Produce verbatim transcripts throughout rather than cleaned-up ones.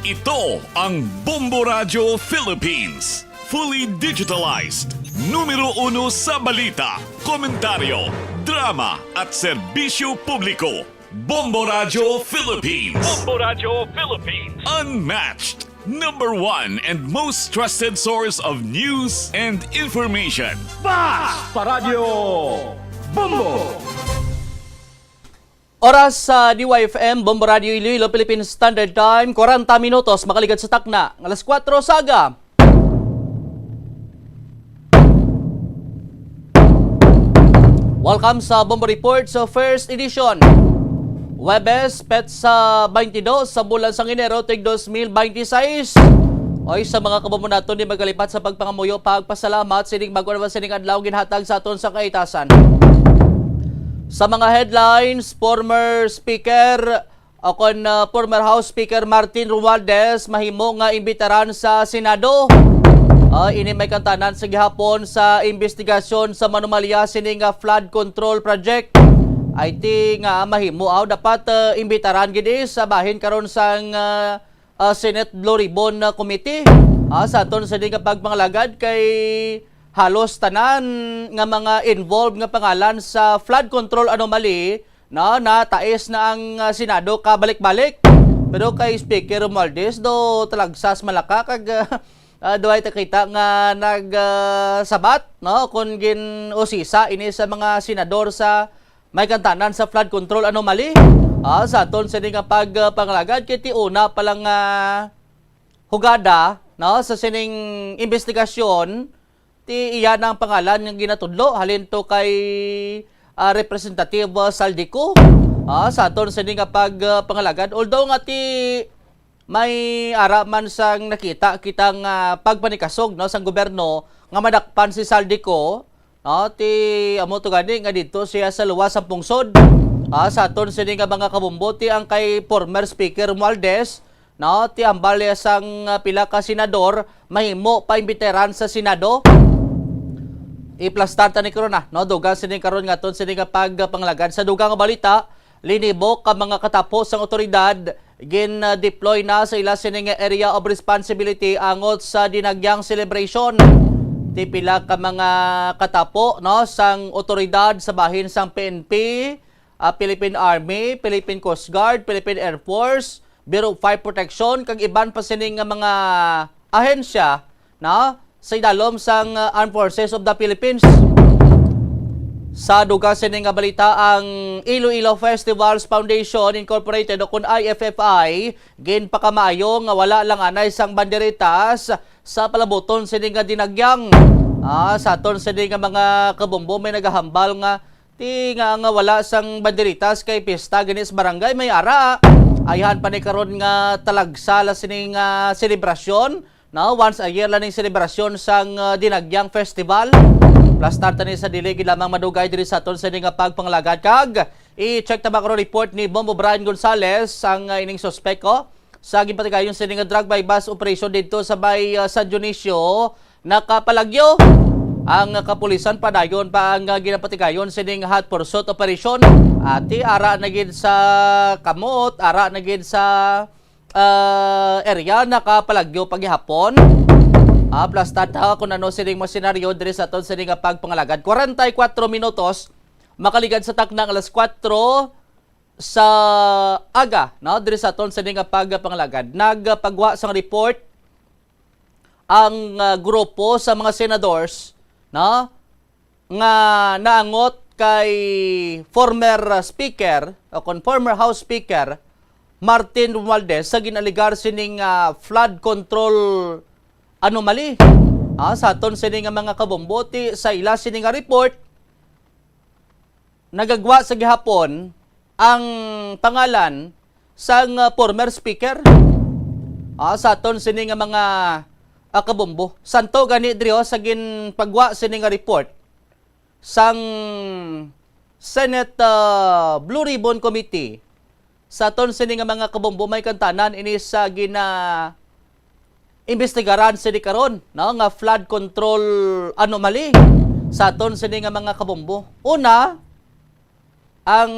Ito ang Bombo Radyo Philippines. Fully digitalized. Numero uno sa balita, komentaryo, drama, at serbisyo publiko. Bombo Radyo Philippines. Bombo Radyo Philippines. Unmatched. Number one and most trusted source of news and information. Fast Paradyo Bombo! Oras sa D Y F M, Bombo Radio Iloilo, Philippine Standard Time, kwarenta minutos, makaligad sa takna, alas kuwatro sa aga. Welcome sa Bombo Report sa first edition. Huwebes, petsa twenty-two sa bulan sang Enero, tig dos mil beintiseis. Oy, sa mga kabombo naton, di magkalipat sa pagpangamuyo, pagpasalamat, sining bag-o naman sining adlaw ginhatag sa aton sa kaitasan. Sa mga headlines, former speaker, o kon, ah, former House Speaker Martin Romualdez mahimo nga imbitaran sa Senado. Ah, ini may kantanan sa gihapon sa imbestigasyon sa manomalya sini nga flood control project. I T nga mahimo, aw, dapat, ah, imbitaran gid, eh, sa bahin karon sang, ah, ah, Senate Blue Ribbon, ah, Committee. Ah, sa aton sini nga pagpangalagad kay halos tanan nga mga involved nga pangalan sa flood control anomaly, no, natais na ang, ah, Senado ka balik-balik. Pero kay Speaker Romualdez, do talagsas malaka kag, ah, ah, duhay ta kita nga nag, ah, sabat, no, kon gin-usisa ini sa mga senador sa may kantanan sa flood control anomaly. Ah, sa aton sini nga pagpangalagad, kay ti una pa lang nga hugada, no, sa sining imbestigasyon, ti iya na ang pangalan nga ginatudlo halin to kay, ah, Representative, ah, Saldico. Ah, sa aton sini nga pagpangalagad, although nga ti may ara man sang nakita kita nga pagpanikasog, no, sang gobyerno nga madakpan si Saldico, no, ti amo to gani nga didto siya sa luwas sang pungsod. Ah, sa aton sini nga mga kabombo, ti ang kay former Speaker Romualdez, no, ti hambal niya sang, ah, pila ka senador mahimo pa imbitaran sa Senado. Iplastar ta ni karon na, no, dugang sini karon nga aton sini nga pagpangalagad. Sa dugang nga balita, linibok ang mga katapo sang awtoridad gin-deploy na sa ila sining area of responsibility angot sa Dinagyang celebration. Ti pila ka mga katapo, no, sang awtoridad sa bahin sang P N P, ah, Philippine Army, Philippine Coast Guard, Philippine Air Force, Bureau of Fire Protection, kag iban pa sini nga mga ahensya, no, sa idalom sang, uh, Armed Forces of the Philippines. Sa dugang sini nga balita, ang Iloilo Festivals Foundation Incorporated, o kon I F F I, ginpakamaayo nga wala lang anay sang banderitas sa palabuton sini nga Dinagyang. Ah, sa aton sini nga mga kabombo, may nagahambal nga ti nga, nga wala sang banderitas kay pista gani sa barangay, may ara. Ayhan pa ni karon nga talagsa la sini nga selebrasyon, no? Once a year lang ning selebrasyon sang, ah, Dinagyang Festival. Plastar ta ni sa dili gid lamang madugay diri sa aton sini nga pagpangalagad, kag i-check ta ba karon report ni Bombo Brian Gonzales ang, ah, ining suspek, oh, sa ginpatigayon sini nga drug buy-bust operation didto sa may, ah, San Dionisio, nakapalagyo. Ang kapulisan padayon pa ang, ah, ginapatigayon sining hot pursuit operation. Ati, ara na gid sa kamot, ara na gid sa, ah, area, nakapalagyo pa gihapon. Ah, plastar ta kung ano sining mga senaryo diri sa aton sini nga pagpangalagad. Kwarenta y kuwatro minutos, makaligad sa takna nga alas kuwatro sa aga, no, diri sa aton sini nga pagpangalagad. Nagpagwa sang report ang, ah, grupo sa mga senadors, no, nga naangot kay former, ah, speaker o kon former House Speaker Martin Romualdez sa ginalegar sining, ah, flood control anomaly. Ah, sa aton sini nga mga kabombo, ti sa ila sini nga report, nagagwa sa gihapon ang pangalan sang, ah, former speaker. Ah, sa aton sini nga mga, ah, kabombo. Santo gani diri, oh, sa ginpagwa sini nga report sang Senate, ah, Blue Ribbon Committee. Sa aton sini nga mga kabombo, may kantanan ini sa gina-, imbestigaran sini karon, no, nga flood control anomaly sa aton sini nga mga kabombo. Una, ang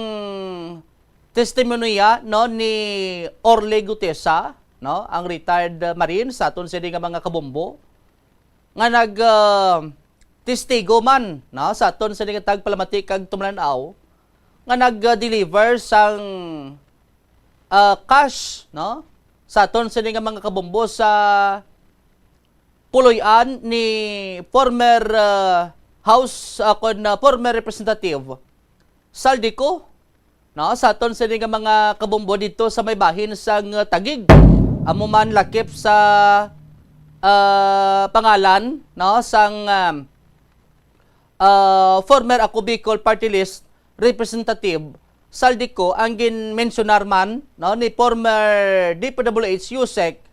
testimonya, no, ni Orly Gutesa, no, ang retired, uh, Marine sa aton sini nga mga kabombo, nga nag, uh, testigo man, no, sa aton sini nga tagpalamati kag tumanaw, nga nag, uh, deliver sang, uh, cash, no, sa aton sini nga mga kabombo sa puloy-an ni former, uh, House, uh, kon, uh, former Representative Zaldy Co, no, sa aton sini nga mga kabombo didto sa may bahin sang, uh, Taguig. Amo man lakip sa, uh, pangalan, no, sang, um, uh, former Ako Bicol Party List Representative Zaldy Co ang ginmensyonar man, no, ni former D P W H USEC,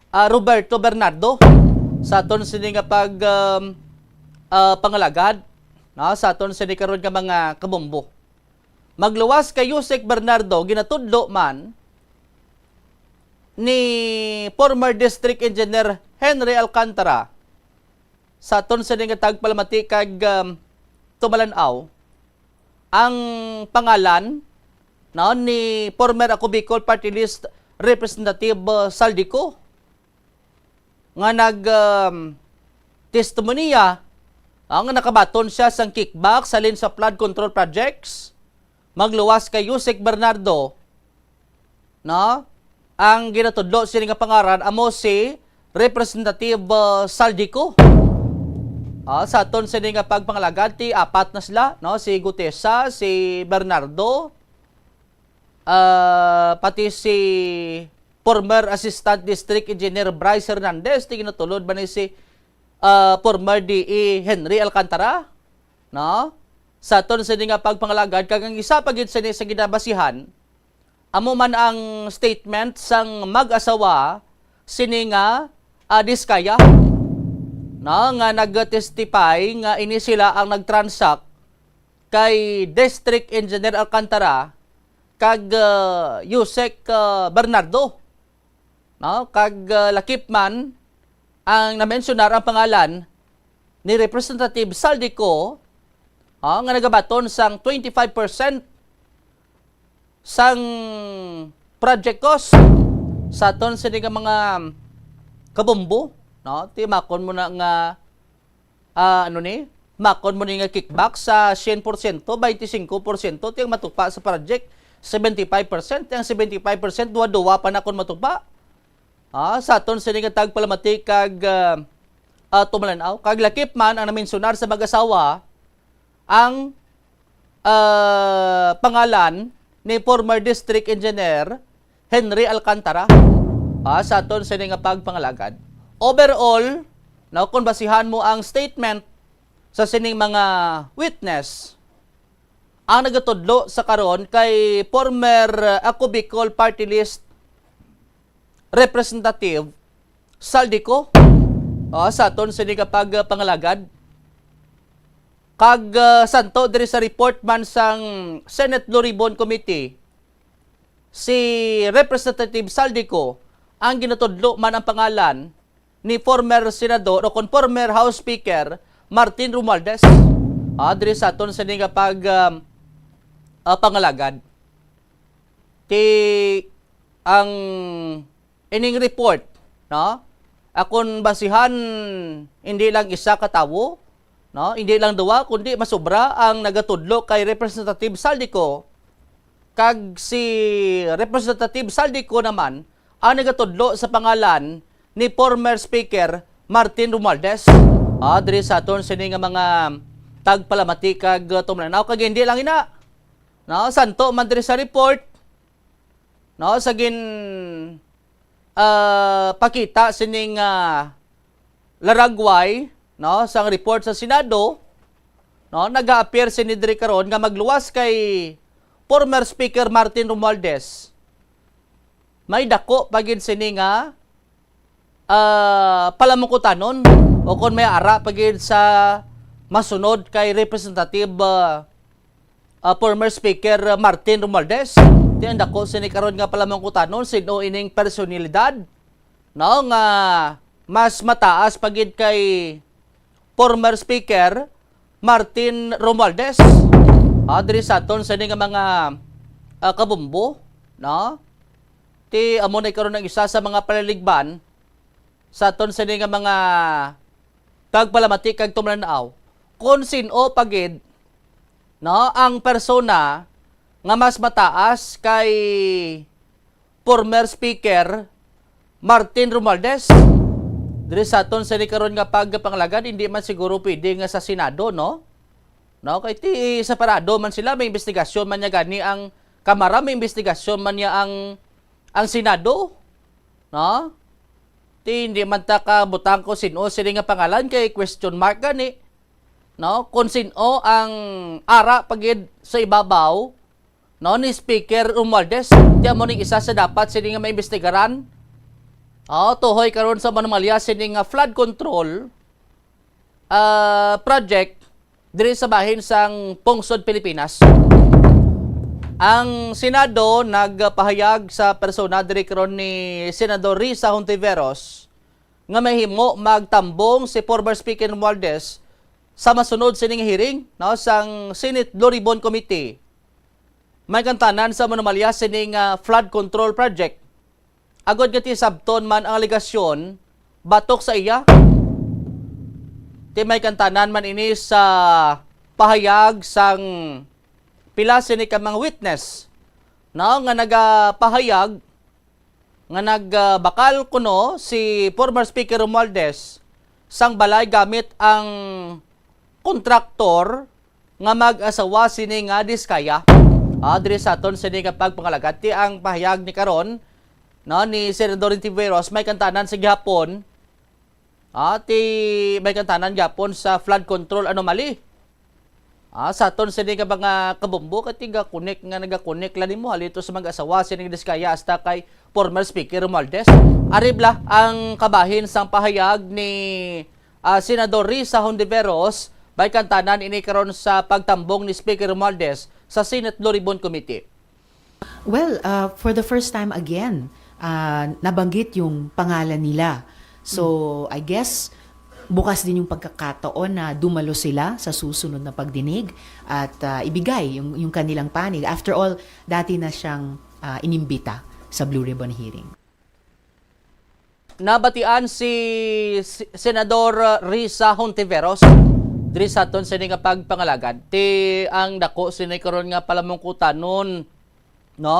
ah, Roberto Bernardo sa aton sini nga pag, um, ah, pangalagad, no, sa aton sini karon nga mga kabombo. Magluwas kay USEC Bernardo, ginatudlo man ni former District Engineer Henry Alcantara sa aton sini nga tagpalamati kag, um, tumalanaw ang pangalan, no, ni former Ako Bicol Party List Representative, uh, Zaldy Co, nga nag, um, testimonya, ah, nga nakabaton siya sang kickback sa Linsa Flood Control Projects. Magluwas kay USEC Bernardo, no? Ang ginatudlo sini nga pangaran amo si Representative, uh, Zaldy Co. Ah, sa aton sini nga pagpangalagad, ti apat na sila, no? Si Gutesa, si Bernardo, ah, pati si former Assistant District Engineer Bryce Hernandez, ti ginatulod ba ni si, ah, former D E Henry Alcantara, no? Sa aton sini nga pagpangalagad, kag ang isa pa gid sini sa ginabasihan, amo man ang statement sang mag-asawa sini nga, ah, Diskaya, no, nga nag-testify nga ini sila ang nag-transact kay District Engineer Alcantara kag, ah, USEC, ah, Bernardo, no, kag, ah, lakip man ang namensyonar ang pangalan ni Representative Zaldy Co, ah, nga nagabaton sang twenty-five percent sang project cost sa aton sini nga mga kabombo, no? Ti makon mo na nga, ah, ano ni? Makon mo ni nga kickback sa siyam porsyento, baynte singko porsyento ti ang matupa sa project, seventy-five percent, ti ang seventy-five percent, duwa-duwa pa na kon matupa. Ah, sa aton sini nga tagpalamati kag, ah, ah, tumalanaw, kag lakip man ang namensionar sa mag-asawa, ang, ah, pangalan ni former District Engineer Henry Alcantara, ah, sa aton sini nga pagpangalagad. Overall, no, kung basihan mo ang statement sa sining mga witness, ang nagatudlo sa karon kay former, ah, Ako Bicol Party List Representative Zaldy Co, ah, sa aton sini nga pagpangalagad. Kag, ah, santo diri sa report man sang Senate Blue Ribbon Committee, si Representative Zaldy Co ang ginatudlo man ang pangalan ni former senador o kon former House Speaker Martin Romualdez, ah, diri sa aton sini nga pag, um, ah, pangalagad. Ti ang ining report, no? Akon basihan, hindi lang isa ka tawo, no? Hindi lang duwa, kundi masubra ang nagatudlo kay Representative Zaldy Co, kag si Representative Zaldy Co naman ang nagatudlo sa pangalan ni former Speaker Martin Romualdez. Ah, diri sa aton sini nga mga tagpalamati kag, uh, tumlanaw, kag hindi lang ina, no, santo man diri sa report, no, sa gin, ah, pakita sining, ah, laragway, no, sang report sa Senado, no, nag-a-appear sini diri karon nga magluwas kay former Speaker Martin Romualdez. May dako pa gid sini nga, ah, palamukutanon o kon may ara pa gid sa masunod kay Representative, ah, ah, former Speaker, ah, Martin Romualdez. Ti ang dako sini karon nga palamukutanon, sin-o ining personalidad, no, nga mas mataas pa gid kay former Speaker Martin Romualdez. Ah, diri sa aton sini nga mga, ah, kabumbo, no? Ti amo na karon ang isa sa mga palaligban sa aton sini nga mga tagpalamati kag tumlan-aw, kung sin-o pa gid, no, ang persona nga mas mataas kay former Speaker Martin Romualdez diri sa aton sini karon nga pagpangalagad. Hindi man siguro pwede nga sa Senado, no? No, kay ti separado man sila, may investigasyon man niya gani ang Kamara, may investigasyon man niya ang, ang Senado, no? Ti hindi man ta kabutang kung sin-o sini nga pangalan, kay question mark gani, no? Kung sin-o ang ara pa gid sa ibabaw, no, ni Speaker Romualdez, ti amo ning isa sa dapat sini nga maimbestigaran. Oh, tuhoy karon sa anomalya sini nga flood control, ah, project diri sa bahin sang pungsod Pilipinas. Ang Senado nagpahayag sa persona diri karon ni Senador Risa Hontiveros nga mahimo magtambong si former Speaker Romualdez sa masunod sini nga hearing, no, sang Senate Blue Ribbon Committee. May kantanan sa anomalya sini nga flood control project. Agod nga ti sabton man ang alegasyon batok sa iya, ti may kantanan man ini sa pahayag sang pila sini ka mga witness, no, nga nagapahayag nga nagbakal kuno si former Speaker Romualdez sang balay gamit ang kontraktor nga mag-asawa sini nga Diskaya. Ah, diri sa aton sini nga pagpangalagad, ti ang pahayag ni karon, no, ni Senador Hontiveros, may kantanan sa gihapon, ah, ti may kantanan gihapon sa flood control anomaly. Ah, sa aton sini nga mga kabombo, kay tiga-connect nga nagakonek lang nimo, halito sa mag-asawa sini nga Diskaya hasta kay former Speaker Romualdez. Ari bala ang kabahin sang pahayag ni, ah, Senador Risa Hontiveros, may kantanan ini karon sa pagtambong ni Speaker Romualdez sa Senate Blue Ribbon Committee. Well, uh, for the first time again, uh, nabanggit yung pangalan nila. So, I guess, bukas din yung pagkakataon na dumalo sila sa susunod na pagdinig at uh, ibigay yung, yung kanilang panig. After all, dati na siyang uh, inimbita sa Blue Ribbon hearing. Nabatian si, si Senador Risa Hontiveros diri sa aton sini nga pagpangalagad. Ti ang dako sini karon nga palamungkutanon, no?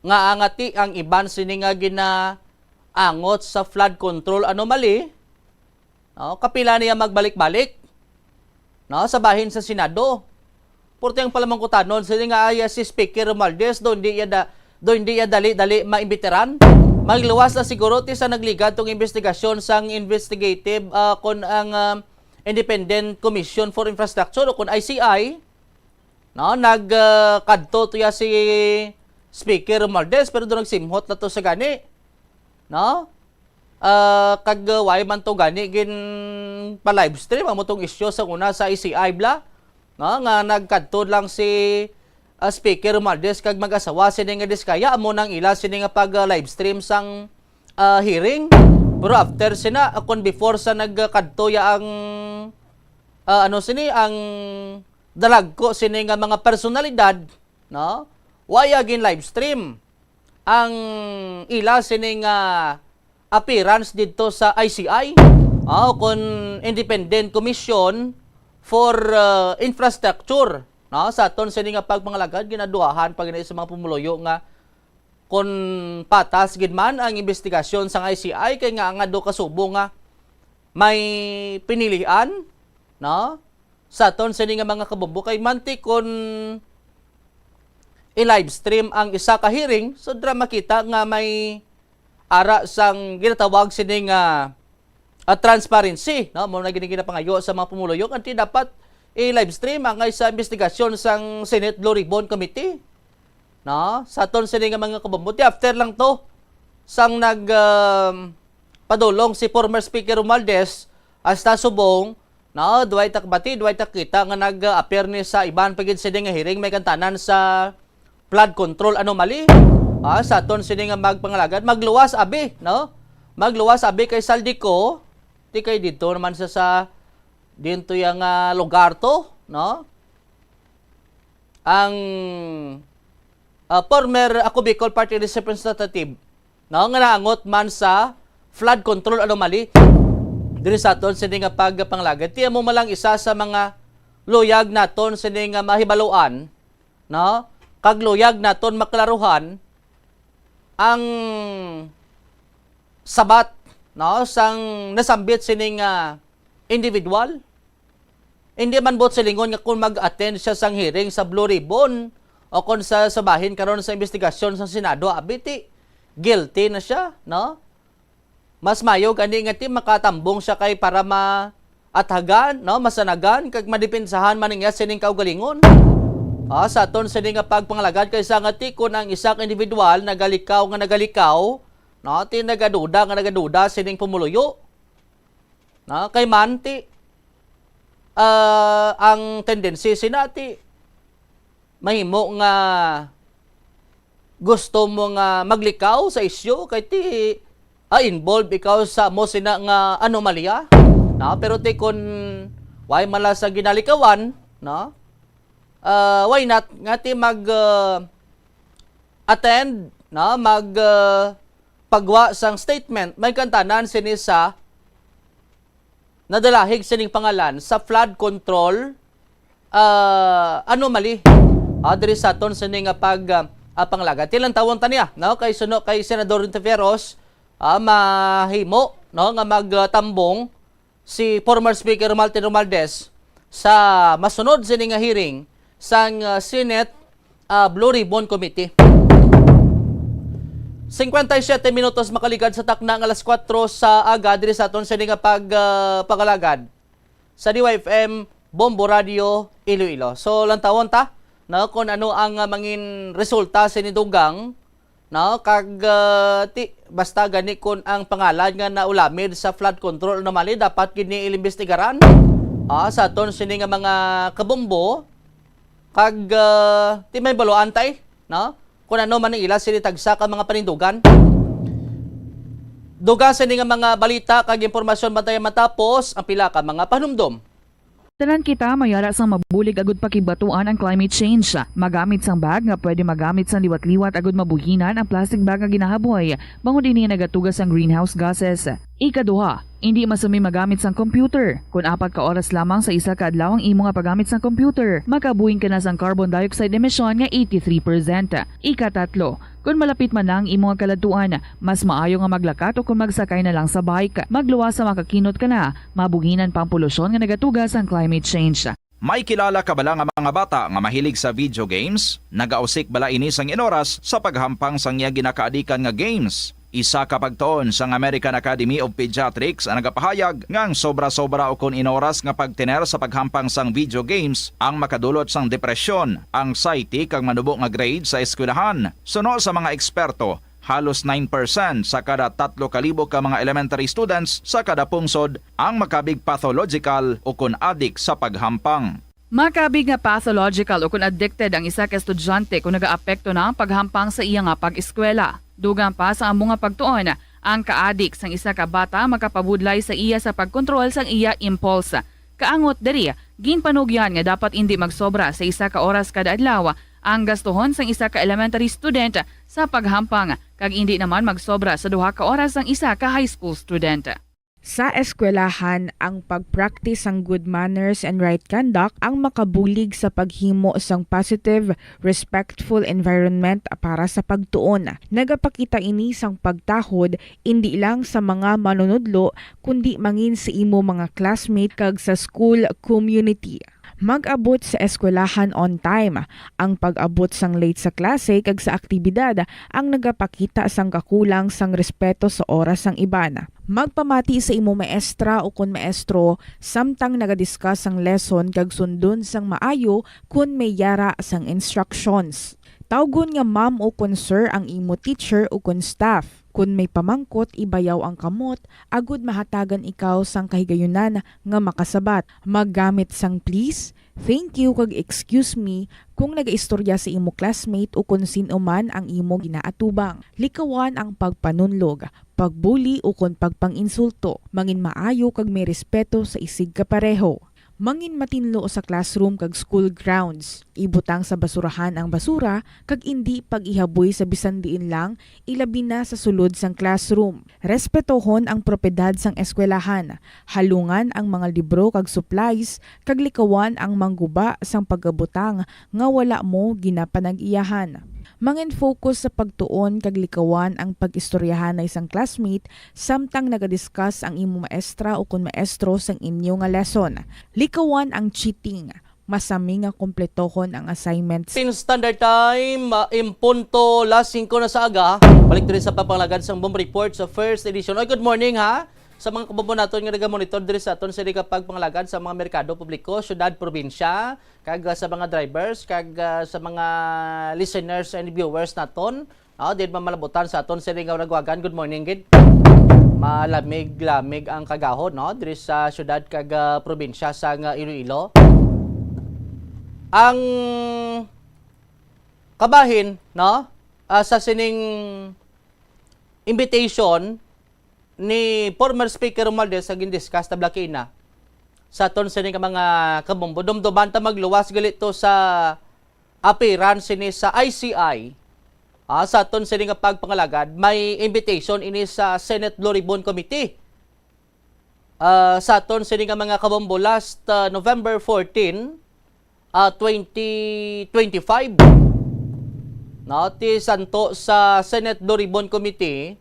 Nga angati ang iban sini nga ginaangot sa flood control anomaly, no? Kapila niya magbalik-balik, no, sa bahin sa Senado. Purti ang palamangkutanon sini nga aya si Speaker Romualdez, do hindi iya da, do hindi iya dali-dali maimbitaran. Magluwas na siguro ti sa nagligad tong investigasyon sang investigative, ah, kon ang, ah, Independent Commission for Infrastructure o kon I C I, no, nag, ah, kadto to ya si Speaker Romualdez, pero do nagsimhot na to sa gani, no? Ah, kag, ah, why man to gani gin pa livestream amo tong isyu sa una sa I C I bala, no, nga nagkadto lang si, ah, Speaker Romualdez kag mag-asawa sini nga Diskaya, amo nang ila sini nga pag, ah, livestream sang, ah, hearing. Pero after sina, ah, kon before sa nagkadto ya ang, ah, ano sini, ang dalagko sini nga mga personalidad, no? Waya gin livestream ang ila sini nga appearance didto sa I C I, ah, kon Independent Commission for, ah, Infrastructure, no? Sa aton sini nga pagpangalagad, ginaduahan pa gani sa mga pumuluyo nga kon patas gid man ang investigasyon sang I C I, kay nga nga do kasubo nga may pinilian, no? Sa aton sini nga mga kabombo, kay manti kon i-livestream ang isa ka hearing, so dira makita nga may ara sang ginatawag sini nga, ah, transparency, no? Mao na gini ginapangayo sa mga pumuluyo, anti dapat i-livestream ang isa investigasyon sang Senate Blue Ribbon Committee, no? Sa aton sini nga mga kabombo, ti after lang to sang nag, um, padulong si former Speaker Romualdez hasta subong, no, duway ta kabati, duway ta kita nga nag-appear ni sa iban pa gid sini nga hearing, may kantanan sa flood control anomaly. Ah, sa aton sini nga magpangalagad, magluwas abi, no? Magluwas abi kay Zaldy Co, ti kay didto naman sa, sa dinto ya nga lugar to, no? Ang ah, former Ako Bicol Party List Representative, no, nga naangot man sa flood control anomaly diri sa aton sini nga pagpangalagad. Ti amo man lang isa sa mga luyag naton sini nga mahibaluan, no? Kag luyag naton maklaruhan ang sabat, no, sang nasambit sini nga individual. Hindi man buot silingon nga kung mag-attend siya sang hearing sa Blue Ribbon o kung sa, sa bahin karon sa investigasyon sa Senado, abi ti, guilty na siya, no? Mas mayo gani nga ti makatambong siya kay para maathagan, no, masanagan kag madipinsahan man niya sining kaugalingon. Ah, sa aton sini nga pagpangalagad, kaysa nga ti kun ang isa ka individual nagalikaw nga nagalikaw, no, ti nagaduda nga nagaduda sining pumuluyo. No, kay man ti, ah, ang tendency sina ti mahimo nga gusto mo nga maglikaw sa isyu kay ti, ah, involved ikaw sa mo sina nga anomalya, no? Pero ti kun why man lang sa ginalikawan, no? Ah, why not nga ti mag, ah, attend, no? Mag, ah, pagwa sang statement, may kantanan sini sa nadalahig sining pangalan sa flood control, ah, anomaly, ah, diri sa aton sini nga pag, ah, ah, panglagad. Tilantawon ta niya, no? Kay suno kay Senador Ontiveros, ah, mahimo, no, nga magtambong si former Speaker Martin Romualdez sa masunod sini nga hearing sang, ah, Senate, ah, Blue Ribbon Committee. Cincuenta y siete minutos makaligad sa takna nga alas kuwatro sa aga diri sa aton sini nga pag, ah, pangalagad sa D Y F M Bombo Radio Iloilo. So, lantawon ta, no, kung ano ang, ah, mangin resulta sini dugang, no, kag, ah, ti, basta gani kung ang pangalan nga naulamid sa flood control anomaly, dapat gid ni ilimbestigaran, ah, sa aton sini nga mga kabombo, kag, ah, ti may baluan tay, no? Kung ano man ang ila sini tagsa ka mga panindugan. Dugang sini nga mga balita kag impormasyon, bantay matapos ang pila ka mga panumdom. Tanan kita mayara sang mabulig agud pakigbatuan ang climate change. Magamit sang bag nga pwede magamit sang liwat-liwat agud mabuhinan ang plastic bag nga ginahaboy, bangod ini nagatuga sang greenhouse gases. Ikaduha, indi masumi magamit sang computer. Kon apat ka oras lamang sa isa ka adlaw ang imo nga paggamit sang computer, makabuhin ka na sang carbon dioxide emission nga eighty-three percent. Ikatatlo, kon malapit man na ang imo nga kaladtuan, mas maayo nga maglakat o kon magsakay na lang sa bike. Magluwas sa makakinot ka na, mabuhinan pa ang polusyon nga nagatuga sang climate change. May kilala ka bala nga mga bata nga mahilig sa video games? Nagausik bala ini sang inoras sa paghampang sang iya ginakaadikan nga games? Isa ka pagtuon sang American Academy of Pediatrics ang nagapahayag nga ang sobra-sobra ukon inoras nga pagtener sa paghampang sang video games ang makadulot sang depresyon, anxiety, kag manubo nga grade sa eskwelahan. Suno sa mga eksperto, halos nine percent sa kada tatlo ka libo ka mga elementary students sa kada pungsod ang makabig pathological ukon adik sa paghampang. Makabig nga pathological ukon addicted ang isa ka estudyante kon nagaapekto na ang paghampang sa iya nga pag-eskwela. Dugang pa sa amo nga pagtuon, ang kaadik sang isa ka bata makapabudlay sa iya sa pagkontrol sang iya impulse. Kaangot diri, ginpanugyan nga dapat indi magsobra sa isa ka oras kada adlaw ang gastuhon sang isa ka elementary student sa paghampang, kag indi naman magsobra sa duha ka oras ang isa ka high school student. Sa eskwelahan, ang pag-practice sang good manners and right conduct ang makabulig sa paghimo sang positive, respectful environment para sa pagtuon. Nagapakita ini sang pagtahod indi lang sa mga manunudlo, kundi mangin sa imo mga classmate kag sa school community. Mag-abot sa eskwelahan on time. Ang pag-abot sang late sa klase kag sa aktibidad ang nagapakita sang kakulang sang respeto sa oras sang iban. Magpamati sa imo maestra ukon maestro samtang naga-discuss sang lesson kag sundon sang maayo kon may yara sang instructions. Tawgon nga ma'am ukon sir ang imo teacher ukon staff. Kon may pamangkot, ibayaw ang kamot agud mahatagan ikaw sang kahigayunan nga makasabat. Maggamit sang please, thank you, kag excuse me kon nagaistorya sa imo classmate ukon sin-o man ang imo ginaatubang. Likawan ang pagpanunlog, pagbuli ukon pagpang-insulto. Mangin maayo kag may respeto sa isigkapareho. Mangin matinlo sa classroom kag school grounds. Ibutang sa basurahan ang basura kag indi pag-ihaboy sa bisan diin lang, ilabi na sa sulod sang classroom. Respetohon ang propiedad sang eskwelahan, halungan ang mga libro kag supplies, kag likawan ang mangguba sang pagabutang nga wala mo ginapanag-iyahan. Mangin-focus sa pagtuon kag likawan ang pag-istoryahanay sang classmate samtang nagadiscuss ang imo maestra o kon maestro sang inyo nga lesson. Likawan ang cheating. Masami nga kompletohon ang assignments. Philippine Standard Time, ah, in punto las singko na sa aga. Balik diri sa pagpangalagad sang Bomb Report sa first edition. Oy, good morning, ha, sa mga kabombo naton nga nagamonitor diri sa aton sini ka pagpangalagad sa mga merkado publiko, syudad, probinsya, kag, ah, sa mga drivers, kag, ah, sa mga listeners and viewers naton, no, din mamalabutan sa aton sini nga nagwagan. Good morning gid. Malamig-lamig ang kagahon, no, diri sa syudad kag, ah, probinsya sa nga Iloilo. Ang kabahin, no, ah, sa sining invitation ni former Speaker Romualdez sa gindiscuss ta blakina sa aton sini ka mga kabombo. Dumduman ta magluwas gali to sa appearance sini sa I C I. Ah, sa aton sini nga pagpangalagad, may invitation ini sa Senate Blue Ribbon Committee. Ah, sa aton sini nga mga kabombo, last, ah, November fourteen, ah, twenty twenty-five, no, ti santo sa Senate Blue Ribbon Committee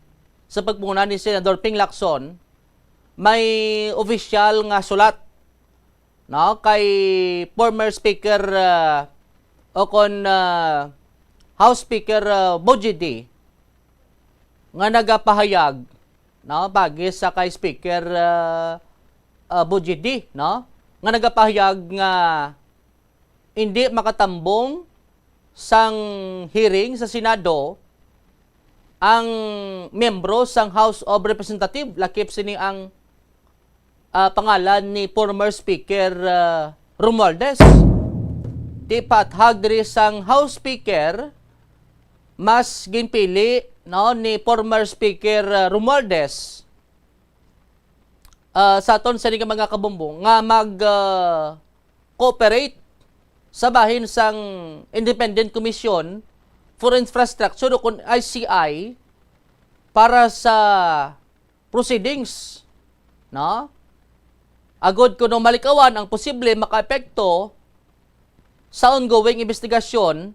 sa pagpunguna ni Senador Ping Lacson, may opisyal nga sulat, no, kay former Speaker, ah, o kon, ah, House Speaker, ah, Bujidi, nga nagapahayag, no, pagi sa kay Speaker, ah, ah, Bujidi, no, nga nagapahayag nga hindi makatambong sang hearing sa Senado ang miyembro sang House of Representative, lakip sini ang, ah, pangalan ni former Speaker, ah, Romualdez. Ti paathag diri sang House Speaker, mas ginpili, no, ni former Speaker, ah, Romualdez, ah, sa aton sini nga mga kabombo nga mag, ah, cooperate sa bahin sang Independent Commission for Infrastructure o kon I C I para sa proceedings, no? Agod kuno malikawan ang posible makaepekto sa ongoing investigasyon,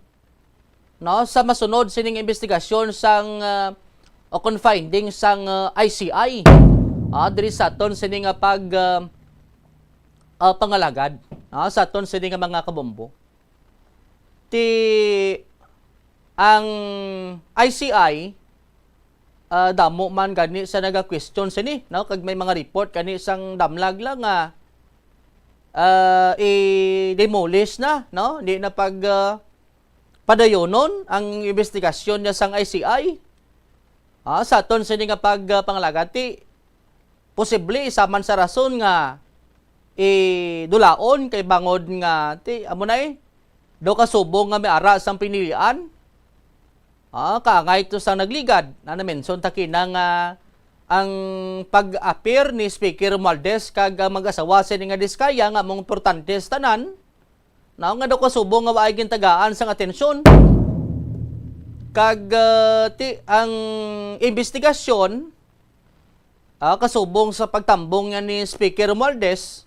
no, sa masunod sining investigasyon sang, ah, o kon finding sang, ah, I C I, ah, diri sa aton sini nga pag, ah, ah, pangalagad, no, sa aton sini nga mga kabombo. Ti ang I C I, ah, damo man gani sa naga-question sini, no? Kag may mga report gani sang Damlag lang nga, ah, i-demolish na, no? Di na pag, ah, padayonon ang investigasyon niya sang I C I. Ah, sa aton sini nga pag, ah, pangalagad, ti posible isa man sa rason nga idulaon kay bangod nga ti amo na, eh, daw kasubong nga may ara sang pinilian. Ah, kaangay to sa nagligad na namention ta kina nga ang pag-appear ni Speaker Romualdez kag ang mag-asawa sini nga Diskaya nga among importante sa tanan, no, nga daw kasubong nga waay gintagaan sang atensyon. Kag, ah, ti, ang investigasyon, ah, kasubong sa pagtambong niya ni Speaker Romualdez,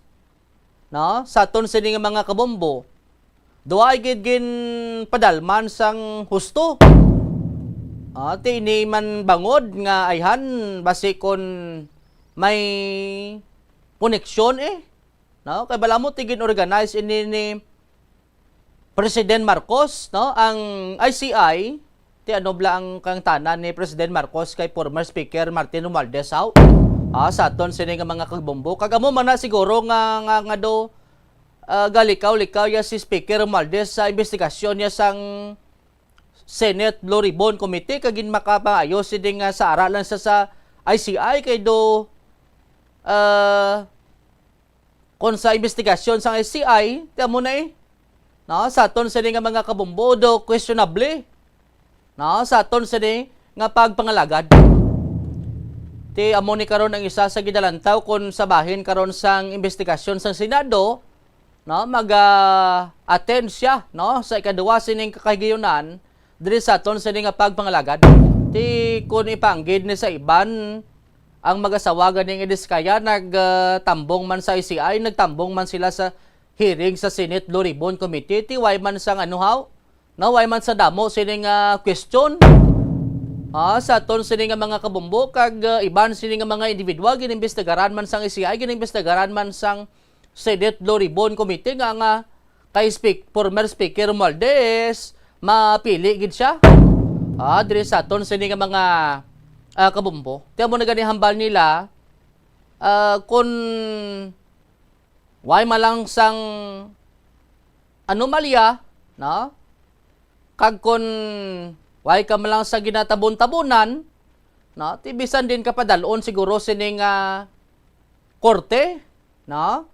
no, sa aton sini nga mga kabombo, duay gid ginpadalman sang husto. Ah, ti ini man bangod nga ayhan basi kon may koneksyon, eh, no? Kay bala mo ti gin-organize ini ni President Marcos, no, ang I C I, ti ano bala ang kangtanan ni President Marcos kay former Speaker Martin Romualdez, haw? Ah, sa aton sini nga mga kabombo. Kag amo man na siguro nga, nga, nga do, ah, galikaw-likaw ya si Speaker Romualdez sa investigasyon niya sang Senate Blue Ribbon Committee kag ginmakapaayos sini nga sa ara lang sa, sa I C I kay do, ah, kon sa investigasyon sang I C I, ti amo na, eh. No, sa aton sini nga mga kabombo, do questionable, no, sa aton sini nga pagpangalagad. Ti amo ni karon ang isa sa gidalantaw kon sa bahin karon sang investigasyon sang Senado, no, mag-attend siya, no, sa ikaduha sining kakahigayunan diri sa aton sini nga pagpangalagad. Ti kun ipanggid ni sa iban ang mag-asawa gani nga diskaya, nagtambong man sa I C I, nagtambong man sila sa hearing sa Senate Blue Ribbon Committee, ti way man sang ano haw, no, way man sa damo sini nga question. Ah, sa aton sini nga mga kabumbo kag, ah, iban sini nga mga individual, ginimbestigaran man sang I C I, ginimbestigaran man sang Senate Blue Ribbon Committee nga, nga kay speak-, former Speaker Romualdez, mapili gid siya. Ah, diri sa aton sini nga mga, ah, kabumbo. Ti amo na gani hambal nila, ah, kun way man lang sang anomalya, no? Kag kun way ka man lang sa ginatabon-tabunan, no? Ti bisan din ka padalon siguro sini nga korte, no?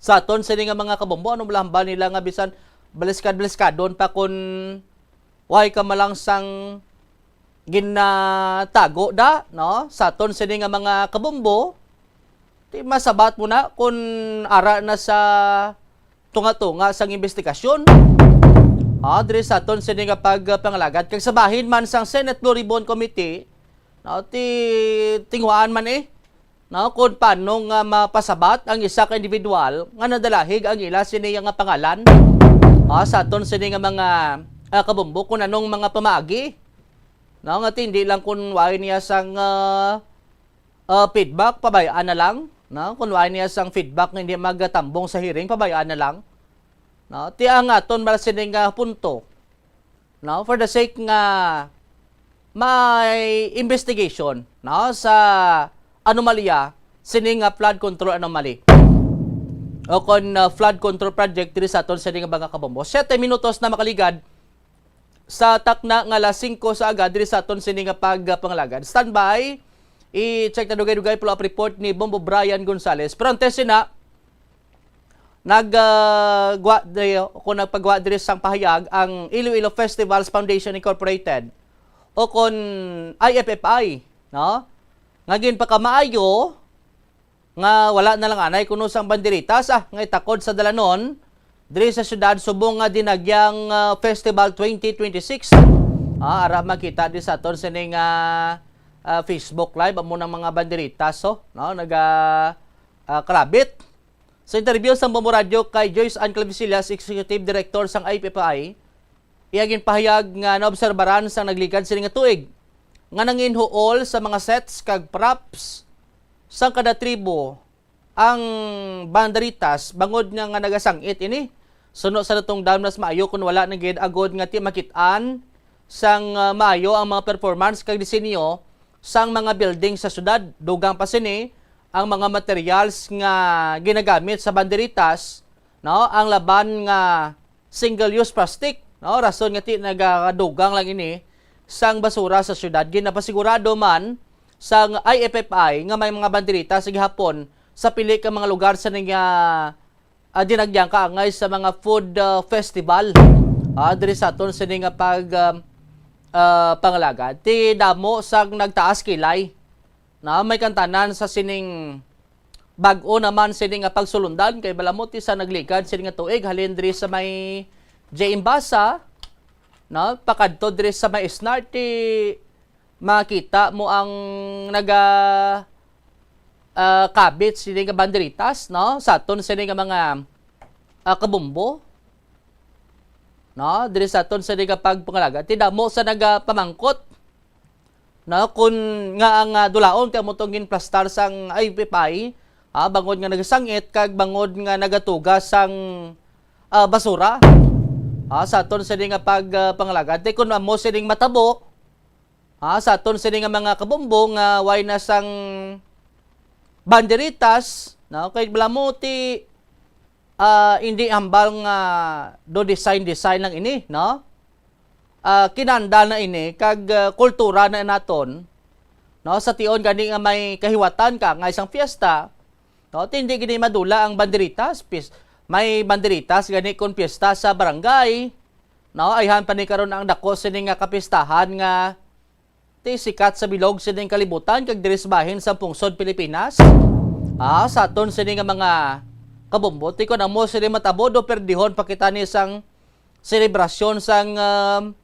Sa aton sini nga mga kabumbo, ano lang hambal nila nga bisan baliskad-baliskadon pa kun way ka man lang sang ginatago da, no? Sa aton sini nga mga kabumbo, ti masabat mo na kun ara na sa tunga-tunga sang imbestigasyon. Ah, diri sa aton sini nga pagpangalagad kag sa bahin man sang Senate Blue Ribbon Committee, no, ti tinguhaan man eh, no, kung paano nga mapasabat ang isa ka individual nga nadalahig ang ila sini nga pangalan. Ah, sa aton sini nga mga, ah, kabumbo, kung anong mga pamaagi, no, nga ti hindi lang kung way niya sang, ah, ah, feedback, pabayaan na lang, no? Kung way niya sang feedback nga hindi magatambong sa hearing, pabayaan na lang, no? Ti ang aton bala sini nga punto, no? For the sake nga may investigation, no, sa anomalya sini nga flood control anomaly o kon, ah, flood control project diri sa aton sini nga mga kabombo. Siyete minutos na makaligad sa takna nga alas singko sa aga diri sa aton sini nga pagpangalagad. Standby, i-check na dugay-dugay pull-up report ni Bombo Brian Gonzales. Pero antes sina, nag, ah, gwa diri, o kung nagpagwa diri sang pahayag ang Iloilo Festivals Foundation Incorporated o kon I F F I, no? Nga ginpakamaayo nga wala na lang anay kuno sang banderitas, ah, nga itakod sa dalanon diri sa siyudad subong nga Dinagyang, ah, Festival twenty twenty-six. Ah, ara makita di sa aton sining, ah, ah, Facebook Live amo nang mga banderitas, oh, no, naga, ah, kalabit. Sa interview sang Bombo Radyo kay Joyce Ann Clavisillas, Executive Director sang I F F I, iya ginpahayag nga naobserbaran sang nagligad sini nga tuig nga nanginhuol sa mga sets kag props sang kada tribo ang banderitas bangod nga, nga nagasangit ini. Suno sa natungdan, mas maayo kung wala na gid agod nga ti makit-an sang, ah, maayo ang mga performance kag disenyo sang mga building sa syudad. Dugang pa sini ang mga materials nga ginagamit sa banderitas, no, ang laban nga single-use plastic, no? Rason nga ti nagadugang lang ini sang basura sa syudad. Ginapasigurado man sang I F F I nga may mga banderita sa gihapon sa pili ka mga lugar sa ning, ah, ah, Dinagyang kaangay sa mga food, ah, festival, ah, diri sa aton sini nga pag, ah, ah, pangalagad. Ti damo sang nagtaas kilay na may kantanan sa sining bag-o naman sini nga pagsulundan kay balamot sa nagligad sini nga tuig halin diri sa may J M Basa, no, pakadto diri sa may Snart, ti makita mo ang naga, ah, kabit sini nga banderitas, no, sa aton sini nga mga, ah, kabumbo, no, diri sa aton sini nga pagpangalaga. Ti damo sa nagapamangkot, no, kun nga ang, ah, dulaon kay amo tong ginplastar sang I F F I, ah, bangod nga nagasangit kag bangod nga nagatuga sang, ah, basura, ah, sa aton sini nga pag, ah, pangalagad. Ti kun amo sining matabo, ah, sa aton sini nga mga kabumbo nga way na sang banderitas, no, kay bala mo ti, ah, hindi hambal nga do design-design lang ini, no? Ah, kinandal na ini kag, ah, kultura na naton, no? Sa tion gani nga may kahiwatan ka nga isang fiesta, no? Ti hindi gani madula ang banderitas, pis-, may banderitas gani kon fiesta sa barangay, no? Ayhan pa ni karon ang dako sini nga kapistahan nga ti sikat sa bilog sining kalibutan kag diri sa bahin sa pungsod Pilipinas. Ah, sa aton sini nga mga, kabombo. Ti kon amo sini matabo, do perdihon pa kita ni sang selebrasyon sang, um,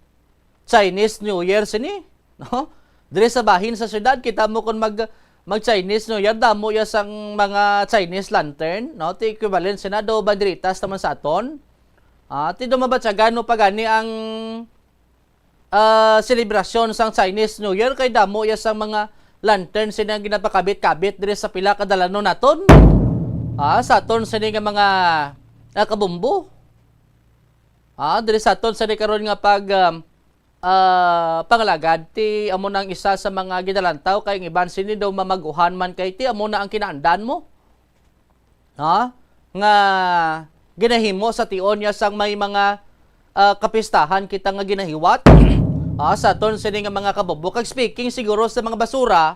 Chinese New Year sini, no? Diri sa bahin sa syudad, kita mo kon mag, mag Chinese New Year, damo ya sang mga Chinese lantern, no? Ti equivalent sina do banderitas naman sa aton. Ah, ti do mabatyagan mo pa gani ang, ah, selebrasyon sang Chinese New Year kay damo ya sang mga lantern sini ang ginapakabit-kabit diri sa pila ka dalanon naton. Ah, sa aton sini nga mga, ah, kabombo. Ah, diri sa aton sini karon nga pag, um, ah, pangalagad, ti amo nang isa sa mga ginalantaw kay ang iban sini daw mamaguhan man kay ti amo na ang kinaandan mo. Ha? Nga ginahimo sa tion niya sang may mga, ah, kapistahan kita nga ginahiwat. Ah, sa aton sini nga mga kabombo. Kag speaking siguro sa mga basura,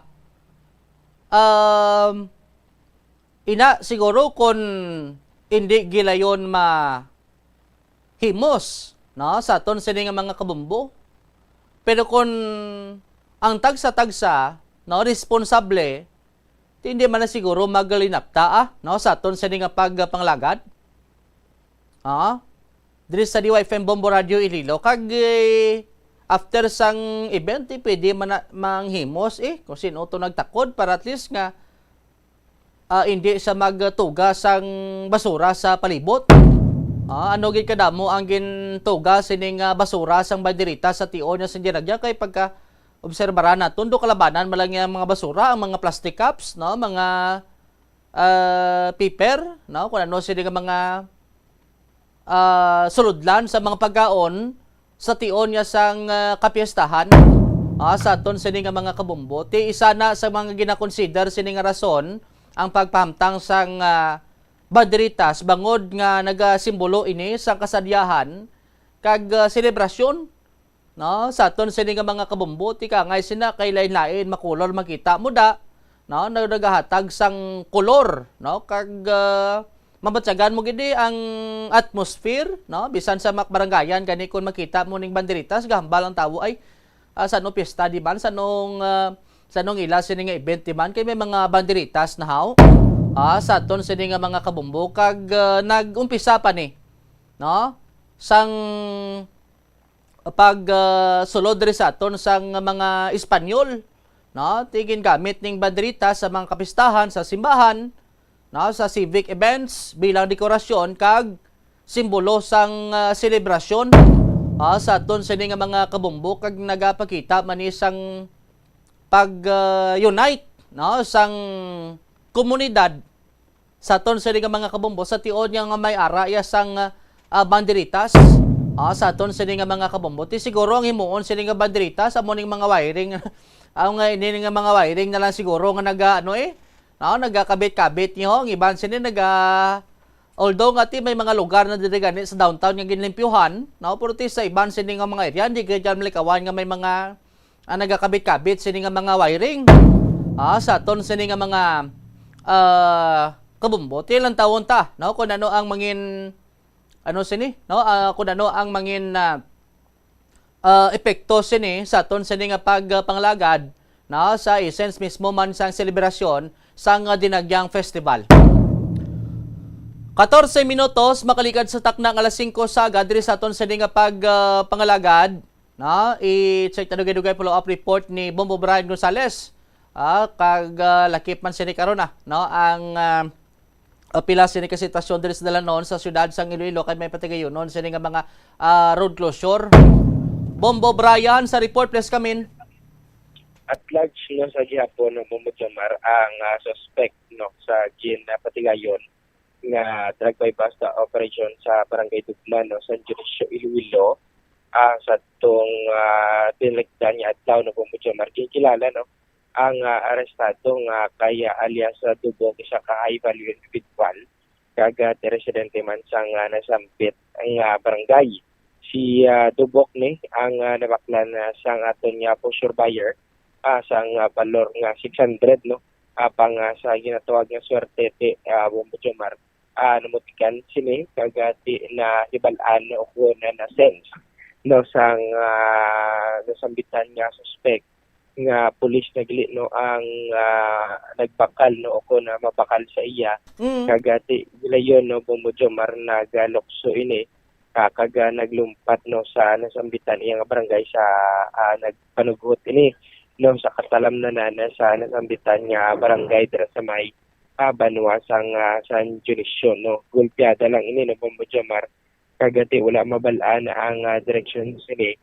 um, ina siguro kon hindi gilayon ma himos, no, sa aton sini nga mga kabombo. Pero kon ang tagsa-tagsa, no, responsable, ti hindi man na siguro maglinapta, ah, no, sa aton sini nga pagpanglagad. Ah, diri sa D Y F M Bombo Radio Iloilo, kag, eh, after sang event, eh, pwede man na, manghimos, eh, kung sino to nagtakod para at least nga ah, hindi sa magtuga sang basura sa palibot. Ah, ano gid kadamo ang gintuga sining, ah, basura sang banderita sa tion niya sa ginagya kay pagka obserbaran naton, do kalabanan man lang yang mga basura, ang mga plastic cups, no, mga, ah, paper, no, kung ano sini nga mga ah, sulodlan sa mga pagkaon sa tion niya sang, ah, kapiestahan, ah, sa aton sini nga mga kabombo. Ti isa na sa mga ginakonsider sini nga rason ang pagpahamtang sang, ah, banderitas bangod nga nagasimbolo ini sa kasadyahan kag, ah, selebrasyon. No, sa aton sini nga mga kabombo, ti kangay sina kay lain-lain makulor makita mo da, no, na nagahatag sang kolor, no, kag, ah, mabatyagan mo gid ang atmosphere, no, bisan sa mak-, barangayan gani kung makita mo ning banderitas, gahambal ang tawo ay, ah, sa anong piyesta di man, sa anong, ah, sa anong ila sini nga event di man, kay may mga banderitas na haw. Ah, sa aton sini nga mga kabombo, kag, ah, nag-umpisa pa ni, no, sang pag, ah, sulod diri sa aton sang mga Espanyol, no? Ti gingamit ning banderita sa mga kapistahan sa simbahan, no? Sa civic events bilang dekorasyon kag simbolo sang, ah, selebrasyon, ah, sa aton sini nga mga kabombo kag nagapakita man ni sang pag, ah, unite, no? Sang komunidad sa aton sini nga mga kabombo, sa tion niya nga may ara iya sang, ah, banderitas, ah, sa aton sini nga mga kabombo. Ti siguro ang himuon sini nga banderitas, amo ning mga wiring. Ang, ah, ini nga mga wiring na lang siguro nga naga, ano, eh, no, nagakabit-kabit niyo. Ang iban sini naga, although nga ti may mga lugar na diri gani sa downtown nga ginlimpyuhan, no, pero ti sa iban sini nga mga area, di gid malikawan nga may mga ang nagakabit-kabit sini nga mga wiring, ah, sa aton sini nga mga, ah, kabombo. Ti lang tawon ta, no, kung ano ang mangin, ano sini, no, ah, kung ano ang mangin, ah, ah, epekto sini sa aton sini nga pag, ah, panglagad, no, sa essence mismo man sang selebrasyon sang, ah, Dinagyang Festival. Katorse minutos makaligad sa takna nga alas singko sa aga diri sa aton sini nga pag, ah, pangalagad. No, i-check ta dugay-dugay follow-up report ni Bombo Brian Gonzales. Ah, kag, ah, lakip man sini karon, ah, no, ang, ah, ah, pila sini ka sitwasyon diri sa dalanon sa siyudad sang Iloilo kay may patigayunon sini nga mga, ah, road closure. Bombo Brian sa report, please come in. At large, no, sa gihapon, no, Bombo Jomar, ang, ah, suspect, no, sa ginapatigayon nga drug buy-bust operation sa Barangay Dugman, no, San Dionisio, Iloilo, ah, sa tong, ah, tinalagdan nga adlaw, no, Bombo Jomar, ginkilala, no, ang, ah, arestado nga kay, ah, alias, ah, Dubog, isa ka high value individual, kag, ah, ti residente man sang, ah, nasambit nga barangay. Si, ah, Dubok ni ang, ah, nabaklan, ah, sang aton nga poseur buyer, ah, sang, ah, balor nga six hundred, no? Apang, ah, sa ginatawag nga swerte ti, ah, Bombo Jomar, ah, namutikan sini kag, ah, ti nahibal-an o kon na-sense, no, sang, ah, nasambitan nga suspek nga pulis na gali, no, ang, ah, nagbakal, no, o kon, ah, mabakal sa iya. Mm. Kag, ah, ti-, gilayon, no, Bombo Jomar, nagalukso ini, ah, kag, ah, naglumpat, no, sa nasambitan iya nga barangay sa, ah, nagpanughot ini, no, sa katalamnan na sa nasambitan nga barangay dira sa may, ah, banwa sang, ah, San Dionisio, no. Gulpiada lang ini, no, Bombo Jomar, kag ti wala mabal-an ang, ah, direksyon sini,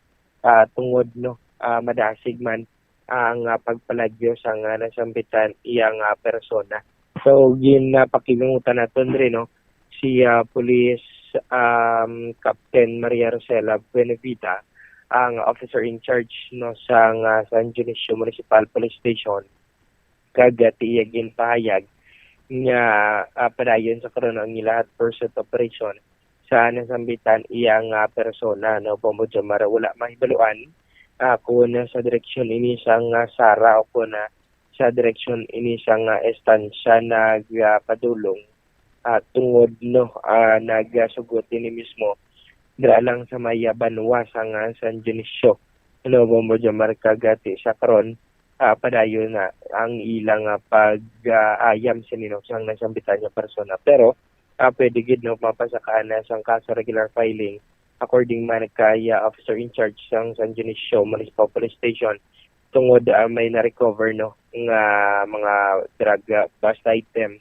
ah, tungod, no, ah, madasig man ang, ah, pagpalagyo sang, ah, nasambitan iya nga persona. So, ginapakilangutan naton diri, no, si, ah, Police, um, Captain Maria Rosela Buenavida, ang officer in charge, no, sang, ah, San Dionisio Municipal Police Station, kag, ah, ti iya ginpahayag nga, ah, padayon sa karon ang ila pursuit operation sa nasambitan iya nga persona, no, Bombo Jomar. Wala mahibaluan, ah, kung sa direksyon ini sang, ah, Sara o kung, ah, sa direksyon ini sang, ah, estansya nagpadulong, ah, tungod, no, ah, nagasugot ini mismo dira lang sa may, ah, banwa sang, ah, San Dionisio, no, Bombo Jomar, kag ti sa karon, ah, padayon na ang ilang, ah, pag, ah, ayam sini, no, sang nasambitan nga persona. Pero, ah, pwede gid, no, mapasakaan na sang kaso regular filing, according man kay, ah, officer in charge sang San Dionisio Municipal Police Station, tungod, ah, may na-recover, no, nga mga drug, ah, bust item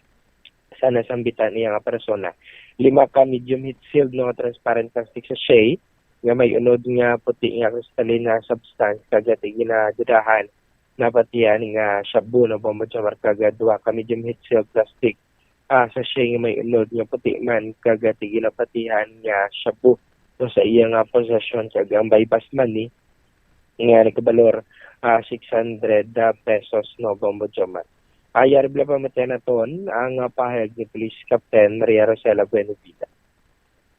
sa nasambitan niya nga persona. Lima ka medium heat sealed, no, transparent plastic sachet nga may unod nga puti nga crystalline na substance, kag ti ginadudahan napatihan nga shabu, no, Bombo Jomar, kag duha ka medium heat sealed plastic, ah, sachet nga may unod nga puti man, kag ti ginapatihan nga shabu, no, sa iya nga posesyon, kag ang buy-bust money nga nagkabalor, ah, six hundred, ah, pesos, no, Bombo Jomar. Ah, yari bala pamatian naton ang, ah, pahayag ni Police Captain Maria Rosela Buenavida.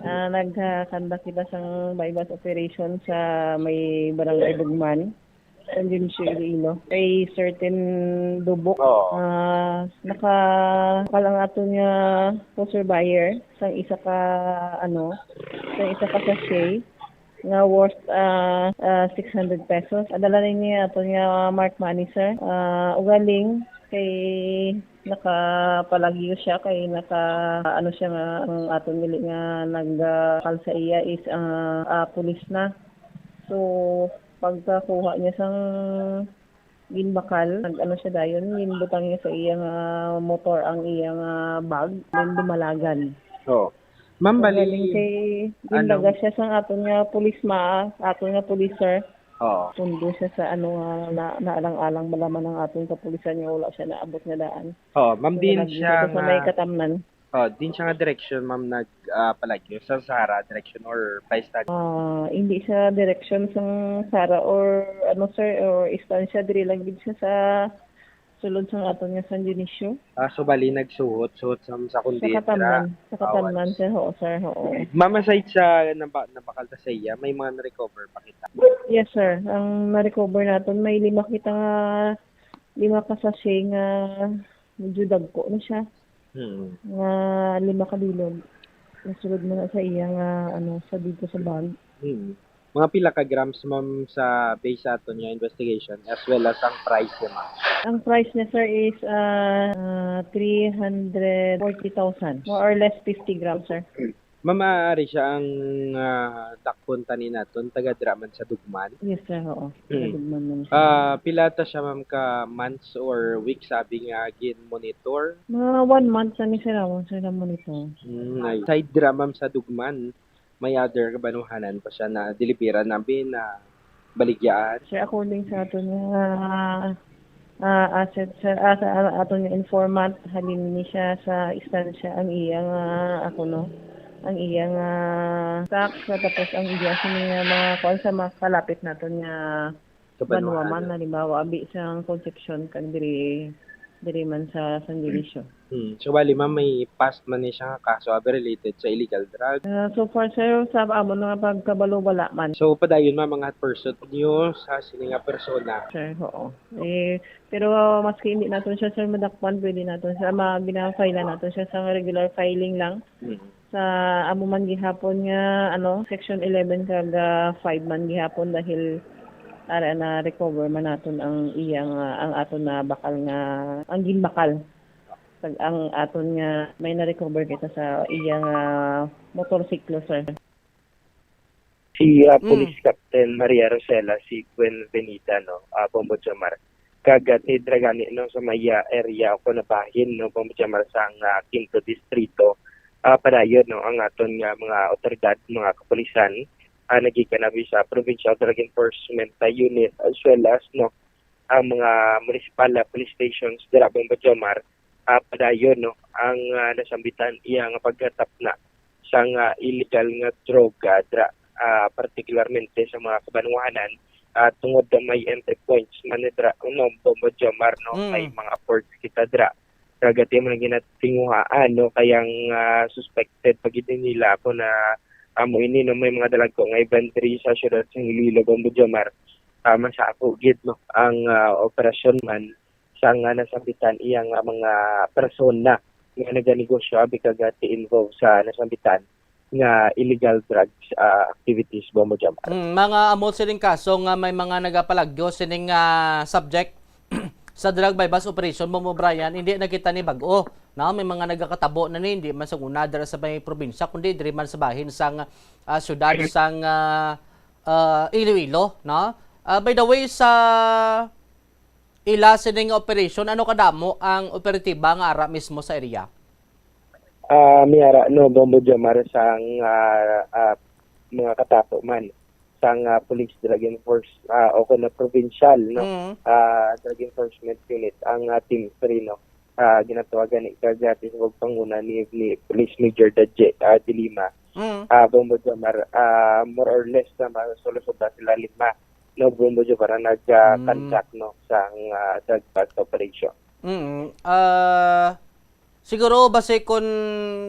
Ah, nagkanda kita sang buy-bust operation sa may Barangay Dugman, San Dionisio, Iloilo. Kay certain Dubok, Oo. ah, naka-, naka-, ang aton nga possessor buyer sang isa ka, ano, sang isa ka sachet nga worth, ah, ah, six hundred pesos. Adala ninyo aton nga marked money, sir. Ah, ugaling kay nakapalagyo siya, kay naka, ano siya nga, ang aton gali nga nagkal sa iya is, ah, ah, pulis na. So, pagkakuha niya sang ginbakal, nag-ano siya dayon, ginbutang niya sa iya nga motor ang iya nga bag, then dumalagan. Oo. Ma'am, bali, galing kay, ano, gindaga siya sang aton nga pulis ma-, aton nga police, sir. Oo. Pundo siya sa ano nga na, naalang-alang bala man ang aton kapulisan nga wala siya naabot nga daan. Oo, ma'am, din siya sa may nga katamnan. Oh, din siya nga direksyon, ma'am, nag, ah, palagyo sa Sara direksyon or pa-estansya? Ah, hindi siya direksyon sang Sara or ano, sir, or estansya, diri lang gid siya sa sulod sang aton nga San Dionisio. Ah, so bali nagsuhot, suhot sa, sa Sa kundin, katamnan, sa ah, katamnan, once, sir, oo, sir, oo. Ma'am, aside sa naba-, nabakal ta sa iya, may mga na-recover pa kita? Yes, sir. Ang na-recover naton, may lima kita nga, lima ka sachet nga medyo dagko na siya. Hmm. Nga lima ka bilog. Nasulod mo na sa iya nga, ano, sa dito sa bag. Hmm. Mga pila ka grams, ma'am, sa base sa aton nga investigation, as well as ang price niya, ma'am? Ang price niya, sir, is, ah, ah, three hundred forty thousand. More or less fifty grams, sir. Ma'am, maaari siya ang, ah, dakpon tani naton, taga dira man sa Dugman? Yes, sir, oo. Hmm. Taga Dugman man siya. Ah, pila ta siya, ma'am, ka months or weeks abi nga gin-monitor? Mga one month na ni sir, ako, sir, na monitor. Hmm, ay. Side dira, ma'am, sa Dugman, may other kabanuhanan pa siya na deliveran namin na baligyaan? Sir, according sa aton nga, ah, asset, sir, ah, sa, ah, aton nga informant, halin ni siya sa istansya ang iya nga, ako, no, ang iya nga tax, tapos ang iya sini nga mga kuwan sa mga kalapit naton nga Sa banwa man, banwahan. Halimbawa, abi sang Concepcion kag diri, diri man sa San Dionisio. Hmm. So, bali, ma'am, may past man ni siya nga kaso, abi, related sa illegal drug? Ah, so far, sir, sa amo na nga pagkabalo, wala man. So, padayon, ma'am, ang hot pursuit niyo sa sini nga persona? Sir, oo. Eh, pero maski hindi naton siya, sir, madakpan, pwede naton siya, ma-, gina-file naton siya sa regular filing lang. Hmm. Sa amo man gihapon nga, ano, Section eleven kag, ah, five man gihapon dahil Ara na-recover man naton ang iyang, ah, ang aton na bakal nga, ang ginbakal. Kag ang aton nga may na-recover kita sa iyang, ah, motorsiklo, sir. Si, ah, Mm. Police Captain Maria Rosela, si Gwen Venita, no, ah, Bombo Jomar. Kag, ah, tidra gani, no, sa may, ah, area o kon bahin, no, Bombo Jomar, sang, ah, Quinto Distrito. Ah, padayon, no, ang aton nga mga otoridad, mga kapulisan, ah, nagikan abi sa Provincial Drug Enforcement, ah, Unit, as well as, no, ang mga municipal, ah, police stations dira, Bombo Jomar, ah, padayon, no, ang, ah, nasambitan iya nga pagkatapna sang, ah, illegal nga droga dira, ah, partikularmente sa mga kabanwahanan, ah, tungod na may entry points man dira, no, Bombo Jomar, no, Mm. may mga ports kita dira. Kag ati man ang ginatinguhaan, no, kay ang, ah, suspected pa gid nila kon amo ini, no, may mga dalagko nga event diri sa siyudad sa Iloilo, Bombo Jomar. Ah, masako gid, no, ang, ah, operasyon man sa nga nasambitan iya nga mga persona nga naganegosyo abi kag ati involved sa nasambitan nga illegal drugs, ah, activities, Bombo Jomar. Mm, mga amo sining kaso nga may mga nagapalagyo sining, ah, subject sa drug buy-bust operation, Bombo Brian, hindi na kita ni bag-o, no? May mga nagakatabo na ni, hindi man sa una dira sa may probinsya, kundi diri man sa bahin sang, ah, syudad sang, ah, ah, Iloilo, no? Ah, by the way, sa ila sining operation, ano kadamo ang operatiba nga ara mismo sa area? Ah, may ara, no, Bombo Jomar, sang, ah, ah, mga katapo man sang, ah, Police Drug Enforce, ah, o kon na provincial, no? Mm. Ah, Drug Enforcement Unit, ang, ah, Team Three, no? Ah, ginatawagan ni kagati sa pagpanguna ni, ni Police Major Daje, ah, de Lima. Mm. Ah, Bombo Jomar, ah, more or less na masulusod na sila lima, no, Bombo Jomar, ang nag, ah, Mm. conduct, no, sang, ah, drug bust operation. Mm. Ah, siguro basi kun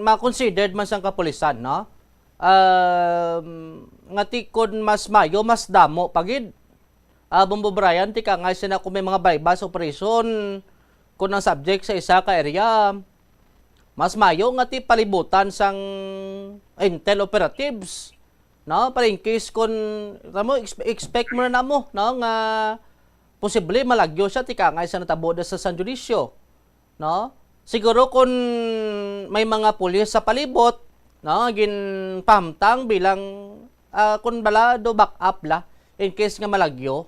ma-considered man sang kapulisan, no? Um, nga ti kun mas mayo, mas damo pa gid. Ah, Bombo Brian, ti ka nga sina kung may mga buy-bust operation, kun ang subject sa isa ka area, mas mayo nga ti palibutan sang intel operatives, no? Para in case kun, tamo, ex-, expect mo na namo, no, nga posible malagyo siya, ti ka nga sa natabo na sa San Dionisio, no? Siguro kun may mga pulis sa palibot, no, ginpahamtang bilang, ah, kun bala do back up la, in case nga malagyo,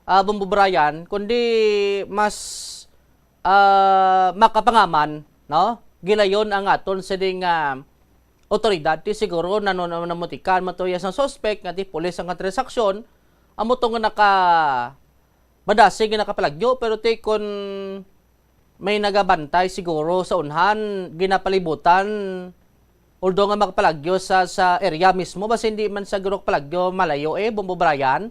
ah, Bombo Brian, kundi mas, ah, makapangaman, no? Gilayon ang aton sining, ah, otoridad, ti siguro nano-, namutikan man to iya sang suspect nga ti pulis ang transaksyon, amo to nga naka-, madasig nga nakapalagyo, pero ti kun may nagabantay siguro sa unhan, ginapalibutan, although nga makapalagyo sa, sa area mismo, basta hindi man sa guro palagyo malayo eh, Bombo Brian.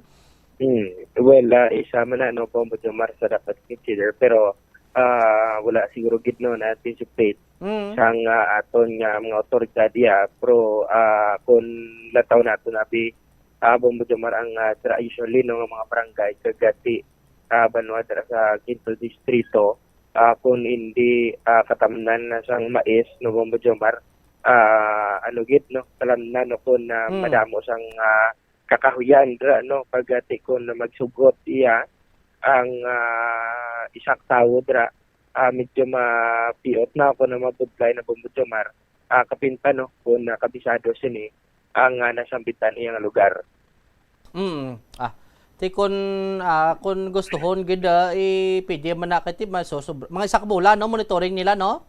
Hmm. Well, ah, isa man na, no, Bombo Jomar, sa dapat consider, pero, ah, wala siguro gid, no, na-anticipate Mm. sang, ah, aton nga mga otoridad, ya, pero, ah, kung lataw nato na bi, ah, Bombo Jomar, ang, ah, tra-, usually, no, nga mga barangay, kagati, ah, banwa dira sa Quinto Distrito, ah, kung hindi, ah, katamnan na sang mais, no, Bombo Jomar, ah, ano gid, no, kalamnan, no, kung, ah, Mm. madamo sang, ah, kakahuyan dira, no, pagati kung magsugot iya ang, ah, isang tawo dira, ah, medyo mapiot na ako na mabudlay na Bombo Jomar, ah, kapin pa, no, kung, ah, kabisado sini ang, ah, nasambitan iya nga lugar. Mm. Ah, ti kun, ah, kun gustuhon gid, ah, i-, pwede man na kay ti masusub-, mga isa ka bulan, no, monitoring nila, no?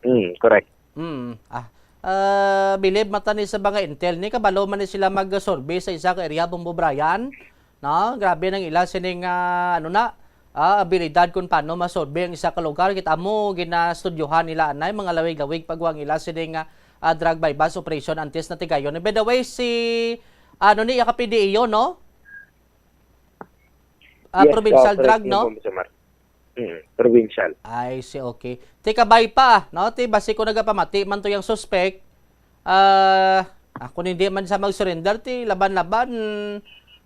Mm, correct. Mm. Ah, ah, bilib mata ni sa mga intel ni, kabalo man ni sila mag-survey sa isa ka area, Bombo Brian. No? Grabe nang ila sining, ah, ano na, ah, abilidad kung paano masurvey ang isa ka lugar. Kita mo, ginastudyohan nila anay, mga lawig-lawig pag ang ila sining, ah, ah, drug buy-bust operation antes na tigayon. By the way, si, ano ni, iya ka P D E O, no? Ah, Yes, provincial ah, drug, correct no? Yun, Bombo Jomar. Mm, provincial. I see, okay. Ti kabay pa, no? Ti basi ko nagapamati man to yung suspect. Ah, ah, kung hindi man siya mag-surrender, ti laban-laban,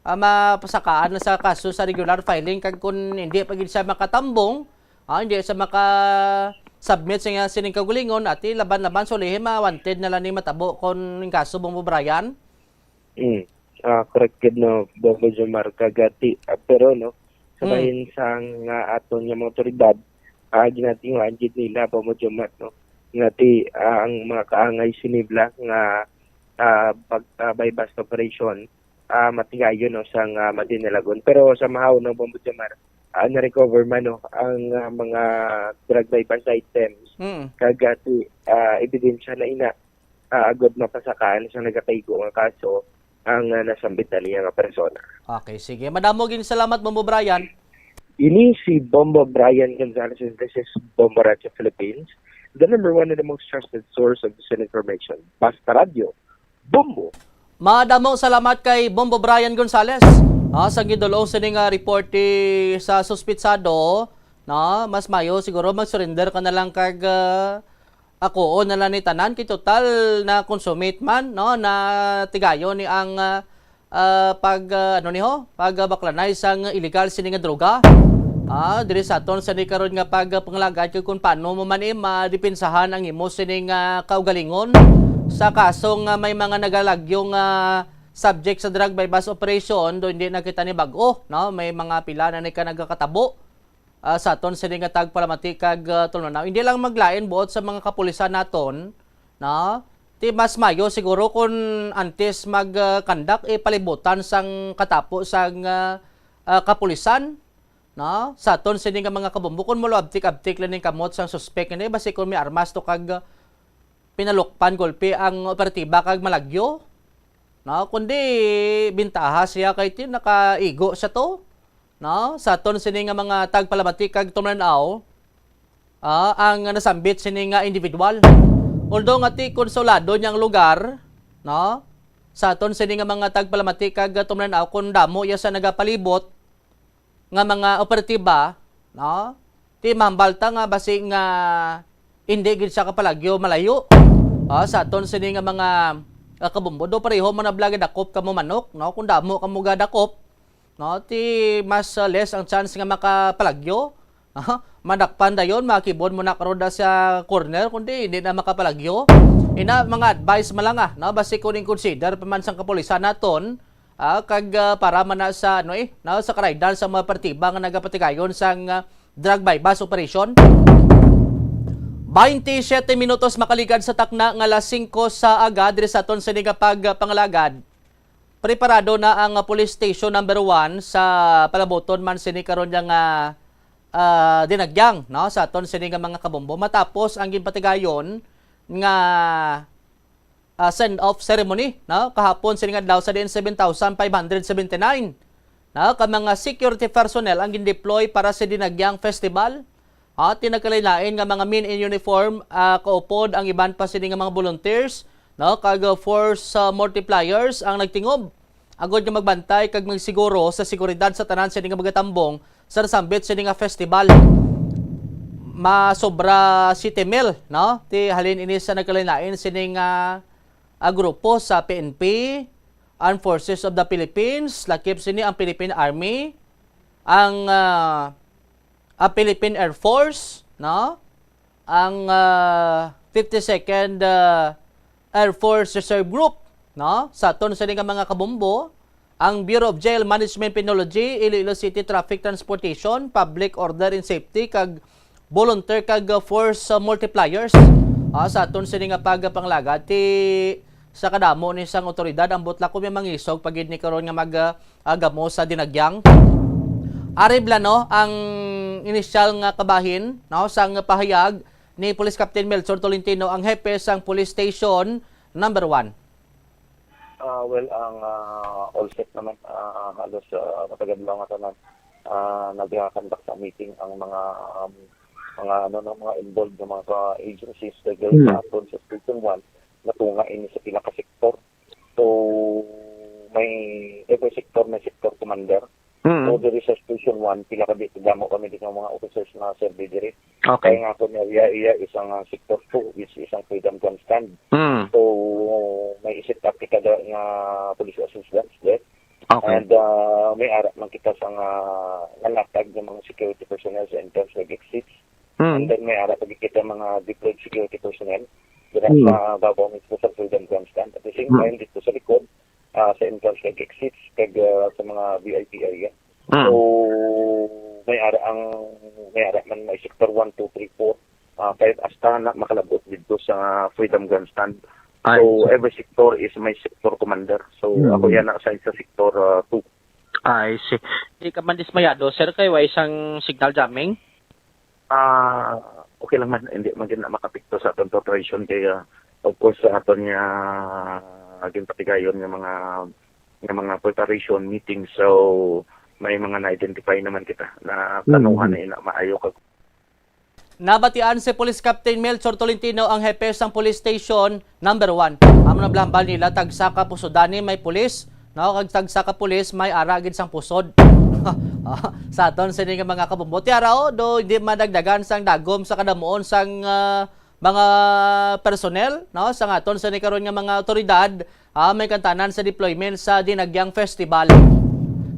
ah, mapasakaan na sa kaso sa regular filing. Kag kung hindi pa gid siya makatambong, ah, hindi siya maka-submit sa nga sining kagulingon, ati laban-laban, sulihin, ma-wanted na lang ni matabo kung yung kaso, Bombo Brian. Mm. Ah, correct gid, no, Bombo Jomar, kag, ah, ti-, ah, pero, no, sa Mm. bahin sang, ah, aton nga mga otoridad, ah, ginatinguhaan gid nila, Bombo Jomar, no, nga ti-, ah, ang mga kaangay sini bala nga, ah, pag, ah, buy-bust operation, ah, matigayon, no, sang, ah, Madinalagon. Pero somehow, no, Bombo Jomar, ah, na-recover man, no, ang, ah, mga drug buy-bust items. Mm. Kag, ah, ti-, ah, ebidensya na ina, ah, agod mapasakaan sa nagakaigo nga kaso ang, ah, nasambit na niya nga persona. Okay, sige. Madamo gid salamat, Bombo Brian. Ini si Bombo Brian Gonzalez, and this is Bombo Radyo Philippines, the number one and the most trusted source of Luzon information. Basta Radyo, Bombo! Madamo salamat kay Bombo Brian Gonzalez. Ah, sa gidulong sini nga report ti sa suspitsado, no, mas mayo siguro mag-surrender ka na lang kag, ah, akuon na lang ni tanan kay total na consummate man, no, na tigayon ni ang, ah, ah, pag, ah, ano ni ho, pag, ah, baklanay sang illegal sini nga droga. Ah, diri sa aton sini karon nga pagpangalagad kay kung paano mo man, eh, madepensahan ang imo sini nga kaugalingon sa kaso nga may mga nagalagyo nga subject sa drug buy-bust operation, do hindi na kita ni bag-o, no? May mga pila na ni ka nagakatabo, ah, sa aton sini nga tagpalamati kag, ah, tulunaw. Hindi lang maglain buot sa mga kapulisan naton, no? Ti mas mayo siguro kung antes mag, ah, conduct, eh, palibutan sang katapo sang, ah, ah, kapulisan, no? Sa aton sini nga mga kabombo, kung molo abtik-abtik lang ning kamot sang suspek ini, basi kung may armas to kag, ah, pinalukpan gulpi ang operatiba kag malagyo, no? Kundi bintaha siya kay ti nakaigo siya to, no? Sa aton sini nga mga tagpalamati kag tumlan-aw, ah, ang nasambit sini nga individual. Although nga ti konsolado niyang lugar, no? Sa aton sini nga mga tagpalamati kag tumlan-aw, kung damo iya sa nagapalibot nga mga operatiba, no? Ti mahambal ta nga basi nga hindi gid siya kapalagyo malayo. Ah, sa aton sini nga mga, ah, kabombo, do pareho man na bala gidakop kamo manok, no? Kung damo kamo gadakop, no, ti mas, ah, less ang chance nga makapalagyo. Ah, madakpan dayon, makibon mo na karon da sa corner, kundi hindi na makapalagyo. Ina, mga advice man lang, ah, no? Basi kung in-consider pa man sang kapulisan naton, ah, kag, ah, para man na sa, ano, eh, no, sa karaydan sa mga partiba nga nagapatigayon sang, ah, drug buy-bust operation. Baynte siyete minutos makaligad sa takna nga alas singko sa aga diri sa aton sini nga pagpangalagad. Preparado na ang, ah, Police Station Number One sa palabuton man sini karon nga, ah, Dinagyang, no, sa aton sini nga mga kabombo, matapos ang ginpatigayon nga, ah, send-off ceremony, no, kahapon sini nga adlaw sa diin seven thousand five hundred seventy-nine, no, ka mga security personnel ang gindeploy para sa Dinagyang Festival. At tinagkalain-lain nga mga men in uniform, ah, kaupod ang iban pa sini nga mga volunteers, no, kag, ah, force, ah, multipliers ang nagtingob agod nga magbantay kag magsiguro sa seguridad sa tanan sini nga magatambong sa nasambit sini nga festival. Masobra siyete mil, no? Ti halin ini sa nagkalain-lain sini nga, ah, grupo sa P N P, Armed Forces of the Philippines, lakip sini ang Philippine Army, ang, ah, ah, Philippine Air Force, no? Ang, ah, fifty-second, ah, Air Force Reserve Group, no? Sa aton sini nga mga kabombo, ang Bureau of Jail Management Penology, Iloilo City Traffic Transportation, Public Order and Safety, kag volunteer kag, ah, force, ah, multipliers. Ah, sa aton sini nga pagpanglagad, ti sa kadamo ni sang otoridad, ang butla ko may mangisog pagid ni karon nga mag, ah, agamo sa Dinagyang. Ari bala, no, ang inisyal nga kabahin, no, sang pahayag ni Police Captain Melchor Tolentino, ang hepe sang Police Station Number One. Ah, well, ang, ah, all set naman, ah, halos, ah, matag adlaw nga tanan, ah, nagakandakt sa meeting ang mga, um, mga, ano, no, mga involved nga mga ka-agencies, legal Hmm. sa aton sa Station One, natunga ini sa pila ka sektor. So, may every sector may sector commander. Mm. So, diri sa Station One, pila ka di-, damo kami di nga mga officers na serve diri. Okay. Kaya nga ako niya, iya, iya, isang, ah, Sector Two, is isang Freedom Grandstand. Mm. So, may isit up kita da nga police assistance there. Okay. And, ah, may ara man kita sa nga nalatag ng mga security personnel sa entrance kag exits. Mm. And then may ara pa kita mga deployed security personnel dira Mm. sa babaw mismo sa Freedom Grandstand. At the same Mm. time, dito sa likod, ah, sa entrance kag exits kag, ah, sa mga V I P area. Mm. So, may ara ang, may ara man may sector one, two, three, four, ah, five, hasta na makalabot dito sa Freedom Grandstand. I So, see. every sector is may sector commander. So, Mm. ako yan na-assign sa sector, ah, two. I see. Di ka man dismayado, sir, kay wa isang signal jamming? Ah, okay lang man, hindi man gid na makapikto sa aton preparation kay, ah, of course, sa aton nga ginpatigayon nga mga, nga mga preparation meeting. So, may mga na-identify naman kita na Mm. planuhan na ina maayo kag Nabatian si Police Captain Melchor Tolentino, ang hepe sang Police Station Number One. Amo na, bahambal nila, tagsa ka pusodani may pulis, no, kag tagsa ka pulis may ara gid sang pusod. Ah, sa aton sini nga mga kabombo. Tiara, oh, do hindi madagdagan sang dagom sa kadamuon sang, ah, mga personnel, no, sa aton sini karon nga mga awtoridad, ah, may kantanan sa deployment sa Dinagyang Festival.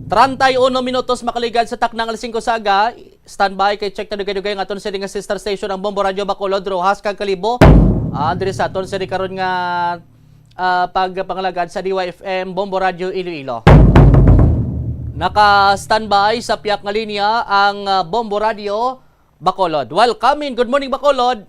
Treinta y uno minutos makaligad sa takna nga alas singko sa aga. Standby kay check na dugay-dugay ang aton sini nga sister station, ang Bombo Radio Bacolod, Roxas kag Kalibo. Ah, diri sa aton sini karon nga, ah, pagpangalagad sa D Y F M Bombo Radio Iloilo. Naka-standby sa piyak nga linya ang, ah, Bombo Radio Bacolod. Welcome in. Good morning, Bacolod.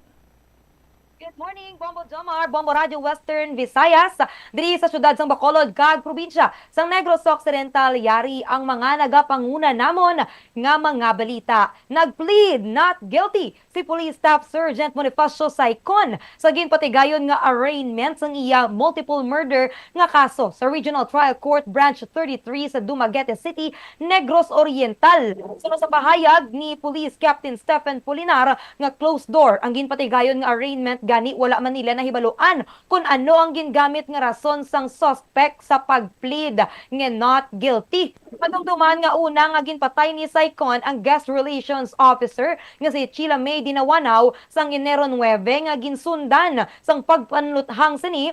Good morning, Bombo Jomar, Bombo Radio Western Visayas. Diri sa siyudad sang Bacolod kag probinsya sang Negros Occidental, yari ang mga nagapanguna namon nga mga balita. Nag-plead not guilty si Police Staff Sergeant Bonifacio Saicon sa ginpatigayon nga arraignment sang iya multiple murder nga kaso sa Regional Trial Court Branch thirty-three sa Dumaguete City, Negros Oriental. Suno sa pahayag ni Police Captain Stephen Pulinar nga closed door ang ginpatigayon nga arraignment, gani wala man nila nahibaluan kon ano ang gingamit nga rason sang suspect sa pag-plead nga not guilty. Madumduman nga una nga ginpatay ni Saicon ang guest relations officer nga si Sheila May Dinawanao sang Enero nuebe, nga ginsundan sang pagpanluthang sini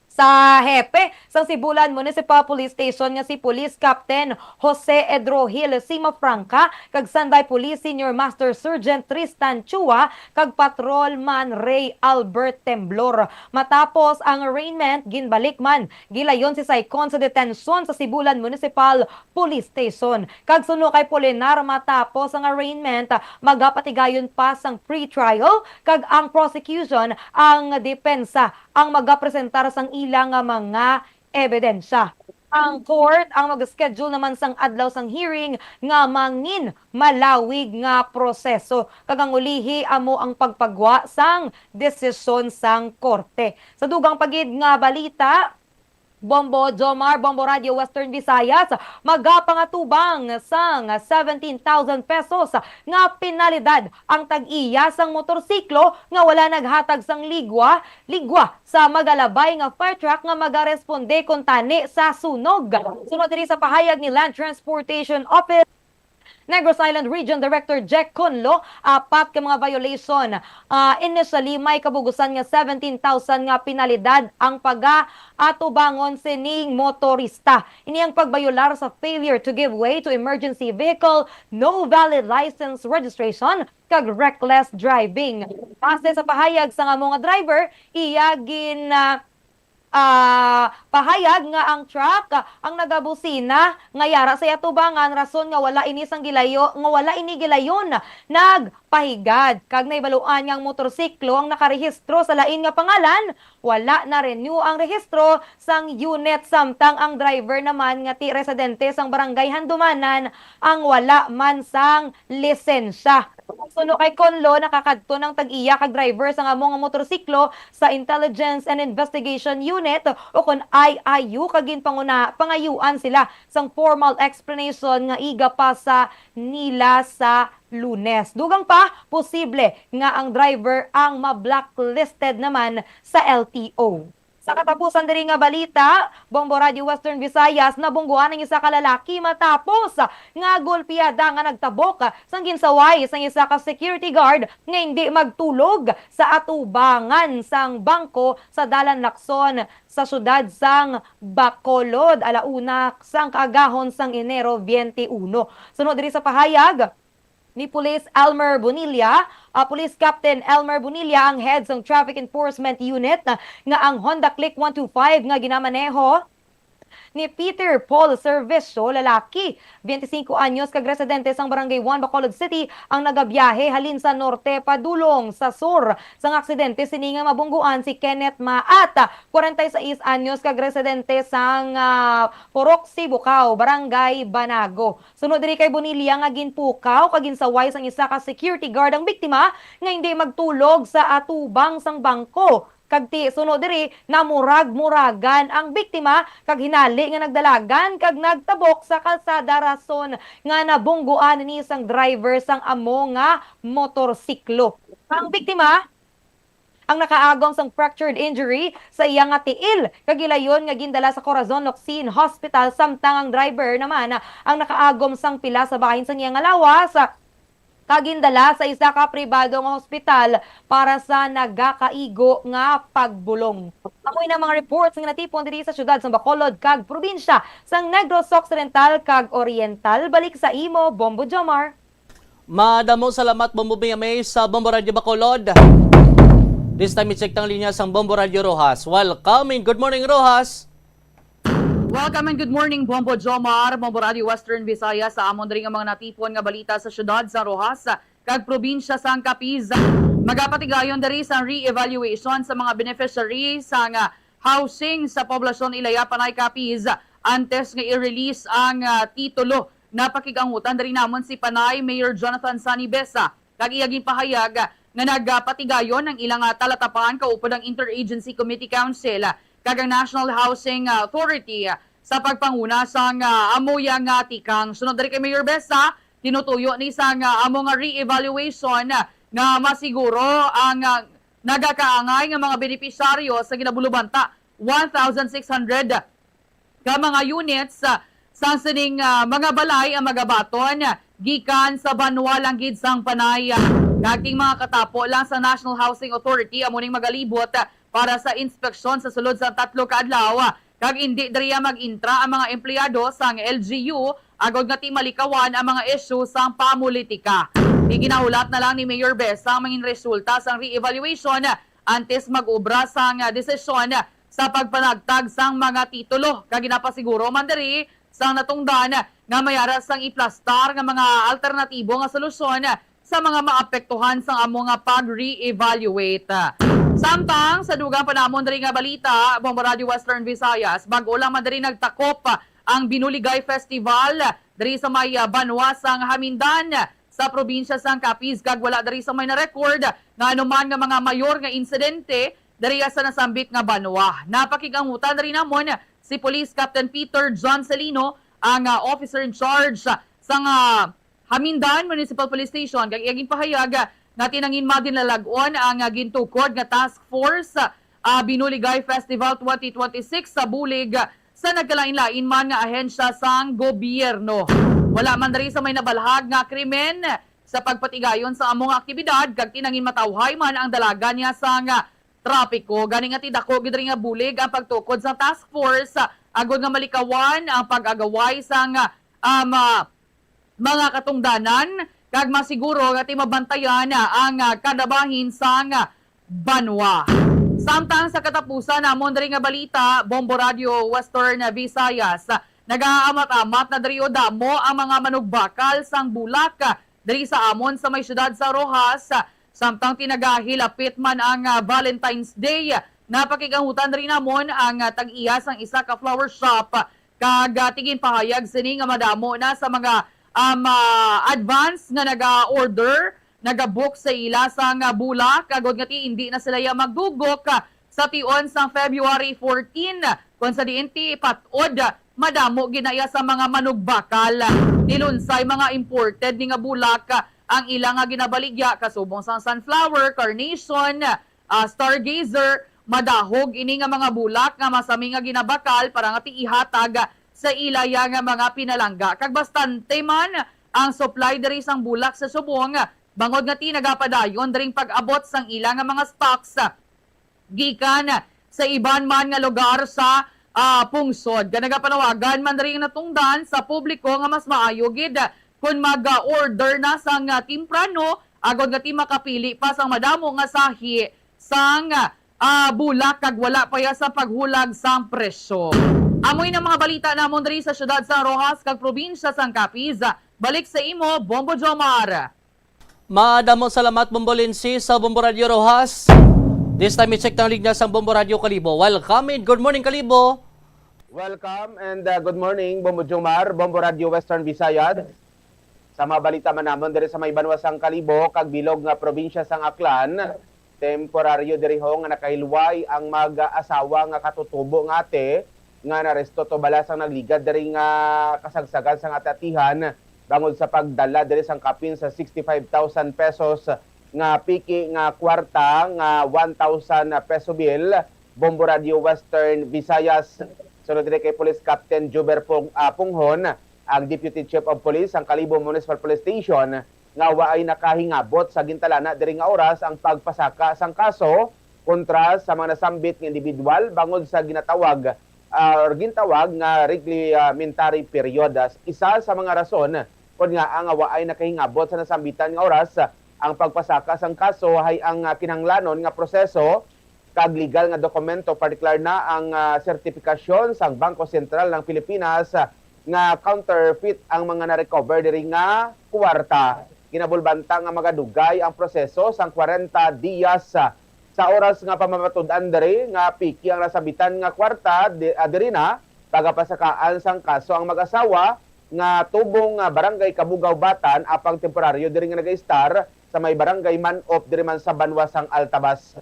sa hepe sang Sibulan Municipal Police Station nga si Police Captain Jose Edrohil Simafranca kag Sanday Police Senior Master Sergeant Tristan Chua kag Patrolman Ray Albert Temblor. Matapos ang arraignment, ginbalik man gilayon si Saicon sa detensyon sa Sibulan Municipal Police Station. Kag suno kay Pulinar, matapos ang arraignment, magapatigayon pa sang pre-trial kag ang prosecution, ang depensa, ang magapresentar sang ila nga mga ebidensya. Ang court ang mag-schedule naman sang adlaw sang hearing nga mangin malawig nga proseso, kag ang ulihi amo ang pagpagwa sang desisyon sang korte. Sa dugang pa gid nga balita, Bombo Jomar, Bombo Radio Western Visayas, magapangatubang sang seventeen thousand pesos nga penalidad ang tag-iya sang motorsiklo nga wala naghatag sang ligwa, ligwa sa magalabay nga fire truck nga magaresponde kuntani sa sunog. Suno diri sa pahayag ni Land Transportation Office Negros Island Region Director Jack Conlo, apat ka mga violation. Ah, initially, may kabugusan nga seventeen thousand nga penalidad ang pagaatubangon sining motorista. Ini ang pagbayolar sa failure to give way to emergency vehicle, no valid license registration, kag reckless driving. Base sa pahayag sang amo nga driver, iya gin, ah, ah, pahayag nga ang truck, ah, ang nagabusina nga yara sa atubangan, rason nga wala ini sang gilayo, nga wala ini gilayon nagpahigad, kag nahibaluan nga ang motorsiklo ang nakarehistro sa lain nga pangalan, wala na-renew ang rehistro sang unit, samtang ang driver naman nga ti residente sang Barangay Handumanan ang wala man sang lisensya. Suno kay Conlo, nakakadto nang tag-iya kag driver sang amo nga motorsiklo sa Intelligence and Investigation Unit, o kon I I U, kag ginpanguna-, pangayuan sila sang formal explanation nga iga pa sa nila sa Lunes. Dugang pa, posible nga ang driver ang ma-blacklisted naman sa L T O. Sa katapusan diri nga balita, Bombo Radio Western Visayas, nabungguan ang isa ka lalaki matapos nga gulpiyada nga nagtabok sang ginsaway sang isa ka security guard nga hindi magtulog sa atubangan sang bangko sa Dalan Lacson sa siyudad sang Bacolod, alauna sang kaagahon sang Enero twenty-one. Suno diri sa pahayag, ni Police Elmer Bonilla, ah, Police Captain Elmer Bonilla ang head sang Traffic Enforcement Unit, ah, nga ang Honda Click one two five nga ginamaneho ni Peter Paul Servisyo, lalaki, twenty-cinco anyos, kag residente sang Barangay one, Bacolod City, ang nagabiyahe halin sa norte padulong sa sur. Sang aksidente sini nga mabungguan si Kenneth Maat, kwarenta y seis anyos, kag residente sang, ah, Purok Sibukao, Barangay Banago. Sunod diri kay Bonilla nga ginpukaw kag ginsaway sang isa ka security guard ang biktima nga hindi magtulog sa atubang sang bangko. Kag ti suno diri, namurag-muragan ang biktima kag hinali nga nagdalagan kag nagtabok sa kalsada, rason nga nabungguan ni sang driver sang amo nga motorsiklo. Ang biktima, ang nakaagom sang fractured injury sa iya nga tiil, kag gilayon nga gindala sa Corazon Locsin Hospital, samtang ang driver naman ang nakaagom sang pila sa bahin sang iya nga lawas, kag gindala sa isa ka pribado nga hospital para sa nagakaigo nga pagbulong. Amo na mga reports nga natipon diri sa siyudad sa Bacolod kag probinsya sang Negros Occidental kag Oriental. Balik sa imo, Bombo Jomar. Madamo salamat, Bombo Mia May, sa Bombo Radyo Bacolod. This time, i-check tang linya sang Bombo Radyo Roxas. Welcome and good morning, Roxas. Welcome and good morning, Bombo Jomar, Bombo Radyo Western Visayas, sa amon diri nga mga natipon nga balita sa siyudad sa Roxas kag probinsya sang Capiz. Magapatigayon diri sa re-evaluation sa mga beneficiary sang, ah, housing sa poblasyon Ilaya, Panay, Capiz antes nga i-release ang, ah, titulo. Napakig-angutan diri namon si Panay Mayor Jonathan Sonny Besa, kag iya ginpahayag nga nagapatigayon ang ilang, ah, talatapan kaupod ang Interagency Committee Council, ah, kag ang National Housing, ah, Authority, ah, sa pagpanguna sang, ah, amo ya nga tikang. Sunod diri kay Mayor Besa, tinutuyo ni sang, ah, amo nga re-evaluation, ah, nga masiguro ang, ah, nagakaangay nga mga benepisyaryo sa ginabulubanta one thousand six hundred ka mga units, ah, sang sining, ah, mga balay ang magabaton gikan sa banwa lang gid sang Panay. Kag ting mga katapo lang sa National Housing Authority amo ning magalibot, ah, para sa inspeksyon sa sulod sang tatlo ka adlaw, ah, kag indi diriya mag-intra ang mga empleyado sang L G U agod nga ti malikawan ang mga isyu sang pamulitika. Iginahulat na lang ni Mayor Besa ang mangin resulta sang re-evaluation antes mag-obra sang, ah, desisyon sa pagpanagtag sang mga titulo, kag ginapasiguro man diri sang natungdan nga may ara sang iplastar nga mga alternatibo nga solusyon sa mga maapektuhan sang amo nga pag-re-evaluate. Samtang sa dugang pa namon diri nga balita, Bombo Radyo Western Visayas, bag-o lang man diri nagtakop ang Binuligay Festival diri sa may, ah, banwa sang Jamindan sa probinsya sang Capiz, kag wala diri sa may na-record nga anuman nga mga mayor nga insidente diri sa nasambit nga banwa. Napakig-angutan diri namon si Police Captain Peter John Celino, ang, ah, officer in charge sang, ah, Jamindan Municipal Police Station, kag iya ginpahayag nga ti nangin madinlalag-on ang, ah, gintukod nga task force, ah, Binuligay Festival twenty twenty-six sa bulig sa nagkalain-lain man nga ahensya sang gobyerno. Wala man diri sa may nabalhag nga krimen sa pagpatigayon sa amo nga aktibidad, kag ti nangin matawhay man ang dalagan niya sang, ah, trapiko. Gani nga ti dako gid diri nga bulig ang pagtukod sa task force, ah, agod nga malikawan ang pag-agaway sang, ah, um, ah, mga katungdanan, kag masiguro nga ti mabantayan ang, ah, kada bahin sang, ah, banwa. Samtang sa katapusan namon diri nga balita, Bombo Radyo Western Visayas, nagaamat-amat na diri o damo ang mga manugbakal sang bulak, ah, diri sa amon sa may siyudad sa Roxas. Samtang ti nagahilapit man ang, ah, Valentine's Day, napakig-angutan diri namon ang, ah, tag-iya sang isa ka flower shop, kag, ah, ti ginpahayag sini nga madamo na sa mga, um, ah, advance nga naga-order, naga-book sa ila sang, ah, bulak, agod nga ti indi na sila ya magdugok, ah, sa tion sang February fourteen, kon sa diin ti pat-od, ah, madamo gid na iya sa mga manugbakal. Ti lunsay mga imported ni nga bulak, ah, ang ila nga ginabaligya, kasubong sang sunflower, carnation, ah, stargazer, madahog ini nga mga bulak nga masami nga ginabakal para nga ti ihatag sa ila ya nga mga pinalangga. Kag bastante man ang supply diri sang bulak sa subong, bangod nga ti nagapadayon diring pag-abot sang ila nga mga stocks, ah, gikan sa iban man nga lugar sa, ah, pungsod. Kag nagapanawagan man diri nga natungdan sa publiko nga mas maayo gid kon mag-order na sang, ah, temprano, agod nga ti makapili pa sang madamo nga sahi sang, ah, bulak kag wala pa ya sa paghulag sang presyo. Amo ini ang mga balita namon diri sa siyudad sang Roxas kag probinsya sang Capiz. Balik sa imo, Bombo Jomar. Madamo salamat, Bombo Lindsay, sa Bombo Radio Roxas. This time, i-check ang linya sang Bombo Radio Kalibo. Welcome and good morning, Kalibo. Welcome and uh, good morning, Bombo Jomar, Bombo Radio Western Visayas. Sa mga balita man namon diri sa may banwa sang Kalibo kag bilog nga probinsya sang Aklan, temporaryo diri ho nga nakahilway ang mag-asawa nga katutubo nga ate nga naresto to bala sang nagligad diri nga kasagsagan sang ate-atihan bangod sa pagdala diri sang kapin sa sixty-five thousand pesos nga piki nga kwarta nga one thousand peso bill, Bombo Radio Western Visayas. Sunod diri kay Police Captain Juber Pung, ah, Punghon, ang Deputy Chief of Police sang Kalibo Municipal Police Station, nga waay nakahingabot sa gintalana diri nga oras ang pagpasaka sang kaso kontra sa mga nasambit nga individual bangod sa ginatawag, ah, or gintawag nga reglementary period. Isa sa mga rason kon ngaa nga waay nakahingabot sa nasambitan nga oras ang pagpasaka sang kaso hay ang, ah, kinahanglanon nga proseso kag legal nga dokumento, partikular na ang, ah, sertifikasyon sang Bangko Sentral ng Pilipinas, ah, nga counterfeit ang mga na-recover diri nga kuwarta. Ginabulbanta nga magadugay ang proseso sang kwarenta diyas, ah, sa oras nga pamamatud-an diri nga piki ang nasambitan nga kwarta di, ah, diri na pagapasakaan sang kaso ang mag-asawa nga tubong nga Barangay Kabugaw Batan apang temporaryo diri nga nagaistar sa may Barangay Manop diri man sa banwa sang Altabas.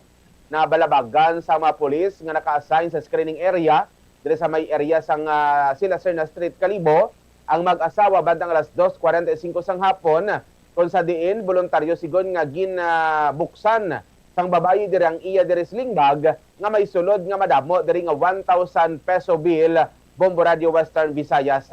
Nabalabagan sa mga pulis nga naka-assign sa screening area diri sa may area sang, ah, Silacerna Street, Kalibo, ang mag-asawa bandang alas dos kwarenta y cinco sang hapon, kung sa diin boluntaryo sigon nga ginabuksan sang babayi diri ang iya diri sling bag nga may sulod nga madamo diri nga one thousand peso bill, Bombo Radio Western Visayas.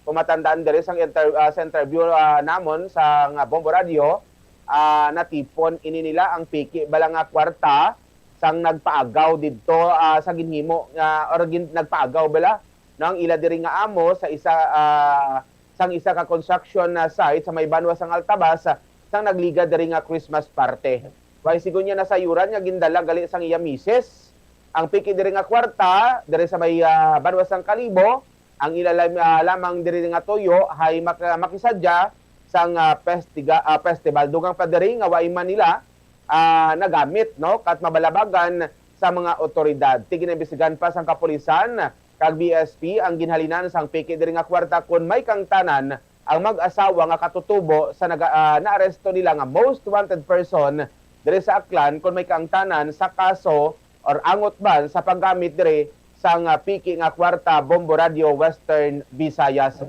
Kung matandaan diri sang inter-, ah, sa interview, ah, namon sa nga Bombo Radio, ah, natipon ini nila ang piki bala nga kwarta sang nagpaagaw didto, ah, sa ginhimo nga, or gin-, nagpaagaw bala, no, ang ila diri nga amo sa isa, ah, sang isa ka construction na site sa may banwa sang Altabas, ah, sang nagligad diri nga Christmas party. Way sigon niya nasayuran nga gindala gali sang iya misis ang piki diri nga kwarta diri sa may, ah, banwa sang Kalibo. Ang ila lam-, ah, lamang diri nga tuyo hay mak-, makisadya sang, ah, festiga-, ah, festival. Dugang pa diri nga way man nila, ah, nagamit, no, kat mabalabagan sa mga otoridad. Tiginimbestigahan pa sang kapulisan kag B S P ang ginhalinan sang piki diri nga kwarta kon may kaangtanan ang mag-asawa nga katutubo sa naga-, ah, naaresto nila nga most wanted person diri sa Aklan kon may kaangtanan sa kaso or angot man sa paggamit diri sang, ah, piki nga kwarta, Bombo Radio Western Visayas.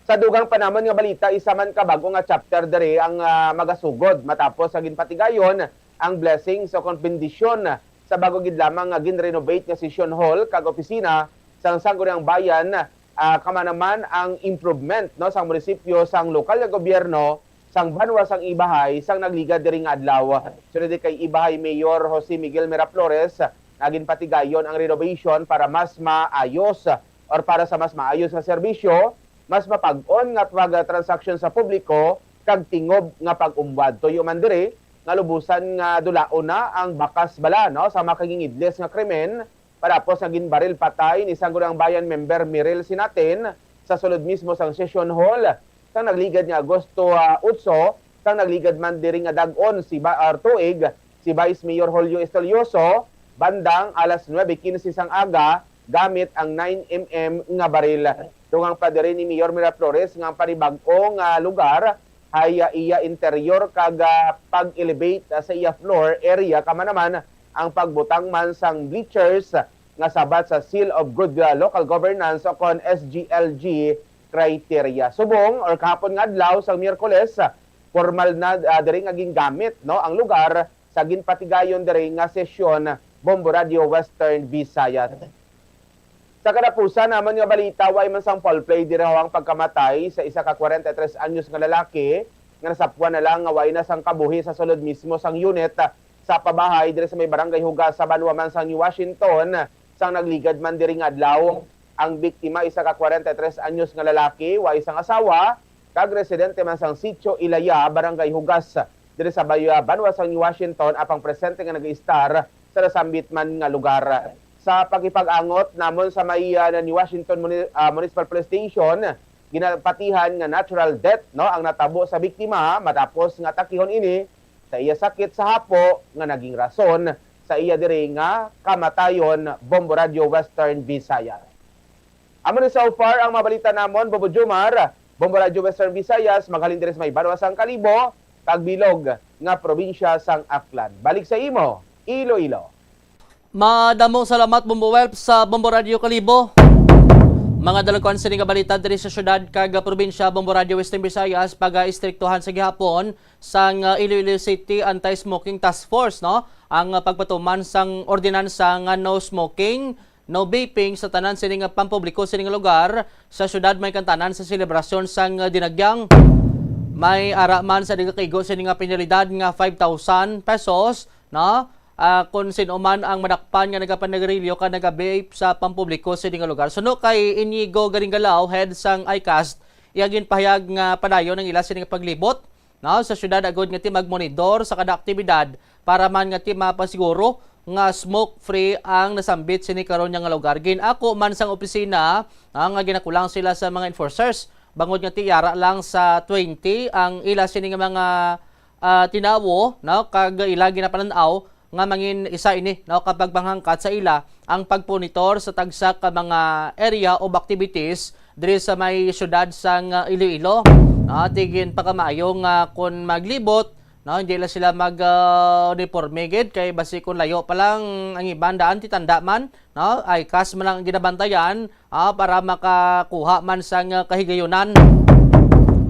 Sa dugang pa namon nga balita, isa man ka bag-o nga chapter diri ang, ah, magasugod matapos sa ginpatigayon ang blessings o kon bendisyon sa bago gid lamang nga ginrenovate nga session hall kag opisina sang Sangguniang Bayan, ah, kamanaman ang improvement, no, sang munisipyo sang lokal nga gobyerno sang banwa sang Ibahay sang nagligad diri nga adlaw. Sunod kay Ibahay Mayor Jose Miguel Miraflores, nga ginpatigayon ang renovation para mas maayos or para sa mas maayos nga serbisyo, mas mapag-on nga pagtransaksyon sa publiko, kag tingob nga pag-umbwad. Tuyo man diri nga lubusan nga dulaon na ang bakas bala, no, sa makagingidlis nga krimen, parapos nga ginbaril patay ni Sangguniang Bayan member Miril Sinatin sa sulod mismo sang session hall sang nagligad nga Agosto, ah, otso, sang nagligad man diri nga dag-on si ba-, or tuig, si Vice Mayor Julio Estolioso, bandang alas nuebe quince sang aga, gamit ang nine M M nga baril. Dugang pa diri ni Mayor Miraflores nga ang panibag-o nga lugar hay, ah, iya interior kag, ah, pag-elevate, ah, sa iya floor area, kamanaman ang pagbutang man sang bleachers nga sabat sa Seal of Good, ah, Local Governance o kon S G L G criteria. Subong or kahapon nga adlaw sang Miyerkules, ah, formal na, ah, diri nga gingamit, no, ang lugar sa ginpatigayon diri nga sesyon, Bombo Radio Western Visayas. Sa katapusan namon nga balita, way man sang foul play diri ho ang pagkamatay sa isa ka kwarenta y tres anyos nga lalaki nga nasapwan na lang nga way na sang kabuhi sa sulod mismo sang unit sa pabahay diri sa may barangay Hugas sa banwa man sang New Washington sang nagligad man diri nga adlaw. Ang biktima, isa ka kwarenta y tres anyos nga lalaki, way sang asawa, kag residente man sang Sitio Ilaya, Barangay Hugas, diri sa bay-, ah, banwa sang New Washington, apang presente nga nag-iistar sa nasambit man nga lugar. Sa pakipag-angot namon sa may, ah, ni Washington Muni-, ah, Municipal Police Station, ginapatihan nga natural death, no, ang natabo sa biktima matapos nga atakihon ini sa iya sakit sa hapo nga naging rason sa iya diri nga kamatayon. Bombo Radyo Western Visayas. Amo ni so far ang mabalita namon, Bobo Jomar. Bombo Radyo Western Visayas, maghalin diri sa may banwa sang Kalibo, kag bilog nga probinsya sang Aklan. Balik sa imo, Iloilo. Madamo salamat, Bombo Welp, sa Bombo Radyo Kalibo. Mga dalagkuan sini nga balita diri sa syudad kag probinsya, Bombo Radyo Western Visayas, pag-istriktuhan sa gihapon sang, uh, Iloilo City Anti-Smoking Task Force, no? Ang, uh, pagpatuman sang ordinansa nga no smoking, no vaping sa tanan sini nga pampubliko sini nga lugar sa syudad may kantanan sa selebrasyon sang, uh, Dinagyang. May ara man sa nagakaigo sini nga penalidad nga five thousand pesos, no? Ah, kung sino man ang madakpan nga nagapanagarilyo ka nagabape sa pampubliko sini nga lugar. Suno kay Inigo Garingalao, head sang ICAST, iya ginpahayag nga padayon ang ila sini nga paglibot, no, sa syudad agod nga ti magmonitor sa kada aktibidad para man nga ti mapasiguro nga smoke-free ang nasambit sini karon nga lugar. Gin-ako man sang opisina, ah, nga ginakulang sila sa mga enforcers bangod nga ti yara lang sa twenty ang ila sini nga mga, ah, tinawo, no, kag ila ginapanan-aw nga mangin isa ini, no, kapag panghangkat sa ila ang pagmonitor sa tagsa ka mga area of activities diri sa may syudad sang, ah, Iloilo. No, ti ginpakamaayo nga kon maglibot, no, hindi lang sila mag, ah, uniforme gid, kay basi kon layo pa lang ang iban daan ti tanda man, no, ICAST man lang ang ginabantayan, ah, para makakuha man sang, ah, kahigayunan.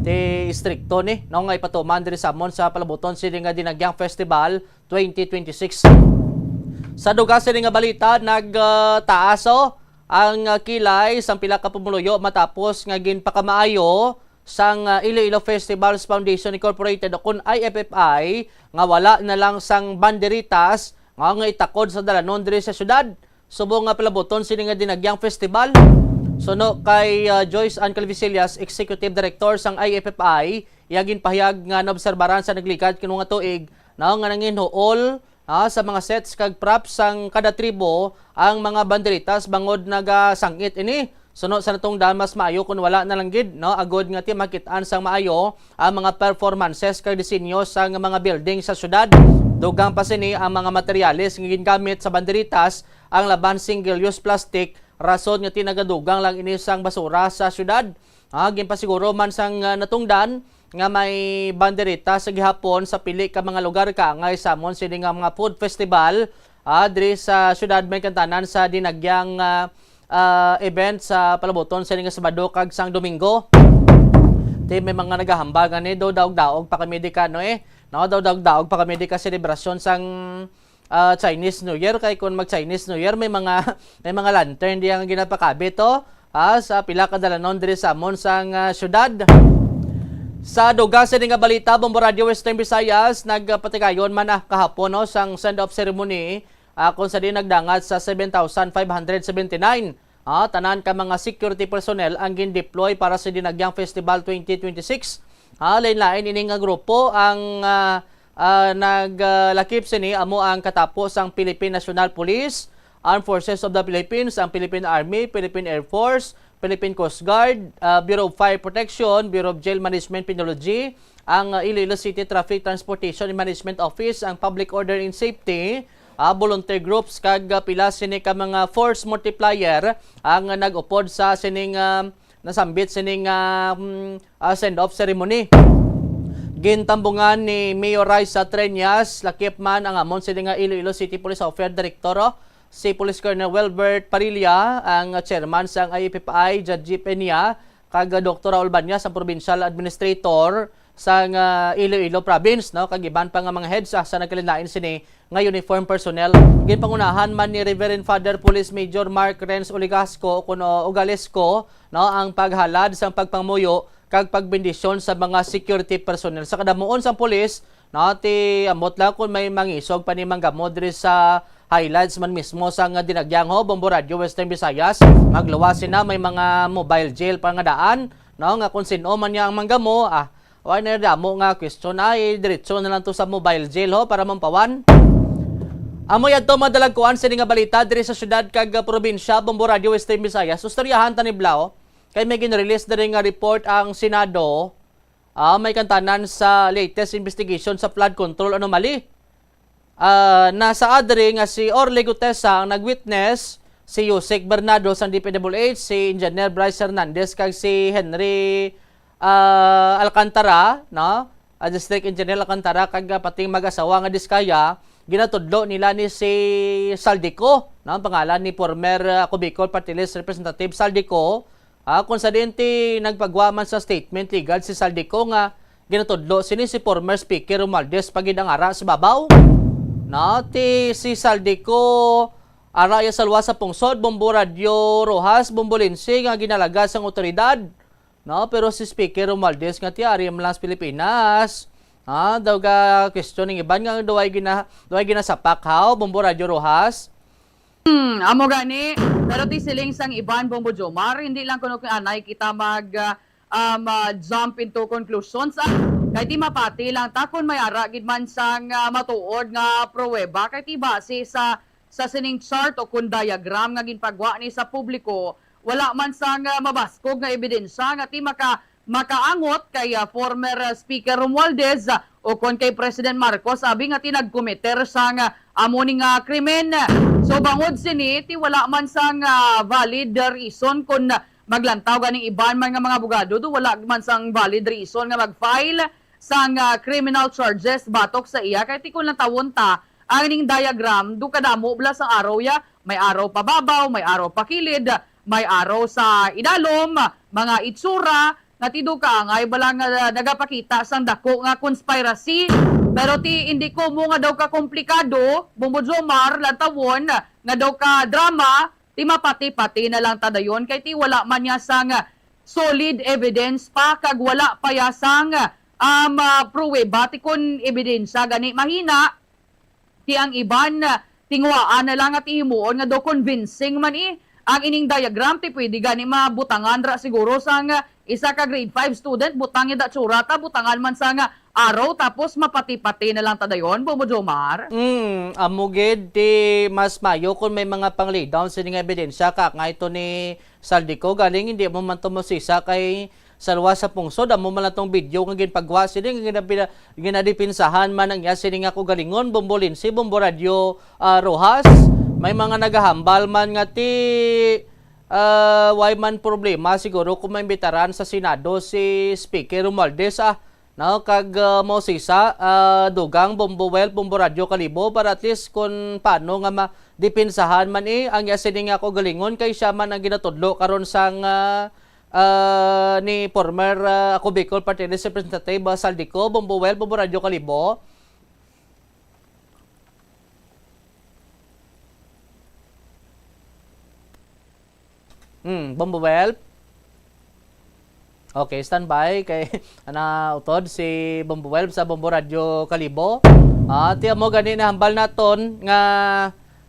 Ti istrikto ni, no, nga ipatuman diri sa amon sa palabuton sini nga Dinagyang Festival twenty twenty-six. Sa dugang sini nga balita, nagtaas, oh, ang, ah, kilay sang pila ka pumuluyo matapos nga ginpakamaayo sang, ah, Iloilo Festivals Foundation Incorporated o kun I F F I nga wala na lang sang banderitas nga, nga itakod sa dalanon diri sa syudad subong nga palabuton sini nga Dinagyang Festival. Suno kay, ah, Joyce Ann Calvisillas, Executive Director sang I F F I, iya ginpahayag nga naobserbaran sa nagligad kuno nga tuig, no, nga nanginhuol, ah, sa mga sets kag props sang kada tribo ang mga banderitas bangod nagasangit ini. Suno sa natungdan, mas maayo kon wala na lang gid, no, agod nga ti makit-an sang maayo ang mga performances kag disenyo sang mga building sa syudad. Dugang pa sini ang mga materyales nga gingamit sa banderitas, ang laban single-use plastic, rason nga ti nagadugang lang ini sang basura sa syudad. Ah, ginpasiguro man sang, ah, natungdan nga may banderita sa gihapon sa pili ka mga lugar kaangay samon sini nga mga food festival, ah, diri sa syudad may kantanan sa Dinagyang, ah, ah, event sa palabuton sini nga Sabado kag sang Domingo. Ti may mga nagahambal nga ni daw daog-daog pa kami di ka, no, eh. No, daw daog-daog pa kami di ka selebrasyon sang, ah, Chinese New Year, kay kung mag Chinese New Year may mga, may mga lantern diya nga ginapakabit, oh, ah, sa pila ka dalanon diri sa amon sang, ah, syudad. Sa dugang sini nga balita, Bombo Radio Western Visayas, nagpatigayon man, ah, kahapon, no, sang send-off ceremony, ah, kung sa di nagdangat sa seven thousand five hundred seventy-nine. Ah, tanan ka mga security personnel ang gin-deploy para sa Dinagyang Festival twenty twenty-six. Ah, lain-lain ini nga grupo ang, ah, ah, naglakip sini amo ang katapo sang Philippine National Police, Armed Forces of the Philippines, ang Philippine Army, Philippine Air Force, Philippine Coast Guard, ah, Bureau of Fire Protection, Bureau of Jail Management Penology, ang, ah, Iloilo City Traffic Transportation and Management Office, ang Public Order and Safety, ah, volunteer groups, kag, ah, pila sini ka mga force multiplier ang, ah, nag-upod sa sining, ah, nasambit sining, ah, mm, ah, send-off ceremony. Gintambungan ni Mayor Raisa Treñas, lakip man ang amon sini nga Iloilo City Police Officer Director, oh, si Police Colonel Welbert Parilla, ang chairman sang I F F I, Judge Peña, kag Doktor Raul Bañas, ang provincial administrator sang, ah, Iloilo Province, no, kag iban pa nga mga heads, ah, sa nagkalain-lain sini nga uniform personnel. Ginpangunahan man ni Reverend Father Police Major Mark Renz Oligasco, kuno Ogalesco, no, ang paghalad sang pagpangamuyo kag pagbendisyon sa mga security personnel. Sa kadamuon sang pulis, no, ti ambot lang kung may mangisog pa ni manggamo diri sa highlights man mismo sang Dinagyang, ho, Bombo Radio Western Visayas. Magluwas sina, may mga mobile jail pa nga daan, no, nga kung sin-o man niya ang manggamo, ah, wa na damo nga question, ay diretso na lang to sa mobile jail, ho, para mampawan. Amo yadto, madalagkuan sini nga balita diri sa syudad kag, ah, probinsya, Bombo Radio Western Visayas. Istoryahan ta ni Blau, kay may gin-release diri nga report ang Senado. Ah, may kantanan sa latest investigation sa flood control anomaly. Ah, nasa adri nga si Orly Gutesa ang nag-witness, si Yusek Bernardo sang D P W H, si Engineer Bryce Hernandez, kag si Henry, ah, Alcantara, no? Ah, District Engineer Alcantara, kag, ah, pati mag-asawa nga Diskaya, ginatudlo nila ni si Saldico, no? Ang pangalan ni former, ah, Ako Bicol Party List Representative Saldico, ah, kung sa diin ti nagpagwa man sa statement legal si Saldico nga ginatudlo sini si former Speaker Romualdez pa gid ang ara sa babaw. Na ti si Saldico, ara iya sa luwas sa pungsod, Bombo Radyo Rojas, Bombo Lindsay nga ginalaga sang awtoridad. No, pero si Speaker Romualdez nga ti ari man lang sa Pilipinas. Ah, daw ga question ning iban nga daw ay gina-, daw ay ginasapak, haw, Bombo Radyo Rojas. Hmm, amo gani. Pero ti siling sang iban, Bombo Jomar, hindi lang kuno kay anay kita mag, ah, um, ah, jump into conclusions, ah. Kay ti mapati lang ta kung may ara gid man sang, ah, matuod nga pruweba, kay ti base sa, sa sining chart o kun diagram nga ginpagwa ni sa publiko, wala man sang, ah, mabaskog nga ebidensya nga ti maka-, makaangot kay, ah, former, ah, Speaker Romualdez, ah, o kon kay President Marcos, abi nga ti nagkometer sang, ah, amo ni nga krimen. So, bangod sini, ti wala man sang, ah, valid reason kon maglantaw ganing iban man nga mga abogado, do wala man sang valid reason nga mag-file sang, ah, criminal charges batok sa iya. Kay ti kon lantawon ta ang ning diagram, do kadamo bala sang araw ya, may araw pa babaw, may araw pa kilid, may araw sa idalom, mga itsura, nga ti do kaangay bala nga nagapakita sang dako nga conspiracy. Pero ti indi ko mo nga daw ka komplikado, Bombo Jomar, lantawon, nga daw ka drama, ti mapati-pati na lang ta dayon, kay ti wala man niya sang solid evidence pa, kag wala pa ya sang, um, ah, pruweba, ti kon ebidensya gani mahina, ti ang iban, ah, tinguhaan na lang at himuon nga daw convincing man, eh. Ang ining diagram, ti pwede gani mabutangan ra siguro sang, ah, isa ka grade five student, butang ida tsura ta, butangan man sang, ah, araw, tapos mapati-pati na lang ta dayon, Bombo Jomar. Mm, amo gid, ti mas mayo kung may mga pang-lay down sini nga ebidensya, kag nga ito ni Saldico, galing hindi mo man to masisa kay sa luwas sa pungsod, amo man lang tong video nga ginpagwa sini, nga ginapina-, ginadipinsahan man ang iya sini nga kaugalingon, Bombo Lindsay, Bombo Radyo, ah, Rojas. May mga nagahambal man nga ti, ah, way man problema siguro kung maimbitaran sa Senado si Speaker Romualdez, ah, no? Kag, ah, mao sisa, ah, dugang, Bombo Well, Bombo Radyo Kalibo, para at least kung paano nga ma-, dipinsahan man, eh, ang iya sini nga kaugalingon kay siya man ang ginatudlo karon sang, ah, ah, ni former, ah, Ako Bicol Party List Representative, ah, Saldico, Bombo Well, Bombo Radyo Kalibo. Hmm, Bombo Well? Okay, standby kay ana utod si Bombo Well sa Bombo Radyo Kalibo. Ah, ti amo gani nahambal naton nga,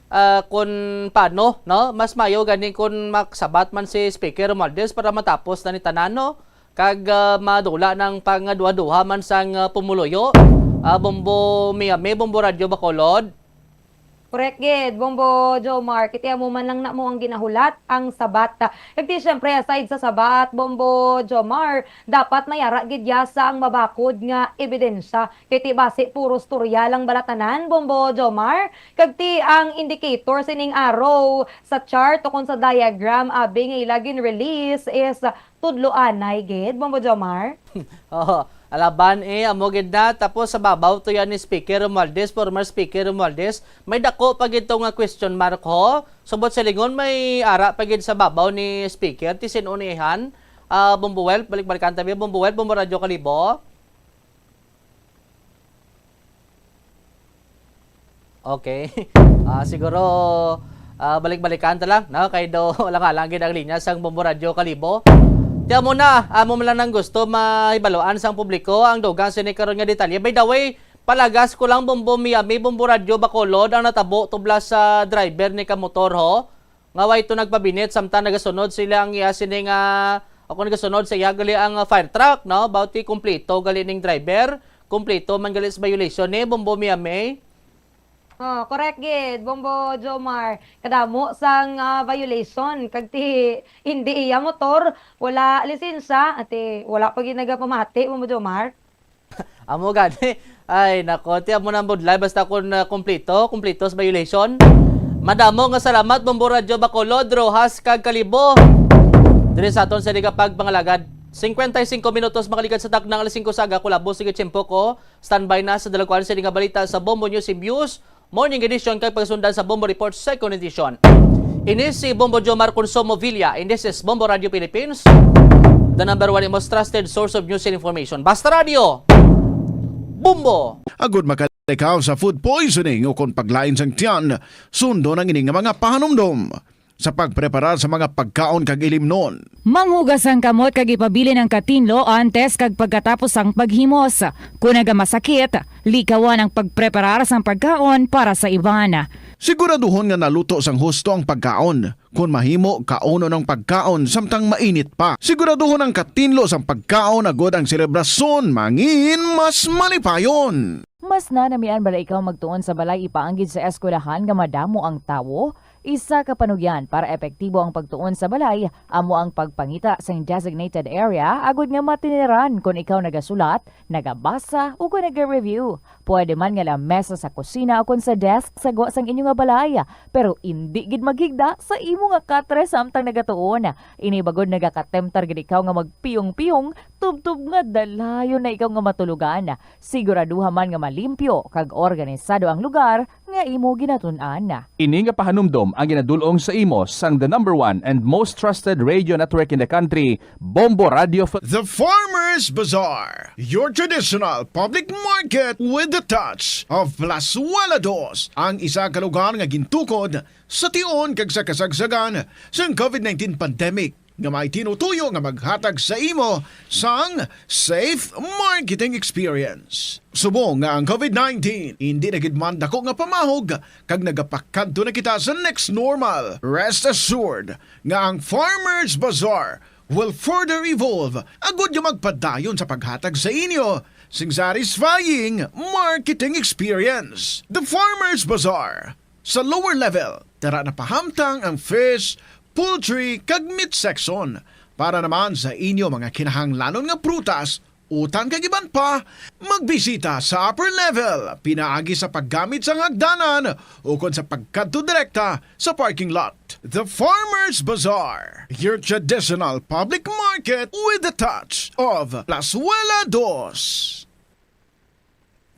ah, kun paano, no? Mas mayo gani kun maksabat man si Speaker Romualdez para matapos na ni tanan, no? Kag, ah, madula nang pangaduha-duha man sang, ah, pumuluyo. Ah, Bombo Miami, Bombo Radyo Bacolod. Correct gid, Bombo Jomar. Kiti amo man lang na mo ang ginahulat, ang sabat. Kag ti, syempre, aside sa sabat, Bombo Jomar, dapat may ara gid ya sa ang mabakod nga ebidensya. Kay ti basi puro storya lang bala tanan, Bombo Jomar. Kag ti ang indicator sining arrow sa chart o kon sa diagram, abi nga ila gin-release is tudloanay gid, Bombo Jomar? Oo, alaban, eh, amo gid na. Tapos sa babaw to yan ni Speaker Romualdez, former Speaker Romualdez, may dako pa gid to nga question mark, ho. Subot silingon, may ara pa gid sa babaw ni Speaker, ti sin-o ni ihan. Ah, Bombo Well, balik-balikan tabi, Bombo Well, Bombo Radyo Kalibo. Okay. Ah, siguro, ah, balik-balikan ta lang, no? Kay do, wala nga lang gid ang linya sang Bombo Radyo Kalibo. Ti amo na, amo man lang nang gusto mahibaluan sang publiko ang dugang sini karon nga detalye. By the way, palagas ko lang, Bombo Miami, Bombo Radyo Bacolod, ang natabo tubla sa driver ni ka motor, ho. Nga way to nagpabinit samtang nagasunod sila ang iya sini nga, o kung nagasunod sa iya gali ang, ah, fire truck, no? Bauti kompleto gali ning driver, kompleto man gali sa violation ni Bombo Miami. Oh, correct gid, Bombo Jomar. Kadamo sang, ah, violation. Kag ti, hindi iya motor, wala lisensya, ati wala pa gid nagapamati, Bombo Jomar. Amo gani. Ay, nako, ti amo na ang budlay basta kun, ah, kumpleto, kumpleto sa violation. Madamo nga salamat, Bombo Radyo Bacolod, Roxas, kag Kalibo. Diri sa aton sa Liga Pagpangalagad, cincuenta y cinco minutos makaligad sa taknang alas singko sa aga, kulabo, sige, tiyempo ko. Standby na sa dalagkuan sini nga balita sa Bombo News and Views Morning Edition kag pagsundan sa Bombo Report Second Edition. Ini si Bombo Jomar Consumo Villa, and this is Bombo Radio Philippines, the number one and most trusted source of news and information. Basta Radio, Bombo! Agud makalikaw sa food poisoning o kon paglain sang tiyan, sundon ang ini nga mga pahanumdom sa pagpreparar sa mga pagkaon kag ilimnon. Manghugas ang kamot kag ipabilin ang katinlo antes kag pagkatapos sang paghimos. Kon nagamasakit, likawan ang pagpreparar sang pagkaon para sa iban. Siguraduhon nga naluto sang husto ang pagkaon. Kon mahimo, kaunon ang pagkaon samtang mainit pa. Siguraduhon ang katinlo sang pagkaon agud ang selebrasyon mangin mas malipayon. Mas nanamian bala ikaw magtuon sa balay ipaanggid sa eskwelahan nga madamo ang tawo? Isa ka panugyan para epektibo ang pagtuon sa balay amo ang pagpangita sing designated area agud nga matiniran kon ikaw nagasulat, nagabasa, o kon naga-review. Pwede man nga lamesa sa kusina o kon sa desk sa gwa sang inyo nga balay, pero indi gid maghigda sa imo nga katre samtang nagatuon. Ini bagod nagakatemtar gid ikaw nga magpiyong-piyong tubtob nga dalayon na ikaw nga matulogan. Siguraduha man nga malimpyo kag organisado ang lugar nga imo ginatun-an. Ini nga pahanumdom ang ginadul-ong sa imo sang the number one and most trusted radio network in the country, Bombo Radio Phil- The Farmers Bazaar, your traditional public market with the touch of Plazuela Dos, ang isa ka lugar nga gintukod sa tion kag sa kasagsagan sang COVID nineteen pandemic, nga may tinutuyo nga maghatag sa imo sang safe marketing experience. Subong nga ang COVID nineteen indi na gid man dako nga pamahog kag nagapakadto na kita sa next normal, rest assured nga ang Farmers Bazaar will further evolve agud nga magpadayon sa paghatag sa inyo sing satisfying marketing experience. The Farmers Bazaar. Sa lower level, tara na pahamtang ang fish, poultry, kag meat section. Para naman sa inyo mga kinahanglanon nga prutas, utan kag iban pa, magbisita sa upper level pinaagi sa paggamit sang hagdanan ukon sa pagkadto direkta sa parking lot. The Farmers Bazaar, your traditional public market with the touch of Plazuela Dos.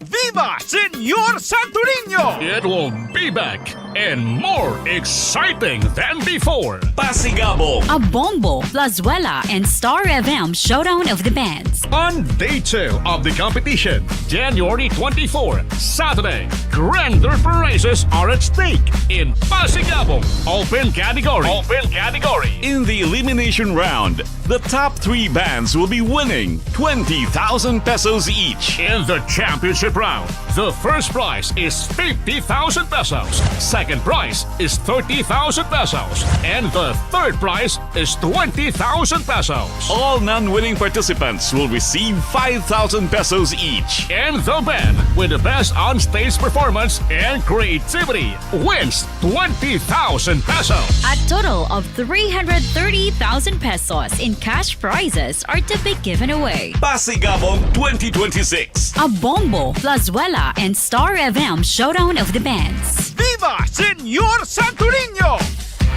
Viva Señor Santo Niño! It will be back and more exciting than before. Pasigabong. A Bombo, Plazuela, and Star F M Showdown of the Bands. On day two of the competition, January twenty-four, Saturday, grander prizes are at stake in Pasigabong Open Category. Open Category. In the elimination round, the top three bands will be winning twenty thousand pesos each. In the championship round, the first prize is fifty thousand pesos, second prize is thirty thousand pesos, and the third prize is twenty thousand pesos. All non-winning participants will receive five thousand pesos each. And the band with the best on-stage performance and creativity wins twenty thousand pesos. A total of three hundred thirty thousand pesos in cash prizes are to be given away. Pasigabong twenty twenty-six. A Bombo, Plazuela, and Star F M Showdown of the Bands. Viva Señor Santo Niño!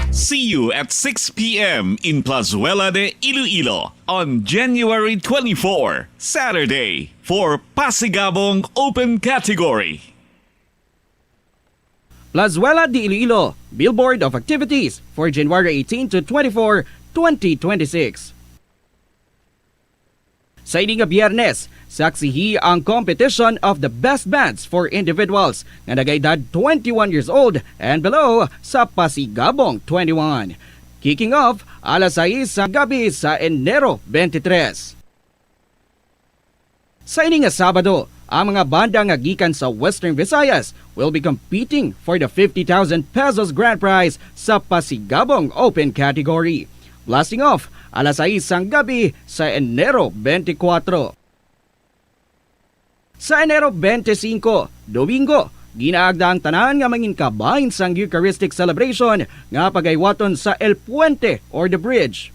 See you at six p m in Plazuela de Iloilo on January twenty-four, Saturday, for Pasigabong Open Category. Plazuela de Iloilo, Billboard of Activities for January eighteen to twenty-four, twenty twenty-six. Sa ini nga Biyernes, saksihi ang competition of the best bands for individuals nga nagaedad twenty-one years old and below sa Pasigabong twenty-one. Kicking off alas sais sa gabi sa Enero twenty-three. Sa ini nga Sabado, ang mga banda nga gikan sa Western Visayas will be competing for the fifty thousand pesos grand prize sa Pasigabong Open Category. Blasting off, alas sais sang gabi sa Enero twenty-four. Sa Enero twenty-five, Domingo, Ginaagda ang tanan nga mangin kabahin sang Eucharistic celebration nga pagaywaton sa El Puente or the Bridge.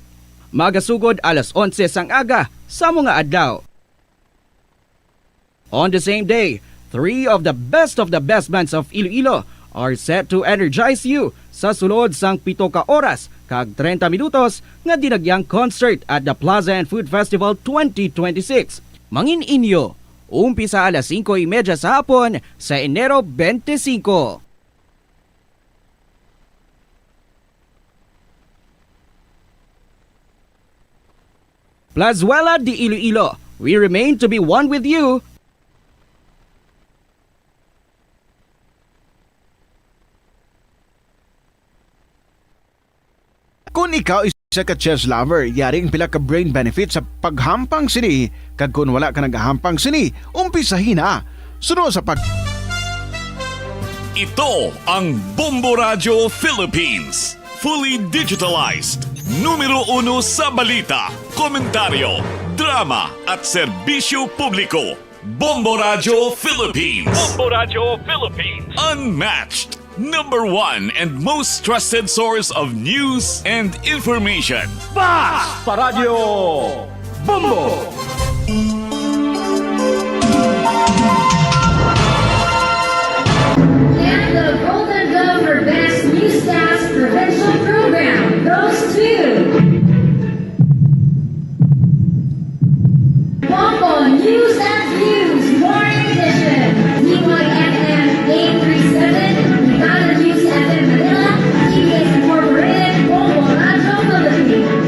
Magasugod alas onse sang aga sa mga adlaw. On the same day, three of the best of the best bands of Iloilo are set to energize you sa sulod sang pito ka oras kag treinta minutos nga dinagyang concert at the Plaza and Food Festival twenty twenty-six. Mangin inyo, umpisa alas singko y media sa hapon sa Enero twenty-five. Plazuela de Iloilo, we remain to be one with you. Kung ikaw isa ka chess lover, yari ang pila ka brain benefit sa paghampang sini, kag kung wala ka nagahampang sini, umpisahi na. Suno sa pag- Ito ang Bombo Radyo Philippines. Fully digitalized. Numero uno sa balita, komentaryo, drama, at serbisyo publiko. Bombo Radyo Philippines. Bombo Radyo Philippines. Unmatched. Number one and most trusted source of news and information. Basta Radyo Bombo! And the Golden Glove for Best Newscast Provincial Program goes to Bombo News and Views Morning Edition, D Y F M eight three seven, Ligado News F M Manila, T V S Incorporated, Bombo Radyo Philippines.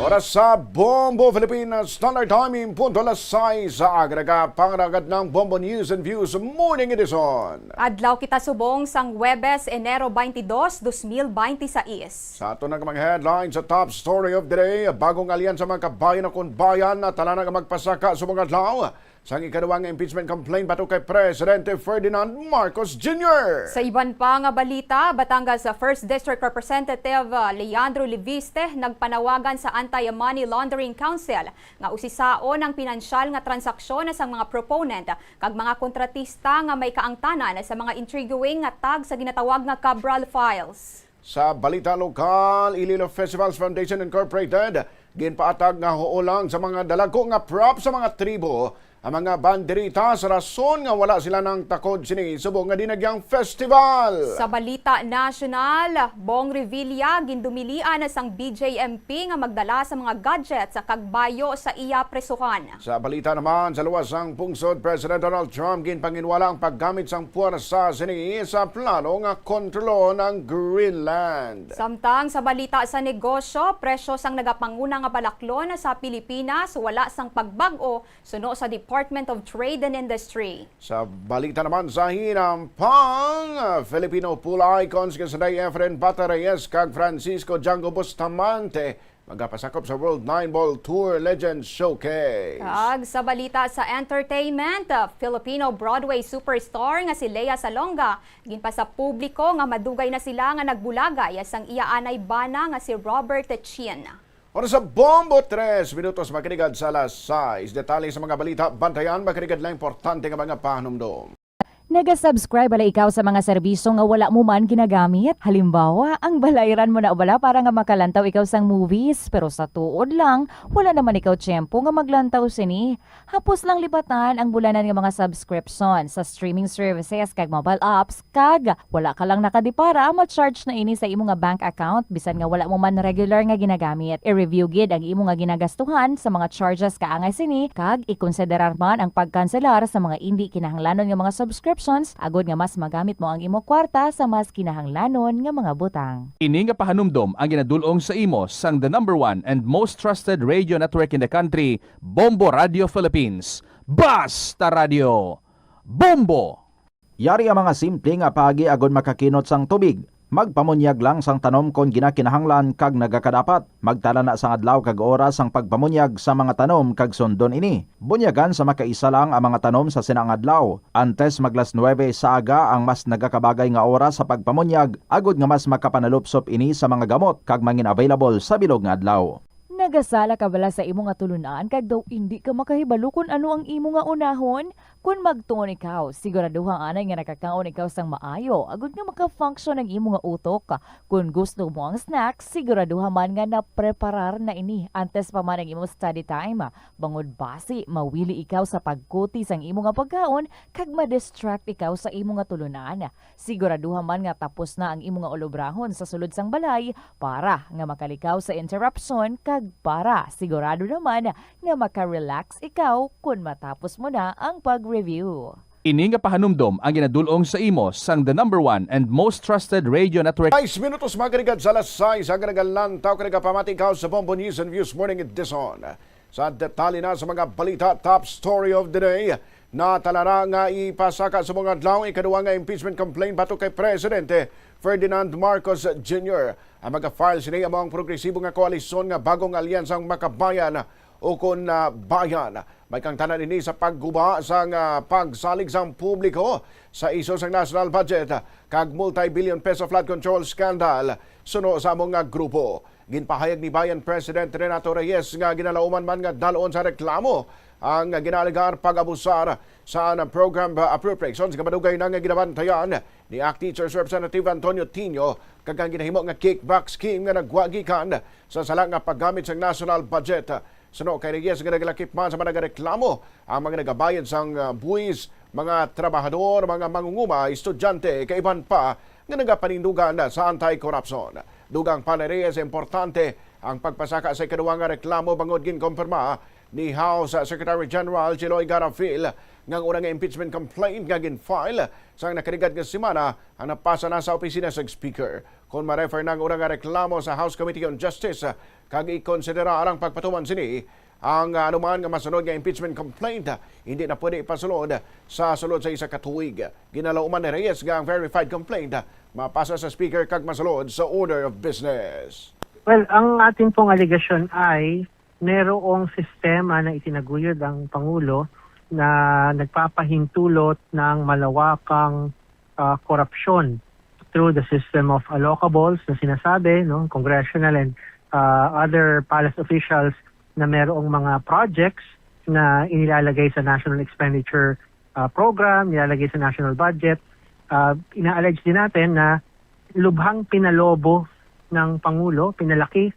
Oras sa Bombo Philippines Standard Time, punto alas sais sa aga. Nagapangaragad ng Bombo News and Views Morning Edition. Adlaw kita subong sang Huwebes, Enero twenty-two, dos mil twenty-six. Sa aton nga mga headlines sa top story of the day, bagong alyansa mga kabayan akon bayan na tanan nga magpasaka subong adlaw sang ikaduha nga impeachment complaint batok kay Presidente Ferdinand Marcos Junior. Sa iban pa nga balita, Batangas First District Representative, uh, Leandro Leviste nagpanawagan sa Anti-Money Laundering Council nga usisaon ang pinansyal nga transaksyon sang mga proponent kag mga kontratista nga may kaangtanan sa mga intriguing nga tag sa ginatawag nga Cabral Files. Sa balita lokal, Iloilo Festivals Foundation Incorporated ginpaatag nga huolang sa mga dalagko nga prop sa mga tribo ang mga banderita sa rason nga wala sila nang takod sini subong nga dinagyang festival. Sa balita nasyonal, Bong Revilla gindumilian sang B J M P nga magdala sa mga gadgets kag bayo sa iya presohan. Sa balita naman, sa luwas sang pungsod, President Donald Trump ginpanginwala ang paggamit sang puwersa sini sa plano nga kontrolon ang Greenland. Samtang sa balita sa negosyo, presyo sang nagapanguna nga balaklon sa Pilipinas wala sang pagbag-o, suno sa Department of Trade and Industry. Sa balita naman sa hinampang, Filipino pool icons nga si Efren Bata Reyes kag Francisco Django Bustamante magapasakop sa World Nine Ball Tour Legends Showcase. Kag sa balita sa entertainment, uh, Filipino Broadway superstar nga si Lea Salonga ginpasapubliko nga madugay na sila nga nagbulagay sang iya anay bana nga si Robert Chin. Oras sa Bombo, tres minutos makinig sa alas sais. Detalye sa mga balita, bantayan makinig lang importante nga mga pahanumdom. Naga-subscribe bala ikaw sa mga serbisyo nga wala mo man ginagamit? Halimbawa, ang balayran mo na bala para nga makalantaw ikaw sang movies, pero sa tuod lang, wala naman ikaw tiyempo nga maglantaw sini. Hapos lang lipatan ang bulanan nga mga subscription sa streaming services kag mobile apps, kag wala ka lang nakadipara, ma-charge na ini sa imo nga bank account bisan nga wala mo man regular nga ginagamit. I-review gid ang imo nga ginagastuhan sa mga charges kaangay sini, kag ikonsiderar man ang pagkanselar sa mga indi kinahanglanon nga mga subscriptions agod nga mas magamit mo ang imo kwarta sa mas kinahanglanon nga mga butang. Ini nga pahanumdom ang ginadul-ong sa imo sang the number one and most trusted radio network in the country, Bombo Radio Philippines. Basta Radio Bombo! Yari ang mga simple nga paagi agod makakinot sang tubig. Magpamunyag lang sang tanom kon ginakinahanglan kag nagakadapat. Magtala na sang adlaw kag oras sang pagpamunyag sa mga tanom kag sundon ini. Bunyagan sa makaisa lang ang mga tanom sa sina nga adlaw. Antes mag las nuebe sa aga ang mas nagakabagay nga oras sa pagpamunyag, agod nga mas makapanalupsop ini sa mga gamot kag mangin available sa bilog nga adlaw. Nagasala ka bala sa imo nga tulun-an kag daw indi ka makahibalo kon ano ang imo nga unahon? Kon magtuon ikaw, siguraduha anay nga nakakaon ikaw sang maayo, agud nga maka-function ang imo nga utok. Kon gusto mo ang snacks, siguraduha man nga napreparar na ini antes pa man ang imo study time. Bangod basi, mawili ikaw sa pagkuti sang imo nga pagkaon kag ma-distract ikaw sa imo nga tulunan. Siguraduha man nga tapos na ang imo nga ulobrahon sa sulod sang balay para nga makalikaw sa interruption kag para sigurado naman nga maka-relax ikaw kon matapos mo na ang pag-review. Ini nga pahanumdom ang ginadul-ong sa imo sang the number one and most trusted radio network. Sais minutos, mga kaligad, sa alas sais, ang nagalantaw ka nagapamati ikaw sa Bombo News and Views Morning Edition. Sa detalye na sa mga balita, top story of the day, natalara nga ipasaka sa mga adlaw ikaduha nga impeachment complaint batok kay Presidente Ferdinand Marcos Junior. Ang mga file sini amo ang progresibo nga koalisyon nga Bagong Alyansang Makabayan ukon na Bayan. May kaangtanan ini sa pagguba sang, ah, pagsalig sang publiko sa isyu sang national budget kag multi-billion peso flood control scandal suno sa amo nga grupo. Ginpahayag ni Bayan President Renato Reyes nga ginalauman man nga dal-on sa reklamo ang ginaalegar pag-abusar sa program appropriations nga madugay na nga ginabantayan ni ACT Teachers Representative Antonio Tinio kag ang ginahimo nga kickback scheme nga nagwa gikan sa sala nga paggamit sang national budget. Suno kay Reyes nga nagalakip man sa mga nagareklamo ang mga nagabayad sang, ah, buwis, mga trabahador, mga mangunguma, estudyante, kag iban pa nga nagapanindugan sa anti-corruption. Dugang pa ni Reyes, importante ang pagpasaka sa ikaduha nga reklamo bangod ginkumpirma ni House Secretary General Chiloy Garafil nga ang una nga impeachment complaint nga gin-file sang nakaligad nga semana ang napasa na sa opisina sa Speaker. Kon ma-refer na ang una nga reklamo sa House Committee on Justice, kag ikonsidera ang pagpatuman sini, ang, ah, anuman nga masunod nga impeachment complaint, ah, hindi na pwede ipasulod sa sulod sa isa ka tuig. Ginalauman ni Reyes nga ang verified complaint, ah, mapasa sa Speaker kag masulod sa order of business. Well, ang atin pong alegasyon ay merong sistema na itinaguyod ang Pangulo na nagpapahintulot ng malawakang, ah, korupsyon through the system of allocables na sinasabi, no, congressional and, ah, other palace officials na merong mga projects na inilalagay sa national expenditure, ah, program, nilalagay sa national budget. Ah, ina-allege din natin na lubhang pinalobo ng Pangulo, pinalaki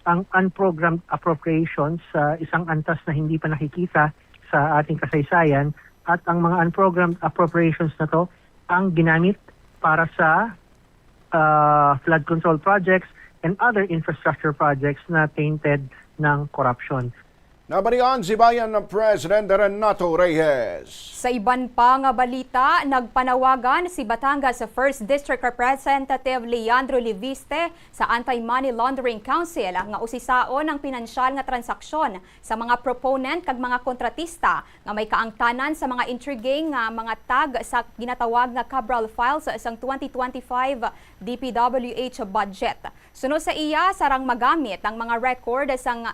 ang unprogrammed appropriations sa isang antas na hindi pa nakikita sa ating kasaysayan, at ang mga unprogrammed appropriations na to ang ginamit para sa, ah, flood control projects and other infrastructure projects na tainted ng corruption. Nabalian si Bayan President Renato Reyes. Sa iban pa nga balita, nagpanawagan si Batangas First District Representative Leandro Leviste sa Anti-Money Laundering Council nga usisaon ang pinansyal nga transaksyon sa mga proponent kag mga kontratista nga may kaangtanan sa mga intriguing nga mga tag sa ginatawag nga Cabral Files sang twenty twenty-five D P W H budget. Suno sa iya, sarang magamit ang mga record sang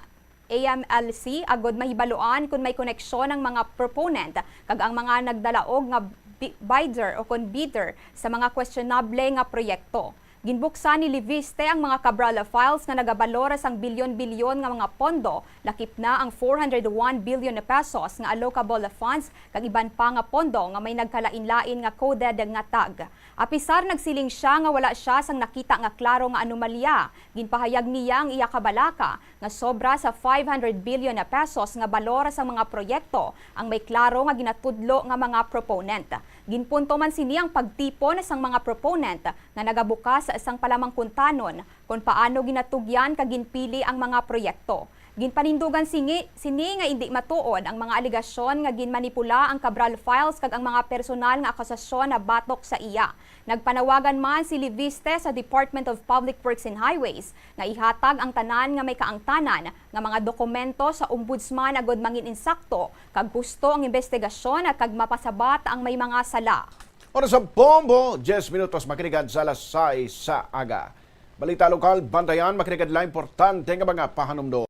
A M L C agud mahibaluan kon may koneksyon ang mga proponent kag ang mga nagdalaog nga bi-, bidder o kon bidder sa mga questionable nga proyekto. Ginbuksan ni Leviste ang mga Cabral Files nga nagabalor sang bilyon-bilyon nga mga pondo, lakip na ang four hundred one billion pesos nga allocable funds kag iban pa nga pondo nga may nagkalain-lain nga coded nga tag. Apisar nagsiling siya nga wala siya sang nakita nga klaro nga anomalya, ginpahayag niya ang iya kabalaka nga sobra sa five hundred billion na pesos nga balor sang mga proyekto ang may klaro nga ginatudlo nga mga proponent. Ginpunto man sini ang pagtipon sang mga proponent nga nagabukas sang palamangkuntanon kon paano ginatugyan kag ginpili ang mga proyekto. Ginpanindugan singi-, sini nga indi matuod ang mga alegasyon nga ginmanipula ang Cabral Files kag ang mga personal nga akusasyon na batok sa iya. Nagpanawagan man si Leviste sa Department of Public Works and Highways nga ihatag ang tanan nga may kaangtanan nga mga dokumento sa Ombudsman agud mangin insakto kag husto ang imbestigasyon kag mapasabat ang may mga sala. Oras sa Bombo, diyes minutos makalikan sa alas sais sa aga. Balita lokal, bantayan, makalikan lang importante nga mga pahanumdom.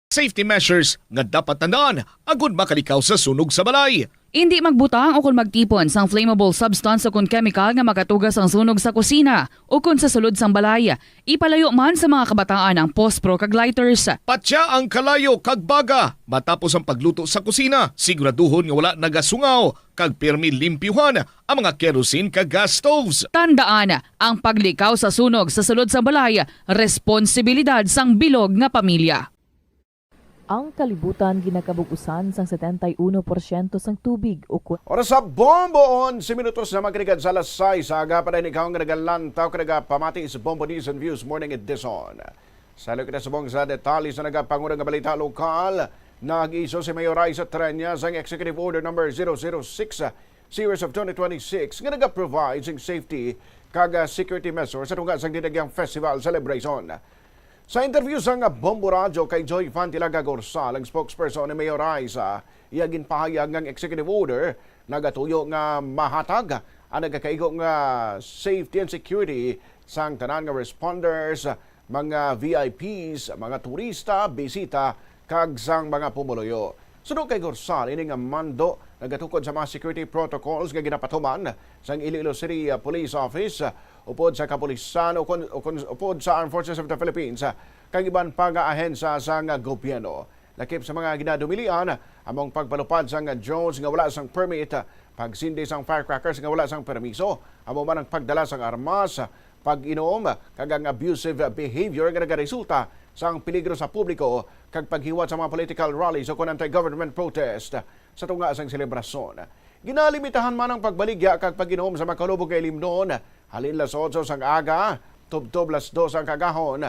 Safety measures nga dapat tandaan agud makalikaw sa sunog sa balay. Indi magbutang o kon magtipon sang flammable substance o kon kemikal nga makatuga sang sunog sa kusina o kon sa sulod sang balay. Ipalayo man sa mga kabataan ang pospro kag lighters. Patya ang kalayo kag baga matapos ang pagluto sa kusina. Siguraduhon nga wala nagasungaw kag pirmi limpyuhan ang mga kerosene kag gas stoves. Tandaan, ang paglikaw sa sunog sa sulod sang balay, responsibilidad sang bilog nga pamilya. Ang kalibutan ginakabug-usan sang setenta y uno porsyento sang tubig, o kun- Oras sa Bombo, onse minutos na magkalikan sa alas sais sa aga. Padayon ikaw nga nagalantaw kag nagapamati sa Bombo News and Views Morning Edition. Sa kita subong sa detalye sa nagapanguna nga balita lokal, nag-iso si Mayor Raisa Treñas sang Executive Order Number zero zero six, Series of twenty twenty-six nga nagaprovide sing safety kag, ah, security measures sa tunga sang Dinagyang Festival Celebration. Sa interview sang Bombo Radyo kay Joy Fantilaga Gorsal, ang spokesperson ni Mayor Raisa, iya ginpahayag nga ang executive order nagatuyo nga mahatag ang nagakaigo nga safety and security sang tanan nga responders, mga V I Ps, mga turista, bisita, kag sang mga pumuluyo. Suno kay Gorsal, ini nga mando nagatukod sa mga security protocols nga ginapatuman sang Iloilo City, uh, Police Office, uh, upod sa kapulisan, ukon, ukon, upod sa Armed Forces of the Philippines, uh, kag iban pa nga ahensya sang gobyerno. Lakip sa mga ginadumilian, amo ang pagpalupad sang drones nga wala sang permit, uh, pagsindi sang firecrackers nga wala sang permiso, amo man ang pagdala sang armas, pag-inom, kag ang abusive behavior nga nagaresulta sang peligro sa publiko kag paghiwat sa mga political rallies o kon anti-government protest sa tunga sang selebrasyon. Ginalimitahan man ang pagbaligya kag pag-inom sa makalubog nga ilimnon, halin las otso sang aga tubtob las dos ang kagahon,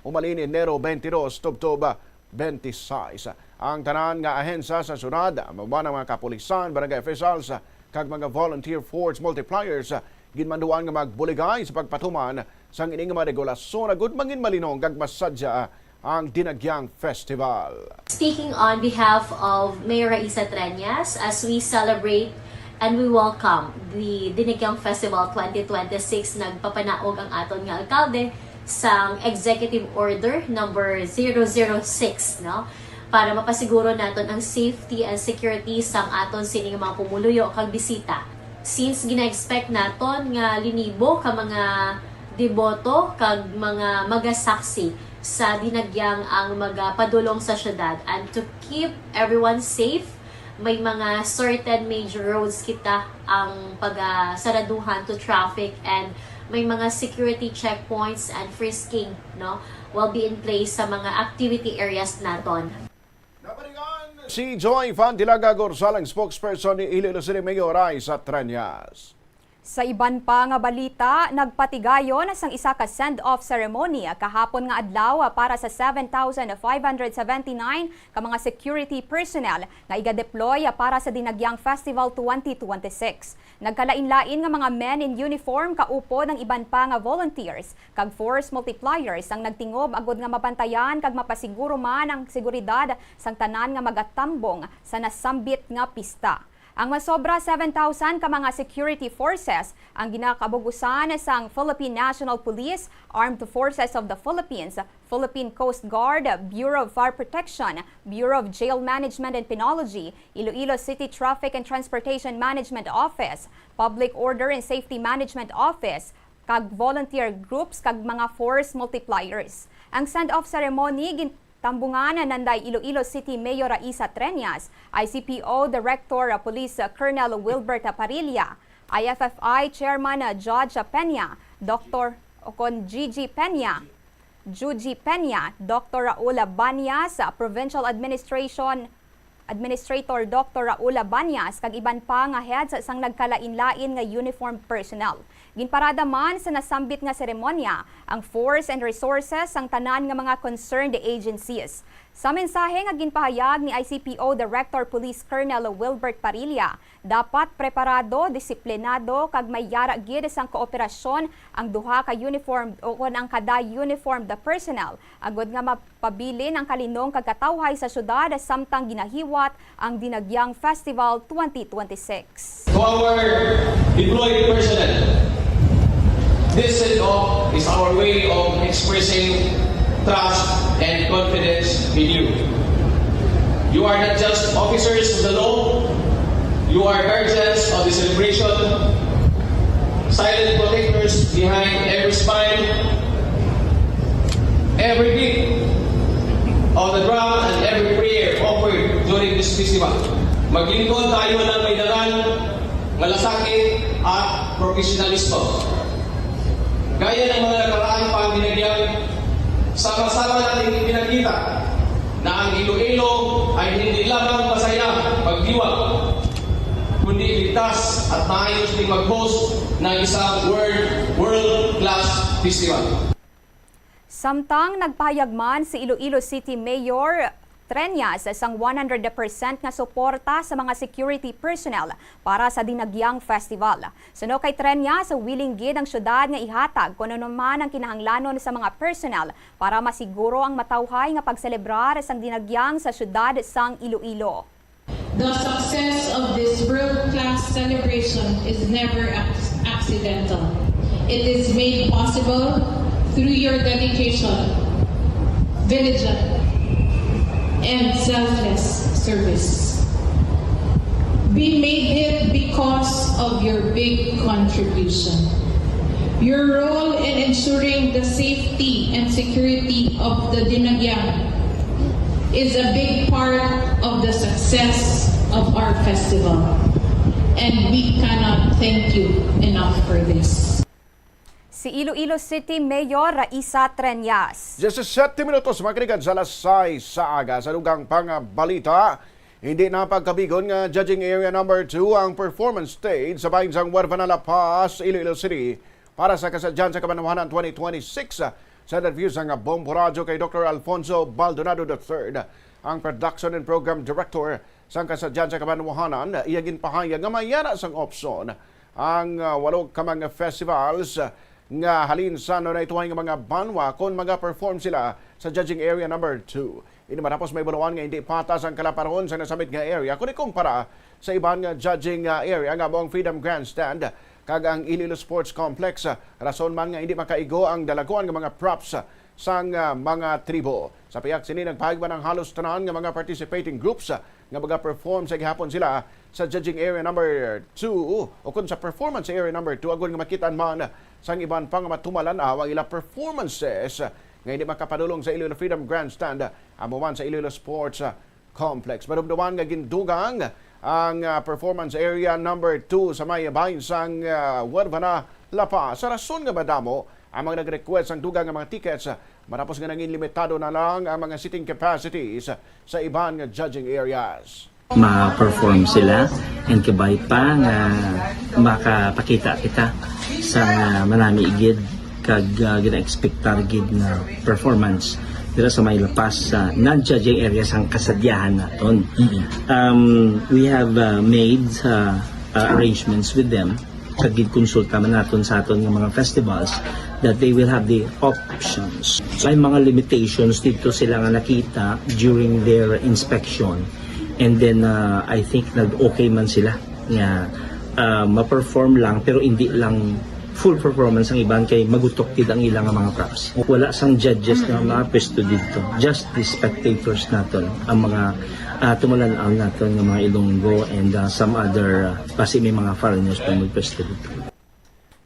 umalin Enero twenty-two tubtob twenty-six. Ang tanan nga ahensya sa syudad, amo man ang mga kapulisan, barangay officials, kag mga volunteer force multipliers, ginmanduan nga magbuligay sa pagpatuman sang ini nga mga regulasyon agud mangin malinong kag masadya ang Dinagyang Festival. Speaking on behalf of Mayor Raisa Treñas, as we celebrate and we welcome the Dinagyang Festival twenty twenty-six, nagpapanaog ang aton nga alkalde sang Executive Order Number zero zero six, no? Para mapasiguro naton ang safety and security sang aton sini nga mga pumuluyo kag bisita. Since gina-expect naton nga linibo ka mga deboto kag mga magasaksi sa Dinagyang ang magapadulong sa syudad, and to keep everyone safe, may mga certain major roads kita ang pagasaraduhan to traffic, and may mga security checkpoints and frisking, no, will be in place sa mga activity areas naton. Si Joy Fantilaga Gorsal, ang spokesperson ni Iloilo City Mayor Raisa Treñas. Sa iban pa nga balita, nagpatigayon sang isa ka send-off ceremony kahapon nga adlaw para sa seven thousand five hundred seventy-nine ka mga security personnel nga iga-deploy para sa Dinagyang Festival twenty twenty-six. Nagkalain-lain nga mga men in uniform kaupod ang iban pa nga volunteers kag force multipliers ang nagtingob agud nga mabantayan kag mapasiguro man ang seguridad sang tanan nga magatambong sa nasambit nga pista. Ang masobra seven thousand ka mga security forces ang ginakabug-usan sang Philippine National Police, Armed Forces of the Philippines, Philippine Coast Guard, Bureau of Fire Protection, Bureau of Jail Management and Penology, Iloilo City Traffic and Transportation Management Office, Public Order and Safety Management Office, kag volunteer groups kag mga force multipliers. Ang send-off ceremony gin- Tambungan nanday Iloilo City Mayor Raisa Treñas, I C P O Director Police Colonel Wilbert Parilla, I F F I Chairman Judge Peña, Doctor o kon Gigi Peña, Juji Peña, Doctor Raul Banyas, Provincial Administration Administrator Doctor Raul Banyas, kag iban pa nga heads sang nagkalain-lain nga uniformed personnel. Ginparada man sa nasambit nga seremonya ang force and resources sang tanan nga mga concerned agencies. Sa mensahe nga ginpahayag ni I C P O Director Police Colonel Wilbert Parilla, dapat preparado, disiplinado, kag may yara gid sang kooperasyon ang duha ka uniformed o kon ang kada uniformed personnel agud nga mapabilin ang kalinong kag katawhay sa syudad samtang ginahiwat ang Dinagyang Festival twenty twenty-six. To our deployed personnel, this send-off is our way of expressing trust and confidence in you. You are not just officers of the law, You are guardians of the celebration, silent protectors behind every smile, every beat of the drum, and every prayer offered during this festival. Maglingkod tayo ng may dangal, malasakit, at profesionalismo. Gaya ng mga nakaraan pang dinagyang, sama-sama nating ipinakita na ang Iloilo ay hindi lamang masaya magdiwang, kundi ligtas at maayos ding mag-host ng isang world, world-class festival. Samtang nagpahayag man si Iloilo City Mayor Treñas sang one hundred percent nga suporta sa mga security personnel para sa Dinagyang Festival. Suno kay Treñas, willing gid ang syudad nga ihatag kon ano man ang kinahanglanon sa mga personnel para masiguro ang matawhay nga pagselebrar sang Dinagyang sa syudad sang Iloilo. The success of this world-class celebration is never ac- accidental. It is made possible through your dedication, diligence, and selfless service. We made it because of your big contribution. Your role in ensuring the safety and security of the Dinagyang is a big part of the success of our festival. And we cannot thank you enough for this. Si Iloilo City Mayor Raisa Treñas. Diyesisete minutos makalikan sa alas sais sa aga. Sa dugang pang balita, hindi na pagkabigon nga judging area number two ang performance stage sa bahin sang Huerfana La Paz, Iloilo City para sa Kasadyan sa Kabanwahanan twenty twenty-six. Sa interview sang Bombo Radyo kay Doktor Alfonso Baldonado the third, ang Production and Program Director sang Kasadyan sa Kabanwahanan, iya ginpahayag nga may ara sang opsyon ang ah, walo ka mga festivals nga halin sa naituhay nga mga banwa kon maga-perform sila sa judging area number two. Ini matapos mahibaluan nga hindi patas ang kalaparon sa nasambit nga area kon ikumpara sa iban nga judging ah, area nga amo ang Freedom Grandstand kag ang Iloilo Sports Complex. Rason man nga hindi makaigo ang dalaguan nga mga props sang ah, mga tribo. Sa pihak sini, nagpahayag man ang halos tanan nga mga participating groups ah, nga maga-perform sa gihapon sila sa judging area number two o kon sa performance area number two, agod nga makit-an man sang iban pa nga matumalan-aw ang ila performances nga hindi makapadulong sa Iloilo Freedom Grandstand, amo man sa Iloilo Sports ah, Complex. Madumduman nga gindugang ang ah, performance area number two sa may bahin sang ah, Huerfana La Paz. Sa rason nga madamo ang mga nag-request sang dugang nga mga tickets, matapos nga nangin limitado na lang ang mga seating capacities sa iban nga judging areas. ma-perform sila and kabay pa nga makapakita kita sa nga manami gid kag uh, gina-expectar gid nga performance dira sa may La Paz sa non-judging area sang kasadyahan naton. Um, we have uh, made uh, uh, arrangements with them kag ginkonsulta man naton sa aton nga mga festivals that they will have the options. So, may mga limitations dito sila nga nakita during their inspection. And then, uh, I think nag-okay man sila nga uh, ma-perform lang, pero hindi lang full performance ang iban kay magutok gid ang ilang mga props. Wala sang judges nga mga pwesto dito, just the spectators naton, ang mga uh, tumulan-aw naton nga mga Ilonggo and uh, some other uh, basi may mga foreigners pa magpwesto dito.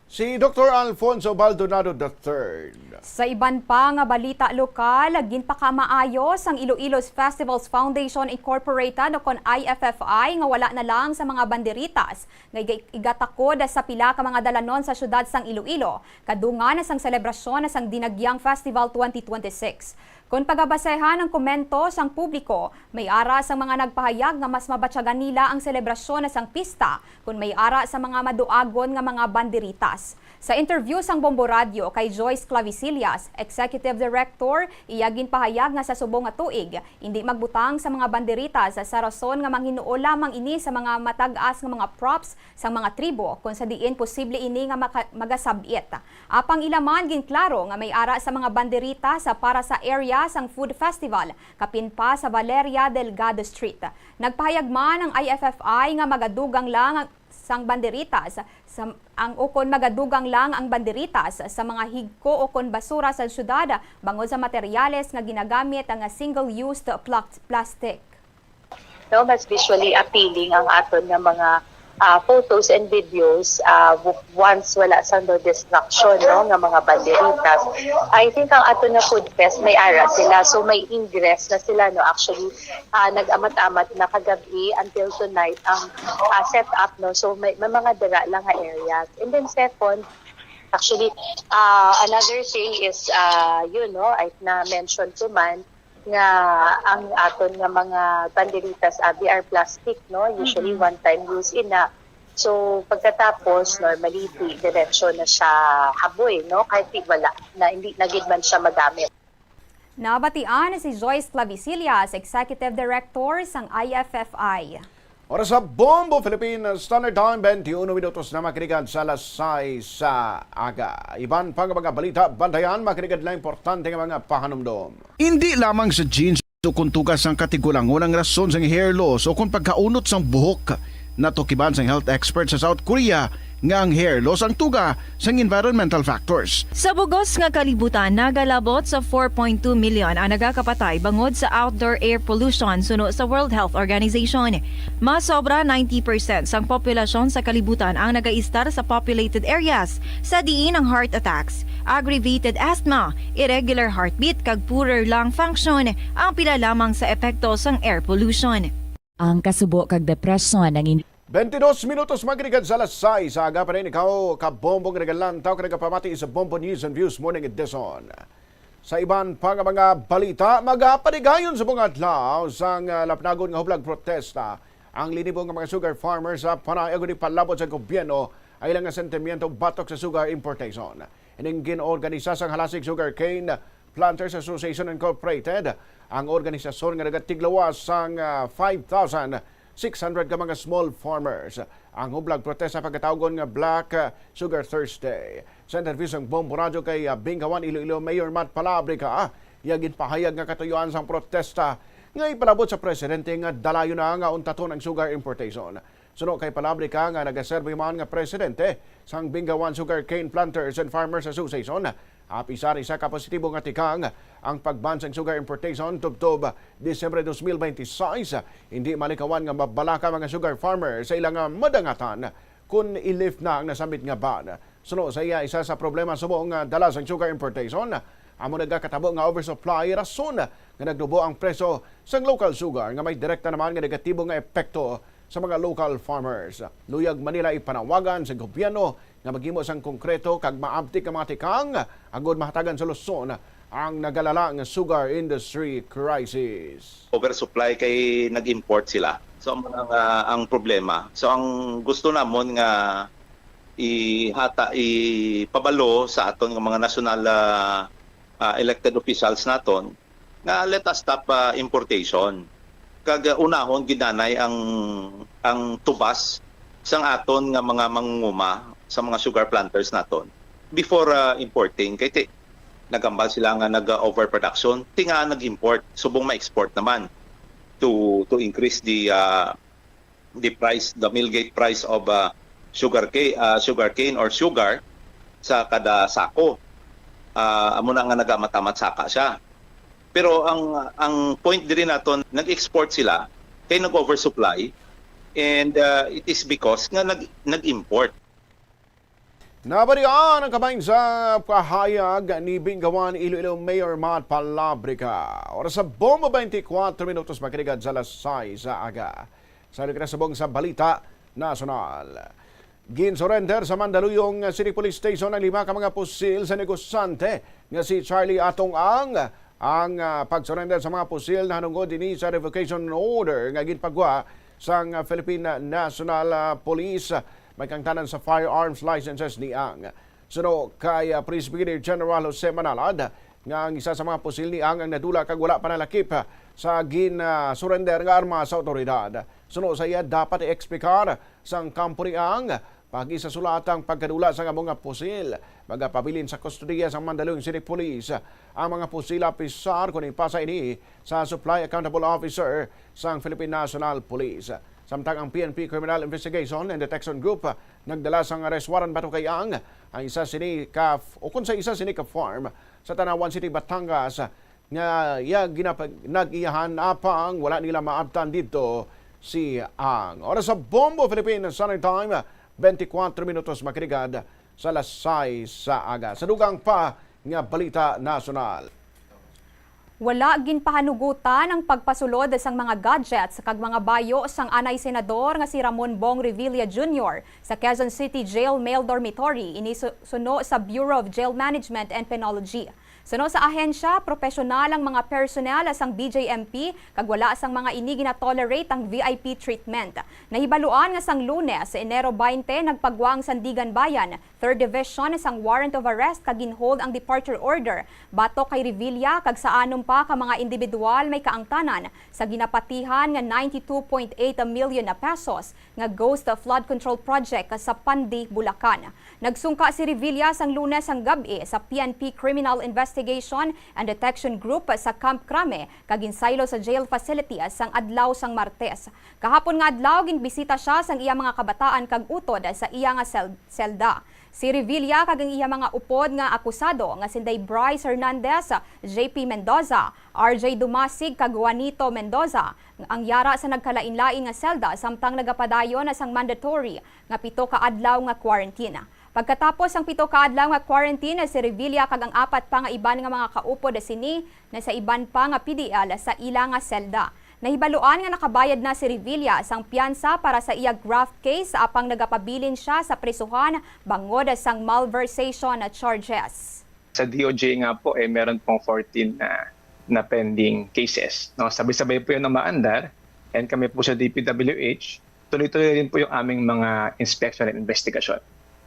Si Doktor Alfonso Baldonado the third. Sa iban pa nga balita lokal, ginpakamaayo sang Iloilo's Festivals Foundation Incorporated o kon I F F I nga wala na lang sa mga banderitas nga iga- igatakod sa pila ka mga dalanon sa siyudad sang Iloilo, kadungan sang selebrasyon sang Dinagyang Festival twenty twenty-six. Kon pagabasehan ang komento sang publiko, may ara sang mga nagpahayag nga mas mabatyagan nila ang selebrasyon sang pista kon may ara sa mga maduagon nga mga banderitas. Sa interview sang Bombo Radyo kay Joyce Clavisillas, Executive Director, iya ginpahayag nga sa subong nga tuig, indi magbutang sa mga banderitas sa rason nga manghinuol lamang ini sa mga matag-as nga mga props sang mga tribo, kon sa diin posible ini nga maka- magasab-it. Apang ila man ginklaro nga may ara sa mga banderitas para sa area sang food festival, kapin pa sa Valeria Delgado Street. Nagpahayag man ang I F F I nga magadugang lang ang, sang banderitas sa, ang ukon magadugang lang ang banderitas sa mga higko ukon basura sa syudad bangod sa materyales nga ginagamit nga single-used pla- plastic. no, mas visually appealing ang aton nga mga ah, photos and videos, ah, w- once wala sang no distraction, no, nga mga banderitas. I think ang aton nga food fest may ara sila, so may ingress na sila, no. Actually, ah, nag-amat-amat na kagabi until tonight ang ah, setup, no. So may, may mga dira lang nga areas. And then second, actually, ah, another thing is, ah, yun, no, I na-mention ko man nga ang aton nga mga banderitas abi are plastic, no? Usually Mm-mm. one time use ina. So pagkatapos, normally di diretso na siya haboy, no? Kahit di wala na, hindi na gid man siya magamit. Nabatian si Joyce Clavicillas, Executive Director sang I F F I. Oras sa Bombo Philippines Standard Time, twenty-one minutos na makalikan sa alas sais sa aga. Iban pa nga mga balita, bantayan, makalikan na importante nga mga pahanumdom. Hindi lamang sa genes o kung tugas sang katigulangon ang rason sang hair loss o kung pagkaunot sang buhok. Natukiban sang health expert sa South Korea nga ang hair loss ang tuga sang environmental factors. Sa bugos nga kalibutan, nagalabot sa four point two million ang nagakapatay bangod sa outdoor air pollution suno sa World Health Organization. Mas sobra ninety percent sang populasyon sa kalibutan ang nagaistar sa populated areas, sa diin ang heart attacks, aggravated asthma, irregular heartbeat, kag poorer lung function ang pila lamang sa epekto sang air pollution. Ang kasubo kag depresyon ang in- Twenty-dos minutos magligad sa alas sais sa aga pa rin ikaw, kabombong nagalantaw kag nagapamati sa Bombo News and Views Morning Edition. Sa iban pa nga mga balita, magapaligayon sa mga adlaw sang, ah, lapnagon nga hublag protesta ang linibo nga mga sugar farmers sa Panay agud ipalabot sa gobyerno ang ilang nga sentimiento batok sa sugar importation. Ining gin-organisa sang Halasig Sugarcane Planters Association Incorporated, ang organisasyon nga nagatiglawas sang, ah, five thousand six hundred ka mga small farmers. Ang hublag protesta pagkatawgon nga Black, ah, Sugar Thursday. Sa interview sang Bombo Radyo kay, ah, Bingawan Iloilo Mayor Matt Palabrica, iya ginpahayag nga katuyuan sang protesta nga ipalabot sa presidente nga dalayon na nga untaton ang sugar importation. Suno kay Palabrica nga nagaserbi man nga presidente sang Bingawan Sugarcane Planters and Farmers Association, apisar isa ka positibo nga tikang ang pag-ban sang sugar importation tubtob Disyembre dos mil bente seis, hindi malikawan nga mabalaka mga sugar farmer sa ilang madangatan kon i-lift na ang nasambit nga ban. Suno sa iya, isa sa problema subong nga dala sang sugar importation amo nagakatabo nga oversupply, rason nga nagnubo ang presyo sang local sugar nga may direkta naman nga negatibo nga epekto sa mga local farmers. Luyag man nila ipanawagan sa gobyerno nga maghimo sang konkreto kag maabtik nga mga tikang agud mahatagan solusyon ang nagalala nga sugar industry crisis. Oversupply kay nag-import sila. So, amo na nga ang problema. So, ang gusto namon nga ihata, ipabalo sa aton nga mga national, ah, ah, elected officials naton nga let us stop, ah, importation. Kag, ah, unahon gid anay ang, ang tubas sang aton nga mga mangunguma, sa mga sugar planters naton before, ah, importing. Kay ti-, nagambal sila nga nag-overproduction, ti nga nag-import, subong ma-export naman to, to increase the, ah, the price, the mill gate price of, ah, sugar ca-, ah, sugarcane or sugar sa kada sako. Ah, amo na nga nagamatamad saka siya. Pero ang, ang point diri naton, nag-export sila kay nag-oversupply, and, ah, it is because nga nag-, nag-import. Nabalian ang kabahin sa pahayag ni Bingawan Iloilo Mayor Matt Palabrica. Oras sa Bombo, twenty-four minutos, makiligad sa alas sais sa aga. Sa lugar subong sa balita nasyonal. Gin-surrender sa Mandaluyong City Police Station ang lima ka mga pusil sa negosyante nga si Charlie Atong Ang. Ang, ah, pag-surrender sa mga pusil nahanungod ini sa revocation order nga ginpagwa sang Philippine National, ah, Police, ah, may kaangtanan sa firearms licenses ni Ang. Suno kay, ah, Police Brigadier General Jose Manalad, nga ang isa sa mga pusil ni Ang ang nadula kag wala pa nalakip, ah, sa gin, ah, surrender nga arma sa awtoridad. Suno sa iya, dapat i-eksplikar sang kampo ni Ang paagi sa sulatang pagkadula sang amo nga pusil. Magapabilin sa kustodiya sang Mandaluyong City Police ang mga pusil, apisar kon ipasa ini sa Supply Accountable Officer sang Philippine National Police. Samtang ang P N P Criminal Investigation and Detection Group nagdala sang arrest warrant batok kay Ang, ang isa sini ka, o kon sa isa sini ka farm sa Tanauan City, Batangas, nga iya ginapag-, nag-iyahan, apang wala nila maabtan didto Siang. Oras sa Bombo Philippines Standard Time, twenty-four minutos makiligad sa alas sais sa aga. Sa dugang pa nga balita nasyonal. Wala ginpahanugutan ang pagpasulod sang mga gadgets kag mga bayo sang anay senador nga si Ramon Bong Revilla Junior sa Quezon City Jail Male Dormitory, ini su-, suno sa Bureau of Jail Management and Penology. Suno sa ahensya, propesyonal ang mga personnel sang B J M P kag wala sang mga ini ginatolerate ang V I P treatment. Nahibaluan nga sang Lunes, Enero twenty, nagpagwa ang Sandiganbayan Third Division sang warrant of arrest kag ginhold ang departure order batok kay Revilla kag sa anom pa ka mga individual may kaangtanan sa ginapatihan nga ninety-two point eight million na pesos nga Ghost Flood Control Project sa Pandi, Bulacan. Nagsungka si Revilla sang Lunes sang gab-i sa P N P Criminal Investigation and Detection Group sa Camp Crame kag ginsaylo sa jail facility sang adlaw sang Martes. Kahapon nga adlaw, ginbisita sia sang iya mga kabataan kag utod sa iya nga sel-, selda. Si Revilla kag ang iya mga upod nga akusado nga sinday Bryce Hernandez, J P Mendoza, R J Dumasig kag Juanito Mendoza ang yara sa nagkalainlain nga selda samtang nagapadayon na sang mandatory nga pito ka adlaw nga quarantine. Pagkatapos sang pito ka adlaw nga quarantine, si Revilla kag ang apat pa nga iban nga mga kaupod sini na sa iban pa nga P D L sa ila nga selda. Nahibaluan nga nakabayad na si Revilla sang piyansa para sa iya graft case, apang nagapabilin sia sa prisuhan bangod sang malversation charges. Sa D O J nga po, eh, meron pong fourteen na, na pending cases, no? Sabay-sabay po yun ang maandar, and kami po sa D P W H, tuloy-tuloy rin po yung aming mga inspection and investigation.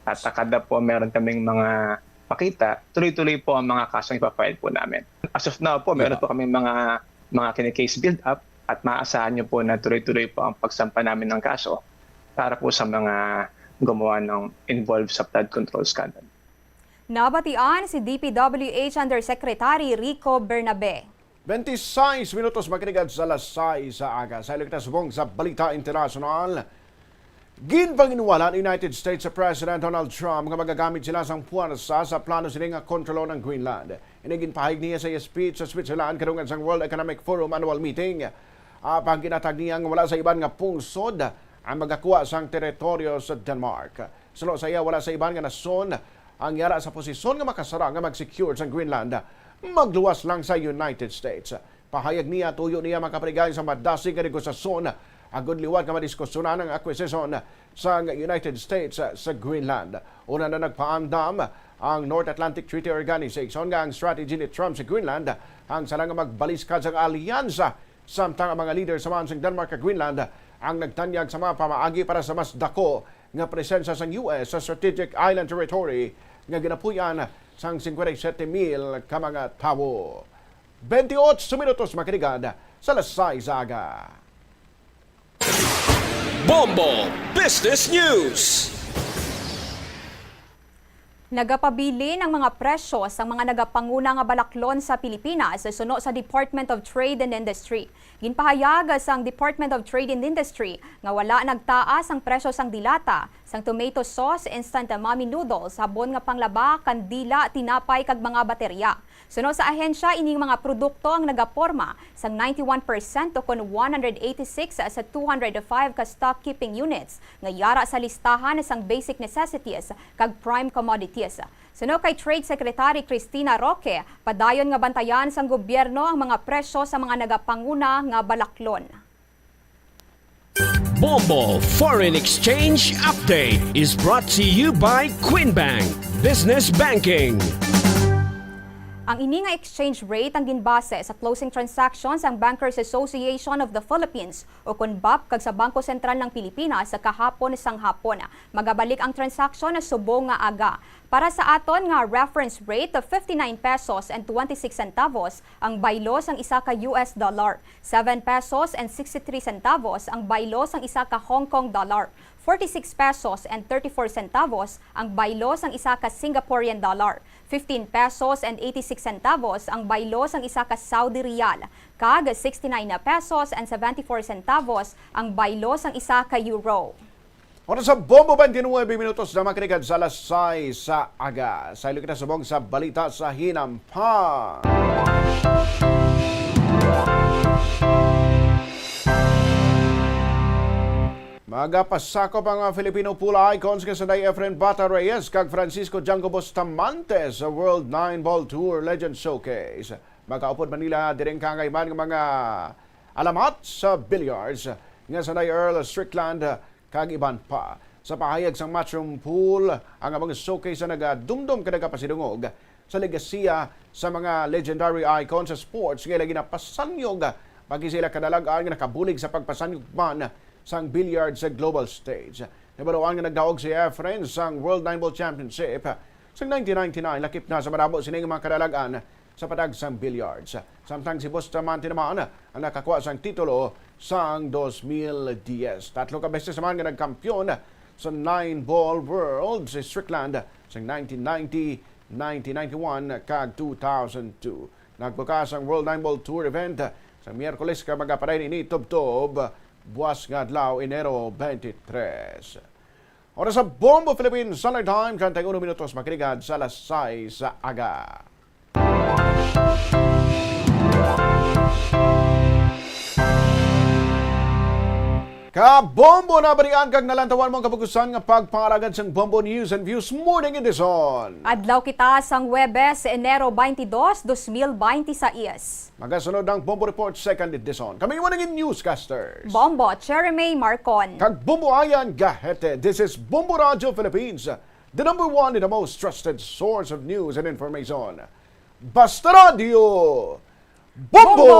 At kada po meron kaming mga makita, tuloy-tuloy po ang mga kasong ipafile po namin. As of now po, meron Yeah. po kaming mga, mga kini-case build-up at maaasahan nyo po na tuloy-tuloy po ang pagsampa namin ng kaso para po sa mga gumawa ng involved sa flood control scandal. Nabatian si D P W H Undersecretary Rico Bernabe. Twenty-six minutos makiligad sa alas sais sa aga. Sa ilang kita subong sa balita internasyonal, ginpanginwala ni United States President Donald Trump nga magagamit sila sang puwersa sa plano sini nga kontrolon ang Greenland. Ini ginpahayag niya sa iya speech sa Switzerland kadungan sang World Economic Forum annual meeting. Apang ginatag niya nga wala sa iban nga pungsod ang magakuha sang teritoryo sa Denmark. Suno sa iya, wala sa iban nga nasyon ang yara sa posisyon nga makasarang nga mag-secure sang Greenland, magluwas lang sa United States. Pahayag niya, tuyo niya makapaligay sa madasig nga negosasyon agod liwat nga madiskusyonan ang akwesisyon sang United States sa Greenland. Una na nagpaandam ang North Atlantic Treaty Organization nga ang strategy ni Trump sa Greenland ang sala nga magbaliskad sang alyansa, samtang ang mga leader sa man sang Denmark kag Greenland ang nagtanyag sa mga pamaagi para sa mas dako nga presensya sang U S sa strategic island territory nga ginapuy-an sang singkwenta y siyete mil ka mga tawo. Twenty-ocho minutos makiligad sa alas sais sa aga. Bombo Business News. Nagapabilin ang mga presyo sang mga nagapanguna nga balaklon sa Pilipinas, suno sa Department of Trade and Industry. Ginpahayag sang Department of Trade and Industry nga wala nagtaas ang presyo sang dilata, sang tomato sauce, instant mami noodles, sabon nga panglaba, kandila, tinapay, kag mga baterya. Suno sa ahensya, ining mga produkto ang nagaporma sang ninety-one percent, o kon one hundred eighty-six sa two hundred five ka stock keeping units nga yara sa listahan sang basic necessities kag prime commodities. Suno kay Trade Secretary Cristina Roque, padayon nga bantayan sang gobyerno ang mga presyo sa mga nagapanguna nga balaklon. Bombo Foreign Exchange Update is brought to you by Queen Bank Business Banking. Ang ini nga exchange rate ang ginbase sa closing transactions sang Bankers Association of the Philippines, o kon bap, kag sa Bangko Sentral ng Pilipinas sa kahapon sang hapon. Magabalik ang transaksyon subong nga aga. Para sa aton nga reference rate, fifty-nine pesos and twenty-six centavos ang baylo sang isa ka U S dollar, seven pesos and sixty-three centavos ang baylo sang isa ka Hong Kong dollar, forty-six pesos and thirty-four centavos ang baylo sang isa ka Singaporean dollar, fifteen pesos and eighty-six centavos ang baylo sang isa ka Saudi riyal, kag sixty-nine pesos and seventy-four centavos ang baylo sang isa ka euro. Oras sa Bombo, twenty-nine minutos na makiligad sa alas sais sa aga. Saylo kita subong sa balita sa hinampa. Magapasakop ang mga Filipino pool icons nga sanday Efren Bata Reyes kag Francisco Django Bustamante sa World Nine Ball Tour Legend Showcase. Makaupod man nila diri ang kaangay man nga mga alamat sa billiards nga sanday Earl Strickland kag iban pa. Sa pahayag sang Matchroom Pool, ang among showcase ang nagadumdom kag nagapasidungog sa legasiya sa mga legendary icon sa sports nga ila ginapasanyog, pati sa ila kadalag-an nga nakabulig sa pagpasanyog man sang billiard sa global stage. Nabaluan nga nagdaog si Efren sang World Nine Ball Championship sang nineteen ninety-nine, lakip na sa madamo sini nga mga kadalag-an sa patag sang billiards. Samtang si Bustamante naman ang nakakuha sang titulo sang dos mil diyes. Tatlo ka beses naman nga nagkampiyon sa nine ball world si Strickland sa nineteen ninety, nineteen ninety-one, kag two thousand two. Nagbukas ang World Nine Ball Tour event sa Miyerkules, kag magapadayon ini tubtob buas nga adlaw, Enero twenty-three. Oras sa Bombo Philippines Standard Time, treinta y uno minutos, makiligad sa alas sais sa aga. Kabombo, nabalian kag nalantawan mo ang kapugusan nga pagpangalagad sang Bombo News and Views Morning Edition. Adlaw kita sang Huwebes, Enero twenty-two, dos mil twenty-six. Magasunod ang Bombo Report Second Edition. Kami imo naging newscasters, Bombo Cherry May Marcon kag Bombo Ayan Gahete. This is Bombo Radio Philippines, the number one and the most trusted source of news and information. Basta Radio Bombo! Bombo!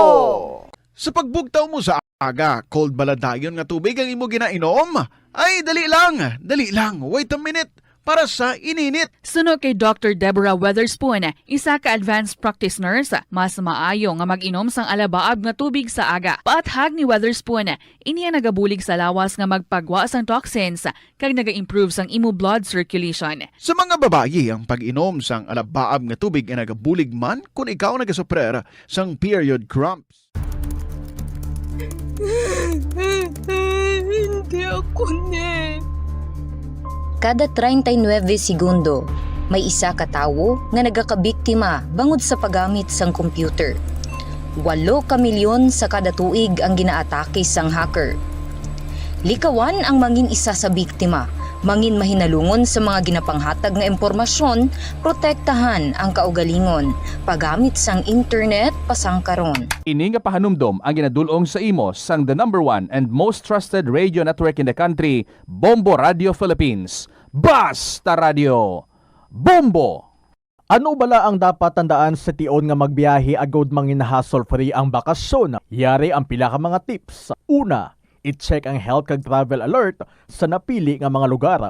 Sa pagbugtaw mo sa aga, cold bala dayon nga tubig ang imo ginainom? Ay, dali lang, dali lang, wait a minute, para sa ininit. Suno kay Doctor Deborah Weatherspoon, isa ka advanced practice nurse, mas maayo nga mag-inom sang alabaab nga tubig sa aga. Paathag ni Weatherspoon, ini ang nagabulig sa lawas nga magpagwa sang toxins kag naga-improve sang imo blood circulation. Sa mga babayi, ang pag-inom sang alabaab nga tubig ay nagabulig man kon ikaw nagasuprer sang period cramps. Hindi ako ni. Kada treinta y nueve segundo, may isa ka tawo nga nagakabiktima bangod sa paggamit sang computer. Walo ka milyon sa kada tuig ang ginaatake sang hacker. Likawan ang mangin isa sa biktima, mangin mahinalungon sa mga ginapanghatag nga impormasyon, protektahan ang kaugalingon, paggamit sang internet pasangkaron. Ini nga pahanumdom ang ginadul-ong sa imo sang the number one and most trusted radio network in the country, Bombo Radio Philippines. Basta Radio Bombo! Ano bala ang dapat tandaan sa tion nga magbiyahe agud mangin hassle-free ang bakasyon? Yari ang pila ka mga tips. Una, i-check ang health kag travel alert sa napili nga mga lugar.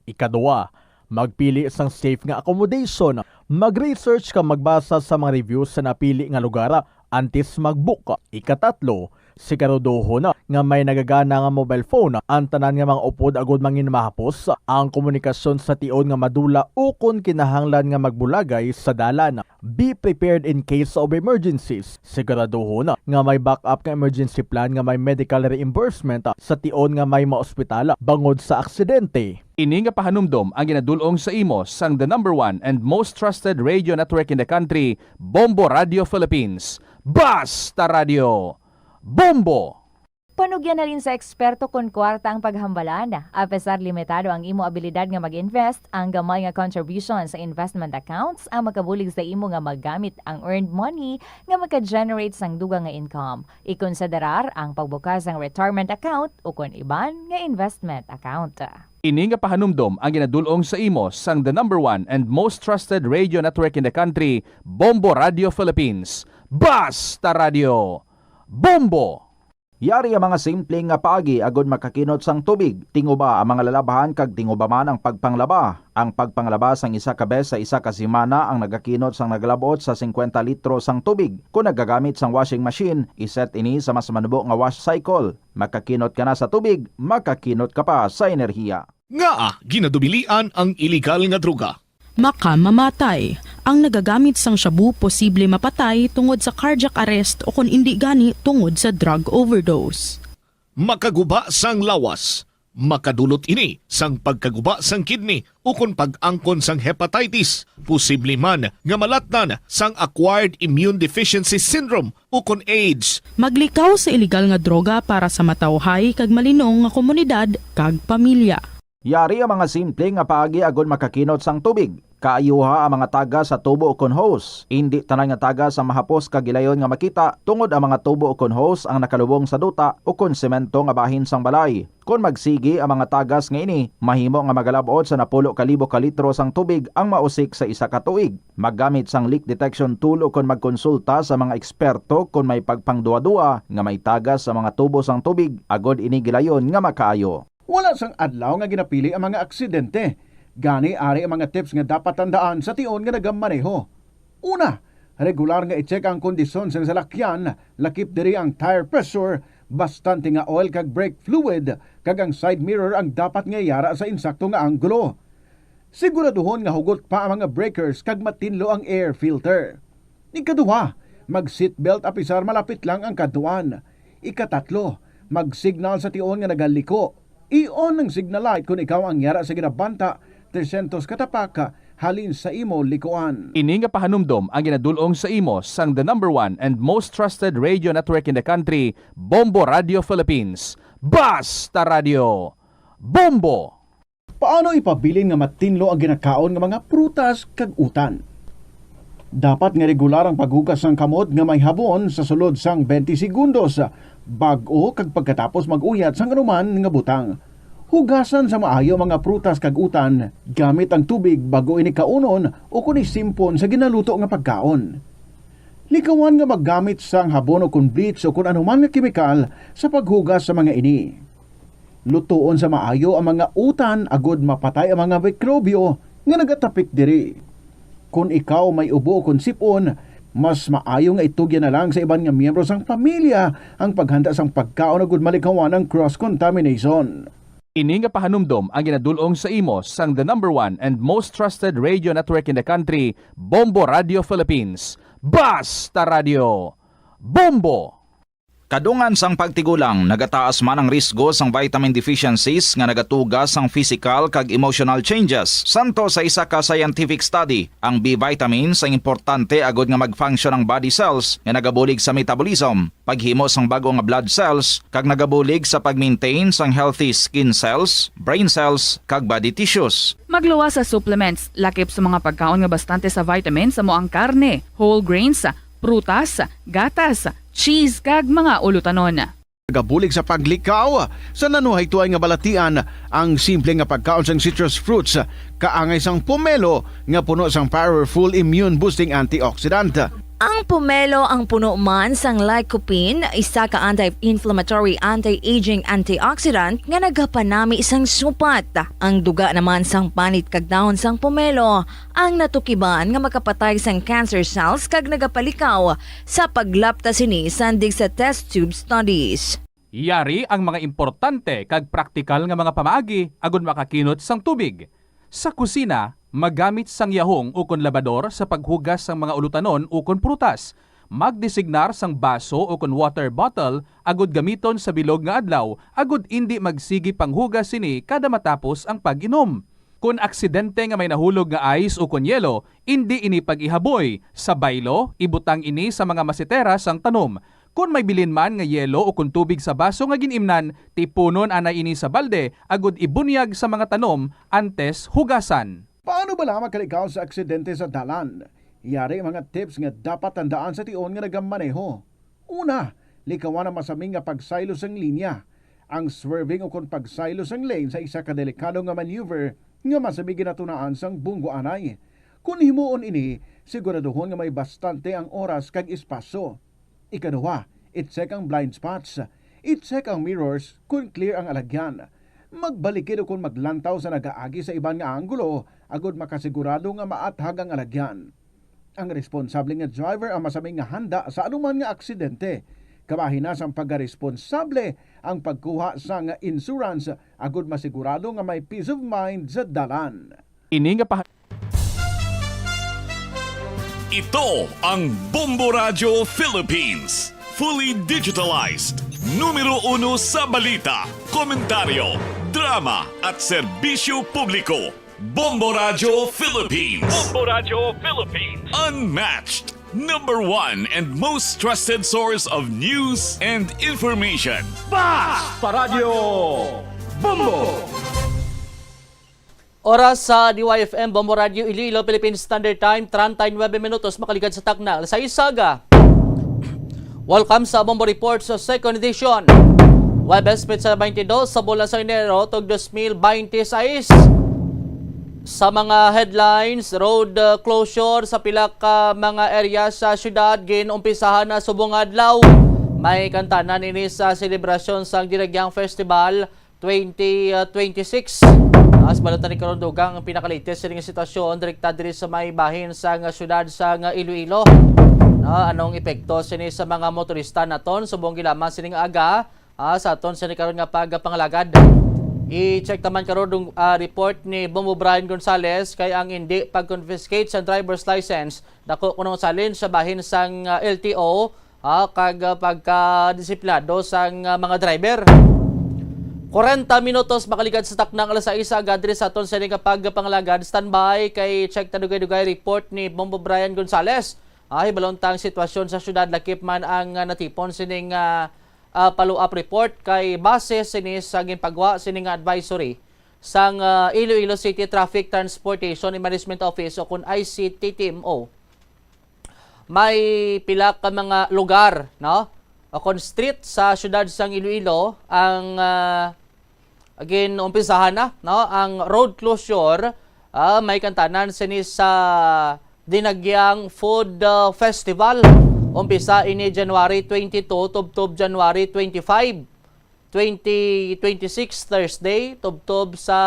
Ikadua, magpili sang safe nga accommodation. Mag-research kag magbasa sa mga reviews sa napili nga lugar antes mag-book. Ikatatlo, siguraduhon nga may nagagana nga mobile phone ang tanan nga mga upod agud mangin mahapos ang komunikasyon sa tion nga madula ukon kinahanglan nga magbulagay sa dalan. Be prepared in case of emergencies. Siguraduhon nga may backup nga emergency plan nga may medical reimbursement sa tion nga may maospital bangod sa aksidente. Ini nga pahanumdom ang ginadul-ong sa imo sang the number one and most trusted radio network in the country, Bombo Radio Philippines. Basta Radio Bombo! Panugyan halin sa eksperto kon kwarta ang paghambalan. Apesar limitado ang imo abilidad nga mag-invest, ang gamay nga contribution sa investment accounts ang makabulig sa imo nga magamit ang earned money nga maka-generate sang dugang nga income. Ikonsiderar ang pagbukas sang retirement account ukon iban nga investment account. Ini nga pahanumdom ang ginadul-ong sa imo sang the number one and most trusted radio network in the country, Bombo Radio Philippines. Basta Radio Bombo! Yari ang mga simple nga paagi agud makakinot sang tubig. Tinguba ang mga lalabhan kag tinguba man ang pagpanglaba. Ang pagpanglaba sang isa ka bes sa isa ka semana ang nagakinot sang nagalab-ot sa singkwenta litro sang tubig. Kon nagagamit sang washing machine, i-set ini sa mas manubo nga wash cycle. Makakinot ka na sa tubig, makakinot ka pa sa enerhiya. Ngaa ginadubilian ang iligal nga droga? Makamamatay. Ang nagagamit sang shabu posible mapatay tungod sa cardiac arrest o kon indi gani tungod sa drug overdose. Makaguba sang lawas. Makadulot ini sang pagkaguba sang kidney ukon pag-angkon sang hepatitis, posible man nga malatnan sang acquired immune deficiency syndrome ukon AIDS. Maglikaw sa iligal nga droga para sa matawhay kag malinong nga komunidad kag pamilya. Yari ang mga simple nga paagi agod makakinot sang tubig. Kaayuha ang mga tagas sa tubo ukon hose. Indi tanan nga tagas ang mahapos kag gilayon nga makita, tungod ang mga tubo ukon hose ang nakalubong sa duta ukon semento nga bahin sang balay. Kon magsigi ang mga tagas nga ini, mahimo nga magalab-ot sa napulo ka libo ka litro sang tubig ang mausik sa isa ka tuig. Maggamit sang leak detection tool ukon magkonsulta sa mga eksperto kon may pagpangduwa-duwa nga may tagas sa mga tubo sang tubig agod ini gilayon nga makaayo. Wala sang adlaw nga ginapili ang mga aksidente. Gani, ari ang mga tips nga dapat tandaan sa tion nga nagamaneho. Una, regular nga i-check ang kondisyon sang salakyan, lakip diri ang tire pressure, bastante nga oil kag brake fluid, kag ang side mirror ang dapat nga yara sa insakto nga anggulo. Siguraduhon nga hugot pa ang mga breakers kag matinlo ang air filter. Ikaduha, mag-seatbelt apisar malapit lang ang kadtuan. Ikatatlo, mag-signal sa tion nga nagaliko. I-on ang signal light kon ikaw ang yara sa ginabanta tresyentos ka tapak halin sa imo likuan. Ini nga pahanumdom ang ginadul-ong sa imo sang the number one and most trusted radio network in the country, Bombo Radio Philippines. Basta Radio! Bombo! Paano ipabilin nga matinlo ang ginakaon nga mga prutas kag utan? Dapat nga regular ang paghugas sang kamot nga may habon sa sulod sang twenty segundos, bag-o kag pagkatapos mag-uyat sang anuman nga butang. Hugasan sa maayo ang mga prutas kag utan gamit ang tubig bag-o ini kaunon ukon isimpon sa ginaluto nga pagkaon. Likawan nga maggamit sang habon ukon bleach ukon anuman nga kemikal sa paghugas sa mga ini. Lutoon sa maayo ang mga utan agod mapatay ang mga mikrobyo nga nagatapik diri. Kon ikaw may ubo ukon sip-on, mas maayo nga itugyan na lang sa iban nga miyembro sang pamilya ang paghanda sang pagkaon agod malikawan ang cross-contamination. Ini nga pahanumdom ang ginadul-ong sa imo sang the number one and most trusted radio network in the country, Bombo Radio Philippines. Basta Radio! Bombo! Kadungan sang pagtigulang, nagataas man ang risgo sang vitamin deficiencies nga nagatuga sang physical kag emotional changes. Santo sa isa ka scientific study, ang B vitamins ang importante agud nga mag-function ang body cells nga nagabulig sa metabolism, paghimo sang bag-o nga blood cells, kag nagabulig sa pag-maintain sang healthy skin cells, brain cells, kag body tissues. Magluwas sa supplements, lakip sa mga pagkaon nga bastante sa vitamins, amo ang karne, whole grains, prutas, gatas, cheese, kag mga ulutanon. Nagabulig sa paglikaw sa nanuhaytoay nga balatian ang simple nga pagkaon sang citrus fruits, kaangay sang pomelo nga puno sang powerful immune-boosting antioxidant. Ang pomelo ang puno man sang lycopene, isa ka anti-inflammatory, anti-aging antioxidant nga nagapanami sang supat. Ang duga naman sang panit kag dahon sang pomelo ang natukiban nga makapatay sang cancer cells kag nagapalikaw sa paglapta sini sandig sa test tube studies. Yari ang mga importante kag praktikal nga mga pamaagi agud makakinot sang tubig. Sa kusina, maggamit sang yahong ukon labador sa paghugas sang mga ulutanon ukon prutas. Magdesignar sang baso ukon water bottle agud gamiton sa bilog nga adlaw agud indi magsigi panghugas sini kada matapos ang pag-inom. Kon aksidente nga may nahulog nga ice ukon yelo, indi ini pag-ihaboy. Sa baylo, ibutang ini sa mga masetera sang tanom. Kon may bilin man nga yelo ukon tubig sa baso nga gin-imnan, tipunon anay ini sa balde agud ibunyag sa mga tanom antes hugasan. Paano bala makalikaw sa aksidente sa dalan? Yari ang mga tips nga dapat tandaan sa tion nga nagamaneho. Una, likawan ang masami nga pagsaylo sang linya. Ang swerving ukon pagsaylo sang lane sa isa ka delikado nga maneuver nga masami ginatunaan sang bunggo anay. Kon himuon ini, siguraduhon nga may bastante ang oras kag espasyo. Ikaduha, i-check ang blind spots. I-check ang mirrors kon clear ang alagyan. Magbalikid ukon maglantaw sa nagaagi sa iban nga anggulo agud makasigurado nga maathag ang alagyan. Ang responsable nga driver ang masami nga handa sa anuman nga aksidente. Kabahin na sang pagkaresponsable ang pagkuha sang insurance agud masigurado nga may peace of mind sa dalan. Ini nga pah- Ito ang Bombo Radyo Philippines. Fully digitalized. Numero uno sa balita, komentaryo, drama at serbisyo publiko. Bombo Radyo Philippines. Bombo Radyo Philippines. Unmatched, number one and most trusted source of news and information. Basta Radyo Bombo! Oras sa D Y F M Bombo Radio Iloilo, Philippine Standard Time, treinta y nueve minutos makaligad sa takna alas sais sa aga. Welcome sa Bombo Report sa second edition. Huwebes, petsa twenty-dos sa bulan sa Enero, tug dos mil binte seis. Sa mga headlines, road, uh, closure sa pila ka mga area sa syudad ginumpisahan na subong adlaw. May kantanan ini sa selebrasyon sang Dinagyang Festival twenty twenty-six. As balota ni karon, dugang ang pinakalatest sining sitwasyon direkta diri sa may bahin sang syudad sang Iloilo. Ah, anong epekto sini sa mga motorista naton subong gilaman sining aga? Ah, sa aton sini karon nga pagpangalagad, i-check taman karon ang, ah, report ni Bombo Brian Gonzales kay ang hindi pag-confiscate sa driver's license dako kuno salin sa bahin sang, ah, L T O, ah, kag, ah, pagkadisiplinado sang, ah, mga driver. Kwarenta minutos makaligad sa taknang alas sais, aga diri sa aton sini nga pagpangalagad. Standby kay check ta dugay-dugay report ni Bombo Brian Gonzales. Ah, hibalon ta ang sitwasyon sa syudad, lakip man ang, ah, natipon sining, ah, ah, follow-up report kay base sini sa ginpagwa sini nga advisory sang, ah, Iloilo City Traffic Transportation and Management Office o kun I C T T M O. May pila ka mga lugar, no, o kon street sa siyudad sang Iloilo ang, ah, ginumpisahan na, no, ang road closure, ah, may kantanan sini sa Dinagyang Food, ah, Festival. Umpisa ini January twenty-two tubtob January twenty-five, twenty twenty-six, Thursday tubtob sa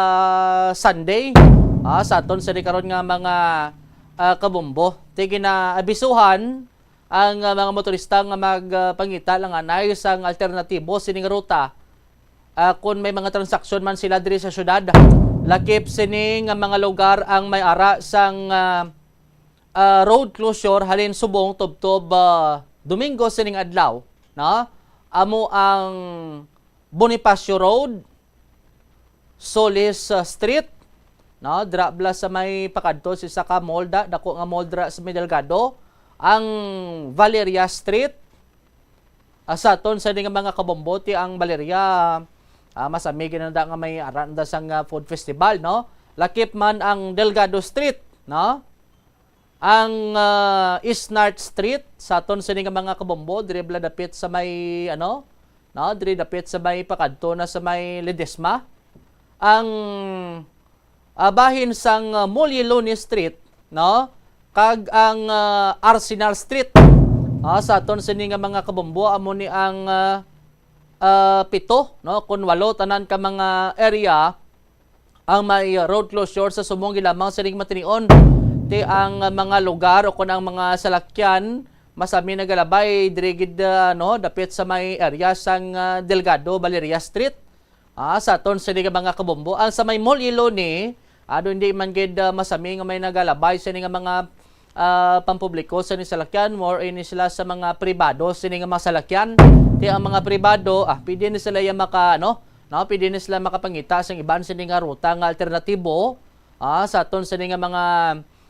Sunday. Ah, sa aton sini karon nga mga, ah, kabombo, ti ginaabisuhan ang, ah, mga motorista nga mag, ah, pangita lang anay sang alternatibo sining ruta, ah, kun may mga transaksyon man sila diri sa syudad. Lakip sini nga mga lugar ang may ara sang, ah, ah, road closure halin subong tubtob, ah, Domingo sining adlaw, no? Amo ang Bonifacio Road, Solis, ah, Street, no? Dira bala sa may pakadto sa isa ka mall, da, dako nga mall dira sa may Delgado, ang Valeria Street, ah, sa aton sini nga mga kabombo, ti ang Valeria, ah, masami gid na da nga may ara na da sang, ah, food festival, no? Lakip man ang Delgado Street, no? Ang, ah, Isnart Street, sa aton sini nga mga kabombo, diri bala dapit sa may, ano, no, diri dapit sa may pakadto na sa may Ledesma. Ang, ah, bahin sang, ah, Mulyeloni Street, no, kag ang, ah, Arsenal Street. Ah, sa aton sini nga mga kabombo, amo ni ang, ah, ah, pito, no, kun walo tanan ka mga area ang may road closure sa subong gilamang sining matinion. Ti ang mga lugar o kun ang mga salakyan masami nagalabay diri gid, ah, no, dapit sa may area sang, ah, Delgado Valeria Street. Ah, sa aton sini nga mga kabombo, ang sa may Mulyeloni, ado hindi man gid, ah, masami nga may nagalabay sini nga mga, ah, pampubliko sini salakyan, more ini sila sa mga pribado sini nga mga salakyan. Ti ang mga pribado, ah, pwede ni sila ya maka, ano, no, pwede ni sila makapangita sang iban sini nga ruta nga alternatibo, ah, sa aton sini nga mga,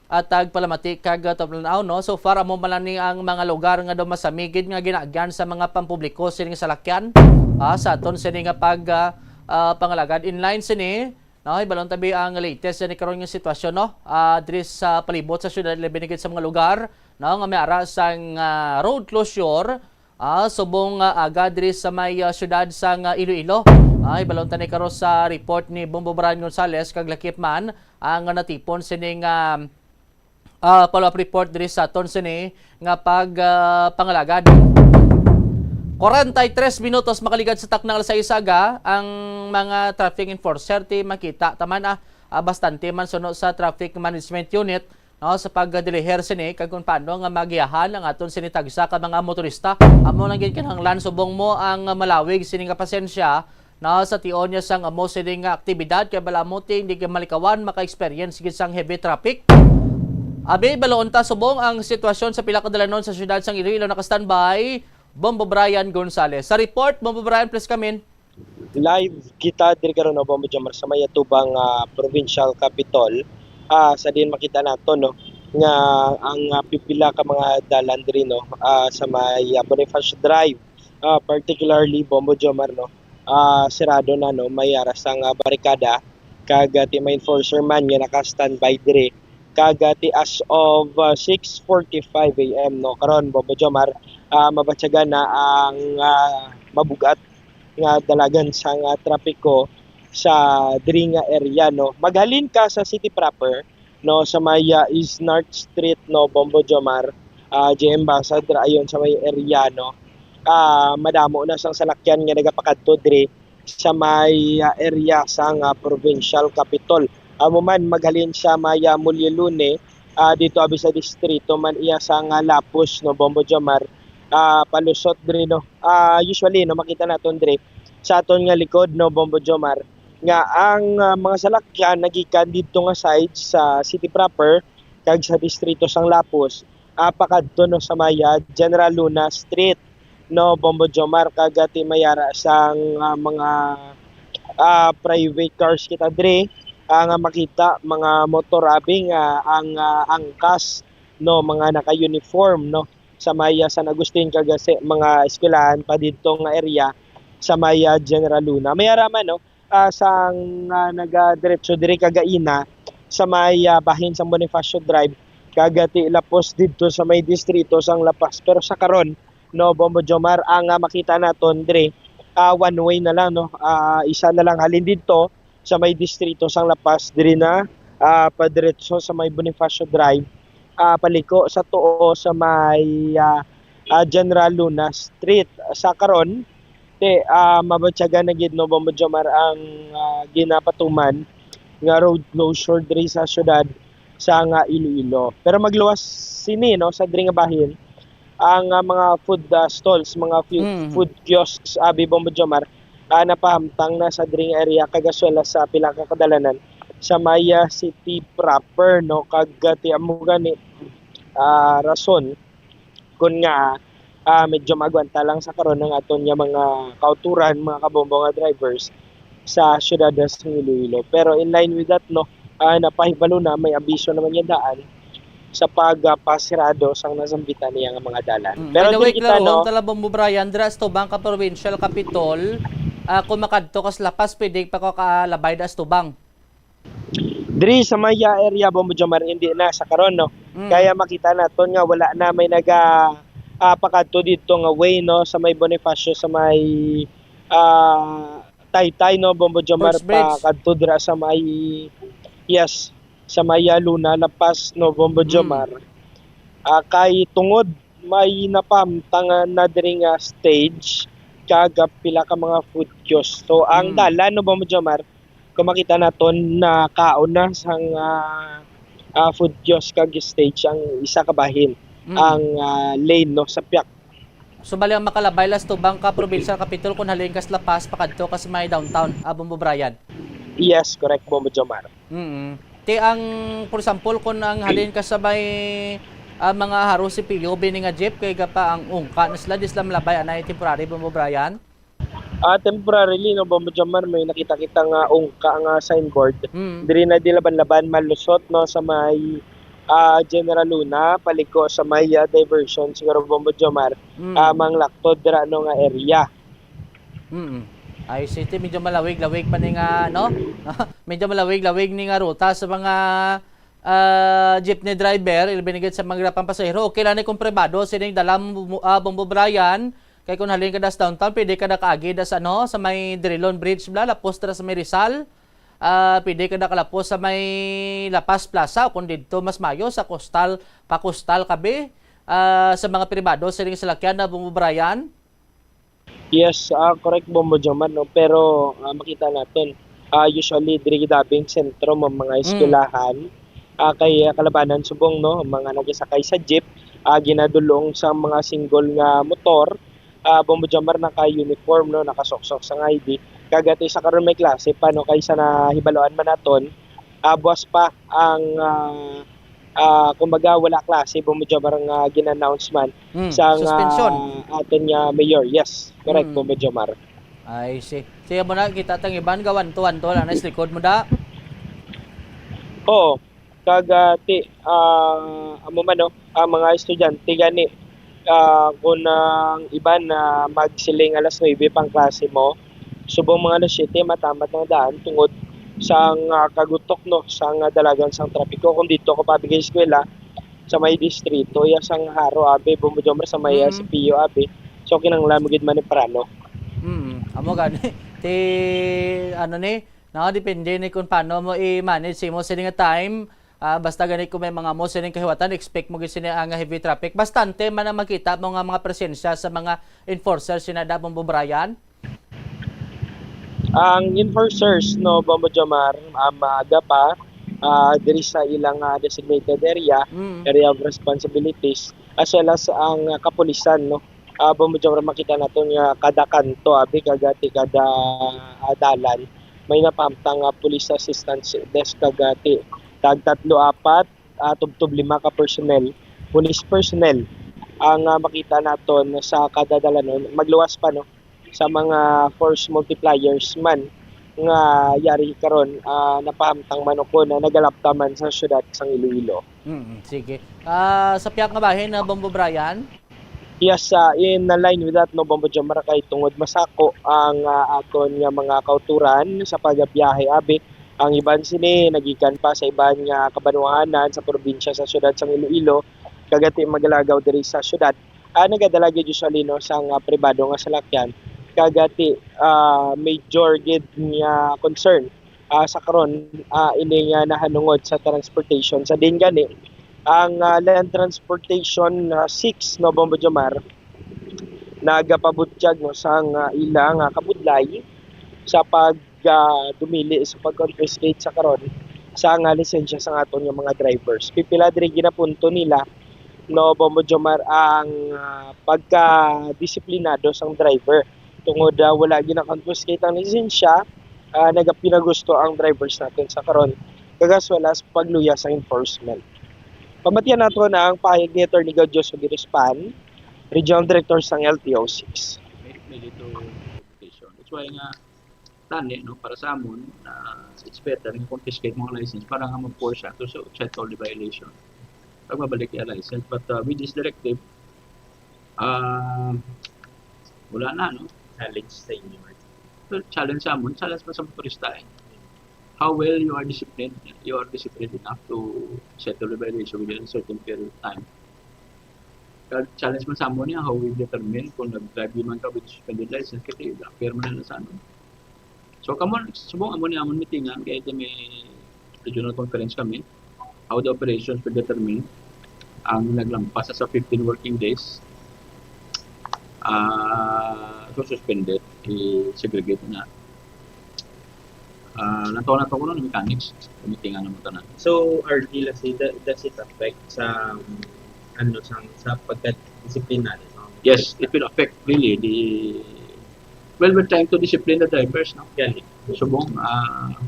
ah, tagpalamati kag, ah, tagpalan-aw, no. So far, amo man lang ni ang mga lugar nga daw masami gid nga ginaagyan sa mga pampubliko sini nga salakyan, ah, sa aton sini nga pag, ah, ah, pangalagad. In line sini, no, hibalon tabi ang latest ni karon nga sitwasyon, no, ah, diri sa palibot sa syudad, labi na gid sa mga lugar, no, nga may ara sang, ah, road closure, ah, subong, ah, aga diri sa may, ah, syudad sang, ah, Iloilo. Ah, hibalon ta ni karon sa report ni Bombo Brian Gonzales kag lakip man ang natipon sining, ah, ah, follow-up report diri sa aton sini nga pag, ah, pangalagad. Kwarenta y tres minutos makaligad sa taknang alas sais aga, ang mga traffic enforcer ti makita taman, ah, ah, bastante man suno sa Traffic Management Unit, no, sa pagdiliher sini kag kung paano nga magiyahan ang aton sini tagsa ka mga motorista. Amo lang gid kinahanglan subong mo ang malawig sini nga pasensya, no, sa tion niya sang amo sini nga aktibidad, kay bala mo ti hindi ka malikawan maka-experience gid sang heavy traffic. Abi, baloon ta subong ang sitwasyon sa pila ka dalanon sa siyudad sang Iloilo. Naka-standby, Bombo Brian Gonzales. Sa report, Bombo Brian, please come in. Live kita diri karon, no, Bombo Jomar, sa may atubang, ah, provincial capitol, ah, sa diin makita nato, no, nga ang, ah, pipila ka mga dalan diri, no, ah, sa may, ah, Bonifacio Drive, ah, particularly, Bombo Jomar, no, ah, sirado na, no, may ara sang, ah, barikada, kag, ah, ti may enforcer man nga naka-standby diri, kag, ah, ti as of, ah, six forty-five A M, no, karon, Bombo Jomar, ah, mabatyagan na ang, ah, mabugat nga dalagan sang, ah, trapiko sa diri nga area, no. Maghalin ka sa city proper, no, sa may, ah, East North Street, no, Bombo Jomar, ah, J M Basad, ra ayon sa may area, no. Ah, madamo na sang salakyan nga nagapakadto diri sa may, ah, area sang, ah, provincial capitol. Amo man, maghalin sa may, ah, Mulyalune, ah, dito abi sa distrito man iya sang, ah, Lapus, no, Bombo Jomar, ah, palusot diri, no. Ah, usually, no, makita naton diri sa aton nga likod, no, Bombo Jomar, nga ang, ah, mga salakyan nagikan didto nga side sa city proper kag sa distrito sang Lapus, ah, pakadto, no, sa may, ah, General Luna Street, no, Bombo Jomar, kag, ah, ti may ara sang, ah, mga, ah, private cars kita diri, ah, nga makita, mga motor abi nga ang, ah, angkas, no, mga naka-uniform, no, sa may, ah, San Agustin, kag, ah, sa mga eskwelahan pa didto nga area sa may, ah, General Luna. May ara man, no, ah, sang, ah, nagadiretso diri kagaina sa may, ah, bahin sang Bonifacio Drive, kag, ah, ti lapos didto sa may distrito sang La Paz. Pero sa karon, no, Bombo Jomar, ang, ah, makita naton diri, ah, one way na lang, no, ah, isa na lang halin didto sa may distrito sang La Paz, diri na, ah, padiretso sa may Bonifacio Drive, ah, paliko sa tuo sa may, ah, ah, General Luna Street. Sa karon, ti, ah, mabatyagan na gid, no, Bombo Jomar, ang, ah, ginapatuman nga road closure diri sa siyudad sa nga Iloilo. Pero magluwas sini, no, sa diri nga bahin, ang, ah, mga food, ah, stalls, mga fu-, Mhm. food kiosks, abi, Bombo Jomar, ah, napahamtang na sa diri nga area, kag as well as sa pila ka kadalanan sa may, ah, city proper, no, kag, ah, ti amo gani, ah, rason kun nga, ah, medyo maagwanta lang sa karon ang aton nga mga kauturan, mga kabombo nga drivers sa siyudad sa Iloilo. Pero in line with that, no, ah, napahibalo na, may abiso naman nga daan sa pagpasirado sang nasambitan niya nga mga dalan. Mm. Pero By the way, diri kita, klarohon no? Ta lang, Bombo Brian, dira sa tubang ka provincial capitol, ah, kung makadto ka sa La Paz, pwede pa ka kalabay da sa tubang. Diri sa may, ah, area, Bombo Jomar, hindi na sa karon, no? Mm. Kaya makita naton nga wala na may naga, ah, pakadto dito nga way, no, sa may Bonifacio, sa may, ah, Taytay, no, Bombo Jomar, First Bridge. Pakadto dira sa may, yes, sa may, ah, Luna, La Paz, no, Bombo Mm. Jomar. Ah, kay tungod may napamtangan na diri nga stage, kag pila ka mga food kiosk. So, ang Mm. dalan, no, Bombo Jomar, kung makita naton, nakaon na sang, ah, ah, food kiosk kag stage ang isa ka bahin, Mm. ang, ah, lane, no, sa piyak. So, bali ang makalabay la sa tubang ka provincial capitol kung halin ka sa La Paz, pakadto ka sa may downtown, ah, Bombo Brian? Yes, correct, Bombo Jomar. Mm. Ti ang, for example, kung ang halin ka sa may, ah, mga Jaro C P U, bini nga jeep, kay gapa ang ungka na sila, di sila malabay, anay temporary, Bombo Brian? Ah, temporarily, no, Bombo Jomar, may nakita kita nga ungka nga signboard. Mm. Diri na di Laban-Laban, malusot, no, sa may, ah, General Luna, paliko sa may, ah, diversion, siguro, Bombo Jomar, Mm. ah, manglaktod dira, no, nga area. Mm. Ay, city, medyo malawig-lawig pa ni nga, no? Medyo malawig-lawig ni nga ruta sa mga, ah, jeepney driver, ilbi na gid sa mga grapang pasahero. Okay lang ni kung pribado sining dalam, ah, Bombo Brian, kay kung halin ka das downtown, pwede ka nakaagi das, ano, sa may Drilon Bridge, bla, lapos dira sa may Rizal. Ah, pwede ka nakalapos sa may La Paz Plaza, kung didto mas mayo sa Coastal, pa Coastal kabi, ah, sa mga pribado sining salakyan na, Bombo Brian. Yes, ah, correct, Bombo Jomar, no? Pero, ah, makita naton, ah, usually, diri gid abi ang sentro, mga, mga Mm. eskwelahan, ah, kay, ah, kalabanan subong, no, mga nagasakay sa jeep, ah, ginadulong sa mga single nga motor, ah, Bombo Jomar, naka-uniform, no, nakasuksok sa I D. Kag ati sa karon may klase pa, no, kay sa nahibaluan man naton, ah, buwas pa ang, ah, ah, kumbaga, wala klase, Bombo Jomar, nga gin-announce man Mm, sa nga suspension. Aton nga mayor. Yes, correct, Mm. Bombo Jomar. I see. Siya mo na, kita tang iban, gawan to, anto lang na sa likod mo da. Oo. Kag, ah, ti, ah, amo man, no, ang mga estudyante gani, ah, kung ang iban na magsiling alas nuebe pang klase mo, subong mga alas siyete matamat ang daan tungod sang, ah, kagutok, no, sang, ah, dalagan sang trapiko. Kung dito ko pabigay eskwela sa may distrito, iya sang Jaro, abi, Bombo Jomar, sa may, ah, Mm. C P U, abi. So, kinahanglan mo gid maniprano. Mm, amo gani. Ti, ano ni, no, depende ni kung paano mo i-manage sa imo sini nga time. Ah, basta gani kung may mga mo sining kahiwatan, expect mo gid sini ang heavy traffic. Bastante man ang makita mo nga mga presensya sa mga enforcers sina da, Bombo Brian. Ang enforcers, no, Bombo Jomar, ah, maaga pa, ah, diri sa ilang, ah, designated area, Mm. area of responsibilities, as well as ang, ah, kapulisan, no. Ah, Bombo Jomar, makita naton nga kada kanto, abi, kagati, kada, ah, dalan, may napahamtang nga police assistance desk, kagati, tag tatlo, apat, ah, tubtob lima ka personnel, police personnel, ang, ah, makita naton sa kada dalanon. Magluwas pa, no, sa mga force multipliers man nga yari karon, ah, napahamtang man o kon, ah, nagalapta man sa syudad sang Iloilo. Mm, sige. Ah, sa pihak nga bahin na, Bombo Brian? Yes, ah, in line with that, no, Bombo Jomar, kay tungod masako ang, ah, aton nga mga kauturan sa pagabiyahe, abi, ang iban sini nagikan pa sa iban nga kabanwahanan sa probinsya sa syudad sang Iloilo, kagati magalagaw diri sa syudad. Ah, nagadala gid usually, no, sang, ah, pribado nga salakyan, kagati, ah, major gid nga concern, ah, sa karon, ah, ini nga nahanungod sa transportation. Sa din gani, ang, ah, Land Transportation, ah, six, no, Bombo Jomar, nagapabutyag, no, sang, ah, ila nga kabudlay sa pag, ah, dumili sa pag-confiscate sa karon sa nga lisensya sa aton nga mga drivers. Pipila diri ginapunto nila, no, Bombo Jomar, ang, ah, pagka-disiplinado sang driver tungod, ah, wala gina-confiscate ang lisensya, ah, nagapinagusto ang drivers natin sa karon, kag as well as pagluya sa enforcement. Pamatian nato na ang pahayag ni Attorney Gaudio Sugirispan, Regional Director sang L T O six. May, may little complication. That's why nga, tani, no, para sa amon, na it's better nga confiscate mo ang license para nga mag-force siya to, so, check all the violation. Pag mabalik yung license. But, uh, with this directive, uh, wala na, no? Challenge sa inyo. Well, challenge sa amon, challenge pa sa motorista eh. How well you are disciplined, you are disciplined enough to settle the violation within a certain period of time. Kag challenge man sa amon niya, how we determine kung nag-drive man ka with suspended license, kasi appear man na sa ano. So, kamo, subong amo ni amon meetingan, kay ito may regional conference kami, how the operations will determine ang naglampas sa fifteen working days, ah, so suspended, i-segregate na. Ah, lantaw na to ko ng mechanics, meetingan naman tanan. So, R D, let's say, da- does it affect sa, um, ano, sa, sa pagka-disciplinary? No? Yes, it will affect really the, well, we're trying to discipline the drivers, no? Gani. Subong, ah,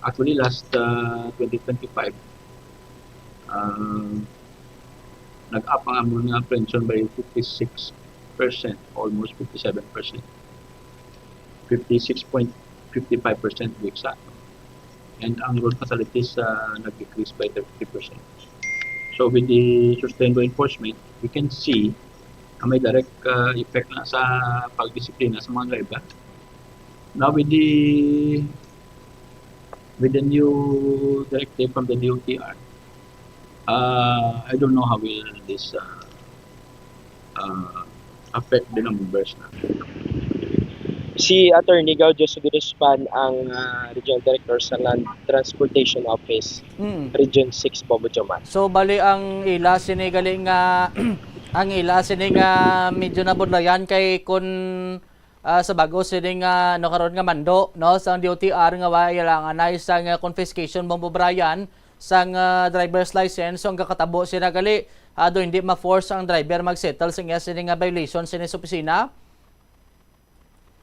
actually, last, ah, twenty twenty-five, ah, nag-up ang amon nga apprehension by fifty-six percent, almost fifty-seven percent. Fifty-six point fifty-five percent to be exact. And ang road fatalities, ah, nag-decrease by thirty percent. So with the sustained law enforcement, we can see na may direct, ah, effect na sa pagdisiplina sa mga driver. Now with the, with the new directive from the D O T R, uh, I don't know how will this, uh, uh, affect the numbers na. Si Attorney Gaudio Sugirispan ang, ah, Regional Director sa Land Transportation Office, Mm. Region six, Bombo Jomar. So bali ang ila sini gali nga ang ila sini nga medyo nabudlayan kay kun, ah, sa bago sini nga, no, karon nga mando, no, sa D O T R nga wa ilangan na isang, ah, confiscation, Bombo Brian, sang, ah, driver's license. So ang kakatabo sila gali, ah, do hindi ma-force ang driver mag-settle sa iya sini nga violation sini sa opisina.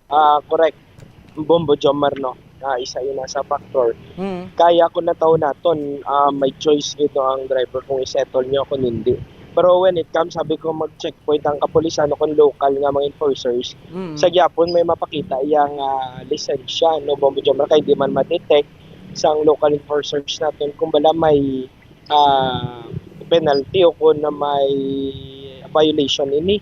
Ah, correct. Bombo Jomar, no? Ah, isa yun na sa factor. Mm. Kaya kung nataw naton, ah, may choice gito ang driver kung i-settle nyo kung hindi. Pero when it comes, sabi ko, mag-checkpoint ang kapulisan o kung local nga mga enforcers, Mm. sa gyapon may mapakita iyang ah, lisensya, no, Bombo Jomar, kay di man ma-detect sang local enforcers naton kung bala may ah, penalty o kung na may violation ini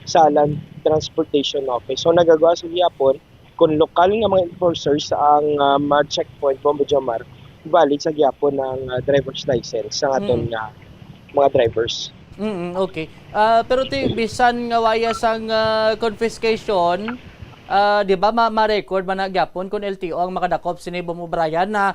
sa Land Transportation Office. So nagagawa sa gyapon kung lokal nga mga enforcers ang ah, ma-checkpoint, Bombo Jomar, valid sa gyapon ang ah, driver's license sa aton Mm. nga mga drivers. Mm, okay. Ah, pero ti bisan nga waya sang ah, confiscation, ah, di ba ma- ma-record man na gyapon kung L T O ang makadakop sini, Bombo Brian, na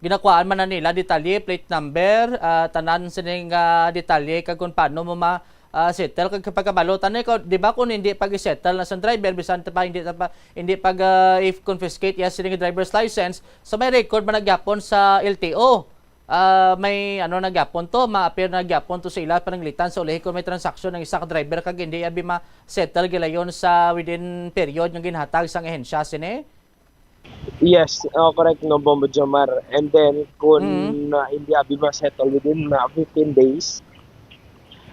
ginakuhaan man na nila detalye, plate number, ah, tanan sining ah, detalye kag kung paano mo ma ah, settle kag pagkabalo, tanay ko, di ba, kung hindi pag-settle na sang driver, bisan ta pa hindi ta pa hindi pag ah, if confiscate iya sining driver's license, so may record man na gyapon sa L T O. Ah, may ano na gyapon to, ma-appear na gyapon to sa ila pananglitan sa ulihi kung may transaksyon ang isa ka driver kag hindi abi ma-settle gilayon sa within period nga ginhatag sang ahensya sini. Yes, oh, correct, no, Bombo Jomar. And then, kung Mm. uh, hindi abi ma-settle within uh, fifteen days,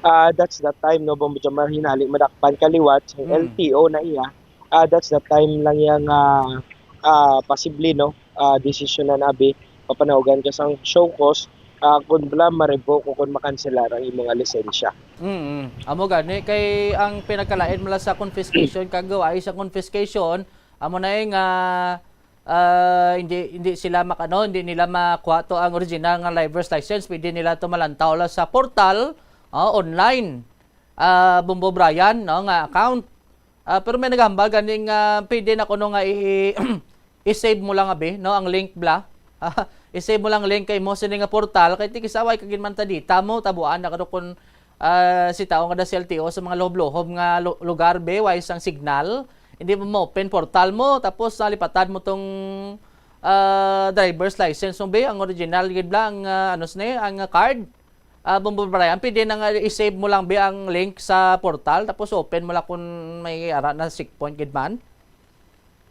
uh, that's the time, no, Bombo Jomar, hinali madakpan kaliwat ang Mm. L T O na iya. Uh, that's the time lang yang uh, uh, possibly, no, uh, decision na nabi, papanawagan ka sang show cause, uh, kung bala ma-revoke o kung makanselar ang imong lisensya. Mm. Amo gani kay ang pinagkalain mo lang sa confiscation kag gawain sa confiscation amo na eh nga ah, hindi hindi sila makano, hindi nila makuha to ang original nga driver's license, pwede nila to malantaw lang sa portal, oh, online. Ah, Bombo Brian, no, nga account. Ah, pero may naghambal ganing ah, pwede na kuno nga i- i-save mo lang abi, no, ang link bla. Ah, i-save mo lang link kay mo sini nga portal kay tigisaway kagin man ta dita mo tabuan na kado kun ah, si tao nga da sa L T O sa mga luhob-luhob nga lu- lugar be, way sang signal, hindi mo ma-open portal mo, tapos nalipatan mo tong ah, driver's license mo be, ang original gid bla ang ah, ano sini, ang ah, card. Ah, Bombo Brian, pwede na nga i-save mo lang be ang link sa portal, tapos open mo lang kung may ara na checkpoint gid man.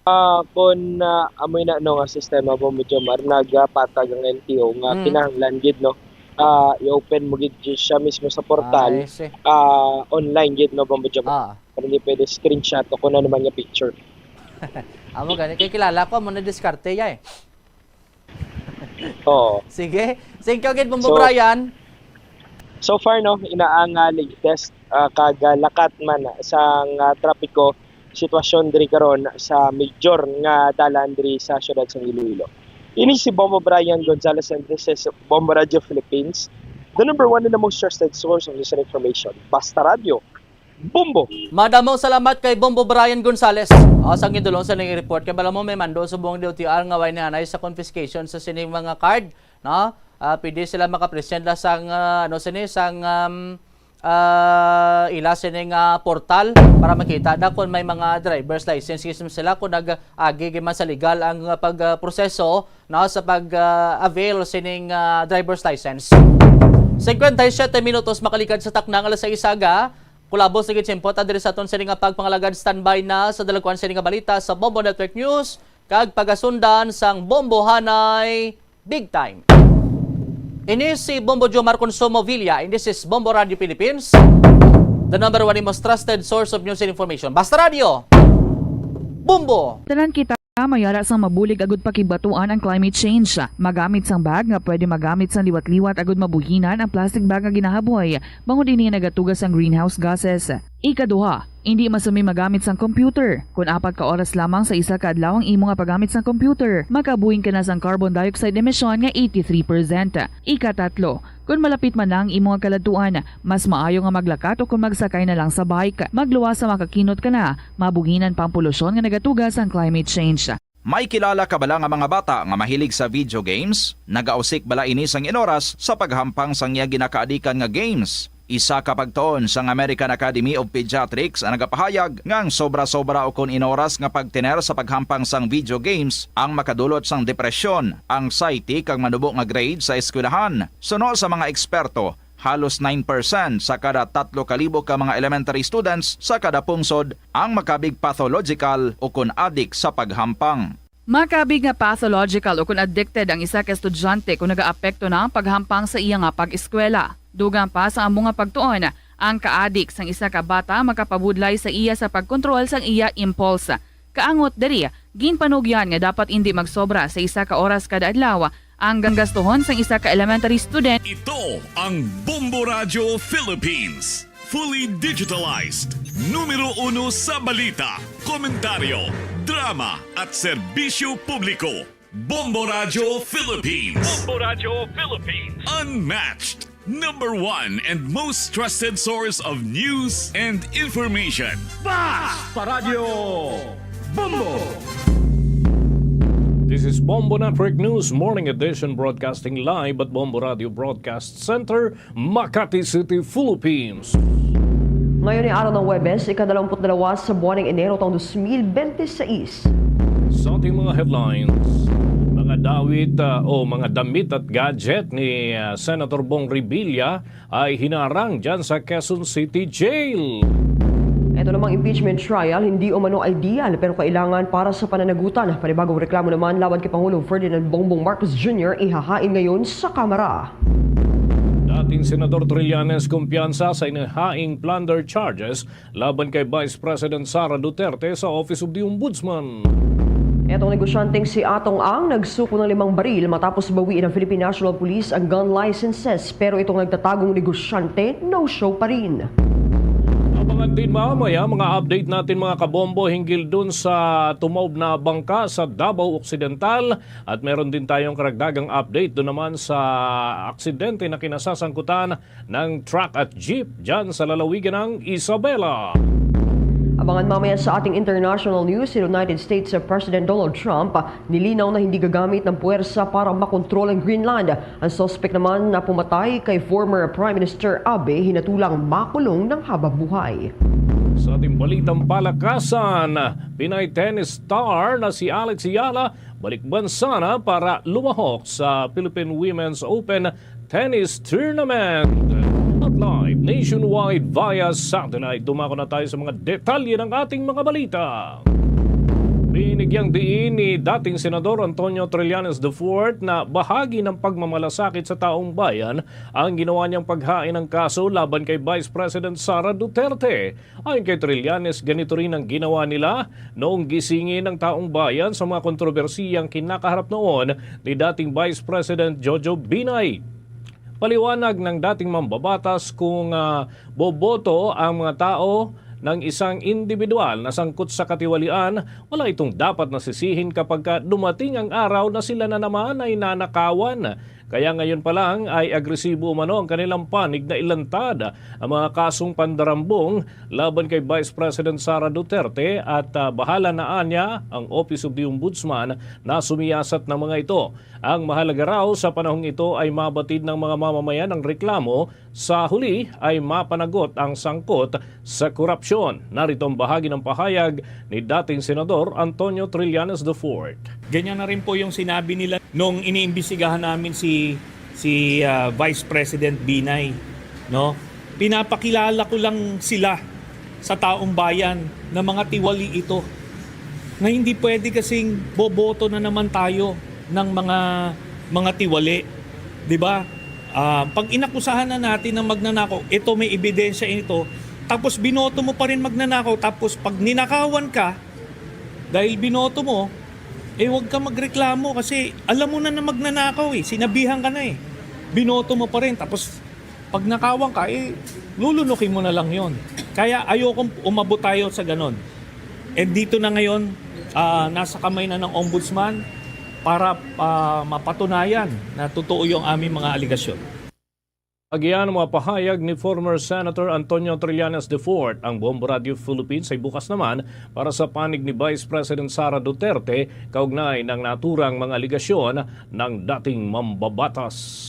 Ah, kung ah, amoy na no nga sistema, Bombo Jomar, nagapatag ang L T O nga Mm. kinahanglan gid, no, ah, i-open mo gid siya mismo sa portal, Ah, I see. Ah, online gid, no, Bombo Jomar. Ah, Pero hindi pwede screenshot o kung ano man nga picture. Amo gani kay kilala ko mo na diskarte ya eh. Oo. Sige. Thank you gid, Bombo So, Brian. So far, no, ina ang ah, latest ah, kag ah, lakat man sang ah, trapiko sitwasyon diri karon sa major nga dalan diri sa siyudad sang Iloilo. Ini si Bombo Brian Gonzalez, and this is Bombo Radio Philippines, the number one and the most trusted source of news and information. Basta Radio, Bombo! Madamo salamat kay Bombo Brian Gonzalez. O, sa gindulong sa ning report kay bala mo may mando subong D O T R nga way nianay sa confiscation sa sining mga card, no? Ah, pwede sila makapresent la sang ah, ano sini, sang um, ah, ila sini nga portal para makita na kung may mga driver's license gid sila kung nag-agi gid man sa legal ang ah, pagproseso, no, sa pag ah, avail sining ah, driver's license. Cincuenta y siete minutos makalikad sa takna nga alas sais aga. Kulabos na gid siyempre ta diri sa aton sini nga pagpangalagad. Standby na sa dalagkuan sini nga balita sa Bombo Network News kag pagasundan sang Bombohanay Big Time. Ini si Bombo Jomar Consumo Villa, and this is Bombo Radio Philippines, the number one and most trusted source of news and information. Basta Radio, Bombo! Tanan kita mayara sang mabulig agud pakibatuan ang climate change. Magamit sang bag nga pwede magamit sang liwat-liwat agud mabuhinan ang plastic bag nga ginahaboy, bangod ini nagatuga sang greenhouse gases. Ikaduha, indi masumi magamit sang computer. Kon apat ka oras lamang sa isa ka adlaw ang imo nga paggamit sang computer, makabuhin ka na sang carbon dioxide emission nga eighty-three percent. Ikatatlo, kon malapit man na ang imo nga kaladtuan, mas maayo nga maglakat o kon magsakay na lang sa bike. Magluwas sa makakinot ka na, mabuhinan pa ang polusyon nga nagatuga sang climate change. May kilala ka bala nga mga bata nga mahilig sa video games? Nagausik bala ini sang inoras sa paghampang sang iya ginakaadikan nga games? Isa ka pagtuon sang American Academy of Pediatrics ang nagapahayag nga ang sobra-sobra ukon inoras nga pagtener sa paghampang sang video games ang makadulot sang depresyon, anxiety, kag manubo nga grade sa eskwelahan. Suno sa mga eksperto, halos nine percent sa kada tatlo ka libo ka mga elementary students sa kada pungsod ang makabig pathological ukon adik sa paghampang. Makabig nga pathological ukon addicted ang isa ka estudyante kon nagaapekto na ang paghampang sa iya nga pag-eskwela. Dugang pa sa amo nga pagtuon, ang kaadik sang isa ka bata makapabudlay sa iya sa pagkontrol sang iya impulse. Kaangot diri, ginpanugyan nga dapat indi magsobra sa isa ka oras kada adlaw ang gastuhon sang isa ka elementary student. Ito ang Bombo Radyo Philippines. Fully digitalized. Numero uno sa balita, komentaryo, drama at serbisyo publiko. Bombo Radyo Philippines. Bombo Radyo Philippines. Unmatched. Number one and most trusted source of news and information. Basta Radyo Bombo! This is Bombo Network News Morning Edition, broadcasting live at Bombo Radio Broadcast Center, Makati City, Philippines. Ngayon ay araw ng Huwebes, ikadalawamput dalawa sa buwan ng Enero taong dos mil bente seis. Sa ating mga headlines, mga dawit ah, o mga damit at gadget ni ah, Senator Bong Revilla ay hinarang dyan sa Quezon City Jail. Ito namang impeachment trial, hindi umano ideal pero kailangan para sa pananagutan. Panibagong reklamo naman laban kay Pangulong Ferdinand Bongbong Marcos Junior ihahain ngayon sa Kamara. Dating Senador Trillanes kumpiyansa sa inihaing plunder charges laban kay Vice President Sara Duterte sa Office of the Ombudsman. Etong negosyanteng si Atong Ang nagsuko ng limang baril matapos bawiin ng Philippine National Police ang gun licenses, pero itong nagtatagong negosyante no-show pa rin. Abangan din mamaya mga update natin, mga kabombo, hinggil dun sa tumaob na bangka sa Davao Occidental, at meron din tayong karagdagang update dun naman sa aksidente na kinasasangkutan ng truck at jeep dyan sa lalawigan ng Isabela. Abangan mamaya sa ating international news, si United States President Donald Trump nilinaw na hindi gagamit ng puwersa para makontrol ang Greenland. Ang suspect naman na pumatay kay former Prime Minister Abe hinatulang makulong ng habang buhay. Sa ating balitang palakasan, Pinay tennis star na si Alex Eala balikbansa na para lumahok sa Philippine Women's Open Tennis Tournament. At live nationwide via satellite, dumako na tayo sa mga detalye ng ating mga balita. Binigyang diin ni dating Senador Antonio Trillanes the fourth na bahagi ng pagmamalasakit sa taong bayan ang ginawa niyang paghain ng kaso laban kay Vice President Sara Duterte. Ayon kay Trillanes, ganito rin ang ginawa nila noong gisingin ang taong bayan sa mga kontrobersiyang kinakaharap noon ni dating Vice President Jojo Binay. Paliwanag ng dating mambabatas, kung ah, boboto ang mga tao ng isang individual na sangkot sa katiwalian, wala itong dapat na sisihin kapag ka dumating ang araw na sila na naman ay nanakawan. Kaya ngayon pa lang ay agresibo umano ang kanilang panig na ilantad ang mga kasong pandarambong laban kay Vice President Sara Duterte at ah, bahala na anya ang Office of the Ombudsman na sumiyasat ng mga ito. Ang mahalaga raw sa panahong ito ay mabatid ng mga mamamayan ang reklamo, sa huli ay mapanagot ang sangkot sa korupsyon. Narito ang bahagi ng pahayag ni dating Senador Antonio Trillanes the fourth. Ganyan na rin po yung sinabi nila nung iniimbestigahan namin si si ah, Vice President Binay, no? Pinapakilala ko lang sila sa taong bayan na mga tiwali ito. Na hindi pwede kasing boboto na naman tayo ng mga mga tiwali, 'di ba? Ah, pag inakusahan na natin ng magnanakaw, ito may ebidensya ito, tapos binoto mo pa rin magnanakaw, tapos pag ninakawan ka, dahil binoto mo, eh wag ka magreklamo kasi alam mo na na magnanakaw eh, sinabihan ka na eh. Binoto mo pa rin, tapos pag nakawan ka, eh lulunukin mo na lang yon. Kaya ayokong umabot tayo sa ganon. And dito na ngayon, ah, nasa kamay na ng ombudsman para ah, mapatunayan na totoo yung aming mga aligasyon. Agian ang mga pahayag ni former Senator Antonio Trillanes the fourth. Ang Bombo Radio Philippines ay bukas naman para sa panig ni Vice President Sara Duterte kaugnay ng naturang mga aligasyon ng dating mambabatas.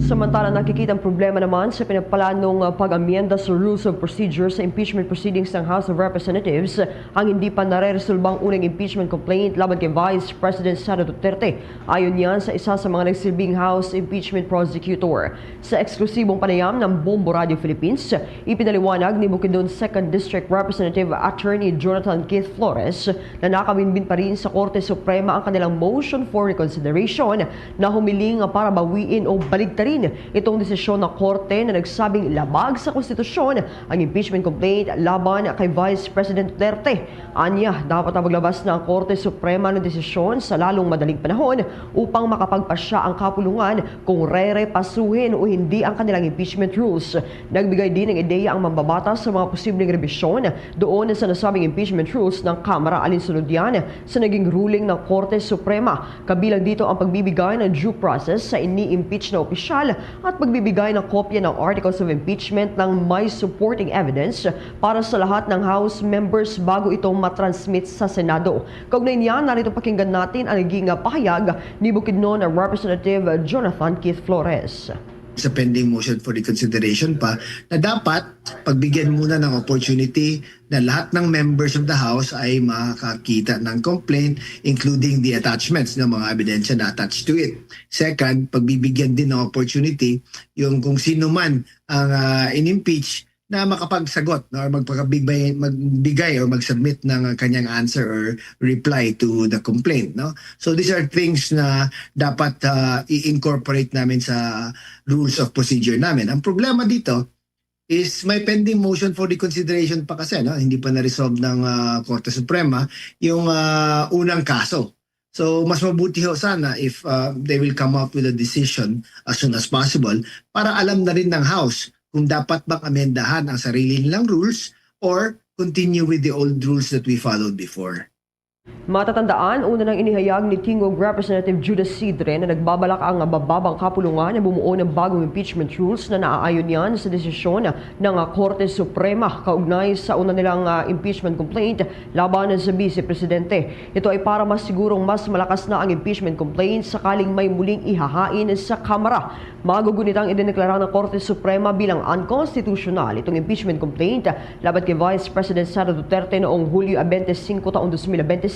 Samantala, nakikita ang problema naman sa pinagpalanong ah, pag-amyenda sa Rules of Procedure sa impeachment proceedings ng House of Representatives ang hindi pa nareresolbang unang impeachment complaint laban kay Vice President Sara Duterte. Ayon yan sa isa sa mga nagsilbing House Impeachment Prosecutor. Sa eksklusibong panayam ng Bombo Radio Philippines, ipinaliwanag ni Bukidnon Second District Representative Attorney Jonathan Keith Flores na nakabinbin pa rin sa Korte Suprema ang kanilang motion for reconsideration na humiling para bawiin o baligtarin itong desisyon ng korte na nagsabing labag sa konstitusyon ang impeachment complaint laban kay Vice President Duterte. Anya, dapat na maglabas na ang Korte Suprema ng desisyon sa lalong madaling panahon upang makapagpasya ang kapulungan kung rerepasuhin o hindi ang kanilang impeachment rules. Nagbigay din ng ideya ang mambabatas sa mga posibleng rebisyon doon sa nasabing impeachment rules ng Kamara, alinsunod yan sa naging ruling ng Korte Suprema. Kabilang dito ang pagbibigay ng due process sa ini-impeach na opisyal at pagbibigay ng kopya ng articles of impeachment ng may supporting evidence para sa lahat ng House members bago ito matransmit sa Senado. Kaugnay niyan, narito pakinggan natin ang naging pahayag ni Bukidnon Representative Jonathan Keith Flores. Sa pending motion for reconsideration pa, na dapat pagbigyan muna ng opportunity na lahat ng members of the House ay makakita ng complaint, including the attachments ng mga ebidensya na attached to it. Second, pagbibigyan din ng opportunity yung kung sino man ang uh, in-impeach na makapagsagot, no, or magpakabigay, magbigay or mag-submit ng kanyang answer or reply to the complaint, no? So these are things na dapat uh, i-incorporate namin sa rules of procedure namin. Ang problema dito is may pending motion for reconsideration pa kasi, no? Hindi pa na-resolve ng uh, Korte Suprema yung uh, unang kaso. So mas mabuti ho sana if uh, they will come up with a decision as soon as possible para alam na rin ng House kung dapat bang amendahan ang sarili nilang rules or continue with the old rules that we followed before. Matatandaan, una nang inihayag ni Tingog Representative Judas Sidre na nagbabalak ang mababang kapulungan na bumuo ng bagong impeachment rules na naaayon yan sa desisyon ng Korte Suprema kaugnay sa una nilang uh, impeachment complaint laban sa Vice Presidente. Ito ay para masigurong mas malakas na ang impeachment complaint sakaling may muling ihahain sa Kamara. Magugunit ang idineklara ng Korte Suprema bilang unconstitutional itong impeachment complaint laban kay Vice President Sara Duterte noong Hulyo twenty-five taong twenty twenty-five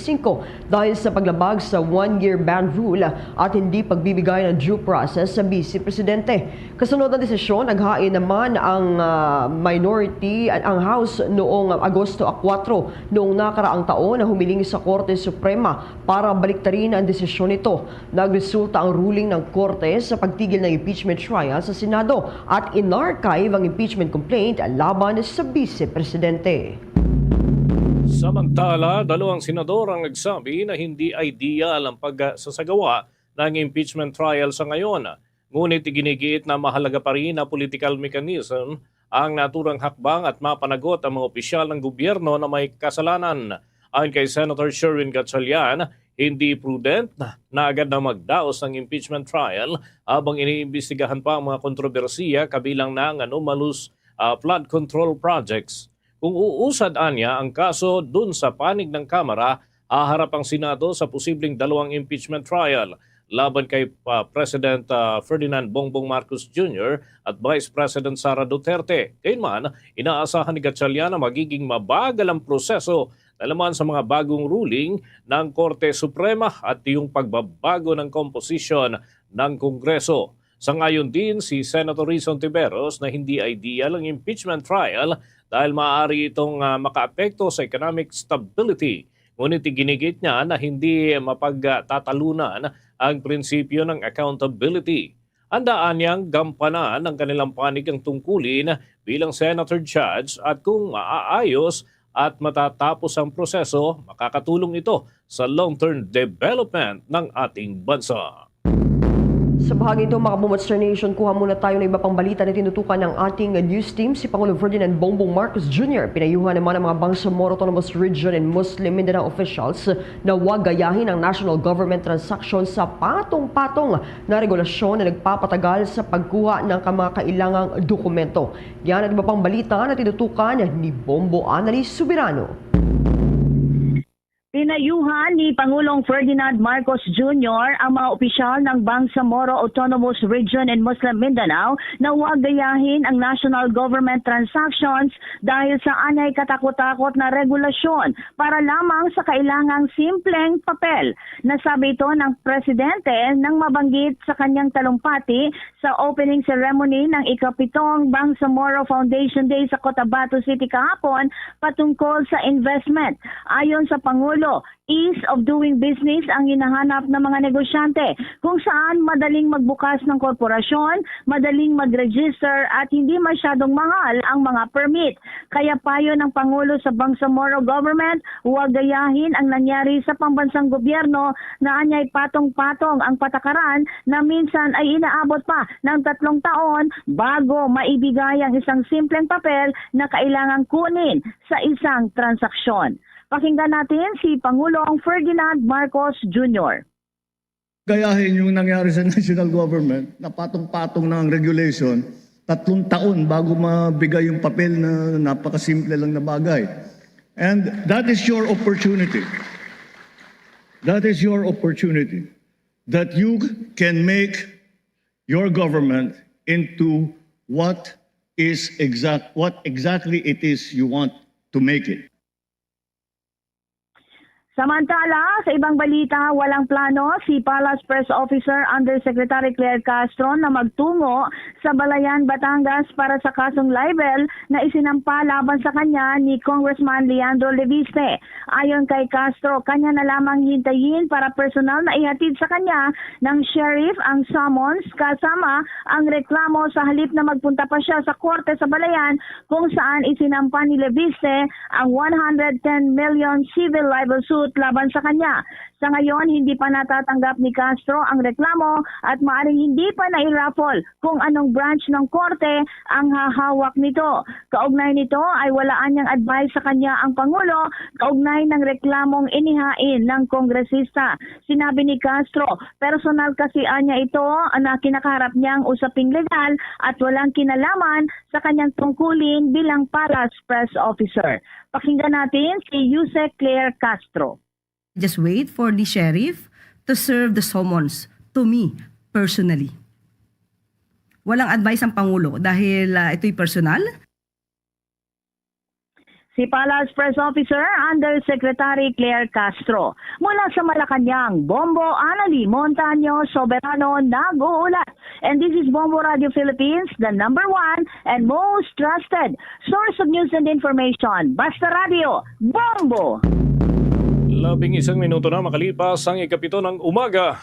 dahil sa paglabag sa one-year ban rule at hindi pagbibigay ng due process sa Vice Presidente. Kasunod ng desisyon, naghain naman ang uh, minority, ang House noong Agosto four noong nakaraang taon na humiling sa Korte Suprema para baliktarin ang desisyon nito. Nagresulta ang ruling ng korte sa pagtigil ng impeachment trial sa Senado at in-archive ang impeachment complaint laban sa Vice Presidente. Samantala, dalawang senador ang nagsabi na hindi ideal ang pagsasagawa ng impeachment trial sa ngayon. Ngunit iginigiit na mahalaga pa rin na political mechanism ang naturang hakbang at mapanagot ang mga opisyal ng gobyerno na may kasalanan. Ayon kay Senator Sherwin Gatchalian, hindi prudent na agad na magdaos ang impeachment trial habang iniimbestigahan pa ang mga kontrobersiya kabilang na ang anomalous uh, flood control projects. Kung uusad anya ang kaso dun sa panig ng Kamara, haharap ang Senado sa posibleng dalawang impeachment trial laban kay uh, President uh, Ferdinand Bongbong Marcos Junior at Vice President Sara Duterte. Gayunman, inaasahan ni Gatchalian na magiging mabagal ang proseso na laman sa mga bagong ruling ng Korte Suprema at yung pagbabago ng komposisyon ng Kongreso. Sangayon din si Senator Rizon Tiberos na hindi ideal ang impeachment trial dahil maaari itong uh, makaapekto sa economic stability. Ngunit iginigiit niya na hindi mapagtatalunan ang prinsipyo ng accountability. Handaan niyang gampanan ang kanilang panig ang tungkulin bilang Senator Judge at kung maaayos at matatapos ang proseso, makakatulong ito sa long-term development ng ating bansa. Sa bahagi ito, mga Bumbot Star Nation, kuha muna tayo ng iba pang balita na tinutukan ng ating news team, si Pangulong Ferdinand Bongbong Marcos Junior. Pinayuhan naman ang mga Bangsamoro Autonomous Region and Muslim Mindanao officials na wag gayahin ang national government transaction sa patong-patong na regulasyon na nagpapatagal sa pagkuha ng mga kailangang dokumento. Yan at iba pang balita na tinutukan ni Bombo Annalise Soberano. Pinayuhan ni Pangulong Ferdinand Marcos Junior ang mga opisyal ng Bangsamoro Autonomous Region and Muslim Mindanao na huwag gayahin ang national government transactions dahil sa anay katakot-takot na regulasyon para lamang sa kailangang simpleng papel. Nasabi ito ng presidente nang mabanggit sa kanyang talumpati sa opening ceremony ng ikapitong Bangsamoro Foundation Day sa Cotabato City kahapon patungkol sa investment. Ayon sa Pangulo, Ease of doing business ang hinahanap ng mga negosyante, kung saan madaling magbukas ng korporasyon, madaling mag-register at hindi masyadong mahal ang mga permit. Kaya payo ng Pangulo sa Bangsamoro government, huwag gayahin ang nangyari sa pambansang gobyerno na anyay patong-patong ang patakaran na minsan ay inaabot pa ng tatlong taon bago maibigay ang isang simpleng papel na kailangang kunin sa isang transaksyon. Pakinggan natin si Pangulong Ferdinand Marcos Junior. Gayahin yung nangyari sa national government, na patong-patong na ang regulation, tatlong taon bago mabigay yung papel na napakasimple lang na bagay. And that is your opportunity. That is your opportunity. That you can make your government into what is exact what exactly it is you want to make it. Samantala, sa ibang balita, walang plano si Palace Press Officer Undersecretary Claire Castro na magtungo sa Balayan, Batangas para sa kasong libel na isinampa laban sa kanya ni Congressman Leandro Leviste. Ayon kay Castro, kanya na lamang hintayin para personal na ihatid sa kanya ng sheriff ang summons kasama ang reklamo sa halip na magpunta pa siya sa korte sa Balayan kung saan isinampa ni Leviste ang one hundred ten million civil libel suit laban sa kanya. Sa ngayon, hindi pa natatanggap ni Castro ang reklamo at maaring hindi pa na-raffle kung anong branch ng korte ang hahawak nito. Kaugnay nito ay wala anyang advice sa kanya ang Pangulo kaugnay ng reklamong inihain ng kongresista. Sinabi ni Castro, personal kasi anya ito na kinakaharap niya ang usaping legal at walang kinalaman sa kanyang tungkulin bilang Palace Press Officer. Pakinggan natin si Yusek Claire Castro. Just wait for the sheriff to serve the summons to me personally. Walang advice ang Pangulo dahil ah, ito'y personal. Si Palace Press Officer Undersecretary Claire Castro. Mula sa Malacañang, Bombo Anali Montaño Soberano nag-uulat. And this is Bombo Radio Philippines, the number one and most trusted source of news and information. Basta Radio, Bombo! Labing isang minuto na makalipas ang ikapito ng umaga.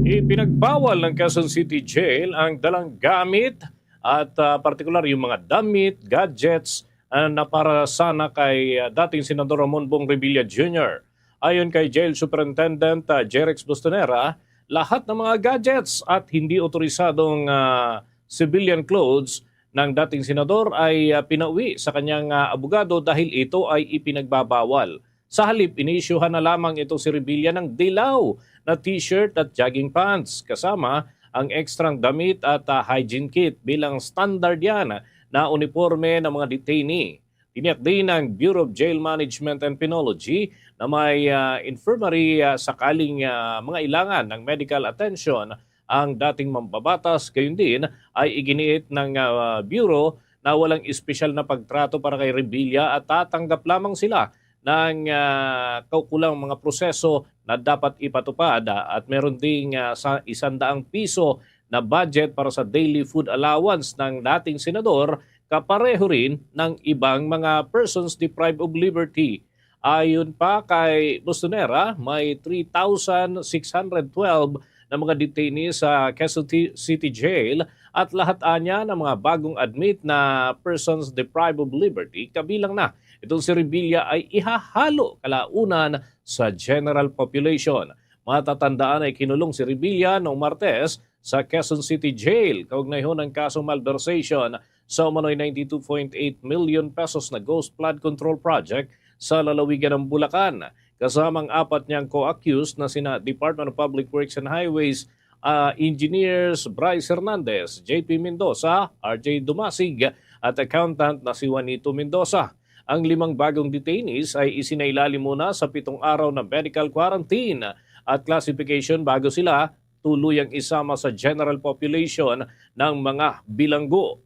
Ipinagbawal ng Quezon City Jail ang dalang gamit at ah, partikular yung mga damit, gadgets ah, na para sana kay ah, dating Senador Ramon Bong Revilla Junior. Ayon kay Jail Superintendent ah, Jerex Bustonera, lahat ng mga gadgets at hindi otorisadong ah, civilian clothes ng dating senador ay ah, pinauwi sa kanyang ah, abogado dahil ito ay ipinagbabawal. Sa halip, inisyuhan na lamang ito si Revilla ng dilaw na t-shirt at jogging pants, kasama ang ekstrang damit at ah, hygiene kit bilang standard yan na uniporme ng mga detainee. Tiniyak din ng Bureau of Jail Management and Penology na may ah, infirmary ah, sakaling ah, mga ilangan ng medical attention ang dating mambabatas. Gayon din ay iginiit ng ah, Bureau na walang espesyal na pagtrato para kay Revilla at tatanggap lamang sila ng ah, kaukulang mga proseso na dapat ipatupad, ah, at meron ding ah, sa isandaang piso na budget para sa daily food allowance ng dating senador, kapareho rin ng ibang mga persons deprived of liberty. Ayon pa kay Bustonera, may three thousand six hundred twelve na mga detainees sa Quezon Ti- City Jail at lahat anya ng mga bagong admit na persons deprived of liberty, kabilang na itong si Revilla, ay ihahalo kalaunan sa general population. Matatandaan ay kinulong si Revilla noong Martes sa Quezon City Jail kaugnay ho ng kasong malversation sa umano'y ninety-two point eight million pesos na Ghost Flood Control Project sa lalawigan ng Bulacan, kasama ang apat niyang co-accused na sina Department of Public Works and Highways ah, Engineers Bryce Hernandez, J P Mendoza, R J Dumasig, at accountant na si Juanito Mendoza. Ang limang bagong detainees ay isinailalim muna sa pitong araw na medical quarantine at classification bago sila tuluyang isama sa general population ng mga bilanggo.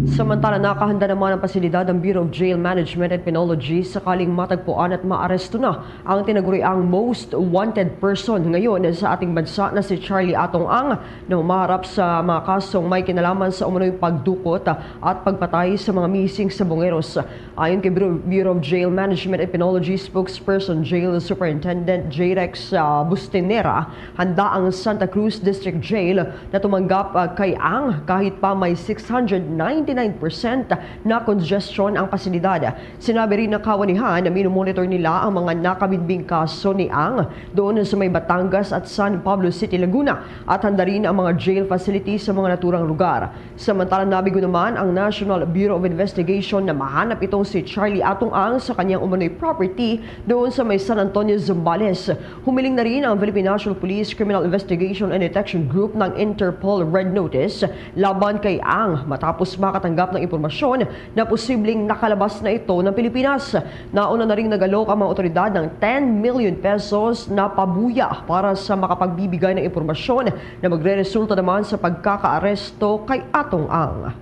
Samantala, nakahanda naman ang pasilidad ng Bureau of Jail Management and Penology sakaling matagpuan at maaresto na ang tinaguriang most wanted person ngayon sa ating bansa na si Charlie Atong Ang, na humaharap sa mga kasong may kinalaman sa umano'y pagdukot at pagpatay sa mga missing sa Bongeros. Ayon kay Bureau, Bureau of Jail Management and Penology spokesperson Jail Superintendent J Rex, ah, Bustinera, handa ang Santa Cruz District Jail na tumanggap, ah, kay Ang kahit pa may six hundred ninety-nine percent na congestion ang pasilidad. Sinabi rin ng kawanihan na minomonitor nila ang mga nakabinbing kaso ni Ang doon sa may Batangas at San Pablo City, Laguna, at handa rin ang mga jail facilities sa mga naturang lugar. Samantala, nabigo naman ang National Bureau of Investigation na mahanap itong si Charlie Atong Ang sa kanyang umano'y property doon sa may San Antonio, Zambales. Humiling na rin ang Philippine National Police Criminal Investigation and Detection Group ng Interpol Red Notice laban kay Ang matapos makatanggap ng impormasyon na posibleng nakalabas na ito ng Pilipinas. Nauna na ring nag-alok ang mga otoridad ng ten million pesos na pabuya para sa makapagbibigay ng impormasyon na magreresulta naman sa pagkakaaresto kay Atong Ang.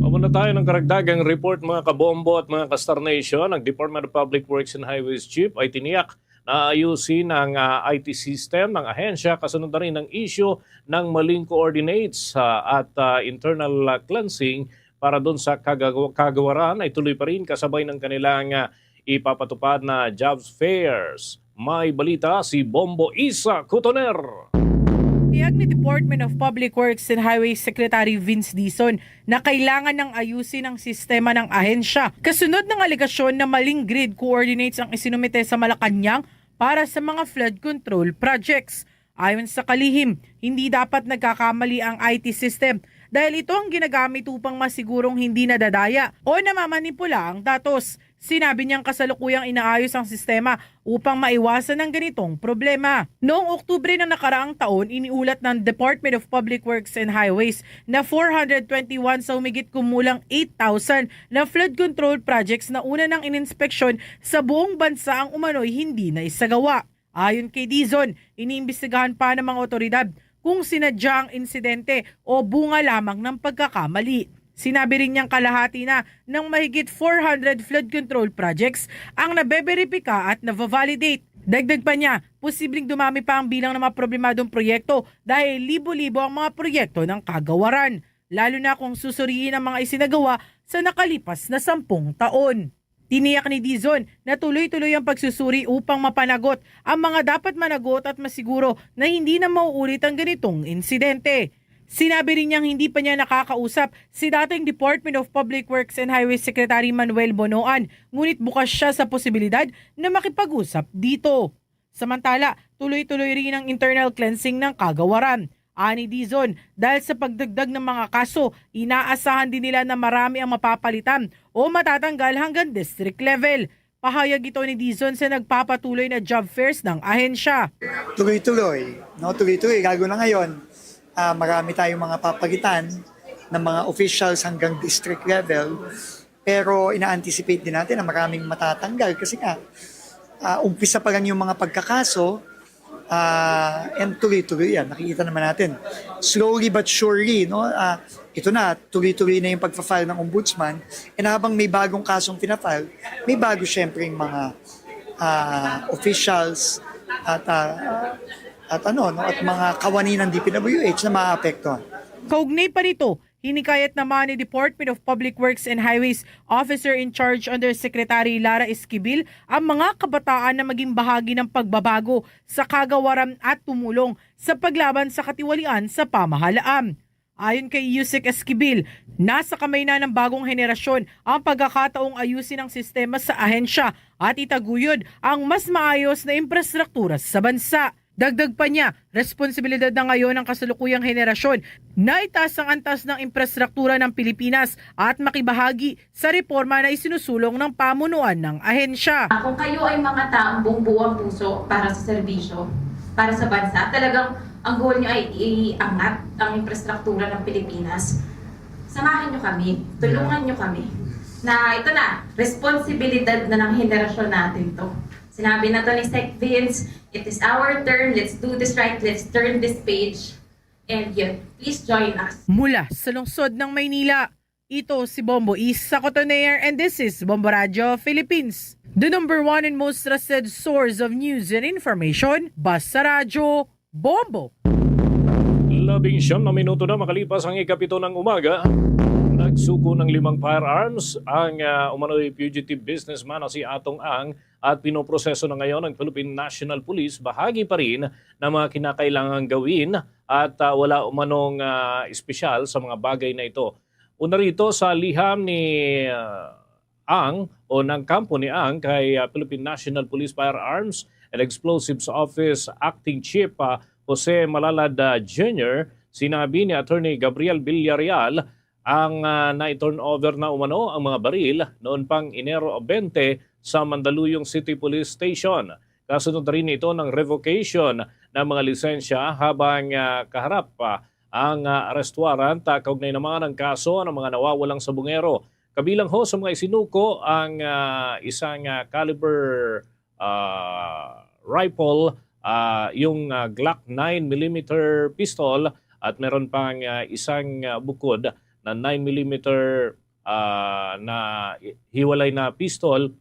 Amo na tayo ng karagdagang report, mga kabombo at mga ka-Star Nation. Ang Department of Public Works and Highways Chief ay tiniyak na ayusin ang, ah, I T system ng ahensya, kasunod na rin ng issue ng maling coordinates, ah, at, ah, internal, ah, cleansing para doon sa kagawa-, kagawaran ay tuloy pa rin kasabay ng kanilang, ah, ipapatupad na jobs fairs. May balita si Bombo Isa Cotoner. Tiyag ni Department of Public Works and Highways Secretary Vince Dizon na kailangan nang ayusin ang sistema ng ahensya kasunod ng alegasyon na maling grid coordinates ang isinumite sa Malacañang para sa mga flood control projects. Ayon sa kalihim, hindi dapat nagkakamali ang I T system dahil ito ang ginagamit upang masigurong hindi nadadaya o namamanipula ang datos. Sinabi niyang kasalukuyang inaayos ang sistema upang maiwasan ang ganitong problema. Noong Oktubre ng nakaraang taon, iniulat ng Department of Public Works and Highways na four hundred twenty-one sa humigit kumulang eight thousand na flood control projects na una nang ininspeksyon sa buong bansa ang umano'y hindi na isagawa. Ayon kay Dizon, iniimbestigahan pa ng mga otoridad kung sinadya ang insidente o bunga lamang ng pagkakamali. Sinabi rin niyang kalahati na ng mahigit four hundred flood control projects ang nabeberipika at navavalidate. Dagdag pa niya, posibleng dumami pa ang bilang ng mga problemadong proyekto dahil libo-libo ang mga proyekto ng kagawaran, lalo na kung susuriin ang mga isinagawa sa nakalipas na sampung taon. Tiniyak ni Dizon na tuloy-tuloy ang pagsusuri upang mapanagot ang mga dapat managot at masiguro na hindi na mauulit ang ganitong insidente. Sinabi rin niyang hindi pa niya nakakausap si dating Department of Public Works and Highways Secretary Manuel Bonoan, ngunit bukas siya sa posibilidad na makipag-usap dito. Samantala, tuloy-tuloy rin ang internal cleansing ng kagawaran. Ani Dizon, dahil sa pagdagdag ng mga kaso, inaasahan din nila na marami ang mapapalitan o matatanggal hanggang district level. Pahayag ito ni Dizon sa nagpapatuloy na job fairs ng ahensya. Tuloy-tuloy, no? Tuloy-tuloy, lalo na ngayon, ah, marami tayong mga papagitan ng mga officials hanggang district level. Pero ina-anticipate din natin na maraming matatanggal kasi nga, ah, umpisa pa lang yung mga pagkakaso, ah, and tuloy-tuloy yan. Nakikita naman natin. Slowly but surely, no? Ah, ito na, tuloy-tuloy na yung pagpa-file ng ombudsman. And habang may bagong kasong pina-file, may bago siyempre yung mga, ah, officials at, ah, at ano, no? At mga kawani ng D P W H na maapektuhan. Kaugnay pa nito, hinikayat naman ni Department of Public Works and Highways Officer in Charge Undersecretary Lara Esquibil ang mga kabataan na maging bahagi ng pagbabago sa kagawaran at tumulong sa paglaban sa katiwalian sa pamahalaan. Ayon kay Usec Esquibil, nasa kamay na ng bagong henerasyon ang pagkakataong ayusin ang sistema sa ahensya at itaguyod ang mas maayos na infrastruktura sa bansa. Dagdag pa niya, responsibilidad na ngayon ng kasalukuyang henerasyon na itaas ang antas ng infrastruktura ng Pilipinas at makibahagi sa reforma na isinusulong ng pamunuan ng ahensya. Kung kayo ay mga taong buong-buo ang puso para sa serbisyo, para sa bansa, talagang ang goal nyo ay iangat ang infrastruktura ng Pilipinas, samahan nyo kami, tulungan nyo kami. Na ito na, responsibilidad na ng henerasyon natin to. Sinabi na to ni Sec Vince, it is our turn, let's do this right, let's turn this page. And yun, please join us. Mula sa lungsod ng Maynila, ito si Bombo Isa Cotonair and this is Bombo Radyo Philippines, the number one and most trusted source of news and information. Basta Radyo, Bombo! Labing siyam na minuto na makalipas ang ikapito ng umaga. Nagsuko ng limang firearms ang ah, umano'y fugitive businessman na si Atong Ang at pinoproseso na ngayon ng Philippine National Police. Bahagi pa rin ng mga kinakailangang gawin at ah, wala umanong ah, espesyal sa mga bagay na ito. Una rito sa liham ni ah, Ang o ng kampo ni Ang kay ah, Philippine National Police Firearms and Explosives Office Acting Chief ah, Jose Malalad ah, Junior, sinabi ni Attorney Gabriel Villarreal ang ah, nai-turnover na umano ang mga baril noon pang Enero twenty sa Mandaluyong City Police Station. Kasunod rin ito ng revocation ng mga lisensya habang ah, kaharap pa ang ah, arrest warrant ah, kaugnay naman ang kaso ng mga nawawalang sabungero. Kabilang ho sa mga isinuko ang ah, isang ah, caliber ah, rifle, ah, yung ah, Glock nine millimeter pistol at meron pang ah, isang ah, bukod na nine millimeter ah, na hi- hiwalay na pistol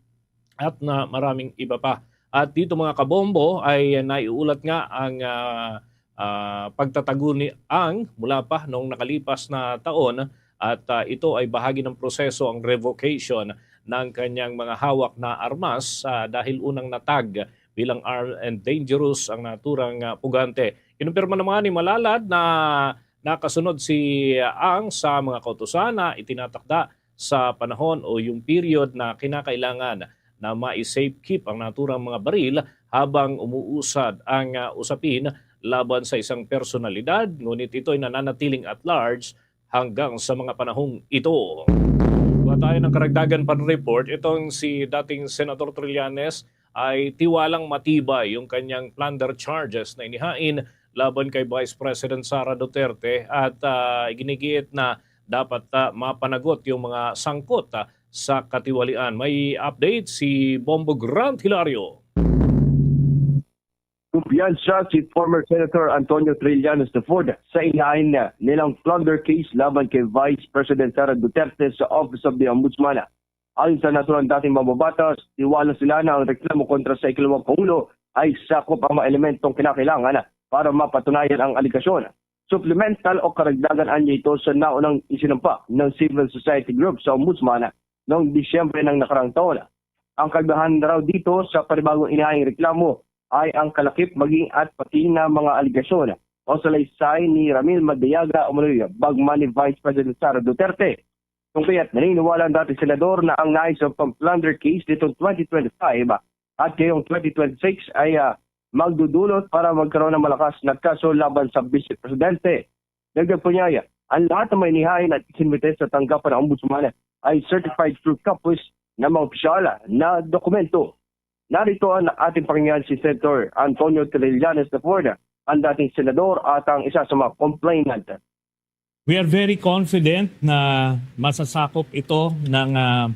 at na maraming iba pa. At dito mga kabombo ay naiulat nga ang ah, ah, pagtatago ni Ang mula pa noong nakalipas na taon at ah, ito ay bahagi ng proseso ang revocation ng kanyang mga hawak na armas ah, dahil unang natag bilang armed and dangerous ang naturang ah, pugante. Kinumpirma naman ni Malalad na nakasunod si Ang sa mga kautusan na itinatakda sa panahon o yung period na kinakailangan na ma-safekeep ang naturang mga baril habang umuusad ang ah, usapin laban sa isang personalidad, ngunit ito ay nananatiling at large hanggang sa mga panahong ito. Kuha tayo ng karagdagan pang report. Itong si dating Senator Trillanes ay tiwalang matibay yung kanyang plunder charges na inihain laban kay Vice President Sara Duterte at ah, iginigiit na dapat ah, mapanagot yung mga sangkot ah, sa katiwalian. May update si Bombo Grant Hilario. Kumpiyansa si former Senator Antonio Trillanes the fourth sa inihain nilang plunder case laban kay Vice President Sara Duterte sa Office of the Ombudsman. Ayon sa naturang dating mambabatas, tiwala sila na ang reklamo kontra sa ikalawang pangulo ay sakop ang mga elementong kinakailangan para mapatunayan ang aligasyon. Supplemental o karagdagan anya ito sa naunang isinampa ng civil society group sa Ombudsman noong Disyembre ng nakarang taon. Ang kaganahan raw dito sa panibagong inihayang reklamo ay ang kalakip maging at pati na mga aligasyon o salaysay ni Ramil Madriaga Umaloy bagman ni Vice President Sara Duterte. Kung kaya't naniniwala ang dating senador na ang nais sa pang-plunder case nitong twenty twenty-five at ngayong twenty twenty-six ay ah, magdudulot para magkaroon ng malakas na kaso laban sa Vice Presidente. Dagdag pa niya, ang lahat ng mainihain at isinumite sa tanggapan ng Ombudsman ay certified true copies ng mga opisyal na dokumento. Narito ang ating pakinggan si Senator Antonio Trillanes the fourth, ang dating senador at ang isa sa mga complainant. We are very confident na masasakop ito ng ah,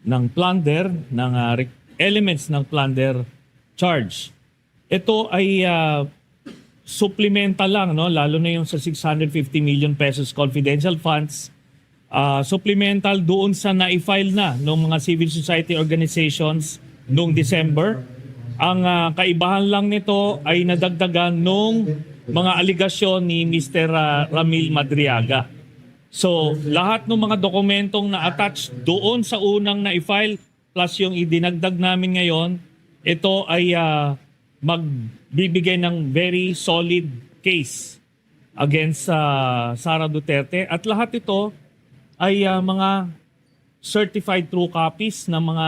ng plunder, ng ah, re- elements ng plunder charge. Ito ay ah, supplemental lang, no, lalo na yung sa six hundred fifty million pesos confidential funds. Ah, supplemental doon sa na-file na ng mga civil society organizations noong December. Ang ah, kaibahan lang nito ay nadagdagan nung mga aligasyon ni Mister ah, Ramil Madriaga. So, lahat ng mga dokumentong na-attach doon sa unang na-file plus yung idinagdag namin ngayon, ito ay ah, magbibigay ng very solid case against sa Sara Duterte. At lahat ito ay ah, mga certified true copies ng mga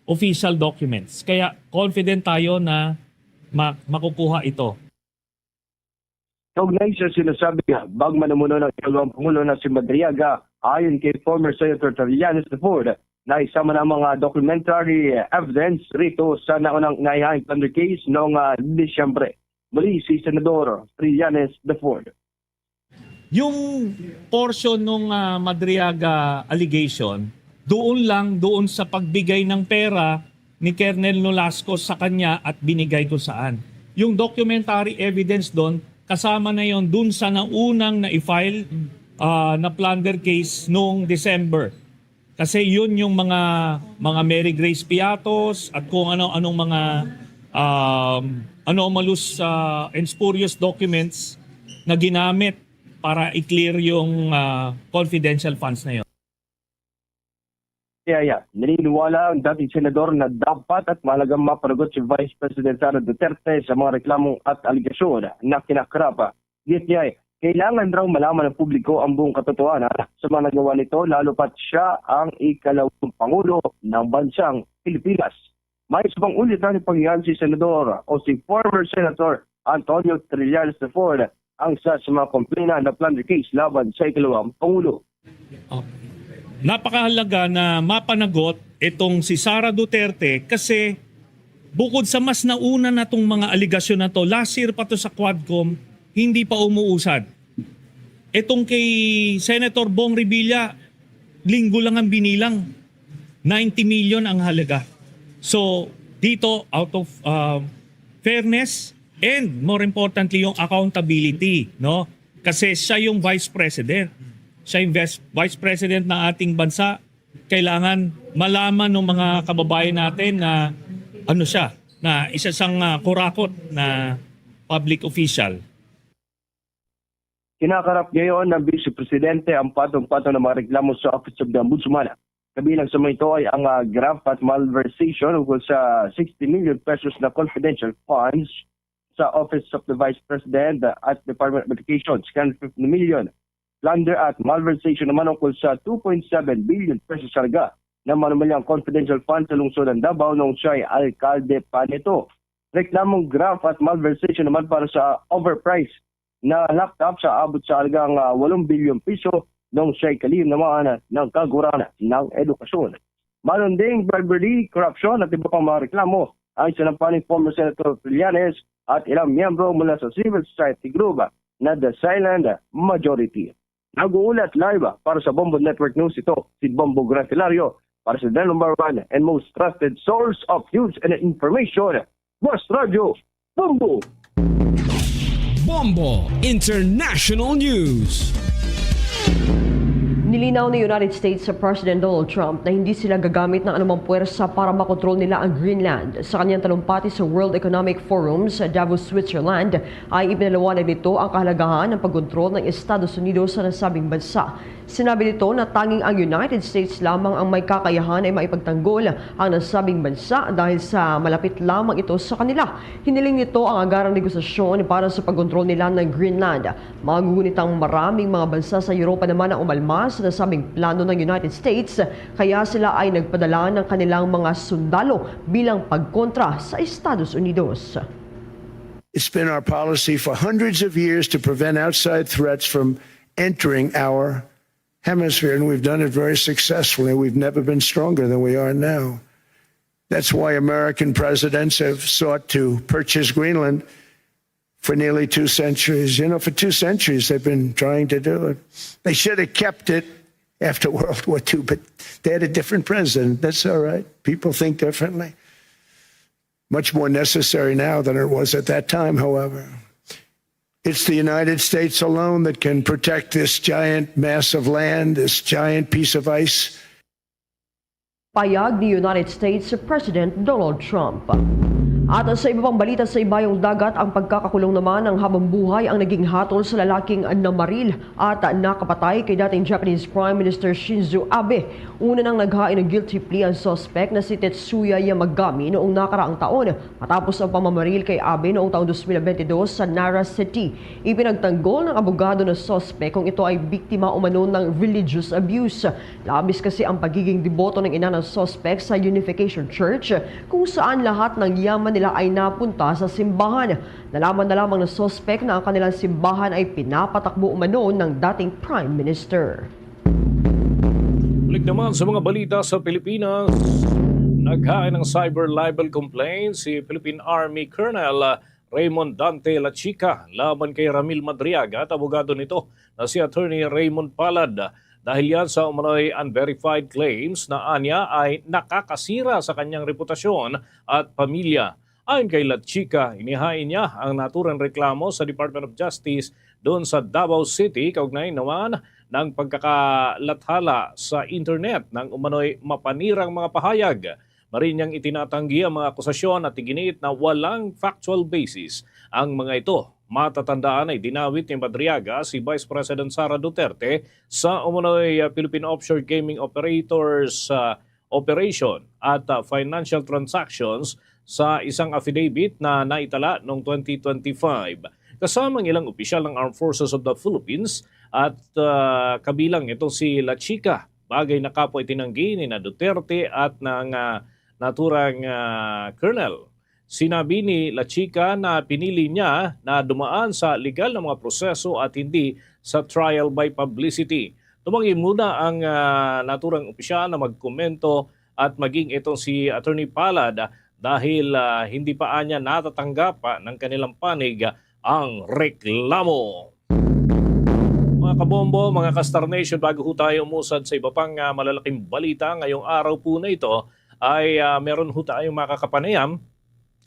official documents. Kaya confident tayo na ma- makukuha ito. Kaugnay sa sinasabi nga bagman umuno ng ikalawang pangulo na si Madriaga, ayon kay former Senator Trillanes the fourth, na isama na ang mga documentary evidence rito sa naunang naihang plunder case noong ah, Disyembre. Muli si Senador Trillanes the fourth. Yung portion ng ah, Madriaga allegation, doon lang, doon sa pagbigay ng pera ni Colonel Nolasco sa kanya at binigay kung saan. Yung documentary evidence doon, kasama na yon dun sa naunang na-file, ah, na plunder case noong December. Kasi yun yung mga, mga Mary Grace Piatos at kung ano-anong mga, um, anomalous, ah, and spurious documents na ginamit para i-clear yung, ah, confidential funds na yun. Kaya, naniniwala ang dating senador na dapat at mahalagang mapanagot si Vice President Sara Duterte sa mga reklamo at aligasyon na kinakarap. Git niya, kailangan raw malaman ng publiko ang buong katotohanan sa mga nagawa nito, lalo pat siya ang ikalawang pangulo ng bansang Pilipinas. May isa pang ulitaw ni paghihan si Senador o si former Senator Antonio Trillanes the fourth ang isa sa mga complainant na plunder case laban sa ikalawang pangulo. Oh. Napakahalaga na mapanagot itong si Sara Duterte kasi bukod sa mas nauna na tong mga aligasyon na to, last year pa to sa Quadcom, hindi pa umuusad. Itong kay Senator Bong Revilla, linggo lang ang binilang, ninety million ang halaga. So, dito, out of uh, fairness and more importantly, yung accountability, no? Kasi siya yung vice president. Siya yung vice, vice president ng ating bansa. Kailangan malaman ng mga kababayan natin na ano siya, na isa siyang uh, kurakot na public official. Kinakarap ngayon ng Vice Presidente ang patong-patong na mga reklamo sa Office of the Ombudsman. Kabilang sa mga ito ay ang uh, graft at malversation ukol sa sixty million pesos na confidential funds sa Office of the Vice President at Department of Education, six hundred fifty million. Plunder at malversation naman ukol sa two point seven billion pesos halaga ng manumalyang confidential fund sa lungsod ng Davao noong siya'y alkalde pa nito. Reklamong graft at malversation naman para sa overpriced na laptop sa abot sa halagang uh, eight billion piso noong siya'y kalihim naman ng kaguran ng edukasyon. Malunding, bribery, corruption at iba pang mga reklamo ang sinampaling former Senator Trillanes at ilang miyembro mula sa civil society group na The Silent Majority. Nag-uulat live para sa Bombo Network News ito si Bombo Gracilario para sa The Number One and Most Trusted Source of News and Information, Boss Radio Bombo. Bombo International News. Nilinaw ni United States President Donald Trump na hindi sila gagamit ng anumang puwersa para makontrol nila ang Greenland. Sa kanyang talumpati sa World Economic Forum sa Davos, Switzerland, ay ipinaliwanag nito ang kahalagahan ng pagkontrol ng Estados Unidos sa nasabing bansa. Sinabi nito na tanging ang United States lamang ang may kakayahan ay maipagtanggol ang nasabing bansa dahil sa malapit lamang ito sa kanila. Hiniling nito ang agarang negosasyon para sa pagkontrol nila ng Greenland. Magugunitang maraming mga bansa sa Europa naman ang umalma sa nasabing plano ng United States, kaya sila ay nagpadala ng kanilang mga sundalo bilang pagkontra sa Estados Unidos. It's been our policy for hundreds of years to prevent outside threats from entering our hemisphere, and we've done it very successfully. We've never been stronger than we are now. That's why American presidents have sought to purchase Greenland for nearly two centuries. You know, for two centuries they've been trying to do it. They should have kept it after World War Two, but they had a different president. That's all right. People think differently. Much more necessary now than it was at that time, however. It's the United States alone that can protect this giant mass of land, this giant piece of ice. Payag ni United States President Donald Trump. At sa iba pang balita sa Ibayong Dagat, ang pagkakakulong naman ng habang buhay ang naging hatol sa lalaking namaril at nakapatay kay dating Japanese Prime Minister Shinzo Abe. Una nang naghain ng guilty plea ang suspect na si Tetsuya Yamagami noong nakaraang taon matapos ang pamamaril kay Abe noong taong dos mil bentidós sa Nara City. Ipinagtanggol ng abogado na suspect kung ito ay biktima umano ng religious abuse. Labis kasi ang pagiging deboto ng ina ng suspect sa Unification Church, kung saan lahat ng yaman nila ay napunta sa simbahan. Nalaman na lamang ng suspect na ang kanilang simbahan ay pinapatakbo umano ng dating Prime Minister. Balik naman sa mga balita sa Pilipinas. Naghain ng cyber libel complaint si Philippine Army Colonel Raymond Dante Lachica laban kay Ramil Madriaga at abogado nito na si Attorney Raymond Palad. Dahil yan sa umano'y unverified claims na anya ay nakakasira sa kanyang reputasyon at pamilya. Ayon kay La Chica, inihain niya ang naturang reklamo sa Department of Justice doon sa Davao City kaugnay naman ng pagkakalathala sa internet ng umano'y mapanirang mga pahayag. Marin niyang itinatanggi ang mga akusasyon at iginiit na walang factual basis ang mga ito. Matatandaan ay dinawit ni Madriaga si Vice President Sara Duterte sa umano'y, ah, Philippine Offshore Gaming Operators, ah, Operation at, ah, Financial Transactions sa isang affidavit na naitala noong twenty twenty-five. Kasama ang ilang opisyal ng Armed Forces of the Philippines at, ah, kabilang itong si La Chica. Bagay na kapo itinanggi ni na Duterte at ng, ah, naturang, ah, Colonel. Sinabi ni La Chica na pinili niya na dumaan sa legal na mga proseso at hindi sa trial by publicity. Tumanggi muna ang, ah, naturang opisyal na magkomento at maging itong si Attorney Palad, ah, dahil, ah, hindi pa anya natatanggap, ah, ng kanilang panig, ah, ang reklamo. Mga kabombo, mga ka-Star Nation, bago ho tayo umusad sa iba pang, ah, malalaking balita ngayong araw po na ito, ay, ah, meron ho tayong makakapanayam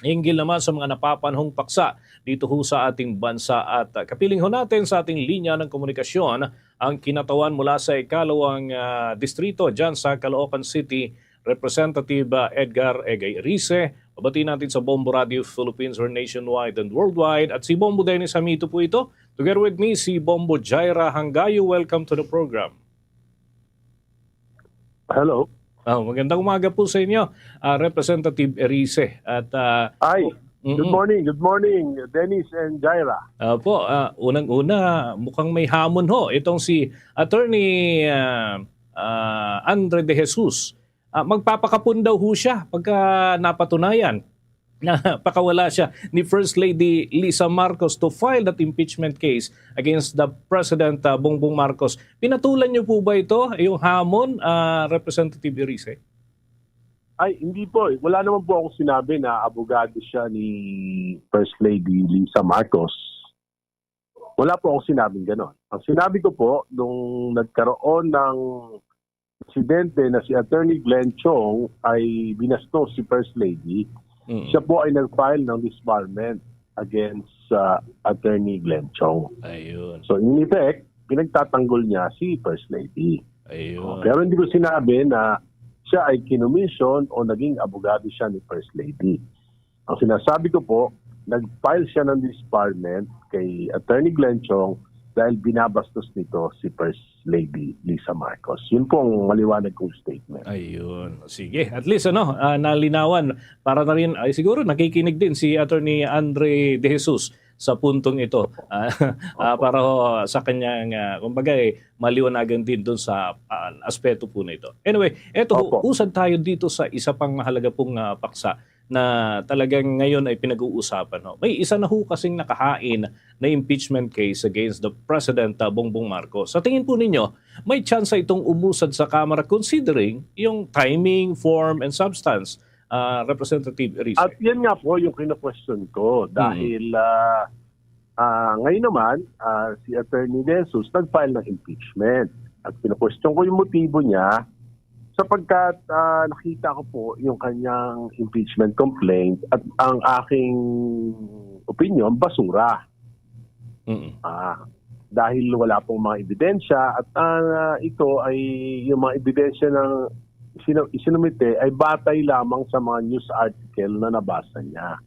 hinggil naman sa mga napapanahong paksa dito ho sa ating bansa. At, ah, kapiling ho natin sa ating linya ng komunikasyon ang kinatawan mula sa ikalawang, ah, distrito dyan sa Caloocan City, Representative, ah, Edgar Egay Erice. Mabati natin sa Bombo Radio Philippines or nationwide and worldwide. At si Bombo Dennis Hamito po ito. Together with me, si Bombo Jaira Hangayo. Welcome to the program. Hello. Oh, magandang umaga po sa inyo, ah, Representative Erice. At, ah, Hi. Good mm-mm. morning. Good morning, Dennis and Jaira. Opo, ah, unang-una, mukhang may hamon ho itong si Attorney, ah, ah, Andre De Jesus. Ah, magpapakapon daw ho siya pagka napatunayan na pakawala siya ni First Lady Lisa Marcos to file that impeachment case against the President, ah, Bongbong Marcos. Pinatulan niyo po ba ito, yung hamon, ah, Representative Erice? Ay, hindi po. Eh. Wala naman po akong sinabi na abogado siya ni First Lady Lisa Marcos. Wala po akong sinabing ganon. Ang sinabi ko po, nung nagkaroon ng insidente na si Attorney Glenn Chong ay binastos si First Lady, Mm. siya po ay nag-file ng disbarment against uh, Attorney Glenn Chong. Ayun. So in effect, pinagtatanggol niya si First Lady. Ayun. Pero hindi ko sinabi na siya ay kinomisyon o naging abogado siya ni First Lady. Ang sinasabi ko po, nag-file siya ng disbarment kay Attorney Glenn Chong dahil binabastos nito si First Lady Lisa Marcos. Yun po ang maliwanag kong statement. Ayun. Sige. At least, ano, ah, nalinawan. Para na rin, ay siguro nakikinig din si Attorney Andre De Jesus sa puntong ito. Ah, ah, Opo. Para ho sa kanyang, ah, kumbaga, eh, maliwanagan din doon sa, ah, aspeto po na ito. Anyway, eto ho, Opo. Usad tayo dito sa isa pang mahalaga pong, ah, paksa na talagang ngayon ay pinag-uusapan. Ho. May isa na ho kasing nakahain na impeachment case against the President, ah, Bongbong Marcos. Sa tingin po ninyo, may tsansa itong umusad sa Kamara considering yung timing, form, and substance, ah, Representative Erice? At yan nga po yung kino-question ko dahil ah, ah, ngayon naman ah, si Attorney De Jesus nag-file ng impeachment. At kino-question ko yung motibo niya sapagkat ah, nakita ko po yung kanyang impeachment complaint at ang aking opinion, basura. Mm-mm. Ah, dahil wala pong mga ebidensya at ah, ito ay yung mga ebidensya ng sinu- isinumite ay batay lamang sa mga news article na nabasa niya.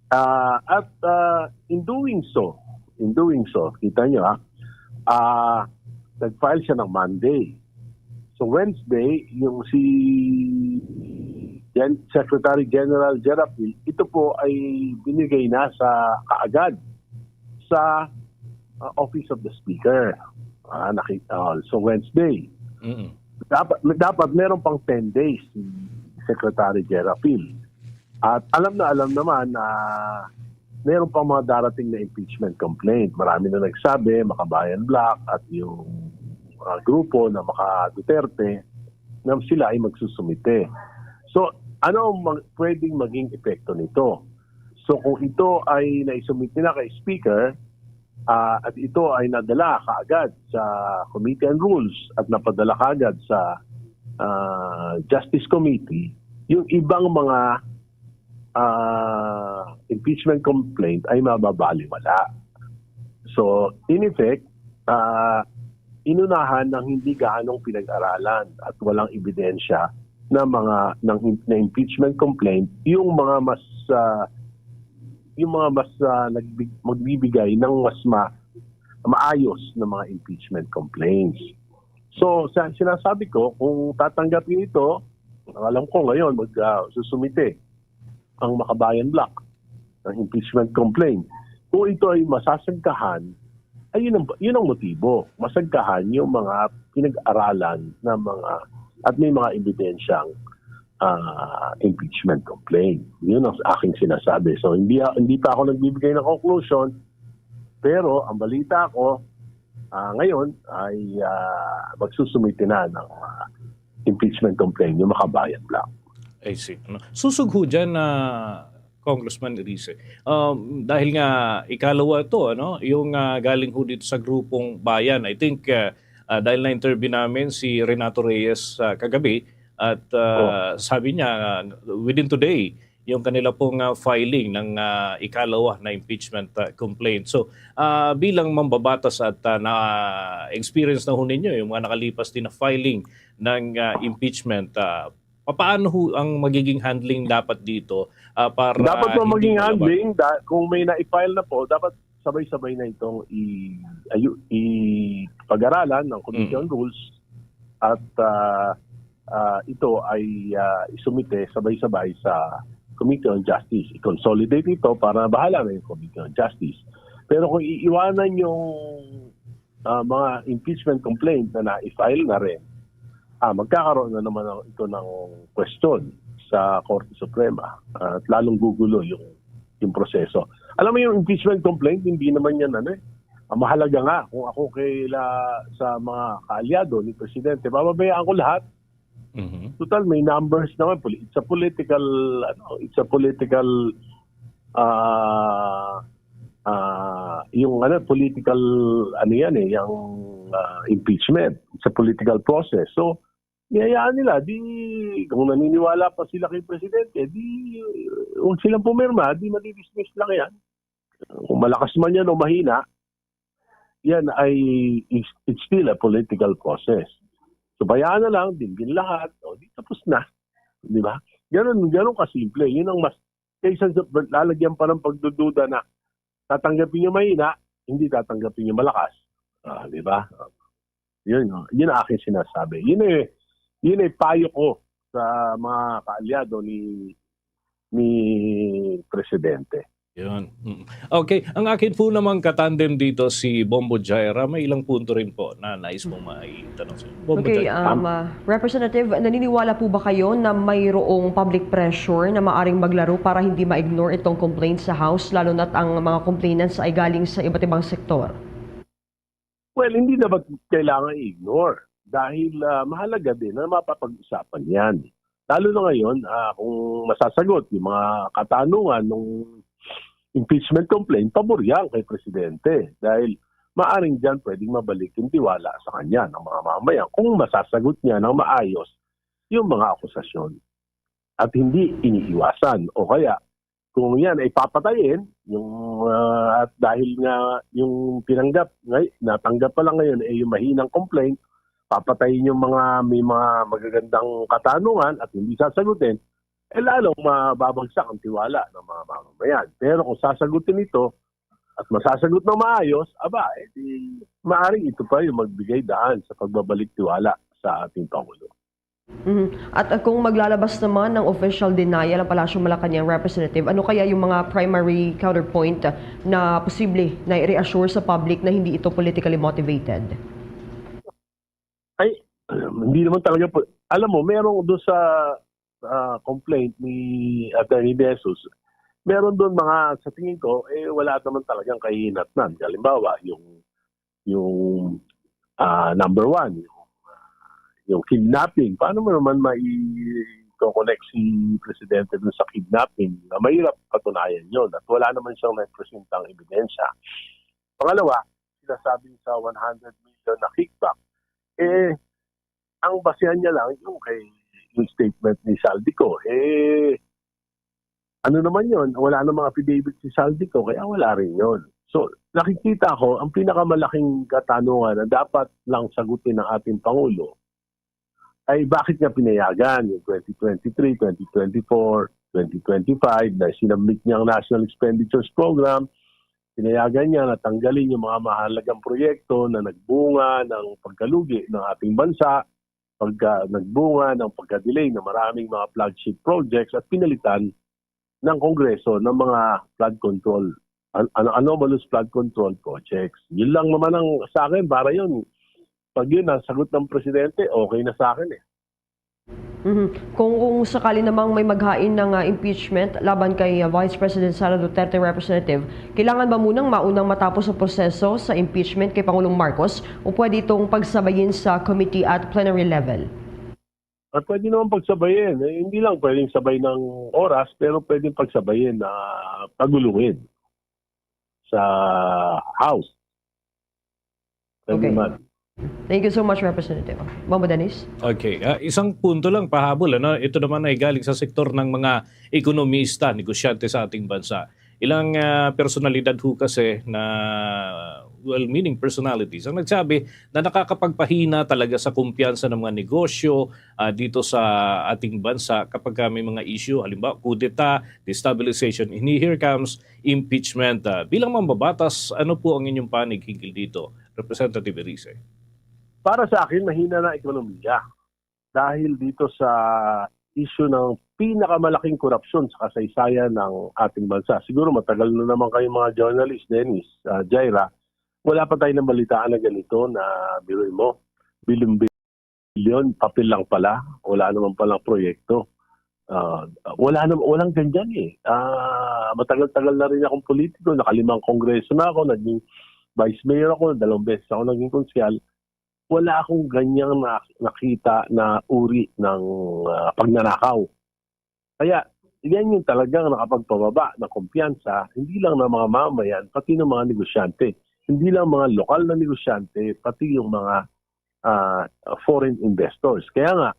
Ah, at ah, in doing so, in doing so, kita nyo ha, ah, nag-file siya ng Monday. So Wednesday, yung si Gen- Secretary General Gerapil, ito po ay binigay na sa kaagad sa ah, Office of the Speaker. Ah, nakita, ah, so Wednesday. Mm-mm. Dapat dapat meron pang ten days si Secretary Gerapil. At alam na alam naman na meron pang mga darating na impeachment complaint. Marami na nagsabi, Makabayan Black at yung ah, grupo na Maka Duterte na sila ay magsusumite. So, ano ang mag- pwedeng maging epekto nito? So, kung ito ay naisumite na kay Speaker ah, at ito ay nadala kaagad sa Committee on Rules at napadala kaagad sa ah, Justice Committee, yung ibang mga ah, impeachment complaint ay mababaliwala. So, in effect, ah, inunahan ng hindi gaanong pinag-aralan at walang ebidensya na mga ng na impeachment complaint yung mga mas ah, yung mga mas ah, nagbig- magbibigay ng mas ma- maayos na mga impeachment complaints. So, sa sinasabi ko, kung tatanggapin ito, alam ko ngayon mag ah, susumite ang Makabayan Bloc ng impeachment complaint. Kung ito ay masasangkahan, ay yun ang, yun ang motibo. Masangkahan yung mga pinag-aralan na mga at may mga ebidensyang ah, impeachment complaint. Yun ang aking sinasabi. So hindi hindi pa ako nagbibigay ng conclusion, pero ang balita ko ah, ngayon ay ah, magsusumite na ng ah, impeachment complaint yung Makabayan Bloc. I see. Ano? Susugho dyan na Congressman Erice. Um, dahil nga ikalawa ito, ano, yung ah, galing ho dito sa grupong Bayan. I think ah, ah, dahil na-interview namin si Renato Reyes ah, kagabi at ah, sabi niya ah, within today yung kanila pong ah, filing ng ah, ikalawa na impeachment ah, complaint. So, ah, bilang mambabatas at ah, na-experience na ho ninyo yung mga nakalipas din na filing ng ah, impeachment, ah, papaano ho ang magiging handling dapat dito ah, para Dapat po hindi maging malaman? handling, da, kung may na-file na po, dapat sabay-sabay na itong i, ayu, i pag-aralan ng Committee on Rules at ah, ah, ito ay ah, isumite sabay-sabay sa Committee on Justice. I-consolidate ito para bahala na yung Committee on Justice. Pero kung iiwanan yung ah, mga impeachment complaint na na-file na rin, ah, magkakaroon na naman ang- ito ng question sa Korte Suprema at lalong gugulo yung yung proseso. Alam mo yung impeachment complaint, hindi naman yan ano eh. Ang mahalaga nga, kung ako kaila sa mga kaalyado ni Presidente, bababayaan ko lahat. Mhm. Total, may numbers naman. Poli- It's a political, ano, it's a political, ah, ah, yung ano, political, ano yan eh, yung ah, impeachment. It's a political process. So, niyayaan nila, di, kung naniniwala pa sila kay Presidente, di, huwag silang pumirma, di madidismiss lang yan. Kung malakas man yan o mahina, yan ay is- it's still a political process. So bayaan na lang, dinggin lahat, o di tapos na. Di ba? Ganun, ganun kasimple. Yun ang mas, kaysa sa lalagyan pa ng pagdududa na tatanggapin niyo mahina, hindi tatanggapin niyo malakas. Ah, di ba? Yun, no? Yun ang aking sinasabi. Yun eh, yun ay payo ko sa mga kaalyado ni ni Presidente. Yun. Mm. Okay, ang akin po namang katandem dito si Bombo Jaira, may ilang punto rin po na nais mong maitanong sa Bombo Okay, Jaira. um, uh, Representative, naniniwala po ba kayo na mayroong public pressure na maaring maglaro para hindi ma-ignore itong complaint sa House, lalo na't ang mga complainants ay galing sa iba't ibang sektor? Well, hindi naman kailangan i-ignore dahil ah, mahalaga din na mapapag-usapan yan. Lalo na ngayon, ah, kung masasagot yung mga katanungan ng impeachment complaint, pabor yan kay Presidente. Dahil maaring dyan pwedeng mabalik yung tiwala sa kanya ng mga mamayan kung masasagot niya ng maayos yung mga akusasyon at hindi iniiwasan. O kaya, kung yan ay papatayin, yung, ah, at dahil nga yung tinanggap, ngay, natanggap pa lang ngayon, eh, yung mahinang complaint, papatayin yung mga may mga magagandang katanungan at hindi sasagutin, eh lalong mababagsak ang tiwala ng mga mamamayan. Pero kung sasagutin ito at masasagot ng maayos, aba, eh di maaring ito pa yung magbigay daan sa pagbabalik tiwala sa ating Pangulo. Mhm. At uh, kung maglalabas naman ng official denial ang Palasyo Malacañang representative, ano kaya yung mga primary counterpoint uh, na posible na i-reassure sa public na hindi ito politically motivated? Ay, hindi naman talaga po. Alam mo, merong doon sa ah, complaint ni Attorney De Jesus, meron doon mga, sa tingin ko, eh, wala naman talagang kahinatnan. Halimbawa, yung, yung ah, number one, yung, yung kidnapping. Paano mo naman mai-connect si Presidente dun sa kidnapping? Na mahirap patunayan yon at wala naman siyang nagpresentang ebidensya. Pangalawa, sinasabi sa one hundred million na kickback, eh, ang basehan niya lang yung kay yung statement ni Zaldy Co, eh, Ano naman yon? Wala namang affidavit si Zaldy Co, kaya wala rin yon. So, nakikita ko, ang pinakamalaking katanungan na dapat lang sagutin ng ating Pangulo ay bakit niya pinayagan yung twenty twenty-three, twenty twenty-four, twenty twenty-five na sinabmit niya ang National Expenditures Program, pinayagan niya na tanggalin yung mga mahalagang proyekto na nagbunga ng pagkalugi ng ating bansa, pagka nagbunga ng pagka-delay ng maraming mga flagship projects at pinalitan ng Kongreso ng mga flood control, an-, ano, anomalous flood control projects. Yun lang naman ang sa akin, para yun. Pag yun ang sagot ng presidente, okay na sa akin eh. Mhm. Kung, kung sakali namang may maghain ng ah, impeachment laban kay ah, Vice President Sara Duterte, Representative, kailangan ba munang maunang matapos ang proseso sa impeachment kay Pangulong Marcos o pwede itong pagsabayin sa committee at plenary level? At pwede naman pagsabayin. Eh, hindi lang pwedeng sabay ng oras, pero pwedeng pagsabayin na pagulungin sa House. Pwede Okay. man. Thank you so much, Representative. Mama Denise? Okay. Ah, isang punto lang pahabol, ano? Ito naman ay galing sa sektor ng mga ekonomista, negosyante sa ating bansa. Ilang ah, personalidad ho kasi na well-meaning personalities ang nagsabi na nakakapagpahina talaga sa kumpiyansa ng mga negosyo ah, dito sa ating bansa kapag ah, may mga issue, halimbawa kudeta, destabilization, and here comes impeachment. Ah, bilang mambabatas, ano po ang inyong panig hinggil dito, Representative Erice? Para sa akin, mahina na ekonomiya dahil dito sa issue ng pinakamalaking korupsyon sa kasaysayan ng ating bansa. Siguro matagal na naman kayong mga journalist, Dennis, ah, Jaira, wala pa tayo nabalitaan na ganito na, biruin mo, bilyon-bilyon, papel lang pala, wala naman palang proyekto. Ah, wala nam-, walang ganyan eh. Ah, matagal-tagal na rin akong politiko, nakalimang kongreso na ako, naging vice mayor ako, dalawang beses ako naging konsyal. Wala akong ganyang na-, nakita na uri ng ah, pagnanakaw. Kaya yan yung talagang nakapagpababa ng kumpiyansa, hindi lang ng mga mamayan, pati ng mga negosyante, hindi lang mga lokal na negosyante, pati yung mga ah, foreign investors. Kaya nga,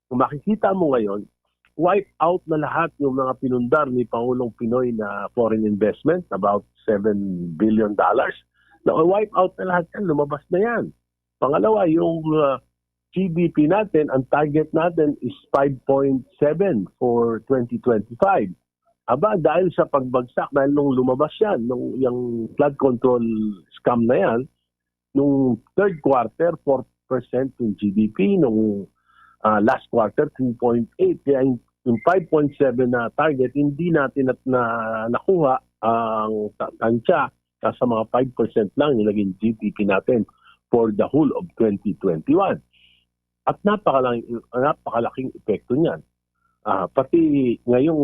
kung makikita mo ngayon, wipe out na lahat yung mga pinundar ni Pangulong Pinoy na foreign investment, about seven billion dollars. Na wipe out na lahat yan, lumabas na yan. Pangalawa, yung ah, G D P natin, ang target natin is five point seven for twenty twenty-five. Aba, dahil sa pagbagsak, dahil nung lumabas yan, nung yung flood control scam na yan, nung third quarter, four percent yung G D P, nung ah, last quarter, three point eight. Kaya yung, yung five point seven na target, hindi natin nat-, na, nakuha ang ta-, tansya. Nasa mga five percent lang yung naging G D P natin for the whole of twenty twenty-one. At napakalaking, napakalaking epekto niyan. Ah, pati ngayong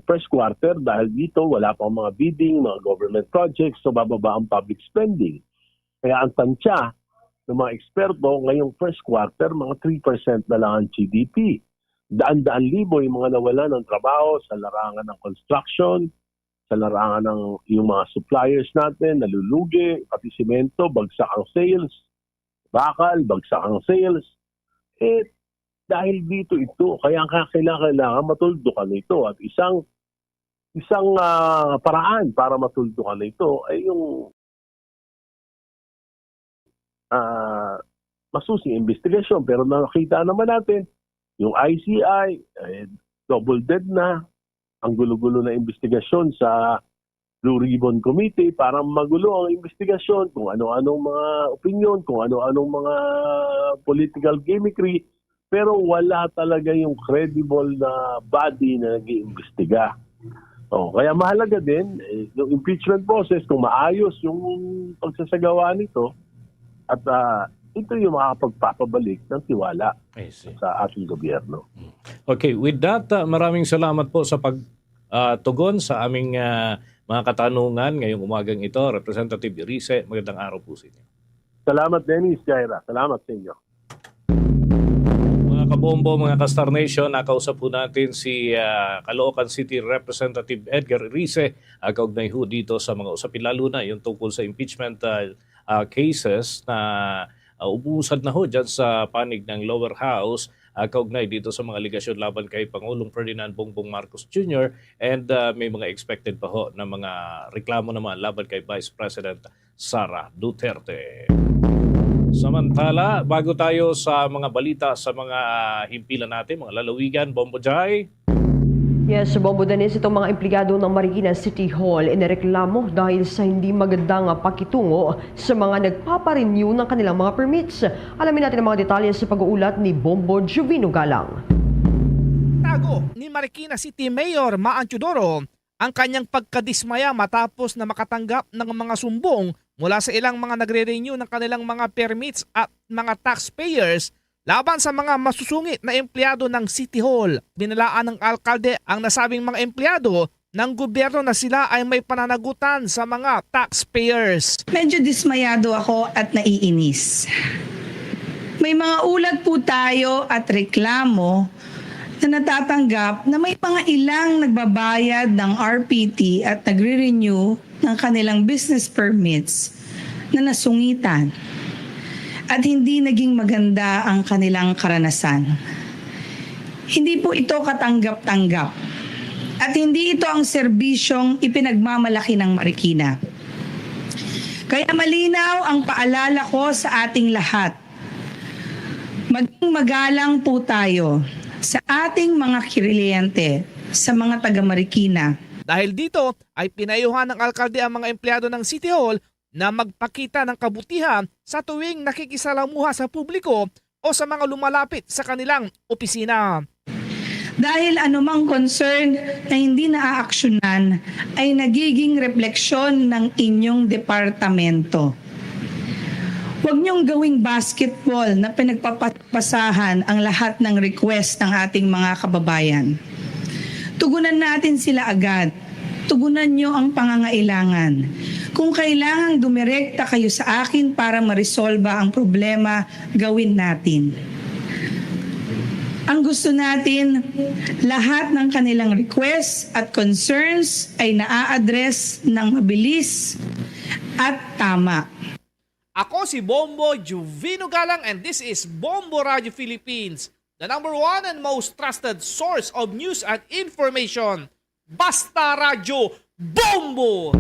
first quarter, dahil dito wala pang mga bidding, mga government projects, so bababa ang public spending. Kaya ang tansya ng mga eksperto, ngayong first quarter, mga three percent na lang ang G D P. Daan-daan libo yung mga nawalan ng trabaho sa larangan ng construction, sa larangan ng yung mga suppliers natin, nalulugi, pati simento, bagsak ang sales, bakal, bagsak ang sales. Eh, dahil dito ito, kaya ka-, kailangan, kailangan matuldukan ito. At isang, isang ah, paraan para matuldukan ito ay yung ah, masusing investigasyon. Pero nakita naman natin, yung I C I, eh, double dead na. Ang gulo-gulo na investigasyon sa Blue Ribbon Committee, parang magulo ang investigasyon, kung ano-anong mga opinion, kung ano-anong mga political gimmickry, pero wala talaga yung credible na body na nag-iimbestiga. Oh, kaya mahalaga din eh, yung impeachment process, kung maayos yung pagsasagawa nito, at ah, ito yung makakapagpapabalik ng tiwala I see. Sa ating gobyerno. Okay, with that, ah, maraming salamat po sa pag ah, tugon sa aming ah, mga katanungan ngayong umagang ito. Representative Erice, magandang araw po sa inyo. Salamat, Dennis, Jaira. Salamat sa inyo. Mga kabombo, mga ka-Star Nation, nakausap po natin si ah, Caloocan City Representative Edgar Erice, ah, kaugnay ho dito sa mga usapin, lalo na yung tungkol sa impeachment ah, ah, cases na ah, umuusad na ho dyan sa panig ng lower house. ah, kaugnay dito sa mga alegasyon laban kay Pangulong Ferdinand Bongbong Marcos Junior, and, ah, may mga expected pa ho na mga reklamo naman laban kay Vice President Sara Duterte. Samantala, bago tayo sa mga balita sa mga himpilan natin, mga lalawigan, Bombo Jai. Yes, Bombo Dennis, itong mga empleyado ng Marikina City Hall inireklamo dahil sa hindi magandang pakitungo sa mga nagpaparenew ng kanilang mga permits. Alamin natin ang mga detalye sa pag-uulat ni Bombo Juvino Galang. Tago ni Marikina City Mayor Maan Teodoro ang kanyang pagkadismaya matapos na makatanggap ng mga sumbong mula sa ilang mga nagre-renew ng kanilang mga permits at mga taxpayers laban sa mga masusungit na empleyado ng City Hall. Binalaan ng alkalde ang nasabing mga empleyado ng gobyerno na sila ay may pananagutan sa mga taxpayers. Medyo dismayado ako at naiinis. May mga ulat po tayo at reklamo na natatanggap na may mga ilang nagbabayad ng R P T at nagre-renew ng kanilang business permits na nasungitan at hindi naging maganda ang kanilang karanasan. Hindi po ito katanggap-tanggap at hindi ito ang serbisyong ipinagmamalaki ng Marikina. Kaya malinaw ang paalala ko sa ating lahat. Maging magalang po tayo sa ating mga kliyente, sa mga taga-Marikina. Dahil dito ay pinayuhan ng alkalde ang mga empleyado ng City Hall na magpakita ng kabutihan sa tuwing nakikisalamuha sa publiko o sa mga lumalapit sa kanilang opisina. Dahil anumang concern na hindi naaaksyonan ay nagiging refleksyon ng inyong departamento. Huwag niyong gawing basketball na pinagpapasahan ang lahat ng request ng ating mga kababayan. Tugunan natin sila agad. Tugunan niyo ang pangangailangan. Kung kailangan dumirekta kayo sa akin para maresolba ang problema, gawin natin. Ang gusto natin, lahat ng kanilang requests at concerns ay naa-address ng mabilis at tama. Ako si Bombo Juvino Galang and this is Bombo Radio Philippines, the number one and most trusted source of news and information. Basta Radyo, Bombo!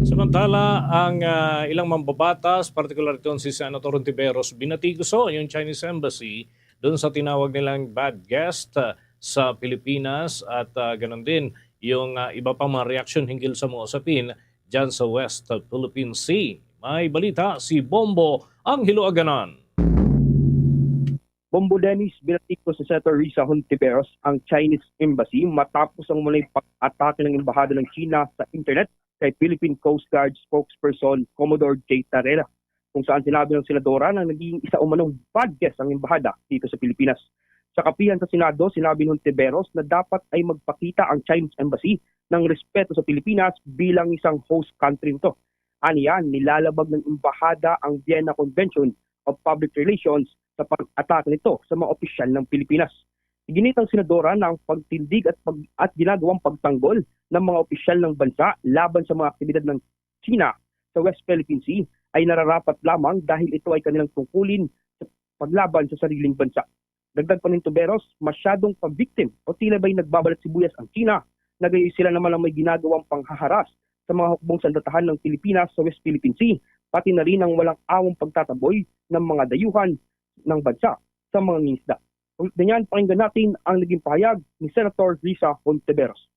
Samantala, ang ah, ilang mambabatas, partikular iton si Senator Hontiveros, binati gusto yung Chinese Embassy doon sa tinawag nilang bad guest ah, sa Pilipinas at ah, ganun din yung ah, iba pang mga reaksyon hinggil sa mga usapin dyan sa West Philippine Sea. May balita si Bombo Angelo Aganan. Bombo Dennis, binati ko si Senator Risa Hontiveros ang Chinese Embassy matapos ang mulay pag-atake ng embahada ng China sa internet kay Philippine Coast Guard spokesperson Commodore Jay Tarela, kung saan sinabi ng senadora na naging isa umanong bad guest ang embahada dito sa Pilipinas. Sa kapihan sa Senado, sinabi ni Hontiveros na dapat ay magpakita ang Chinese Embassy ng respeto sa Pilipinas bilang isang host country nito. Aniya, nilalabag ng embahada ang Vienna Convention of Public Relations sa pag-atake nito sa mga opisyal ng Pilipinas. Iginit ang senadora na ang pagtindig at, pag, at ginagawang pagtanggol ng mga opisyal ng bansa laban sa mga aktibidad ng China sa West Philippine Sea ay nararapat lamang dahil ito ay kanilang tungkulin sa paglaban sa sariling bansa. Dagdag pa ni Hontiveros, masyadong pa-victim o tila ba'y nagbabalat sibuyas ang China. Nagayoy sila naman ang may ginagawang panghaharas sa mga hukbong sandatahan ng Pilipinas sa West Philippine Sea, pati na rin ang walang awang pagtataboy ng mga dayuhan ng bansa sa mga ngisda. Ulit na yan, pakinggan natin ang naging pahayag ni Senator Risa Hontiveros.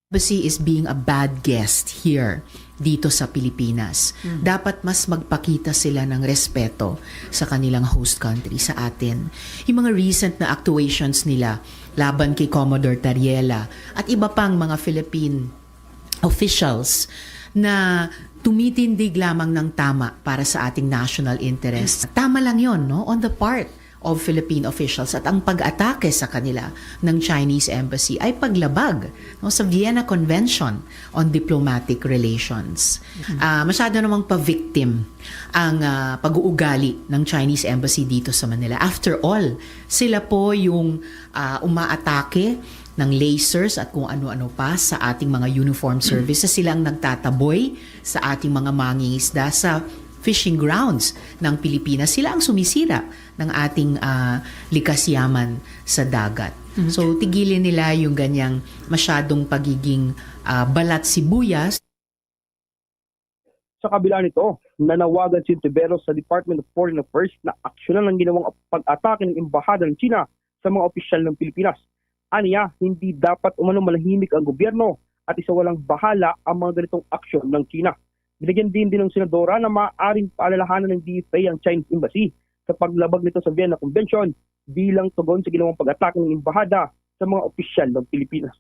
Embassy is being a bad guest here dito sa Pilipinas. Dapat mas magpakita sila ng respeto sa kanilang host country, sa atin. Yung mga recent na actuations nila laban kay Commodore Tariela at iba pang mga Philippine officials na tumitindig lamang ng tama para sa ating national interest. Tama lang yon, no? On the part of Philippine officials at ang pag-atake sa kanila ng Chinese embassy ay paglabag, no, sa Vienna Convention on Diplomatic Relations. Ah, masyado namang pa-victim ang ah, pag-uugali ng Chinese embassy dito sa Manila. After all, sila po yung ah, umaatake ng lasers at kung ano-ano pa sa ating mga uniform services. Sila ang nagtataboy sa ating mga mangingisda sa fishing grounds ng Pilipinas. Sila ang sumisira ng ating, ah, likas yaman sa dagat. Mhm. So, tigilin nila yung ganyang masyadong pagiging, ah, balat sibuyas. Sa kabila nito, nanawagan si Ontiveros sa Department of Foreign Affairs na aksyonan ang ginawang pag-atake ng embahada ng China sa mga opisyal ng Pilipinas. Aniya, hindi dapat umano manahimik ang gobyerno at isawalang bahala ang mga ganitong aksyon ng China. Binigyan din din ng senadora na maaaring paalalahanan ng D F A ang Chinese Embassy sa paglabag nito sa Vienna Convention bilang tugon sa ginawang pag-atake ng embahada sa mga opisyal ng Pilipinas.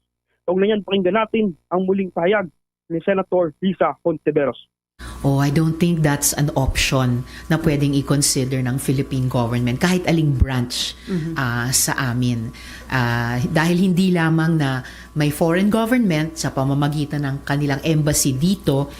Kaugnay niyan, pakinggan natin ang muling pahayag ni Senator Risa Hontiveros. Oh, I don't think that's an option na pwedeng i-consider ng Philippine government, kahit aling branch, ah, sa amin. Ah, dahil hindi lamang na may foreign government sa pamamagitan ng kanilang embassy dito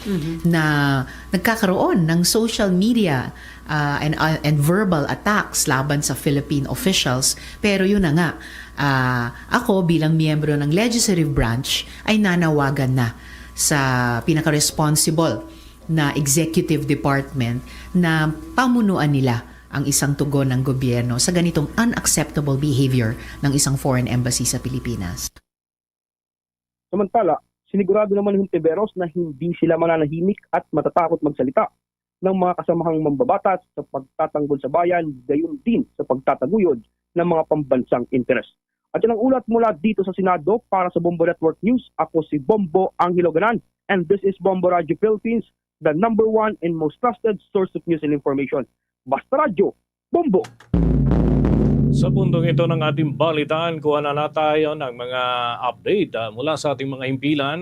na nagkakaroon ng social media, ah, and, ah, and verbal attacks laban sa Philippine officials, pero yun na nga, ah, ako bilang miyembro ng legislative branch ay nanawagan na sa pinaka-responsible na executive department na pamunuan nila ang isang tugon ng gobyerno sa ganitong unacceptable behavior ng isang foreign embassy sa Pilipinas. Samantala, sinigurado naman ni Hontiveros na hindi sila mananahimik at matatakot magsalita ng mga kasamahang mambabatas sa pagtatanggol sa bayan, gayon din sa pagtataguyod ng mga pambansang interes. At yan ang ulat mula dito sa Senado. Para sa Bombo Network News, ako si Bombo Angelo Ganan, and this is Bombo Radio Philippines, the number one and most trusted source of news and information. Basta Radyo, Bombo! Sa puntong ito ng ating balitaan, kuha na na tayo ng mga update, ah, mula sa ating mga himpilan.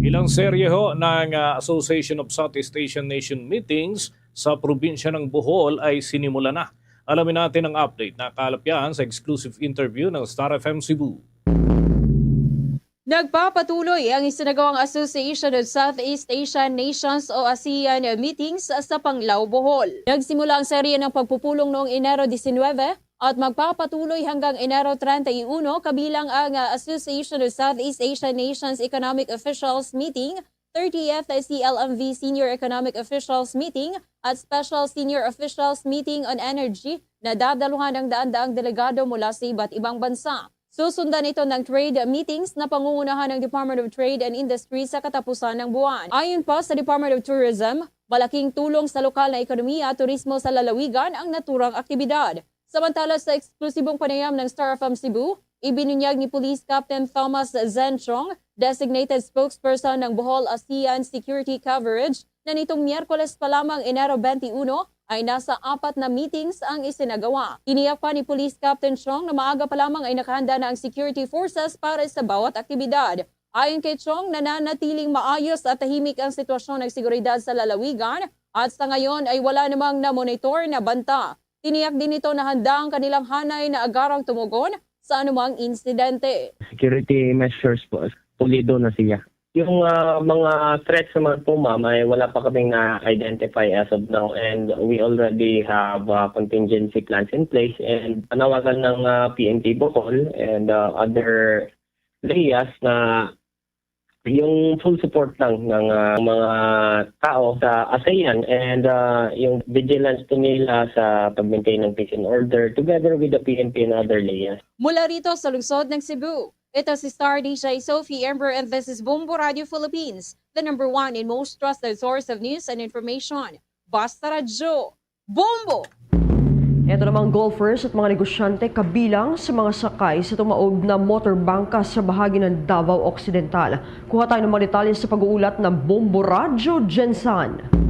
Ilang serye ho ng, ah, Association of Southeast Asian Nation meetings sa probinsya ng Bohol ay sinimula na. Alamin natin ang update na kalapyan sa exclusive interview ng Star F M Cebu. Nagpapatuloy ang isinagawang Association of Southeast Asian Nations o ASEAN meetings sa Panglao, Bohol. Nagsimula ang serye ng pagpupulong noong Enero diecinuebe at magpapatuloy hanggang Enero treinta y uno, kabilang ang, ah, Association of Southeast Asian Nations Economic Officials Meeting, thirtieth C L M V Senior Economic Officials Meeting at Special Senior Officials Meeting on Energy na dadaluhan ng daan-daang delegado mula sa iba't ibang bansa. Susundan ito ng trade meetings na pangungunahan ng Department of Trade and Industry sa katapusan ng buwan. Ayon pa sa Department of Tourism, malaking tulong sa lokal na ekonomiya at turismo sa lalawigan ang naturang aktibidad. Samantala, sa eksklusibong panayam ng Star F M Cebu, ibinunyag ni Police Captain Thomas Zenchong, designated spokesperson ng Bohol ASEAN Security Coverage, na nitong Miyerkules pa lamang, Enero twenty-one, ay nasa apat na meetings ang isinagawa. Tiniyak pa ni Police Captain Chong na maaga pa lamang ay nakahanda na ang security forces para sa bawat aktibidad. Ayon kay Chong, nananatiling maayos at tahimik ang sitwasyon ng seguridad sa lalawigan at sa ngayon ay wala namang namonitor na banta. Tiniyak din nito na handa ang kanilang hanay na agarang tumugon sa anumang insidente. Security measures po, pulido na siya. Yung, ah, mga threats naman po, ma'am, ay wala pa kaming na-identify as of now, and we already have, ah, contingency plans in place, and panawagan ng, ah, P N P Bohol and, ah, other leyas na yung full support lang ng, ah, mga tao sa ASEAN, and, ah, yung vigilance po nila sa pag-maintain ng peace and order together with the P N P and other leyas. Mula rito sa lungsod ng Cebu, ito si Star D J Sophie Amber, and this is Bombo Radio Philippines, the number one and most trusted source of news and information. Basta Radyo, Bombo! Ito namang golfers at mga negosyante kabilang sa mga sakay sa tumaob na motorbangka sa bahagi ng Davao Occidental. Kuha tayo ng mga detalye sa pag-uulat ng Bombo Radyo, Jensan.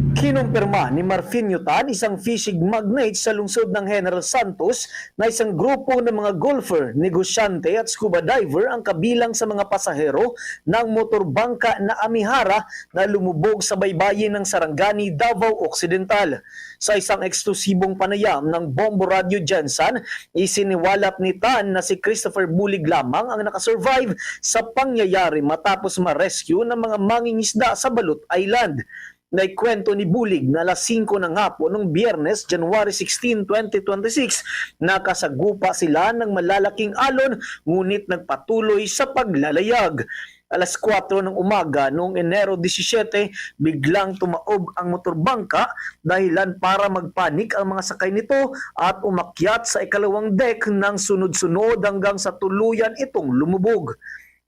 Kinumpirma ni Marfinio Tan, isang fishing magnate sa lungsod ng General Santos, na isang grupo ng mga golfer, negosyante at scuba diver ang kabilang sa mga pasahero ng motorbangka na Amihara na lumubog sa baybayin ng Sarangani, Davao Occidental. Sa isang eksklusibong panayam ng Bombo Radio Jensan, isiniwalat ni Tan na si Christopher Bulig lamang ang nakasurvive sa pangyayari matapos ma-rescue ng mga mangingisda sa Balot Island. Naikwento ni Bulig na alas singko ng hapon ng Biyernes, January sixteen, twenty twenty-six, nakasagupa sila ng malalaking alon, ngunit nagpatuloy sa paglalayag. Alas kuwatro ng umaga noong Enero disisiete, biglang tumaob ang motorbangka, dahilan para magpanik ang mga sakay nito at umakyat sa ikalawang deck ng sunod-sunod hanggang sa tuluyan itong lumubog.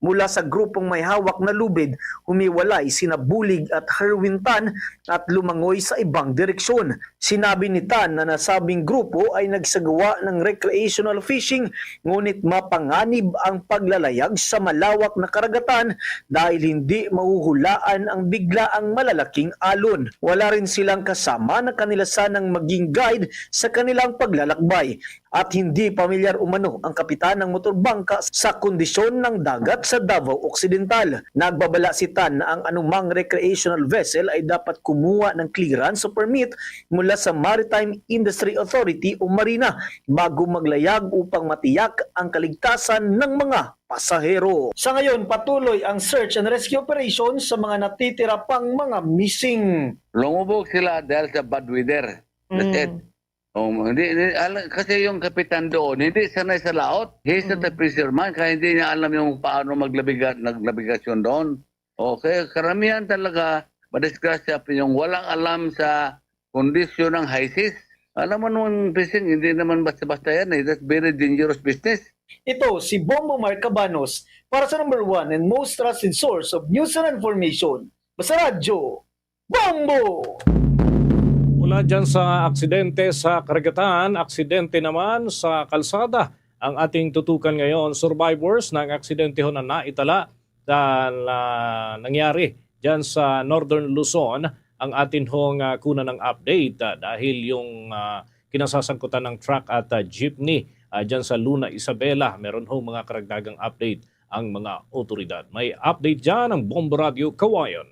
Mula sa grupong may hawak na lubid, humiwalay sina Bulig at Herwin Tan at lumangoy sa ibang direksyon. Sinabi ni Tan na nasabing grupo ay nagsagawa ng recreational fishing, ngunit mapanganib ang paglalayag sa malawak na karagatan dahil hindi mahuhulaan ang biglaang malalaking alon. Wala rin silang kasama na kanila sanang maging guide sa kanilang paglalakbay. At hindi pamilyar umano ang kapitan ng motorbangka sa kondisyon ng dagat sa Davao Occidental. Nagbabala si Tan na ang anumang recreational vessel ay dapat kumuha ng clearance o permit mula sa Maritime Industry Authority o Marina bago maglayag upang matiyak ang kaligtasan ng mga pasahero. Sa ngayon, patuloy ang search and rescue operation sa mga natitira pang mga missing. Lumubog sila dahil sa bad weather. That's it. Oh, hindi, hindi, ala-, kasi yung kapitan doon, hindi sanay sa laot. He's not a fisherman, kaya hindi niya alam yung paano maglabiga-, naglabigasyon doon. Okay, karamihan talaga, madisgrasya pa yung walang alam sa kondisyon ng high seas. Alam mo naman, fishing, hindi naman basta-basta yan eh. That's very dangerous business. Ito si Bombo Mark Cabanos para sa number one and most trusted source of news and information. Basta Radyo, Bombo! Mula dyan sa aksidente sa karagatan, aksidente naman sa kalsada ang ating tutukan ngayon. Survivors ng aksidente ho na naitala na, na nangyari dyan sa Northern Luzon ang atin hong, ah, kuna ng update, ah, dahil yung, ah, kinasasangkutan ng truck at, ah, jeepney, ah, dyan sa Luna Isabela. Meron hong mga karagdagang update ang mga otoridad. May update dyan ang Bombo Radio Kawayan.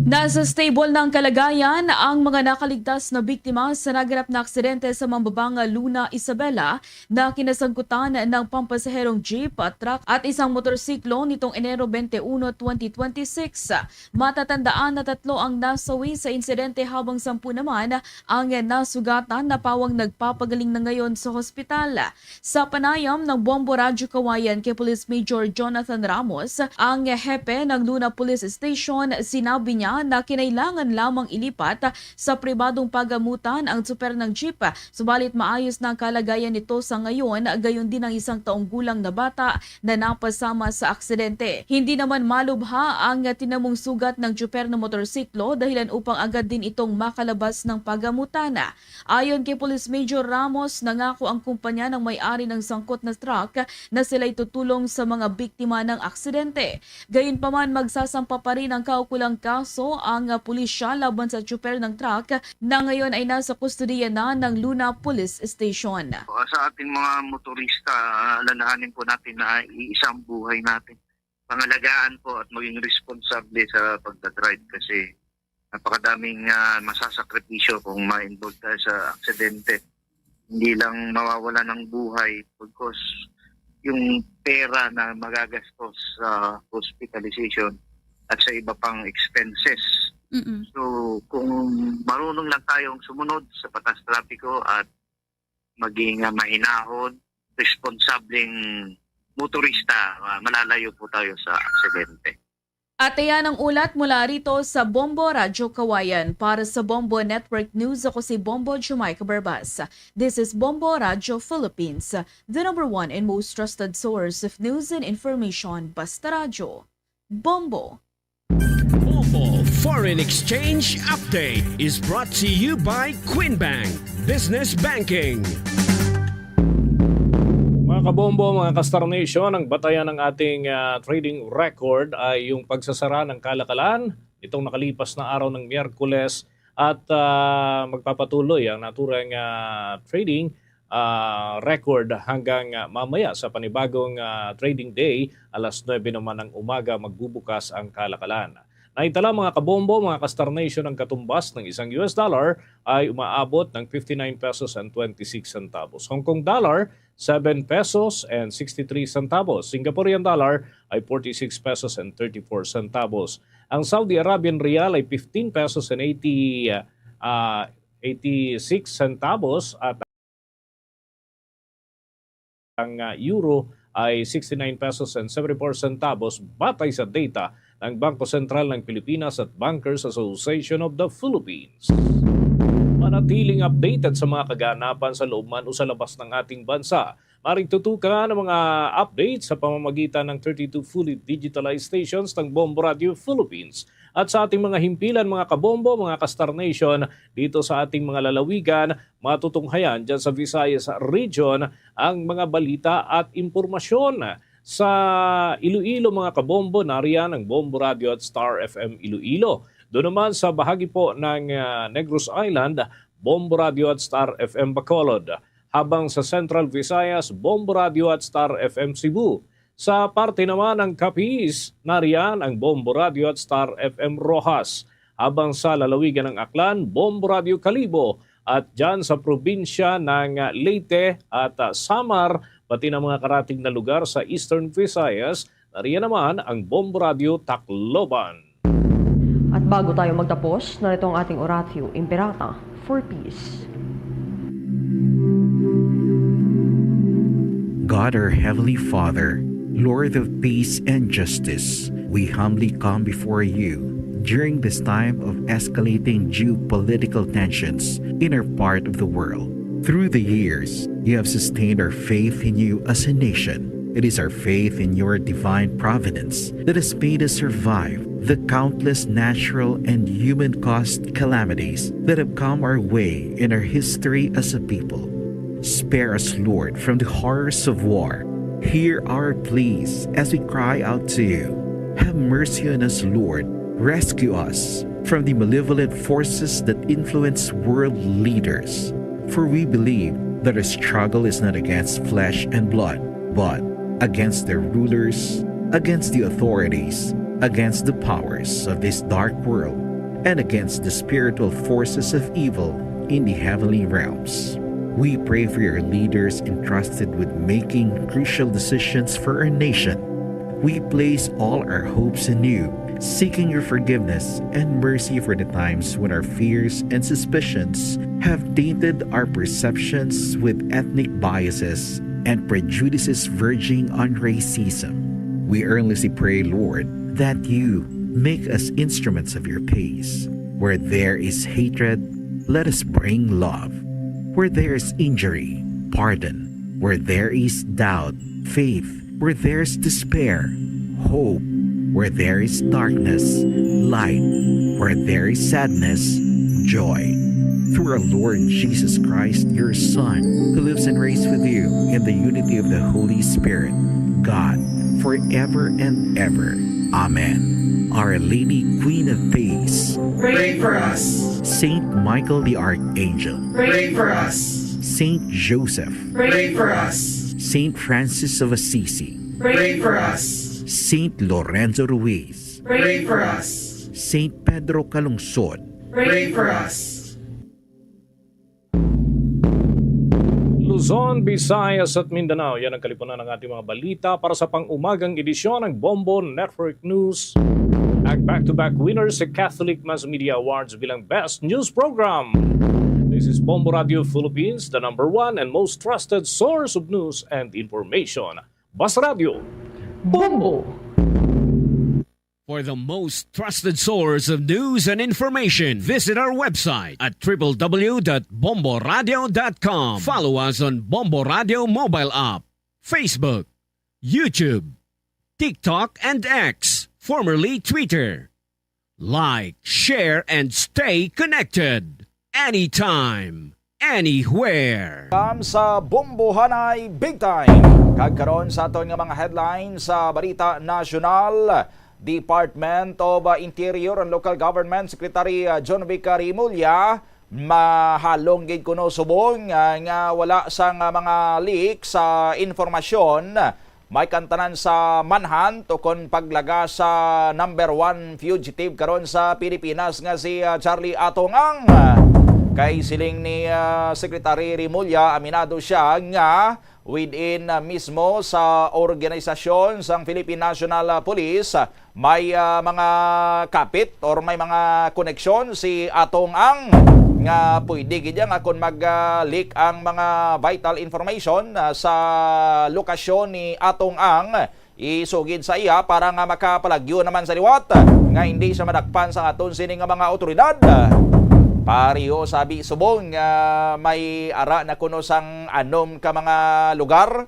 Nasa stable na ang kalagayan ang mga nakaligtas na biktima sa naganap na aksidente sa Mambabanga, Luna Isabela, na kinasangkutan ng pampasaherong jeep, truck at isang motorsiklo nitong Enero twenty-one, twenty twenty-six. Matatandaan na tatlo ang nasawi sa insidente habang sampu naman ang nasugatan na pawang nagpapagaling na ngayon sa hospital. Sa panayam ng Bombo Radyo Kawayan kay Police Major Jonathan Ramos, ang hepe ng Luna Police Station, sinabi niya na kinailangan lamang ilipat sa pribadong pagamutan ang tsuper ng jeep, subalit maayos na ang kalagayan nito sa ngayon, gayon din ang isang taong gulang na bata na napasama sa aksidente. Hindi naman malubha ang tinamong sugat ng tsuper ng motorsiklo, dahilan upang agad din itong makalabas ng pagamutan. Ayon kay Police Major Ramos, nangako ang kumpanya ng may-ari ng sangkot na truck na sila'y tutulong sa mga biktima ng aksidente. Gayunpaman, magsasampa pa rin ang kaukulang kaso ang, ah, pulisya laban sa tsuper ng truck na ngayon ay nasa kustodiya na ng Luna Police Station. Sa ating mga motorista, ah, alalahanin po natin na iisa ang buhay natin. Pangalagaan po at maging responsable sa pagdadrive kasi napakadaming, ah, masasakripisyo kung ma-involve tayo sa aksidente. Hindi lang mawawala ng buhay, pagkos yung pera na magagastos sa hospitalization at sa iba pang expenses. Mm-mm. So, kung marunong lang tayong sumunod sa batas trapiko at maging, ah, mahinahon, responsableng motorista, ah, malalayo po tayo sa aksidente. At ayan ang ulat mula rito sa Bombo Radyo Kawayan. Para sa Bombo Network News, ako si Bombo Jamaica Barbas. This is Bombo Radyo Philippines, the number one and most trusted source of news and information. Basta Radyo. Bombo. Bombo Foreign Exchange Update is brought to you by Queen Bank Business Banking. Mga kabombo, mga ka-Star Nation, ang batayan ng ating, ah, trading record ay yung pagsasara ng kalakalan nitong nakalipas na araw ng Miyerkules at, ah, magpapatuloy ang naturang, ah, trading, ah, record hanggang, ah, mamaya sa panibagong, ah, trading day, alas nuebe naman ng umaga magbubukas ang kalakalan. Naitala, mga kabombo, mga ka-Star Nation, ang katumbas ng isang U S dollar ay umaabot ng fifty-nine pesos and twenty-six centavos. Hong Kong dollar, seven pesos and sixty-three centavos. Singaporean dollar ay forty-six pesos and thirty-four centavos. Ang Saudi Arabian riyal ay fifteen pesos and eighty, ah, eighty-six centavos at ang, ah, euro ay sixty-nine pesos and seventy-four centavos batay sa data ng Bangko Sentral ng Pilipinas at Bankers Association of the Philippines. Manatiling updated sa mga kaganapan sa loob man o sa labas ng ating bansa. Maring tutukan ang mga updates sa pamamagitan ng thirty-two fully digitalized stations ng Bombo Radio Philippines. At sa ating mga himpilan, mga kabombo, mga ka-Star Nation, dito sa ating mga lalawigan, matutunghayan dyan sa Visayas Region ang mga balita at impormasyon. Sa Iloilo, mga kabombo, nariyan ang Bombo Radio at Star F M Iloilo. Doon naman sa bahagi po ng, ah, Negros Island, Bombo Radio at Star F M Bacolod. Habang sa Central Visayas, Bombo Radio at Star F M Cebu. Sa parte naman ng Capiz, nariyan ang Bombo Radio at Star F M Roxas. Habang sa lalawigan ng Aklan, Bombo Radio Kalibo. At dyan sa probinsya ng Leyte at, ah, Samar, pati ng mga karatig na lugar sa Eastern Visayas, nariyan naman ang Bombo Radio Tacloban. At bago tayo magtapos, narito ang ating Oratio Imperata for Peace. God, our Heavenly Father, Lord of peace and justice, we humbly come before you during this time of escalating geopolitical tensions in our part of the world. Through the years, you have sustained our faith in you as a nation. It is our faith in your divine providence that has made us survive the countless natural and human-caused calamities that have come our way in our history as a people. Spare us, Lord, from the horrors of war. Hear our pleas as we cry out to you. Have mercy on us, Lord. Rescue us from the malevolent forces that influence world leaders. For we believe that our struggle is not against flesh and blood, but against their rulers, against the authorities, against the powers of this dark world, and against the spiritual forces of evil in the heavenly realms. We pray for your leaders entrusted with making crucial decisions for our nation. We place all our hopes in you, seeking your forgiveness and mercy for the times when our fears and suspicions have tainted our perceptions with ethnic biases and prejudices verging on racism. We earnestly pray, Lord, that you make us instruments of your peace. Where there is hatred, let us bring love. Where there is injury, pardon. Where there is doubt, faith. Where there is despair, hope. Where there is darkness, light. Where there is sadness, joy. Through our Lord Jesus Christ, your Son, who lives and reigns with you in the unity of the Holy Spirit, God, forever and ever. Amen. Our Lady, Queen of Peace, pray for us. Saint Michael the Archangel, pray for us. Saint Joseph, pray for us. Saint Francis of Assisi, pray for us. Saint Lorenzo Ruiz, pray for us. Saint Pedro Calungsod, pray for us. Luzon, Visayas at Mindanao, yan ang kalipunan ng ating mga balita para sa pang-umagang edisyon ng Bombo Network News. Ang back-to-back winners sa Catholic Mass Media Awards bilang Best News Program. This is Bombo Radio Philippines, the number one and most trusted source of news and information. Basta Radio, Bombo! For the most trusted source of news and information, visit our website at triple w dot bombo radio dot com. Follow us on Bombo Radio mobile app, Facebook, YouTube, TikTok, and X, formerly Twitter. Like, share, and stay connected anytime, anywhere. Kam sa Bombohanay Big Time. Kag karon sa aton nga mga headlines sa balita nasyonal, Department of, uh, Interior and Local Government Secretary, uh, Jonvic Remulla, mahalong gid kuno subong, uh, nga wala sang, uh, mga leak sa informasyon may kantanan sa manhunt o kon paglaga sa number one fugitive karon sa Pilipinas nga si, ah, Charlie Atong Ang. Kay siling ni, ah, Secretary Remulla, aminado siya nga within, ah, mismo sa organisasyon sang Philippine National, ah, Police, ah, may, ah, mga kapit or may mga koneksyon si Atong Ang. nga pwede gid nga kon mag-leak ang mga vital information, ah, sa lokasyon ni Atong Ang, isugid sa iya para nga makapalagyo naman sa liwat nga hindi siya madakpan sa aton sini nga mga awtoridad. Pareho sabi subong nga may ara na kuno sang anom ka mga lugar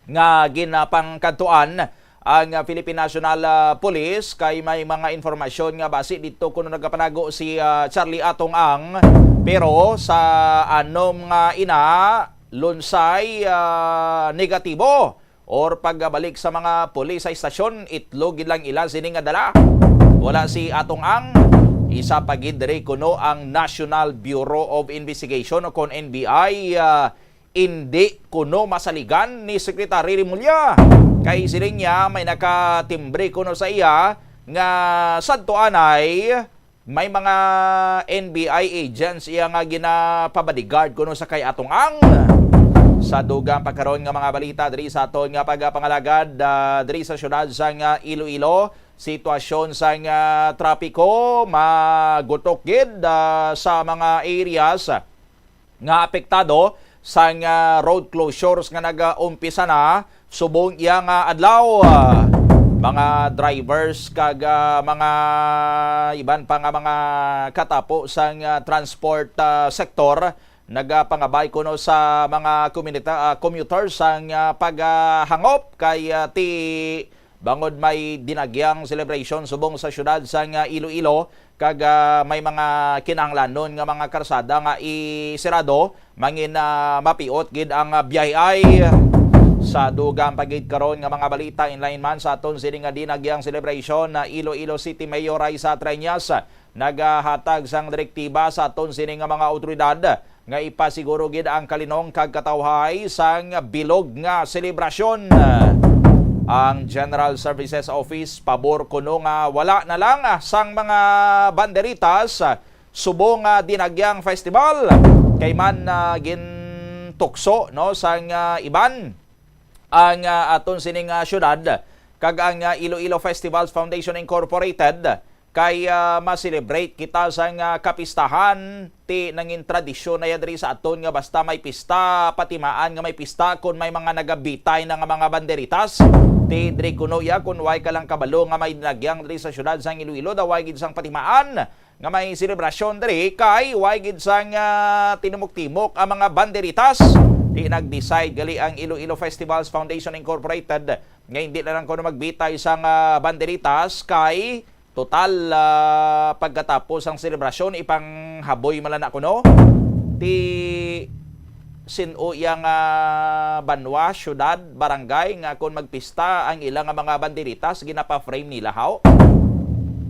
nga ginapangkadtuan ang, ah, Philippine National, ah, Police, kay may mga informasyon nga basi dito kuno nagapanago si, ah, Charlie Atong Ang. Pero sa anom nga ina, lunsay, ah, negatibo or pagbalik sa mga pulis sa istasyon, itlog gid lang ila sini nga dala. Wala si Atong Ang. Isa pa gid diri kuno ang National Bureau of Investigation o kon N B I, ah, indi kuno masaligan ni Secretary Remulla. Kay siling niya may nakatimbre kuno sa iya nga sadto anay may mga N B I agents iya nga ginapabodyguard kuno sa kay Atong Ang. Sa dugang pagkaron nga mga balita diri sa aton nga pagpangalagad, ah, diri sa siyudad sang, ah, Iloilo, sitwasyon sang, ah, trapiko magutok gid, ah, sa mga areas nga apektado sang, ah, road closures nga nag-umpisa na subong iya nga adlaw. Ah, mga drivers kag, ah, mga iban pa nga mga katapo sang, ah, transport, ah, sektor nagapangabay kuno sa mga komunita-, ah, commuters sang, ah, paghangop kay, ah, ti bangod may dinagyang celebration subong sa siyudad sang, ah, Iloilo, kag, ah, may mga kinahanglanon nga mga karsada nga isirado, mangin, ah, mapiot gid ang, ah, biyahe. Sa dugang pa gid karon nga mga balita, inlain man sa aton sini nga dinagyang celebration, na Iloilo City Mayor Raisa Treñas nagahatag sang direktiba sa aton sini nga mga awtoridad nga ipasiguro gid ang kalinong kag katawhay sang bilog nga selebrasyon. Ang General Services Office pabor kuno nga wala na lang sang mga banderitas subong nga dinagyang festival, kay man, ah, gintukso, no, sang, ah, iban ang, ah, aton sining, ah, syudad kag ang, ah, Iloilo Festivals Foundation Incorporated kay, ah, ma-celebrate kita sang, ah, kapistahan. Ti nangin tradisyon na ya diri sa aton nga basta may pista, patimaan nga may pista kon may mga nagabitay na nga mga banderitas. Ti diri kuno ya kon way ka lang kabalo nga may dinagyang diri sa syudad sang Iloilo, daw way gid sang patimaan nga may selebrasyon diri kay way gid sang, ah, tinumok-timok ang mga banderitas. Ti nag-decide gali ang Iloilo Festivals Foundation Incorporated nga hindi na lang kuno magbitay sang, ah, banderitas kay total, ah, pagkatapos ang selebrasyon, ipanghaboy man lang na kuno ti sin-o iya nga banwa, syudad, barangay nga kon magpista ang ila nga mga banderitas, ginapa-frame nila, haw?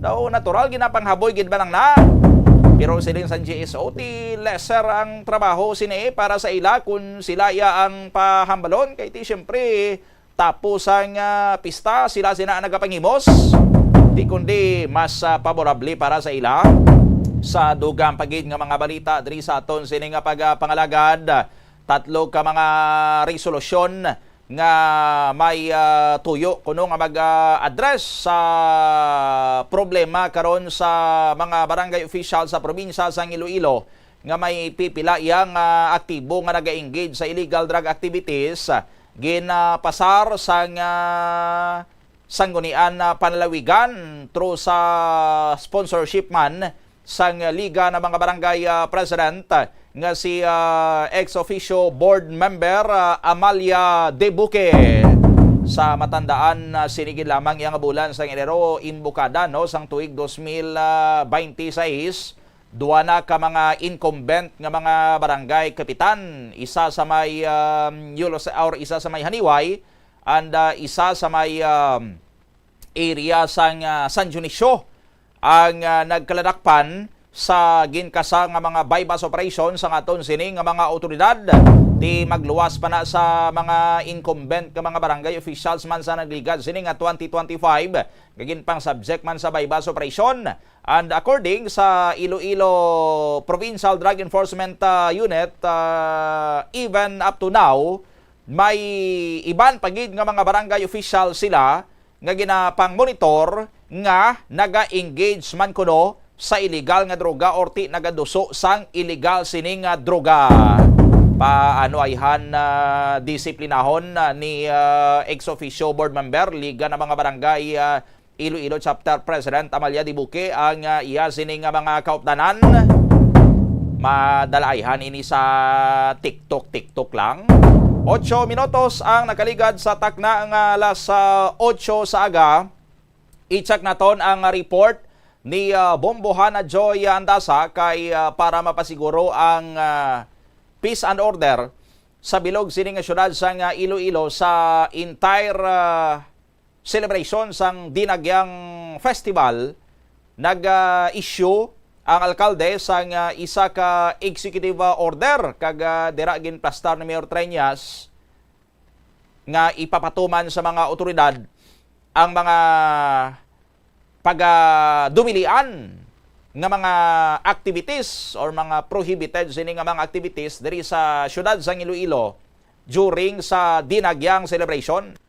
Daw natural, ginapanghaboy gid man lang na. Pero siling sang G S O, ti lesser ang trabaho sini para sa ila kun sila iya ang pahambalon, kay ti siyempre tapos ang, ah, pista, sila sina ang nagapangimos. Di kundi mas, ah, paborable para sa ila. Sa dugang pa gid nga mga balita diri sa aton sini nga pagpangalagad, tatlo ka mga resolusyon nga may, ah, tuyo kuno nga mag, ah, address sa problema karon sa mga barangay official sa probinsya sang Iloilo nga may pipila iya nga aktibo nga naga-engage sa illegal drug activities, ginapasar sang, ah, Sanggunian, ah, Panlalawigan through sa sponsorship man sang Liga ng mga Barangay, ah, President, ah, nga si, ah, ex officio board member, ah, Amalia De Buque. Sa matandaan, ah, sini gid lamang iya nga bulan sang Enero, imbukada, no, sang tuig dos mil, ah, baynte sais, duwa na ka mga incumbent nga mga barangay kapitan, isa sa may, um, Yulos-, or isa sa may Haniway, and, uh, isa sa may, um, area sang, uh, San Dionisio ang, uh, nagkaladakpan sa ginkasa nga mga buy-bust operation sa aton sini nga mga awtoridad. Ti magluwas pa na sa mga incumbent nga mga barangay officials man sa nagligad sini nga twenty twenty-five nga ginpang-subject man sa buy-bust operation. And according sa Iloilo Provincial Drug Enforcement, ah, Unit, ah, even up to now, may iban pa gid nga mga barangay official sila nga ginapang-monitor nga naga-engage man kuno sa iligal nga droga or ti nagaduso sang iligal sini nga droga. Paano ayhan, ah, disiplinahon, ah, ni, ah, ex officio board member, Liga ng mga Barangay, ah, Iloilo Chapter President Amalia Dibuque ang, ah, iya sini nga mga kaupdanan. Madala ayhan ini sa TikTok, TikTok lang. Ocho minutos ang nakaligad sa takna nga alas, ah, ocho sa aga. I-check naton ang report ni, ah, Bombohana Joy Andasa kay, ah, para mapasiguro ang, ah, peace and order sa bilog sini nga syudad sang, ah, Iloilo sa entire, ah, celebration sang Dinagyang Festival, nag, ah, issue ang alkalde sang, ah, isa ka executive, ah, order kag, ah, dira ginplastar ni Mayor Treñas nga ipapatuman sa mga awtoridad ang mga pagadumilian nga mga activities or mga prohibited sini nga mga activities diri sa siyudad sang Iloilo during sa Dinagyang celebration.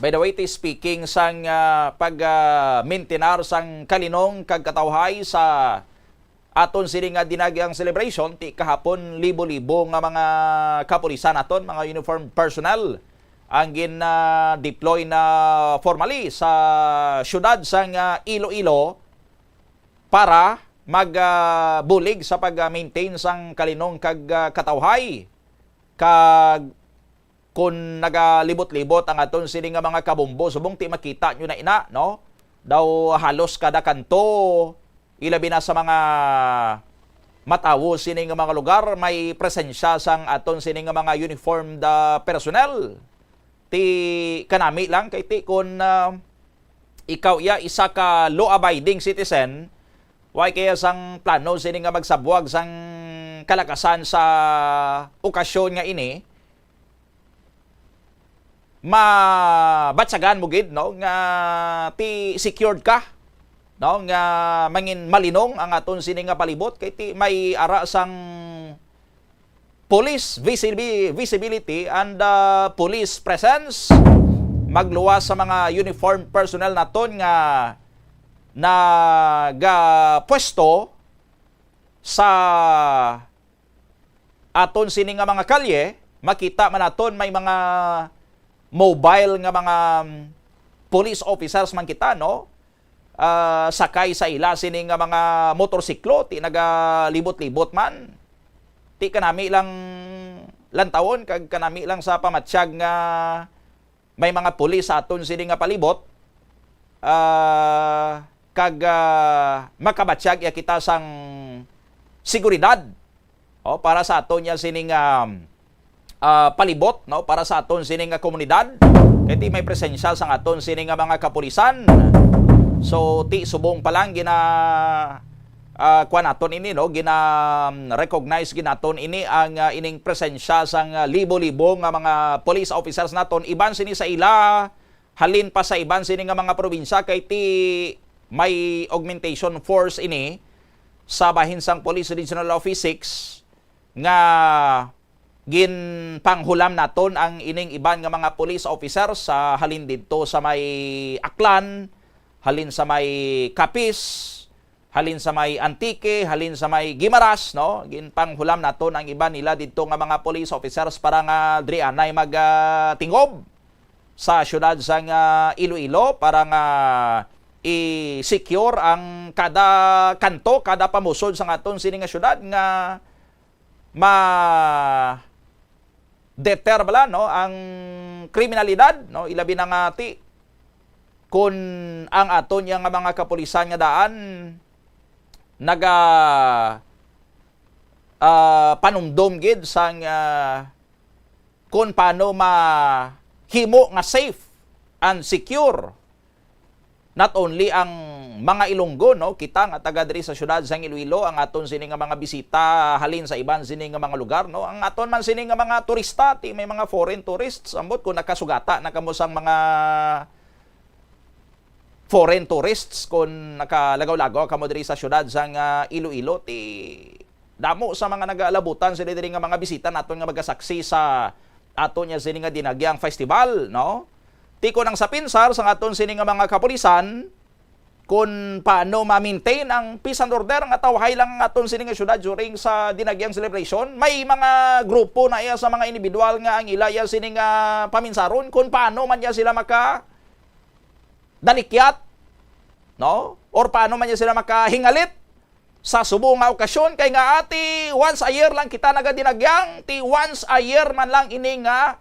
By the way, ti speaking sang, ah, pag, ah, mintinar sang kalinong kag katawhay sa aton sini nga Dinagyang celebration, ti kahapon libo-libo nga mga kapulisan naton, mga uniformed personnel ang gin, ah, deploy na formally sa siyudad sang, ah, Iloilo para mag, ah, bulig sa pag, ah, maintain sang kalinong kag, ah, katawhay. Kag kun nagalibot-libot ang aton sini nga mga kabombo, subong ti makita nyo na ina, no? Daw halos kada kanto, ilabi na sa mga matawo sini nga mga lugar, may presensya sang aton sini nga mga uniformed, ah, personnel. Ti kanami lang kay ti kun, ah, ikaw iya isa ka law-abiding citizen, way kaya sang plano sini nga magsabwag sang kalakasan sa okasyon nga ini, mabatyagan mo gid, no, nga ti secured ka, no, nga mangin malinong ang aton sini nga palibot kay ti may ara sang police visibi-, visibility and, ah, police presence. Magluwas sa mga uniformed personnel naton nga nagapwesto sa aton sini nga mga kalye, makita man naton may mga mobile nga mga, um, police officers man kita, no? Ah, sakay sa ila sini nga mga motorsiklo, ti nagalibot-libot man. Ti kanami lang lantawon kag kanami lang sa pamatyag nga may mga pulis sa aton sini nga palibot, ah, kag, ah, makabatyag iya kita sang seguridad, o, para sa aton niya sining, ah, ah, palibot, no, para sa aton sini nga komunidad. Kay ti may presensya sang aton sini nga mga kapulisan. So, ti subong pa lang gina, ah, kuwan naton ini, no? Gina, um, recognize gid naton ini ang, ah, ining presensya sang, ah, libo-libo nga mga police officers naton. Iban sini sa ila, halin pa sa iban sini nga mga probinsya, kay ti may augmentation force ini sa bahin sang Police Regional Office six nga ginpanghulam naton ang ining iban nga mga police officers sa halin didto sa may Aklan, halin sa may Capiz, halin sa may Antique, halin sa may Guimaras, no? Ginpanghulam naton ang iban nila didto nga mga police officers para nga diri anay mag, ah, tingob sa siyudad sang, ah, Iloilo para nga i-secure ang kada kanto, kada pamusod sang aton sini nga siyudad nga ma-deter bala, no, ang kriminalidad, no, ilabi na nga ti kun ang aton yang mga kapulisan nga daan naga, ah, panumdom gid sang, ah, kun paano mahimo nga safe and secure not only ang mga Ilonggo, no, kita nga taga diri sa siyudad sang Iloilo, ang aton sini nga mga bisita halin sa iban sini nga mga lugar, no, ang aton man sini nga mga turista, ti may mga foreign tourists, ambot kung nakasugata na kamo sang mga foreign tourists, kung nakalagaw-lagaw kamo diri sa siyudad sang, ah, Iloilo, ti damo sa mga nagalabutan sila diri nga mga bisita naton nga magasaksi sa aton niya sini nga Dinagyang Festival, no? Ti kon ang sa pinsar sang aton sini nga mga kapulisan, kung paano ma-maintain ang peace and order nga tawhay lang ang aton sini nga syudad during sa Dinagyang celebration. May mga grupo na iya sa mga individual nga ang ila iya sini nga paminsaron kung paano man niya sila maka dalikyat, no? Or paano man niya sila makahingalit sa subong nga okasyon, kay nga ati once a year lang kita nagadinagyang, ti once a year man lang ini nga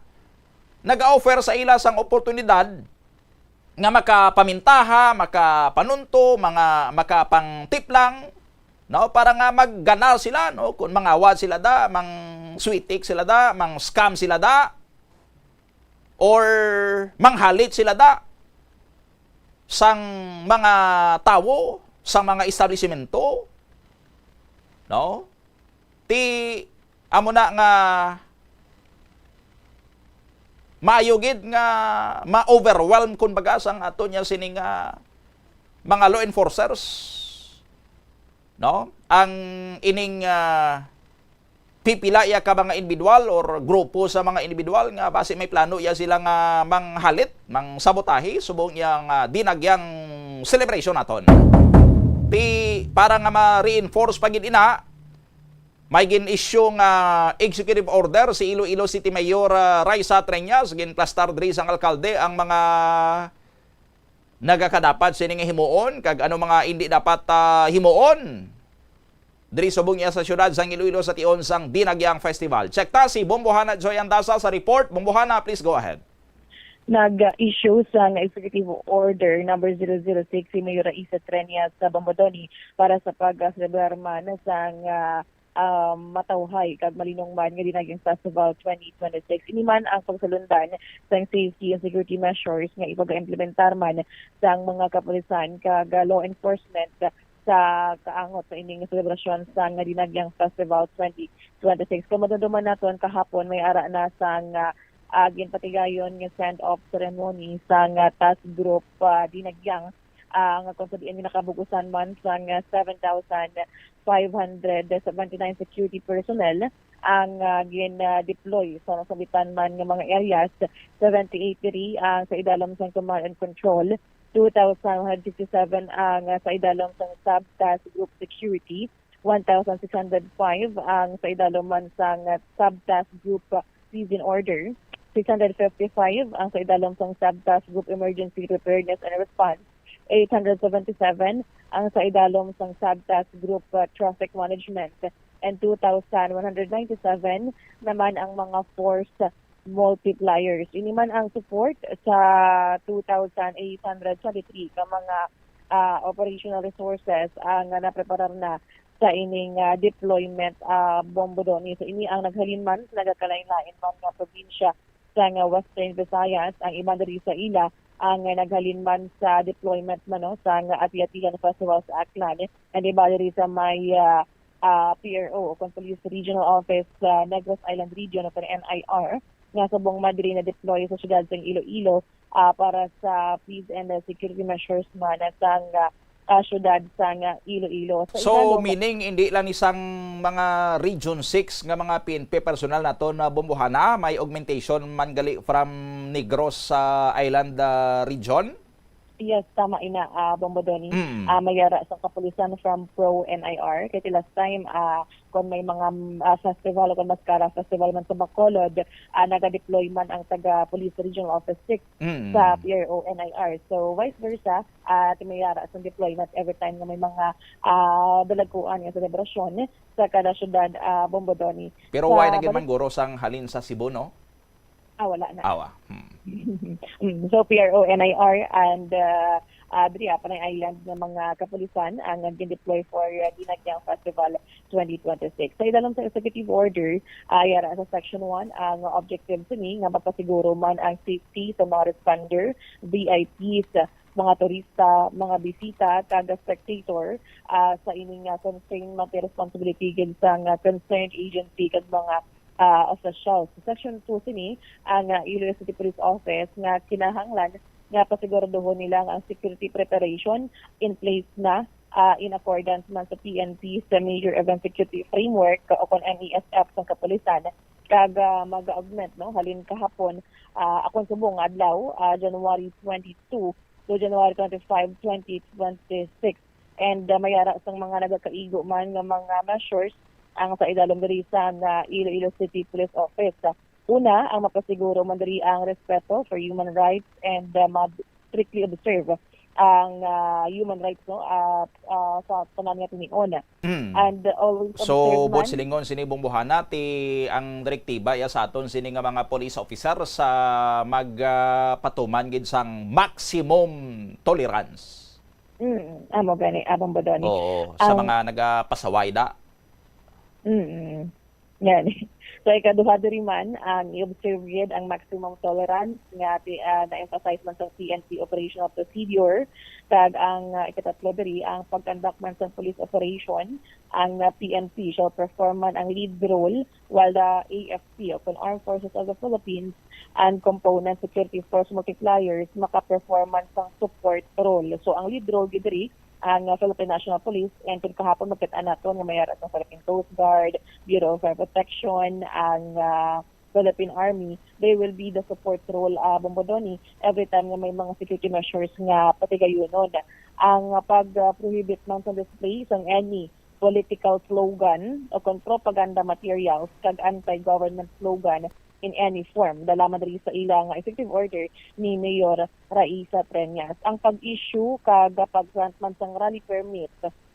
nag-offer sa ila sang oportunidad nga makapamintaha, makapanunto, mga makapangtiplang, no, para nga magganar sila, no, kung mangawad sila da, mang switik sila da, mang scam sila da, or manghalit sila da sang mga tawo, sang mga establisimento, no? Ti amo na nga maayo gid nga ma-overwhelm, kumbaga, sang ato niya sini nga mga law enforcers, no? Ang ining, ah, pipila iya ka mga individual or grupo sa mga individual nga basi may plano iya sila nga manghalit, mangsabotahe subong iyang, ah, dinagyang celebration naton. Ti para nga ma-reinforce pa gid ina, may gin-issue nga executive order si Iloilo City Mayor, ah, Raisa Treñas, ginplastar diri sang alkalde ang mga nagakadapat sini nga himuon kag ano mga indi dapat, ah, himuon diri subong iya sa siyudad sang Iloilo sa tion sang Dinagyang Festival. Check ta si Bombohana Joy Andasa sa report. Bombohana, please go ahead. Nag-issue sang executive order number zero zero six si Mayor Raisa Treñas sa Bombodoni para sa pag-celebrar man sang, ah, um, matawhay kag malinongman nga Dinagyang Festival twenty twenty-six. Ini man ang pagsulundan sang safety and security measures nga ipag-implementar man sang mga kapulisan kag, ah, law enforcement sa kaangot sa ining selebrasyon sang Dinagyang Festival twenty twenty-six. Kung madumduman naton, kahapon may ara na sang, ah, ah, ginpatigayon nga send-off ceremony sang, ah, task group, ah, Dinagyang, ah, nga kung sa diin nga nakabugusan man sang, ah, seven thousand five hundred seventy-nine security personnel ang, ah, gin-, ah, deploy sa nasabitan man nga mga areas. Seventy-eight diri ang sa idalom sang command and control, two thousand one hundred fifty-seven ang, ah, sa idalom sang sub-task group security, one thousand six hundred five ang sa idalom man sang, ah, sub-task group, ah, peace and order, six hundred fifty-five ang sa idalom sang sub-task group emergency preparedness and response, eight hundred seventy-seven ang sa idalom sang sub-task group, ah, traffic management, and two thousand one hundred ninety-seven naman ang mga force multipliers. Ini man ang support sa two thousand eight hundred twenty-three ka mga, ah, operational resources ang napreparar na sa ining, ah, deployment, ah, Bombo Donny. So, ini ang naghalin man sa nagakalain-lain man nga probinsya sa nga Western Visayas, ang iban diri sa ila ang naghalin man sa deployment man, no, sa nga Ati-Atihan Festival sa Aklan, and iban diri sa may, ah, ah, P R O o kon Police Regional Office sa Negros Island Region o kon N I R, nga subong man diri na-deploy sa siyudad sang Iloilo, ah, para sa peace and, ah, security measures man sang, ah, ah, siyudad sang, ah, Iloilo. Sa So, idalom meaning, hindi lang ni sang mga Region six nga mga P N P personnel naton na Bombohana, may augmentation man gali from Negros, ah, Island, ah, region? Yes, tama ina, ah, Bombo Donny. Mm. Ah, may ara sa kapulisan from Pro N I R. Kay ti last time, ah, kung may mga, mm, ah, festival o kung Mascara Festival man sa Bacolod, ah, naga-deploy man ang taga Police Regional Office six Mm. sa P R O N I R. So, vice versa, ah, ti may ara sa deployment every time nga may mga, ah, dalagkuan nga selebrasyon sa kada syudad, ah, Bombo Donny. Pero Sa why na gid man balik- guro sang halin sa Cebu, no? Ah, wala na. Awa. Hmm. Mm, so, P R O N I R and, uh, uh, diri, ah, Panay Island nga mga kapulisan ang nag-deploy for, uh, Dinagyang Festival twenty twenty-six. Sa idalom sa executive order, ah, yara sa section one, ang objective sini nga mapasiguro man ang safety sa mga responder, V I Ps, mga turista, mga bisita, kag spectator, ah, sa ining, ah, concern, multi responsibility gid sang, ah, concerned agency kag mga ah, officials. Sa Section two sini, ang, ah, Iloilo City Police Office nga kinahanglan nga pasiguraduhon nila nga ang security preparation in place na, ah, in accordance man sa P N P sa Major Event Security Framework o kon M E S F sang kapulisan, kag, ah, mag-augment, no, halin kahapon, ah, akon subong nga adlaw, ah, January twenty-two, to January twenty-five, twenty twenty-six. And, ah, may ara sang mga nagakaigo man nga mga measures ang sa idalom diri sa, ah, Iloilo City Police Office. Una, ang mapasiguro man diri ang respeto for human rights and, ah, ma-, strictly observe ang, ah, human rights, no, ah, ah, sa tanan nga tinion. Mm. And always So, observe buot man silingon sini, Bumbuhana, ti ang direktiba iya sa aton sini nga mga police officer sa mag, ah, patuman gid sang maximum tolerance. Mm, amo gani, amo ba, Donnie? Oo, sa Ang mga nagapasaway da. Mm. Yan. So, ikaduha diri man, ang i-observe gid ang maximum tolerance nga ti-, ah, na-emphasize man sa P N P operational procedure, kag ang, ah, ikatatlo diri, ang pag-conduct man sa police operation, ang, ah, P N P shall perform man ang lead role, while the A F P, o kon Armed Forces of the Philippines, and component security force multipliers maka-perform man sang support role. So, ang lead role gid diri, ang, uh, Philippine National Police, and kung kahapon makita naton nga may ara sa Philippine Coast Guard, Bureau of Fire Protection, ang, uh, Philippine Army, they will be the support role, uh, Bombodoni, every time nga may mga security measures nga patigayunon. Ang, uh, pag, uh, prohibit man sa display sang any political slogan o kon propaganda materials kag anti-government slogan in any form. Dala man diri sa ila nga executive order ni Mayor Raisa Treñas. Ang pag-issue kag pag-grant man sang rally permit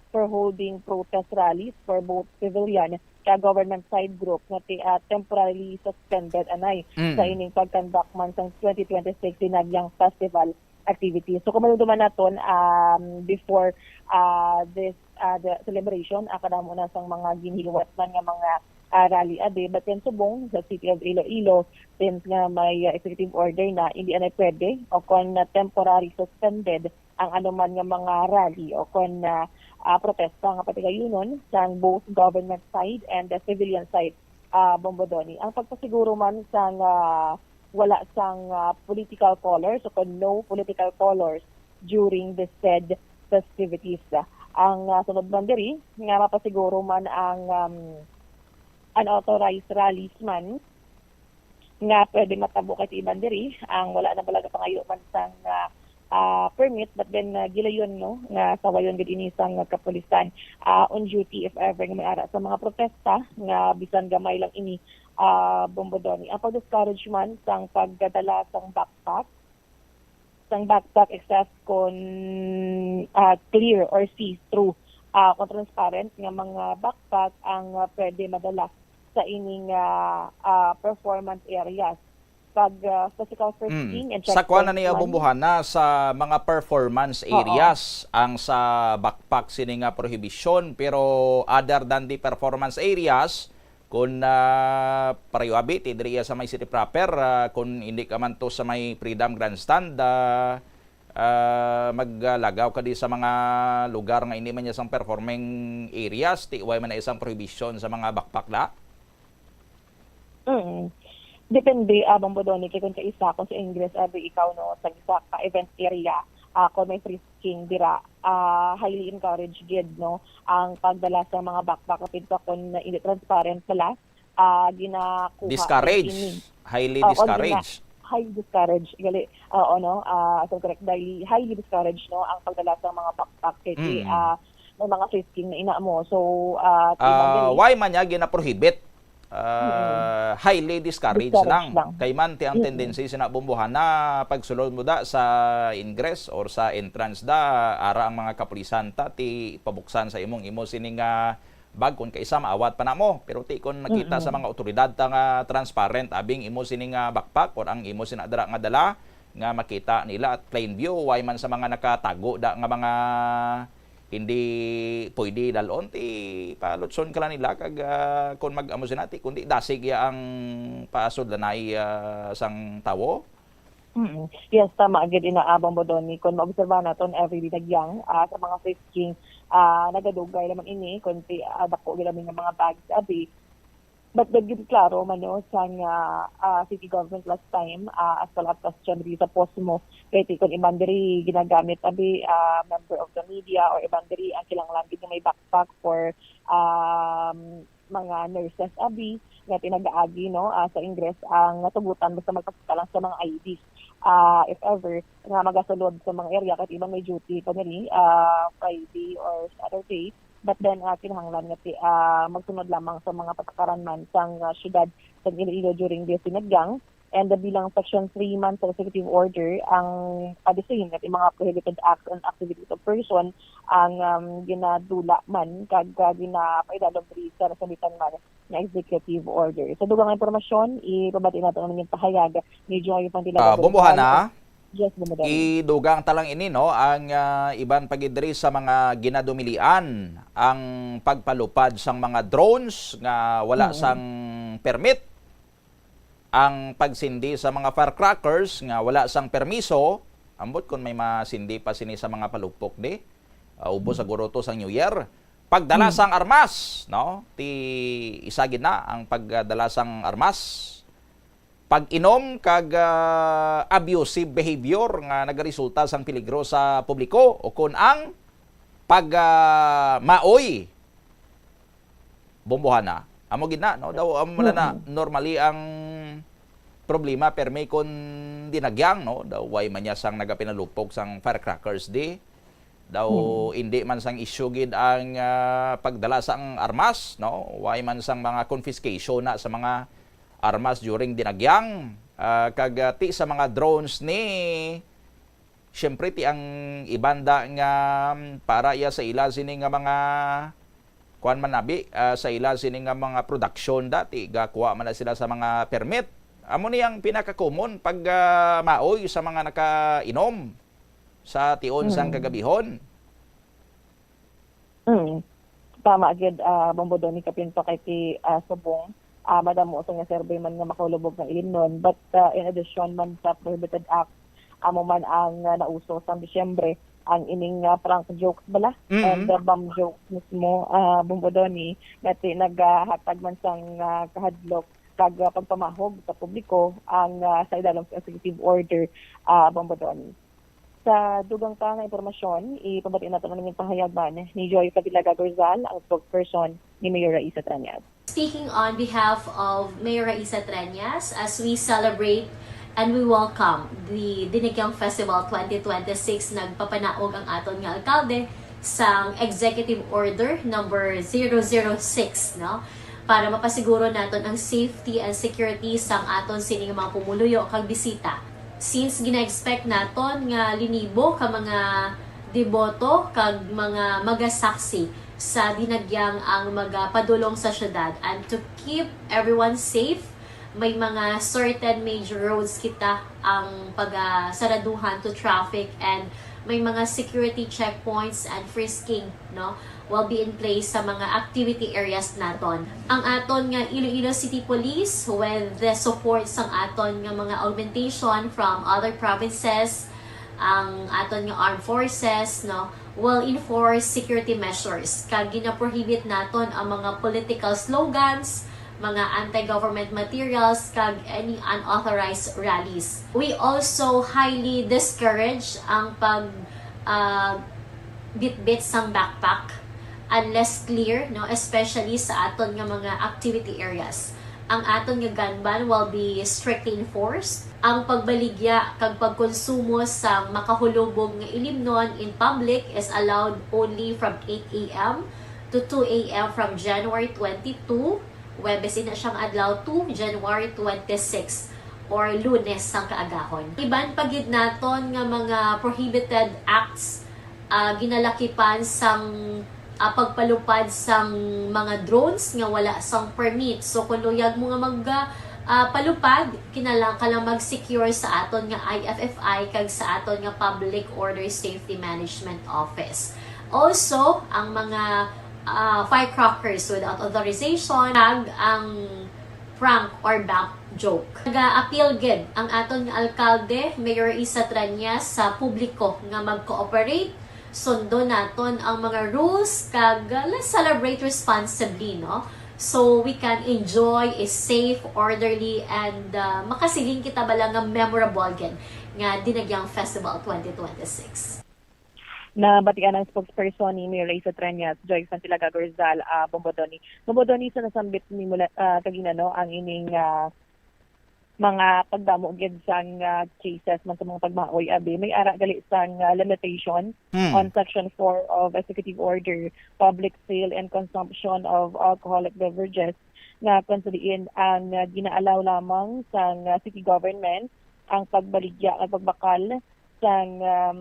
for holding protest rallies for both civilian kag government side group nga ti-, ah, temporarily suspended anay Mm. sa ining pag-conduct man sang twenty twenty-six Dinagyang Festival activities. So, kung malumduman naton, um, before, ah, this, ah, the celebration, ah, kadamo na sang mga ginhiliwat man nga mga, ah, rally abi. But then subong sa City of Iloilo, since nga may, ah, executive order na, hindi anay pwede o kon na temporary suspended ang anuman nga mga rally o kon, ah, ah, protesta nga patigayunon sang both government side and the civilian side, ah, Bombodoni. Ang pagpasiguro man sang, ah, wala sang, ah, political colors o kon no political colors during the said festivities. Ang, ah, sunod man diri nga mapasiguro man ang, um, unauthorized rallies man nga pwede matabo kay ti iban diri, ang wala na bala gapangayo man sang, ah, ah, permit, but then, ah, gilayon, no, nga sawayon gid ini sang kapulisan, ah, on duty if ever nga may ara sa mga protesta nga bisan gamay lang ini, ah, Bombodoni. Ang pag-discourage man sang pagdadala sang backpack, sang backpack except kon, ah, clear or see-through, ah, kon transparent nga mga backpack ang, ah, pwede madala sa ining, ah, ah, performance areas. Pag, ah, physical Mm. frisking and Sa kuan na checkpoints niya, man. Bumbuhana, sa mga performance Oo. areas ang sa backpack sini nga prohibisyon, pero other than the performance areas, kun, ah, pareho abi, ti diri iya sa may city proper, ah, kun hindi ka man to sa may Freedom Grandstand, ah, ah, maglagaw ka di sa mga lugar nga hindi man niya sang performing areas, ti way man na isang prohibition sa mga backpack da? Mm. Depende, ah, Bombodoni, kay kung kaisa, kung sa Ingles, abi ikaw, no, sa isa ka event area, ah, kung may frisking dira, ah, highly encouraged gid, no, ang pagdala sa mga backpack, kapin pa kung hindi transparent pala, ah, ginakuha Discourage. ini. Highly Oo, discourage. gina-, highly discourage. Gali, oo, no, ah, so correct, highly, highly discourage, no, ang pagdala sa mga backpack kay, Mm. ah, may mga frisking na ina mo. So, ah, Ah, timan diri. why man niya ginaprohibit? Ah, Mm. highly discouraged Discouraged lang. lang. Kay man ti ang Mm-mm. tendency sina Bumbuhana, pagsulod mo da sa ingress or sa entrance da, ara ang mga kapulisan ta, ti pabuksan sa imong imo sini nga bag, kun kaisa maawat pa na mo. Pero ti kun makita sa Mm-mm. mga otoridad ta nga transparent, abing imo sini nga backpack or ang imo sina dira nga dala, nga makita nila at plain view, way man sa mga nakatago da nga mga hindi pwede dalon, ti palutson ka lang nila kag, ah, kung mag-amo sila, ti kundi dasig ya ang pasudlanay, ah, sang tawo. Mm. Yes, tama gid ina, ah, Bombodoni. Kung maobserbahan naton every day nagyang, ah, sa mga frisking, ah, nagadugay naman ini, kung ti, ah, dako gid ang mga bags, abi, But dagit klaro man, no, sang, ah, ah, city government last time, ah, as wala question diri sa posmo. Kay ti kon iban diri ginagamit, abi, ah, member of the media or iban diri ang kinahanglan gid nga may backpack for, um, mga nurses abi nga tinagaagi, no, ah, sa Ingles ang natugutan basta magpakita lang sa mga I D. Ah, if ever nga magasulod sa mga area, kahit iban may duty pa nila, ah, Friday or Saturday, but then, ah, kinahanglan nga ti-, ah, magsunod lamang sa mga patakaran man sang, ah, syudad sang Iloilo during this sinadyang. And, ah, bilang Section three man sa executive order, ang, ah, the same, nga ti mga prohibited acts and activities of person ang, um, ginadula man kag, ah, ginapaidalom diri sa nasabitan man nga executive order. Sa dugang impormasyon, ipabati nato ang inyong pahayag ni Joy Pandila Ah, Gabriel. Bumbuhana, Yes, Bumbuhana. Idugang ta lang ini, no, ang, ah, iban pa gid diri sa mga ginadumilian ang pagpalupad sang mga drones nga wala Mm. sang permit, ang pagsindi sa mga firecrackers nga wala sang permiso, ambot kon may masindi pa sini sa mga palupok di, ah, ubos sa guroto sang New Year. Pagdala Mm. sang armas, no? Ti isa gid na ang pagdala sang armas. Pag-inom kag, ah, abusive behavior nga nagaresulta sang peligro sa publiko o kon ang pag, ah, maoy. Bumbuhana. Amo gid na, no? Daw, amo man na, Mm. normally ang problema, permi kon dinagyang, no? Daw, why man niya sang nagapinalupog sang firecrackers di? Daw, Mm. hindi man sang issue gid ang, ah, pagdala sang armas, no? Why man sang mga confiscation na sa mga armas during dinagyang, ah, kag, ah, ti sa mga drones ni Siyempre, ti ang iban da nga, mm, para iya sa ila sini nga mga, kuwan man abi, ah, sa ila sini nga mga production da, ti gakuha man na sila sa mga permit. Amo ni ang pinaka-common pag, ah, maoy sa mga nakainom sa tion sang Mm. kagabihon. Mm. Tama gid, ah, Bombo Donny, kapin pa kay ti, ah, subong, ah, madamo sa nga survey man nga makahulubog nga ilimnon. But, ah, in addition man sa prohibited act, amo man ang, ah, nauso sang Disyembre, ang ining, ah, prank jokes bala, Mm. and, ah, bomb jokes mismo, ah, Bombo Donny, nga ti nagahatag man sang, ah, kahadlok kag, ah, pagpamahog sa publiko ang, ah, sa idalom sa executive order, ah, Bombo Donny. Sa dugang pa nga impormasyon, ipabati nato ang inyong pahayag man ni Joy Padilla Gagorzal, ang spokesperson ni Mayor Raisa Treñas. Speaking on behalf of Mayor Raisa Treñas, as we celebrate and we welcome the Dinagyang Festival twenty twenty-six, nagpapanaog ang aton nga alkalde sang Executive Order number zero zero six, no? Para mapasiguro naton ang safety and security sang aton sini nga mga pumuluyo kag bisita. Since gina-expect naton nga linibo ka mga deboto kag mga magasaksi sa dinagyang ang magapadulong sa syudad, and to keep everyone safe, may mga certain major roads kita ang pagasaraduhan to traffic, and may mga security checkpoints and frisking, no, will be in place sa mga activity areas naton. Ang aton nga Iloilo City Police, with the support sang aton nga mga augmentation from other provinces, ang aton nga armed forces, no, will enforce security measures, kag ginaprohibit naton ang mga political slogans, mga anti-government materials, kag any unauthorized rallies. We also highly discourage ang pag, ah, bitbit sang backpack unless clear, no, especially sa aton nga mga activity areas. Ang aton nga gun ban will be strictly enforced. Ang pagbaligya kag pagkonsumo sang makahulubog nga ilimnon in public is allowed only from eight a m to two a m from January twenty-two, Huwebes ina siyang adlaw, to January twenty-six, or Lunes sang kaagahon. Iban pa gid naton nga mga prohibited acts, ah, ginalakipan sang, ah, pagpalupad sang mga drones nga wala sang permit. So, kung luyag mo nga mag, ah, palupad, kinahanglan ka lang mag-secure sa aton nga I F F I kag sa aton nga Public Order Safety Management Office. Also, ang mga, ah, firecrackers without authorization, kag ang prank or bank joke. Nag-appeal gid ang aton nga alkalde, Mayor Isa Trañas, sa publiko nga mag-cooperate. Sundon naton ang mga rules kag, uh, let's celebrate responsibly, no? So we can enjoy a safe, orderly, and, uh, makasiling kita bala nga memorable gid nga Dinagyang Festival twenty twenty-six. Nabatian ang spokesperson ni Mayor Raisa Treñas, Joy Santilaga Gorzal, ah, Bombo Donny. Bombo Donny, sa nasambit ni mula, ah, kagina, no, ang ining, ah, mga pagdamo gid sang, ah, cases man sa mga pagmaoy, abi, may ara gali sang, ah, limitation Hmm. on Section four of Executive Order, public sale and consumption of alcoholic beverages, nga kung sa diin ang, ah, gina-allow lamang sang, ah, city government ang pagbaligya at pagbakal sang, um,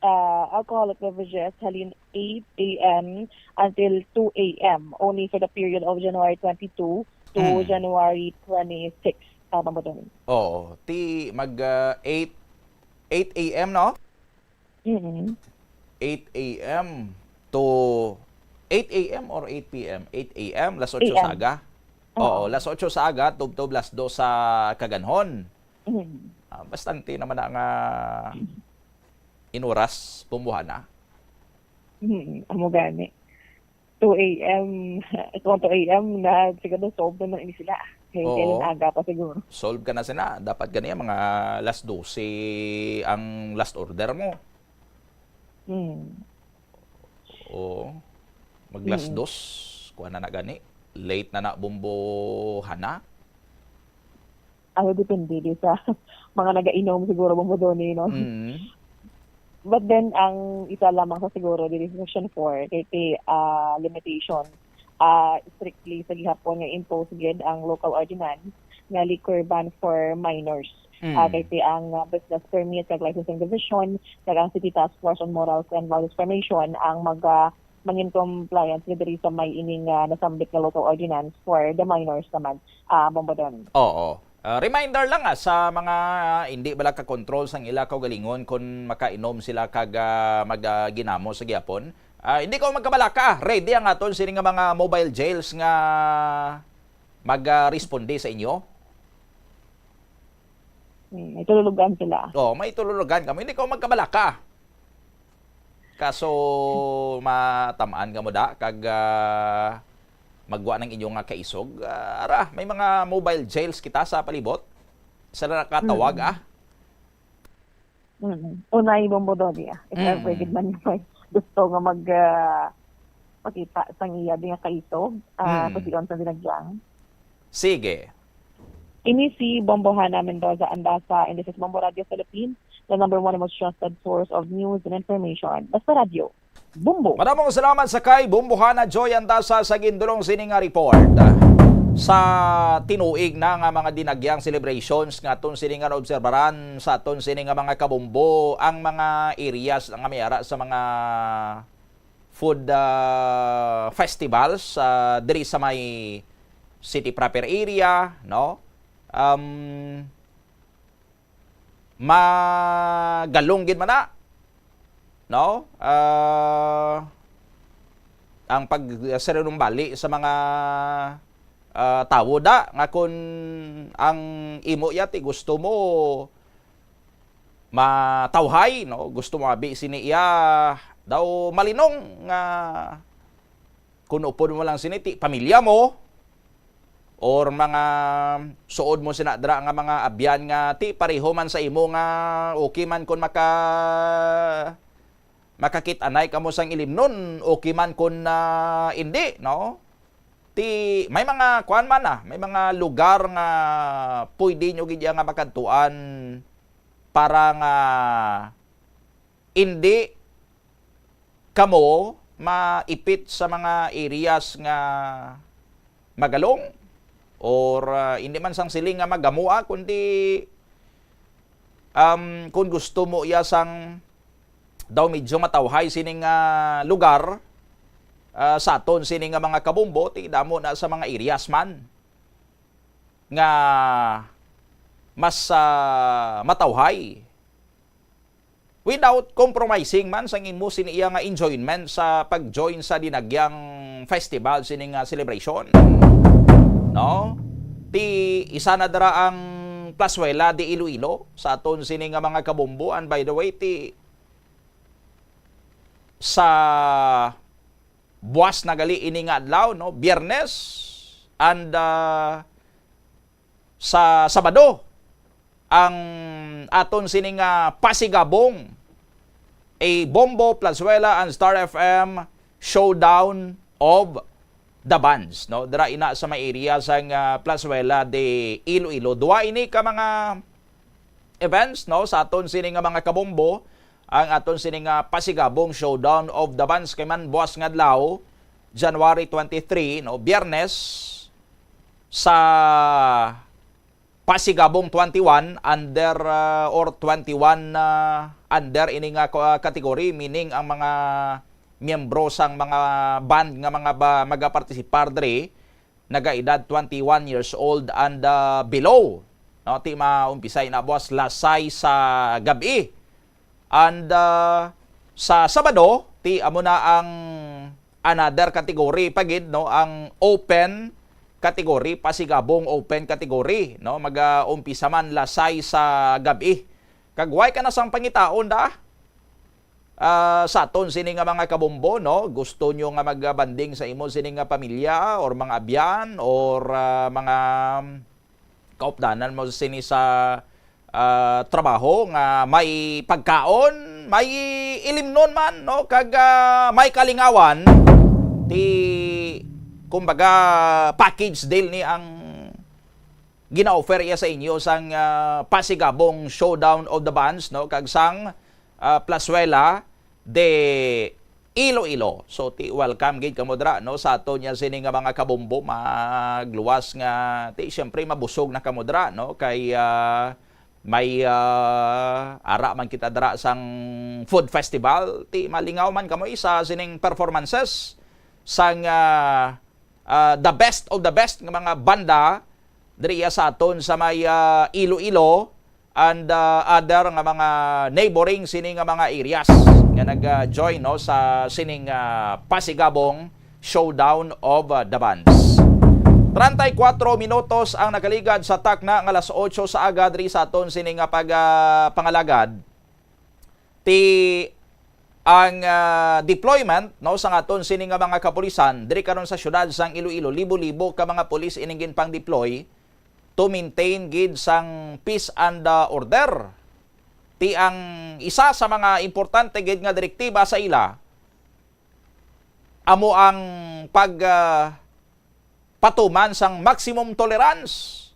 ah, alcoholic beverages halin eight a m until two a m, only for the period of January twenty-two to Mm. January twenty-six, tama ba doon? Oo. Ti mag, ah, eight, eight a m, no? Mm-mm. Eight a m to eight a m or eight p m? Eight a m, las otso A M. sa aga? Oo. Oo, las otso sa aga, tubtob las dos sa kaganhon. Mm. Ah, bastante naman na nga inuras, Bombohana. Mm, amo gani. Two a m, kung two a m na, siguro solved na man ini sila. Kay Oo. Kailan aga pa siguro. Solve ka na sila. Dapat gani mga alas dose ang last order mo. Hmm. Oo. Mag alas Mm. dos, kuha na na gani. Late na na, Bombohana. Ano, depende di sa mga nagainom siguro, Bombo Donny, no? Mm. But then, ang isa lamang sa siguro diri sa Section four, kay ti, ah, limitation, ah, strictly sa gihapon nga impose gid ang local ordinance nga liquor ban for minors. Mm. Ah, kay ti ang, ah, Business Permit kag Licensing Division kag ang City Task Force on Morals and Values Formation ang mag, ah, mangin compliance nga diri sa may ining, ah, nasambit nga local ordinance for the minors naman, ah, Bombo Donny. Oo. Ah, reminder lang, ah, sa mga hindi bala ka-control sang ila kaugalingon kon makainom sila kag, ah, mag, ah, ginamo sa gihapon. Ah, hindi ko magkabalaka, ready ang aton sini nga mga mobile jails nga mag, ah, responde sa inyo. Hmm, may tululugan sila. Oh, may tululugan kamo. Hindi ko magkabalaka. Kaso matam-an kamo da kag, ah, magwa ng inyo nga kaisog. Ah, ara, may mga mobile jails kita sa palibot. Sila nakatawag, Mm. ah. Mm. Unay, Bombo Donny, ah. If Mm. ever gid man may gusto nga mag, ah, pakita sang iya di nga kaisog, ah, Mm. kusion sa dinagyang. Sige. Ini si Bombohana Mendoza Andaza, and this is Bombo Radio Philippines, the number one and most trusted source of news and information. Basta Radio, Bombo. Maramong salamat sa kay Bombohana Joy Andaza sa gindulong sini nga report. Sa tinuig na nga mga dinagyang celebrations nga aton sini nga naobserbaran sa aton sini nga mga kabombo, ang mga areas nga may ara sa mga food, ah, festivals, ah, diri sa may city proper area, no? Um, magalong gid man na, no? Ah, ang pag-, sarinumbali sa mga, ah, tawo da, nga kun ang imo ya ti gusto mo matawhay, no? Gusto mo abi sini iya daw malinong nga kun upod mo lang sini ti pamilya mo, or mga suod mo sina dira nga mga abyan nga ti pareho man sa imo nga okay man kun maka-, makakit-anay kamo sang ilimnon, okay man kun, ah, indi, no? Ti may mga kuan man, ah, may mga lugar nga pwede nyo gid iya nga makadtuan para nga indi kamo maipit sa mga areas nga magalong or, ah, hindi man sang siling nga magamua, kundi, um, kung gusto mo iya sang daw medyo matawhay sining, ah, lugar, ah, sa aton sini nga mga kabombo, ti damo na sa mga areas man nga mas, ah, matawhay. Without compromising man sang imo sini iya nga enjoyment sa pag-join sa dinagyang festival sini nga celebration. No? Ti isa na dira ang Plazuela de Iloilo sa aton sini nga mga kabombo. And by the way, ti sa buwas na gali ini nga adlaw, no? Biyernes and, ah, sa Sabado ang aton sini nga pasigabong A Bombo, Plazuela, and Star F M, Showdown of the Bands, no? Dira ina sa may area sang, ah, Plazuela de Iloilo. Dua ini ka mga events, no, sa aton sini nga mga kabombo, ang aton sini nga Pasigabong Showdown of the Bands kay man buwas nga adlaw, January twenty-three, no, Biyernes, sa Pasigabong twenty-one under, ah, or twenty-one, ah, under ini nga ko-, ah, category, meaning ang mga miyembro sang mga band nga mga ba, magapartisipar diri nagaedad twenty-one years old and, ah, below. No, ti maumpisay na buwas lasay sa gabi. And, ah, sa Sabado, ti amo na ang another category pa gid, no, ang open category, Pasigabong open category, no, mag-, ah, umpisa man lasay sa gabi. Kag way ka na sang pangitaon da, ah, sa aton sini nga mga kabombo, no, gusto nyo nga magbanding sa imo sini nga pamilya or mga abyan or, ah, mga kaupdanan mo sini sa, ah, trabaho nga may pagkaon, may ilimnon man, no, kag, ah, may kalingawan, ti kumbaga package deal ni ang gina-offer iya sa inyo sang, ah, Pasigabong Showdown of the Bands, no, kag sang, ah, Plazuela de Iloilo. So, ti welcome gid kamo dira, no, sa aton niya sini nga mga kabombo, magluwas nga ti siyempre mabusog na kamo dira, no, kay, ah, may, ah, ara man kita dira sang food festival, ti malingaw man kamo isa sining performances sang, ah, ah, the best of the best nga mga banda diri iya sa aton sa may, ah, Iloilo and, ah, other nga mga neighboring sini nga mga areas nga nag-join, no, sa sining, ah, Pasigabong Showdown of, ah, the Bands. Treinta y cuatro minutos ang nakaligad sa takna nga alas otso sa aga diri sa aton sini nga pag, ah, pangalagad. Ti ang, ah, deployment, no, sa aton sini nga mga kapulisan diri karon sa siyudad sang Iloilo, libo-libo ka mga pulis ining ginpang-deploy to maintain gid sang peace and, ah, order. Ti ang isa sa mga importante gid nga direktiba sa ila amo ang pag, ah, patuman sang maximum tolerance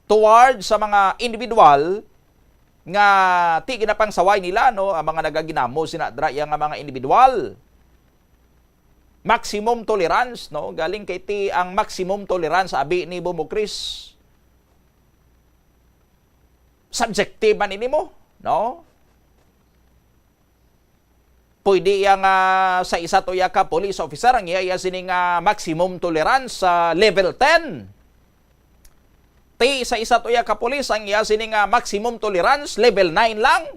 toward sa mga individual nga ti ginapangsaway nila, no, ang mga nagaginamo sina dra iya nga mga individual. Maximum tolerance, no, galing kay ti ang maximum tolerance abi ni Bomo Chris, subjective man ini mo, no? Pwede iya nga sa isa to iya ka police officer ang iya, iya sini nga maximum tolerance sa level ten. Ti sa isa to iya ka police ang iya sini nga maximum tolerance level nine lang.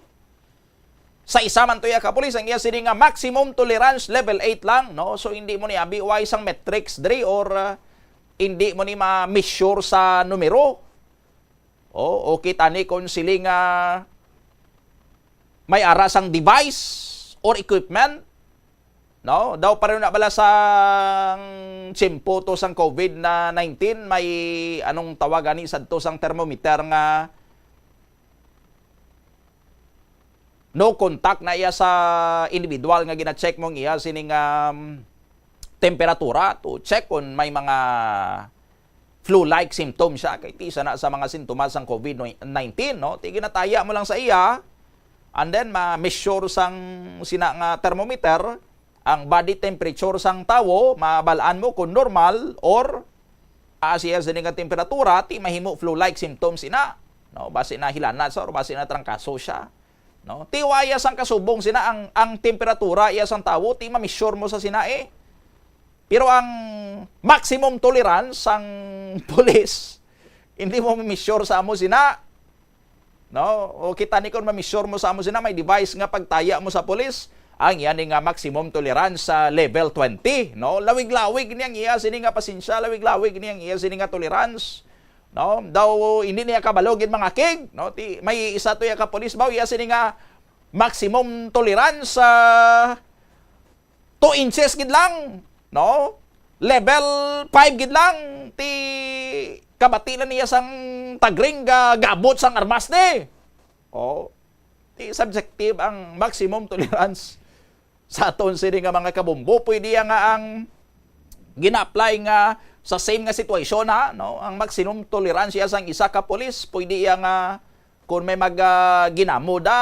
Sa isa man to iya ka police ang iya sini nga maximum tolerance level eight lang, no? So hindi mo ni abi way sang metrics diri or, uh, hindi mo ni ma-measure sa numero. O, o kita ni kung sili nga may ara sang device or equipment, no? Daw pareho na bala sang tiyempo to sang COVID na nineteen, may anong tawag ani sadto sang thermometer nga no contact na iya sa individual nga gina-check mo ang iya sining, um, temperatura to check kung may mga flu-like symptoms siya, kay ti isa na sa mga sintomas sang COVID nineteen, no? Ti ginataya mo lang sa iya, and then ma-measure sang sina nga thermometer ang body temperature sang tawo, mabal-an mo kung normal or taas iya sini nga temperatura, ti mahimo flu-like symptoms ina, no? Basi na hilanat sa or basi na trangkaso siya, no? Ti wa iya sang kasubong sina ang, ang temperatura iya sang tawo, ti ma-measure mo sa sina, eh. Pero ang maximum tolerance sang pulis, hindi mo ma-measure sa amo sina. No? O kita ni kung ma-measure mo sa amo sina, may device nga pagtaya mo sa pulis, ang iya ni nga maximum tolerance sa level twenty, no? Lawig-lawig ni ang iya sini nga pasensya, lawig-lawig ni ang iya sini nga tolerance. No? Daw hindi niya kabalo gid mga kig, no? Ti, may isa to iya ka pulis ba, iya sini nga maximum tolerance sa two inches gid lang, no? Level five gid lang, ti kabati na niya sang tagring ga-, gabot sang armas ni. Oh. Di subjective ang maximum tolerance sa aton sini nga mga kabombo. Pwede ya nga ang gina-apply nga sa same nga sitwasyon, ha, no? Ang maximum tolerance ya sang isa ka pulis, pwede ya nga kung may mag, ah, ginamo da,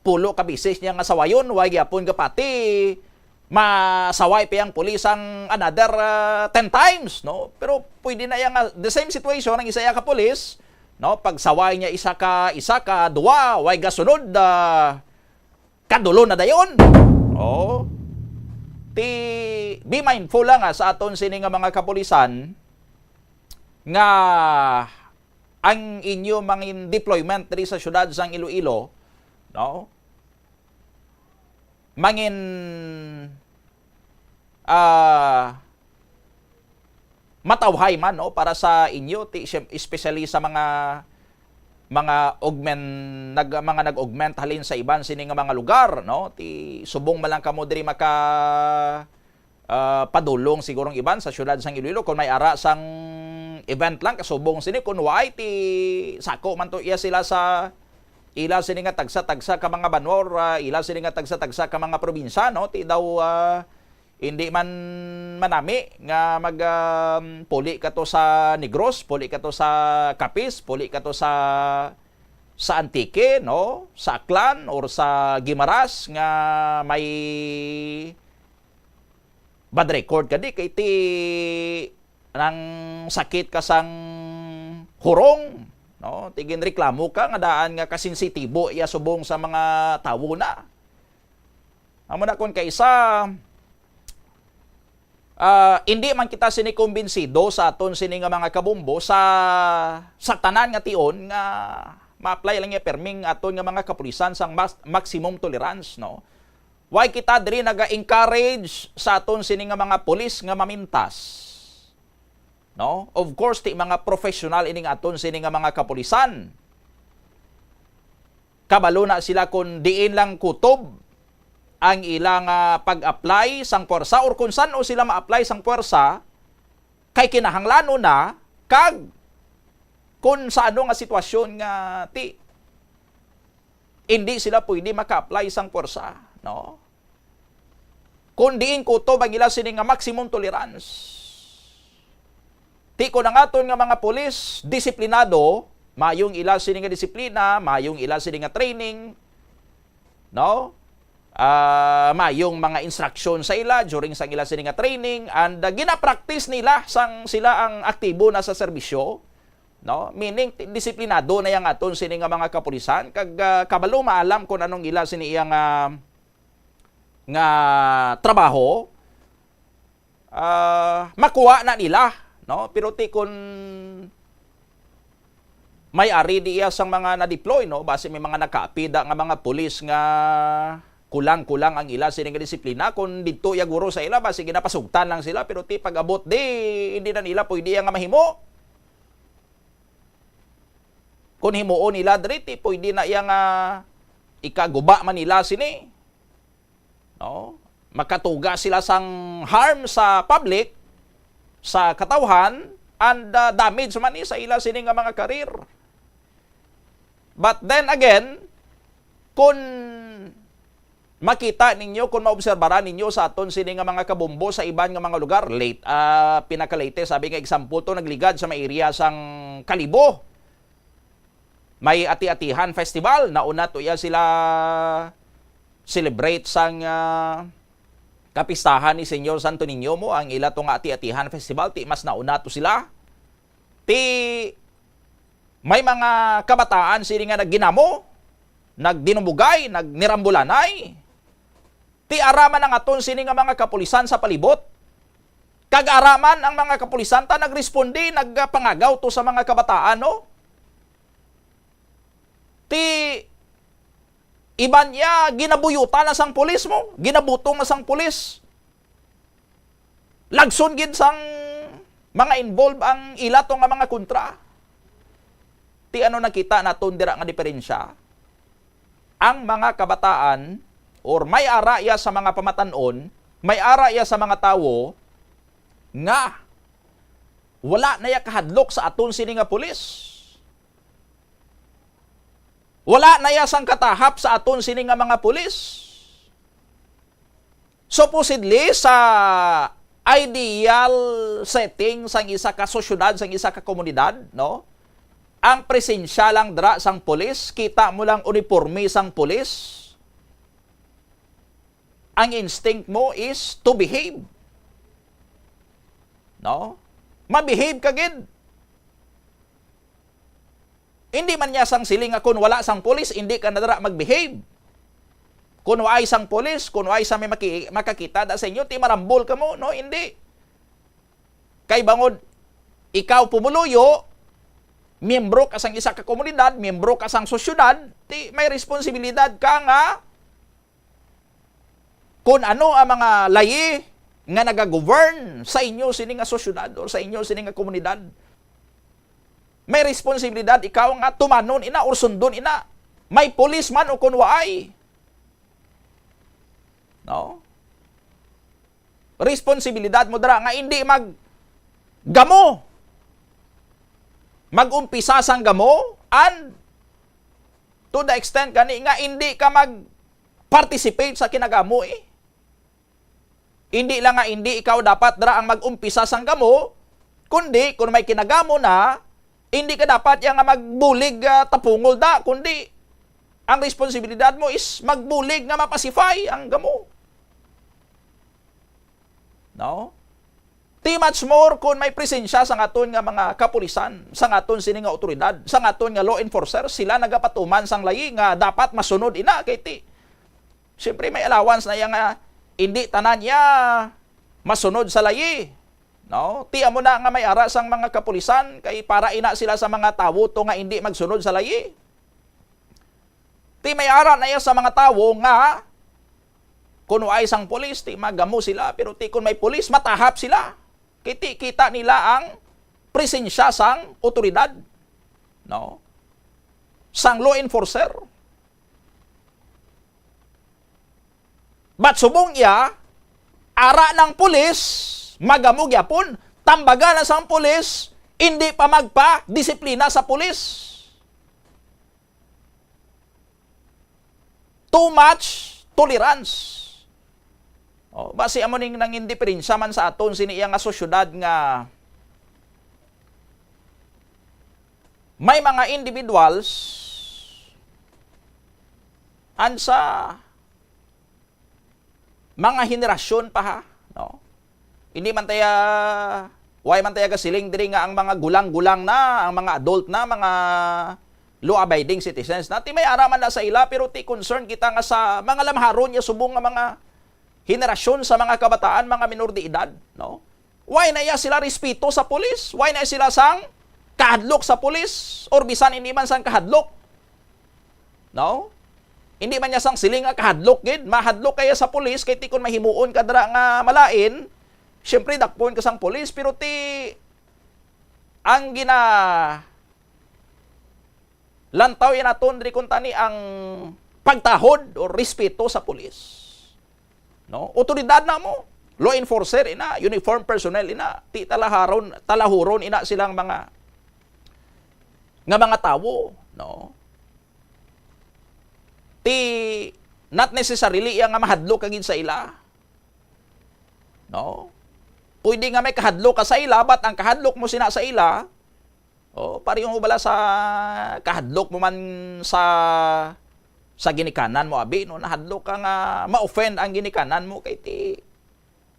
pulo ka beses niya nga sawayon, wa gyapon gapati masaway pa ang pulis ang another, ah, ten times, no? Pero pwede na ya nga the same situation ang isa ya ka pulis, no? Pagsaway niya isa ka, isa ka, duwa, way gasunod, ah, kadulo na dayon. Oh. Ti, be mindful lang, ah, sa aton sini nga mga kapulisan nga ang inyo mangin deployment diri sa siyudad sang Iloilo, no? Mangin, ah, matawhay man, no, para sa inyo, ti, siyem-, especially sa mga, mga augment, nag-, mga nag-augment halin sa iban sini nga mga lugar, no? Ti subong man lang kamo diri maka, ah, padulong siguro ang iban sa siyudad sang Iloilo. Kung may ara sang event lang, kasubong sini, kung way, ti sako man to iya sila sa ila sini nga tagsa-tagsa ka mga banwa, ah, ila sini nga tagsa-tagsa ka mga probinsya, no? Ti daw, ah, hindi man manami nga mag, um, puli ka to sa Negros, puli ka to sa Capiz, puli ka to sa, sa Antique, no? Sa Aklan or sa Guimaras nga may bad record ka di kay ti nang sakit ka sang hurong, no? Ti ginreklamo ka nga daan nga kasensitibo iya subong sa mga tawo na. Amo na kon kaisa, ah, indi man kita sini kumbinsido sa aton sini nga mga kabombo sa, sa tanan nga tion nga ma-apply lang niya perming aton nga mga kapulisan sang mas-, maximum tolerance, no? Why kita diri naga-encourage sa aton sini nga mga pulis nga mamintas? No? Of course, ti mga professional ining aton sini nga mga kapulisan. Kabalo na sila kung diin lang kutob ang ilang, ah, pag-apply sang puwersa or kung san-o sila ma-apply sang puwersa kay kinahanglanon na kag kung sa ano nga sitwasyon nga ti hindi sila pwede maka-apply sang puwersa, no? Kung diin kutob ang ila sini nga maximum tolerance. Ti kon ang aton nga mga pulis disiplinado, mayong ila sini nga disiplina, mayong ila sini nga training, no? Ah, mayong mga instruction sa ila during sang ila sini nga training, and, ah, gina-practice nila sang sila ang aktibo na sa serbisyo, no? Meaning, ti-, disiplinado na yang aton sini nga mga kapulisan, kag, ah, kabalo maalam kung anong ila sini iya nga, nga trabaho, ah, makuha na nila, no? Pero ti kun may ari di iya sang mga na-deploy, no? Basi may mga nakaapida nga mga pulis nga kulang-kulang ang ila sini nga disiplina. Kung didto iya guro sa ila, basi ginapasugtan lang sila, pero ti pag-abot di, hindi na nila pwede iya nga mahimo. Kung himuon nila diri, ti pwede na iya nga ikaguba man nila sini. No? Makatuga sila sang harm sa public, sa katawhan, and, uh, damage man ni sa ila sini nga mga career. But then again, kung makita ninyo, kung maobserbaran ninyo sa aton sini nga mga kabombo sa iban nga mga lugar, late, ah, pinaka-latest, sabi nga example to, nagligad sa may area sang Kalibo. May Ati-Atihan Festival, nauna to iya sila celebrate sang, ah, kapistahan ni Señor Santo Niño mo, ang ila to nga Ati-Atihan Festival, ti mas nauna to sila. Ti may mga kabataan sini nga nagginamo, nagdinumugay, nagnirambulanay. Ti ara man ang aton sini nga mga kapulisan sa palibot. Kag ara man ang mga kapulisan ta nagresponde, nagpangagaw to sa mga kabataan, no? Ti iban niya, ginabuyutan na sang pulis mo, ginabutong na sang pulis. Lagson gid sang mga involved ang ila to nga mga kontra. Ti ano nakita naton dira nga diferensya? Ang mga kabataan, or may ara iya sa mga pamatan-on, may ara iya sa mga tawo nga wala na iya kahadlok sa aton sini nga pulis. Wala na ya sang katahap sa aton sini nga mga pulis. Supposedly, sa ideal setting sang isa ka sosyedad, sang isa ka komunidad, no? Ang presensya lang dira sang pulis, kita mo lang uniporme sang pulis, ang instinct mo is to behave. No? Ma-behave ka gid. Hindi man niya sang siling nga kun wala sang pulis, hindi ka na dira mag-behave. Kun waay sang pulis, kun waay sa may maki-, makakita da sa inyo, ti marambol kamo, no? Hindi. Kay bangod ikaw pumuluyo, miyembro ka sang isa ka komunidad, miyembro ka sang sosyedad, ti may responsibilidad ka nga kun ano ang mga layi nga nagagovern sa inyo sini nga sosyedad or sa inyo sini nga komunidad. May responsibilidad ikaw nga tumanon ina or sundon ina. May pulis man o kun waay. No? Responsibilidad mo dira nga hindi mag gamo. Mag-umpisa sang gamo and to the extent gani nga hindi ka mag-participate sa kinagamo, eh. Hindi lang nga hindi ikaw dapat dira ang mag-umpisa sang gamo, kundi kung may kinagamo na, hindi ka dapat ya nga magbulig, ah, tapungol da, kundi ang responsibilidad mo is magbulig nga ma-pacify ang gamo. No? Ti much more kung may presensya sa aton nga mga kapulisan, sa aton sini nga awtoridad, sa aton nga law enforcer, sila nagapatuman sang layi nga dapat masunod ina kay ti. Siyempre, may allowance na iya nga hindi tanan niya masunod sa layi. No? Ti amo na nga may ara sang mga kapulisan kay para ina sila sa mga tawo to nga hindi magsunod sa layi. Ti may ara na iya sa mga tawo nga kun waay sang pulis, ti magamo sila, pero ti kun may pulis, matahap sila. Kiti kita nila ang presensya sang otoridad, no? Sang law enforcer. But subong iya, ara ng pulis, magamo gyapon, tambaga na sang pulis, hindi pa magpa-disiplina sa pulis. Too much tolerance. Oh, basi amo ning nangin diferensya man sa aton sini iya nga sosyedad nga may mga individuals and sa mga henerasyon pa, ha, no? Hindi man taya, why man taya gasiling diri nga ang mga gulang-gulang na, ang mga adult na, mga law-abiding citizens na, ti may ara man na sa ila, pero ti concern kita nga sa mga lamharon niya subong nga mga henerasyon sa mga kabataan, mga minor de edad, no? Why na iya sila respeto sa pulis? Why na sila sang kahadlok sa pulis? Or bisan hindi man sang kahadlok? No? Hindi man niya sang siling nga kahadlok gid. Mahadlok kaya sa pulis kay ti kon mahimuon ka dira nga malain, syempre dakpon ka sang pulis, pero ti ang gina lantaw yan aton diri kuntani ang pagtahod o respeto sa pulis. No? Otoridad na mo, law enforcer ina, uniform personnel ina, ti talaharon, talahuron ina silang mga nga mga tawo, no? Ti not necessarily iya nga mahadlok ka gid sa ila. No? Pwede nga may kahadlok ka sa ila, but ang kahadlok mo sina sa ila, oh, pareho mo bala sa kahadlok mo man sa, sa ginikanan mo, abi, no? Nahadlok ka nga ma-offend ang ginikanan mo kay ti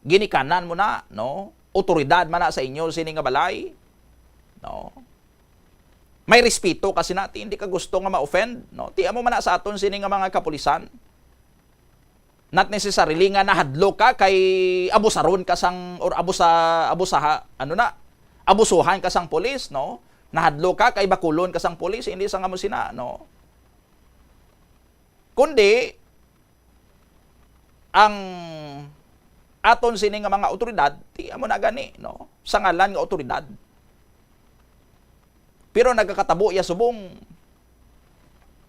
ginikanan mo na, no? Otoridad man na sa inyo sini nga balay, no? May respeto kasi na, ti hindi ka gusto nga ma-offend, no? Ti amo man na sa aton sini nga mga kapulisan. Not necessarily nga nahadlok ka kay abusaron ka sang, or abusa-, abusaha, ano na, abusuhan ka sang pulis, no? Nahadlok ka kay bakulon ka sang pulis, hindi sa nga mo sina, no? Kundi, ang aton sini nga mga awtoridad, ti amo na gani, no? Sa ngalan nga awtoridad. Pero nagakatabo iya subong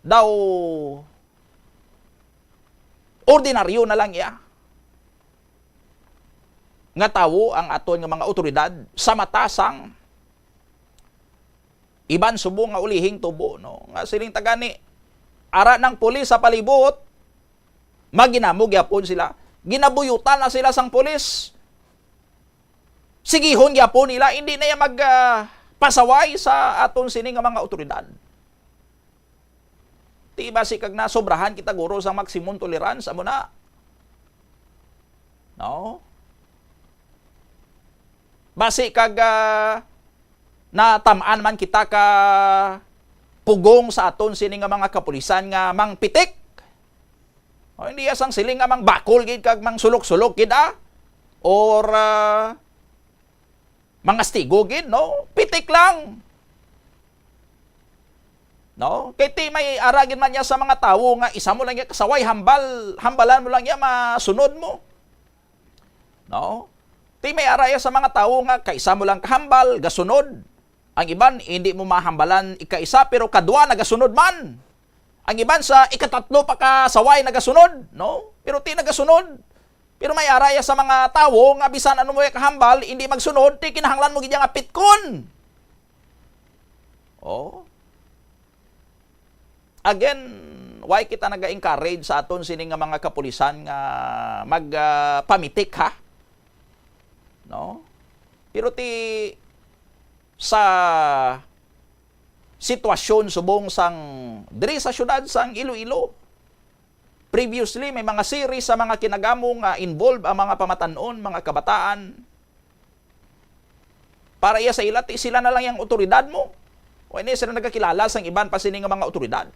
daw ordinaryo na lang iya nga tawo ang aton nga mga awtoridad sa mata sang iban subong nga ulihing tubo, no? Nga siling ta gani, Ara nang pulis sa palibot, maginamo gyapon sila. Ginabuyutan na sila sang pulis. Sigihon gyapon nila, hindi na iya mag, ah, pasaway sa aton sini nga mga awtoridad. Ti basi kag nasobrahan kita, guro, sa maximum tolerance, amo na. No? Basi kag, ah, natam-an man kita ka pugong sa aton sini nga mga kapulisan nga mangpitik. O, hindi ya sang siling nga mangbakol gid kag mangsulok-sulok gid, ah. Or, ah, mangastigo gid, no? Pitik lang. No? Kay ti may ara gid man niya sa mga tawo nga isa mo lang niya kasaway, hambal, hambalan mo lang niya, masunod mo. No? Ti may ara ya sa mga tawo nga kaisa mo lang kahambal, gasunod. Ang iban, hindi mo mahambalan ikaisa, pero kadwa nagasunod man. Ang iban sa ikatatlo pa ka saway nagasunod, no? Pero ti nagasunod. Pero may ara ya sa mga tawo nga bisan ano mo ya kahambal, hindi magsunod, ti kinahanglan mo gid ya nga pitkon. Oh. Again, why kita naga-encourage sa aton sini nga mga kapulisan nga mag, ah, pamitik, ha? No? Pero ti sa sitwasyon subong sang diri sa siyudad sang Iloilo, previously may mga series sa mga kinagamo nga involved ang mga pamatan-on, mga kabataan. Para iya sa ila, ti sila na lang yang otoridad mo. O ini sila nagakilala sang iban pa sini nga mga otoridad.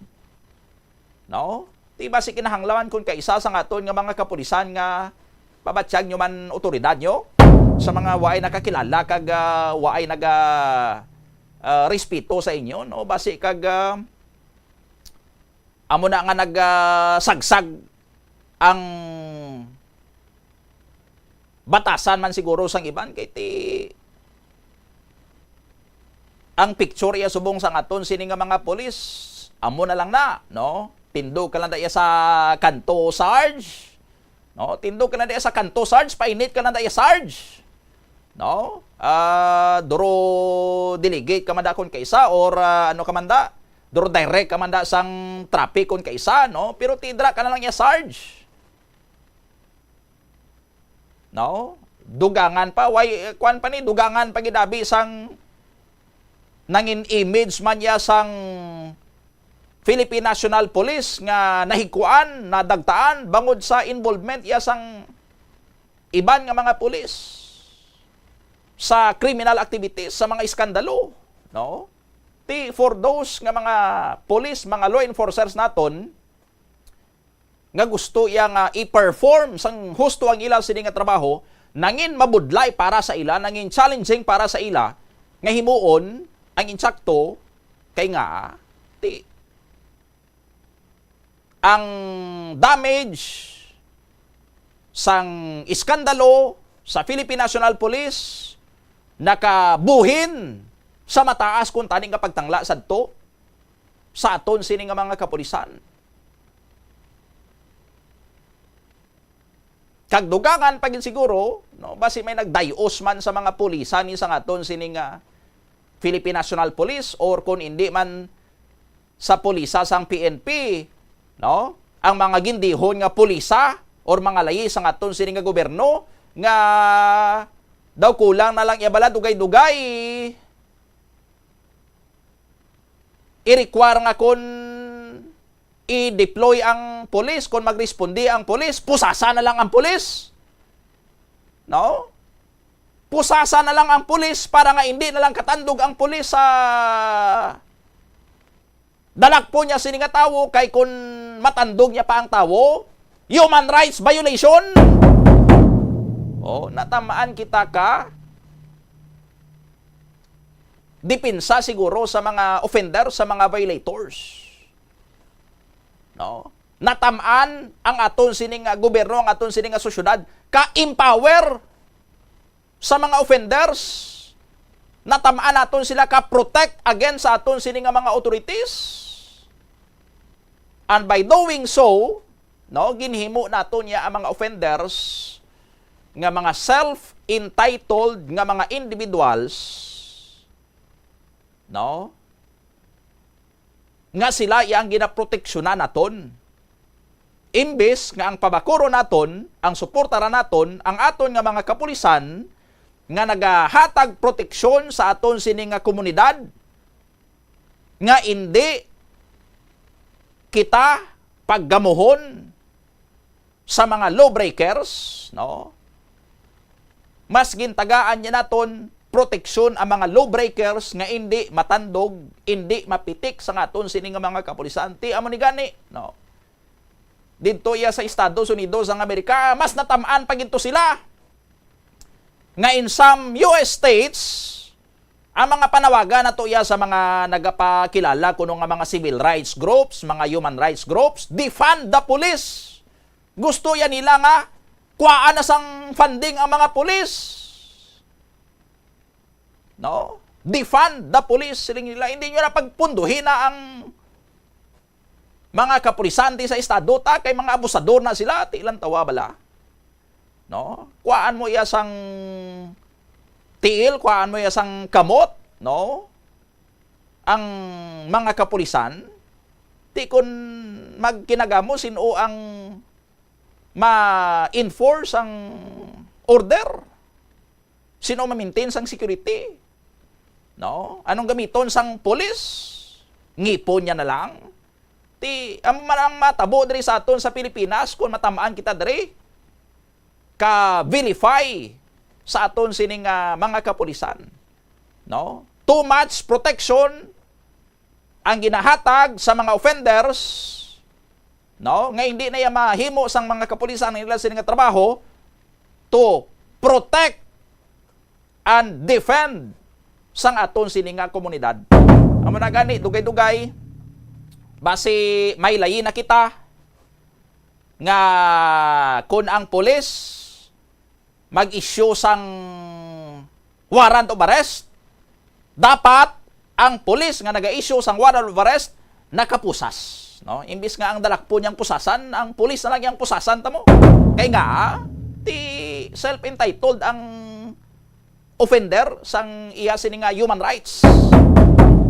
No? Ti basi kinahanglan kon kaisa sang aton nga mga kapulisan nga pabatyag nyo man otoridad nyo sa mga waay nakakilala kag, ah, waay naga, ah, respeto sa inyo, no? Basi kag, ah, amo na nga nag, ah, sagsag ang batasan man siguro sang iban kay ti ang picture iya subong sang aton sini nga mga pulis, amo na lang na, no? Tindog ka lang da iya sa kanto, Sarge. No? Tindog ka lang da iya sa kanto, Sarge. Painit ka lang da iya, Sarge. No? Ah, duro delegate ka man da kon kaisa or, ah, ano ka man da? Duro direct ka man da sang traffic kon kaisa, no? Pero tidra ka na lang iya, Sarge. No? Dugangan pa, way, eh, kuwan pa ni, dugangan pa gid abi sang nangin image man ya sang Philippine National Police nga nahigkuan, nadagtaan bangod sa involvement ya sang iban nga mga pulis sa criminal activities, sa mga iskandalo, no? Ti, for those nga mga police, mga law enforcers naton, nga gusto iya nga i-perform sang husto ang ila sini nga trabaho, nangin mabudlay para sa ila, nangin challenging para sa ila, nga himuon ang insakto kay nga ti ang damage sang iskandalo sa Philippine National Police nakabuhin sa mataas kuntani nga pagtangla sadto sa aton sini nga mga kapulisan. Kag dugangan pa gid siguro, no, basi may nagdayos man sa mga pulisan ni sang aton sini nga Philippine National Police or kun indi man sa pulisa sang P N P, no? Ang mga gindihon nga pulisa or mga layi sang aton sini nga gobyerno nga daw kulang na lang iya bala dugay-dugay i-require nga kon i-deploy ang pulis, kon magresponde ang pulis, pusasa na lang ang pulis. No? Pusasa na lang ang pulis para nga hindi na lang katandog ang pulis sa dalakpon niya sini nga tawo, kay kon matandog niya pa ang tawo, human rights violation. Oh, natamaan kita ka depensa siguro sa mga offender, sa mga violators. No? Natamaan ang aton sini nga gobyerno, ang aton sini nga sosyedad, ka-empower sa mga offenders. Natamaan naton sila ka-protect against sa aton sini nga mga authorities. And by doing so, no, ginhimo naton niya ang mga offenders nga mga self-entitled nga mga individuals, no? nga sila iya ang ginaproteksyonan naton. Imbis nga ang pabakuron naton, ang suportaran naton, ang aton nga mga kapulisan nga nagahatag proteksyon sa aton sini nga komunidad, nga indi kita paggamuhon sa mga lawbreakers, no? Mas gintagaan niya naton proteksyon ang mga lawbreakers nga indi matandog, indi mapitik sa aton sini nga mga kapulisan. Ti amo ni gani, no? Didto iya sa Estados Unidos ang Amerika, mas natamaan pa gid to sila. Nga in some U S states, ang mga panawagan nato iya sa mga nagapakilala kuno nga mga civil rights groups, mga human rights groups, defund the police. Gusto ya nila nga kuhaan na sang funding ang mga pulis. No? Defund the police, siling nila. Hindi nyo na pagpunduhin na ang mga kapulisan di sa estado, ta kay mga abusador na sila, ti ilang tawa bala. No? Kuhaan mo iya sang tiil, kuhaan mo iya sang kamot, no? Ang mga kapulisan, ti kun magkinagamo, sin-o ang ma-enforce ang order? Sin-o ma-maintain sang security? No? Anong gamiton sang pulis? Ngipon niya na lang? Ti, amo man ang matabo diri sa aton sa Pilipinas kung matamaan kita diri ka-vilify sa aton sining, ah, mga kapulisan. No? Too much protection ang ginahatag sa mga offenders, no? Nga hindi na iya mahimo sang mga kapulisan ang ila sini nga trabaho to protect and defend sang aton sini nga komunidad. Amo na gani, dugay-dugay, basi may layi na kita nga kun ang pulis mag-issue sang warrant of arrest, dapat ang pulis nga naga-issue sang warrant of arrest nakapusas, no? Imbis nga ang dalakpon niyang pusasan, ang pulis na lang yang pusasan ta mo. Kay nga, ti self-entitled ang offender sang iya sini nga human rights.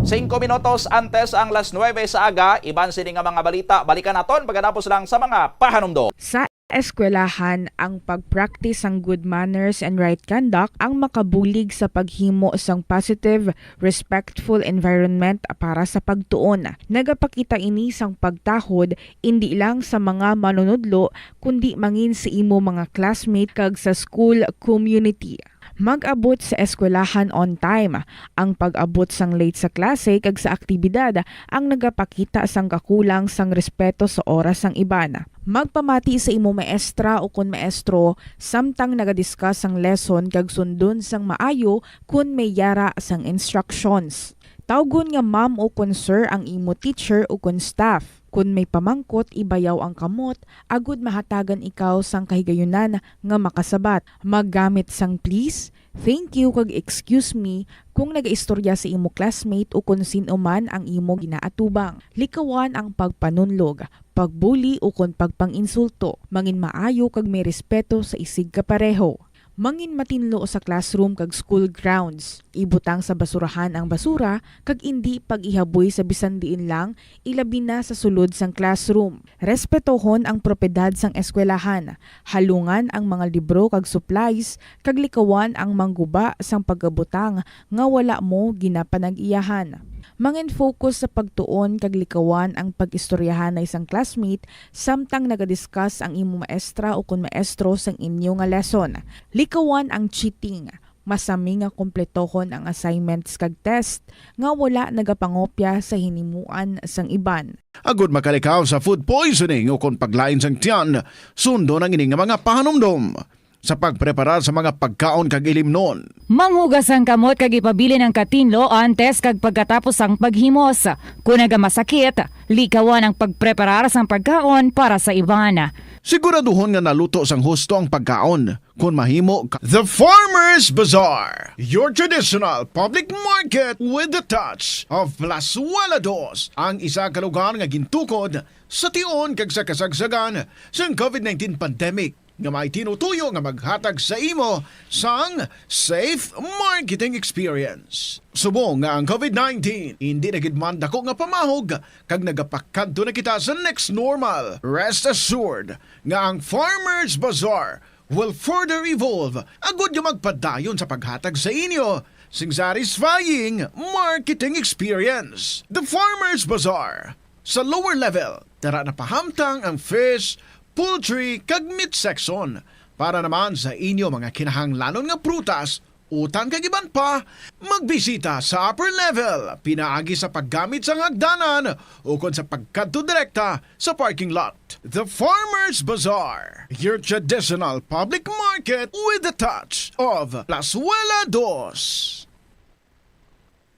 Singko minutos antes ang las nuwebe sa aga, iban sini nga mga balita, balikan naton pagkatapos lang sa mga pahanumdom. Sa eskwelahan, ang pag-practice sang good manners and right conduct ang makabulig sa paghimo sang positive, respectful environment para sa pagtuon. Nagapakita ini sang pagtahod indi lang sa mga manunudlo, kundi mangin sa imo mga classmate kag sa school community. Mag-abot sa eskwelahan on time. Ang pag-abot sang late sa klase kag sa aktibidad ang nagapakita sang kakulang sang respeto sa oras sang iban. Magpamati sa imo maestra ukon maestro samtang naga-discuss sang lesson kag sundon sang maayo kon may yara sang instructions. Tawgon nga ma'am ukon sir ang imo teacher ukon staff. Kon may pamangkot, ibayaw ang kamot agud mahatagan ikaw sang kahigayunan nga makasabat. Maggamit sang please, thank you, kag excuse me kung nagaistorya sa imo classmate o kon sin-o man ang imo ginaatubang. Likawan ang pagpanunlog, pagbuli, o kon pagpang-insulto. Mangin maayo kag may respeto sa isigkapareho. Mangin matinlo sa classroom kag school grounds. Ibutang sa basurahan ang basura kag indi pag-ihaboy sa bisan diin lang, ilabi na sa sulod sang classroom. Respetohon ang propiedad sang eskwelahan, halungan ang mga libro kag supplies, kag likawan ang mangguba sang pagabutang nga wala mo ginapanag-iyahan. Mangin-focus sa pagtuon kag likawan ang pag-istoryahanay sang classmate samtang naga-discuss ang imo maestra o kon maestro sang inyo nga lesson. Likawan ang cheating. Masami nga kompletohon ang assignments kag test nga wala nagapangopya sa hinimuan sang iban. Agud makalikaw sa food poisoning o kon paglain sang tiyan, sundon ang ini nga mga pahanumdom sa pagpreparar sa mga pagkaon kag ilimnon. Manghugas ang kamot kag ipabilin ang katinlo antes kag pagkatapos sang paghimos. Kon nagamasakit, likawan ang pagpreparar sang pagkaon para sa iban. Siguraduhon nga naluto sang husto ang pagkaon. Kon mahimo, ka- The Farmers Bazaar, your traditional public market with the touch of Plazuela Dos, ang isa ka lugar nga gintukod sa tion kag sa kasagsagan sang covid nineteen pandemic. nga may tinutuyo nga maghatag sa imo sang safe marketing experience. Subong nga ang COVID nineteen indi na gid man dako nga pamahog kag nagapakadto na kita sa next normal, rest assured nga ang Farmers Bazaar will further evolve agud nga magpadayon sa paghatag sa inyo sing satisfying marketing experience. The Farmers Bazaar. Sa lower level, dara na pahamtang ang fish, poultry, kag meat section. Para naman sa inyo mga kinahanglanon nga prutas, utan kag iban pa, magbisita sa upper level pinaagi sa paggamit sang hagdanan ukon sa pagkadto direkta sa parking lot. The Farmers Bazaar, your traditional public market with a touch of Plazuela Dos.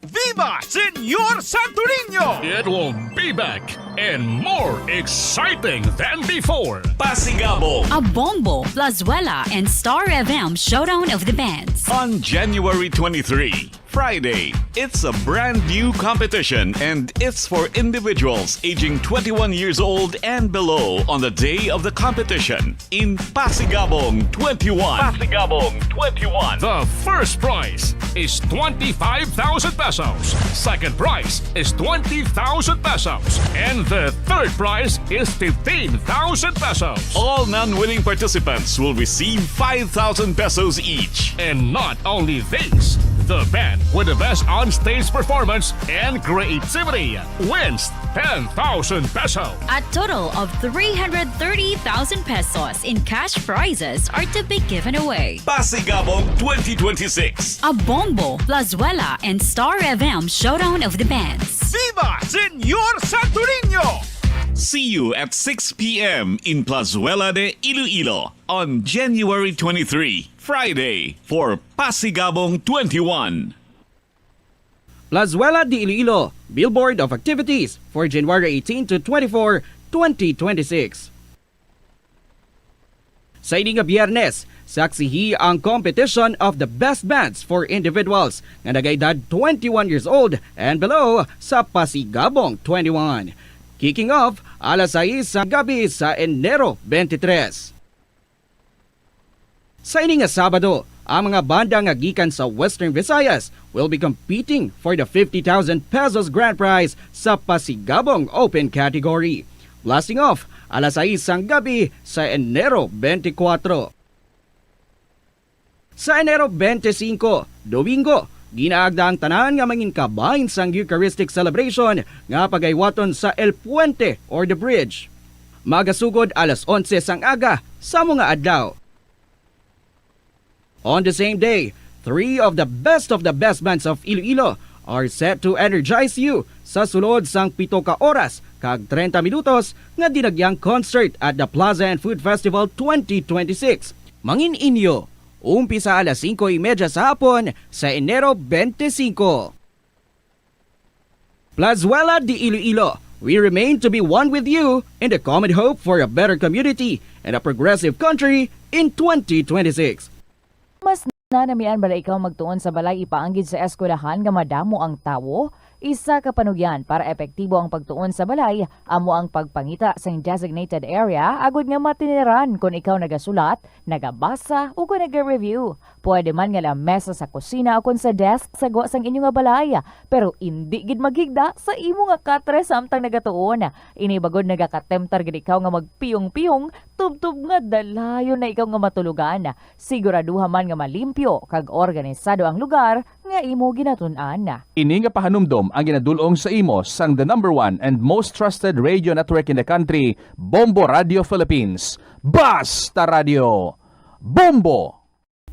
Viva Señor Santo Niño! It will be back and more exciting than before. Pasigabong. A Bombo, Plazuela, and Star F M Showdown of the Bands. On January twenty-three, Friday, it's a brand new competition and it's for individuals aging twenty-one years old and below on the day of the competition in Pasigabong twenty-one. Pasigabong twenty-one. The first prize is twenty-five thousand pesos. Second prize is twenty thousand pesos. And the third prize is fifteen thousand pesos. All non-winning participants will receive five thousand pesos each. And not only this, the band with the best on-stage performance and creativity wins ten thousand pesos. A total of three hundred thirty thousand pesos in cash prizes are to be given away. Pasigabong twenty twenty-six. A Bombo, Plazuela, and Star F M Showdown of the Bands. Viva Señor Santo Niño! See you at six p m in Plazuela de Iloilo on January twenty-three, Friday, for Pasigabong twenty-one. Plazuela de Iloilo, Billboard of Activities for January eighteen to twenty-four, twenty twenty-six. Sa ini nga Biyernes, saksihi ang competition of the best bands for individuals nga nagaedad twenty-one years old and below sa Pasigabong twenty-one. Kicking off alas sais sa gabi sa Enero twenty-three. Sa ini nga Sabado, ang mga banda nga gikan sa Western Visayas will be competing for the fifty thousand pesos grand prize sa Pasigabong Open Category. Blasting off alas sais sang gabi sa Enero twenty-four. Sa Enero twenty-five, Domingo, ginaagda ang tanan nga mangin kabahin sang Eucharistic celebration nga pagaywaton sa El Puente or the Bridge. Magasugod alas onse sang aga sa mga adlaw. On the same day, three of the best of the best bands of Iloilo are set to energize you sa sulod sang pito ka oras kag treinta minutos nga dinagyang concert at the Plaza and Food Festival twenty twenty-six. Mangin inyo, umpisa alas singko y media sa hapon sa Enero twenty-five. Plazuela de Iloilo, we remain to be one with you in the common hope for a better community and a progressive country in twenty twenty-six. Mas nanamian bala ikaw magtuon sa balay ipaanggid sa eskwelahan nga madamo ang tawo? Isa ka panugyan para epektibo ang pagtuon sa balay amo ang pagpangita sing designated area agud nga matiniran kon ikaw nagasulat, nagabasa, o kon naga-review. Pwede man nga lamesa sa kusina o kon sa desk sa gwa sang inyo nga balay, pero indi gid maghigda sa imo nga katre samtang nagatuon. Ini bagod nagakatemptar gid ikaw nga magpiyong-piyong tubtob nga dalayon na ikaw nga matulogan. Siguraduha man nga malimpyo kag organisado ang lugar nga imo ginatun-an. Ini nga pahanumdom ang ginadul-ong sa imo sang the number one and most trusted radio network in the country, Bombo Radio Philippines. Basta Radio! Bombo!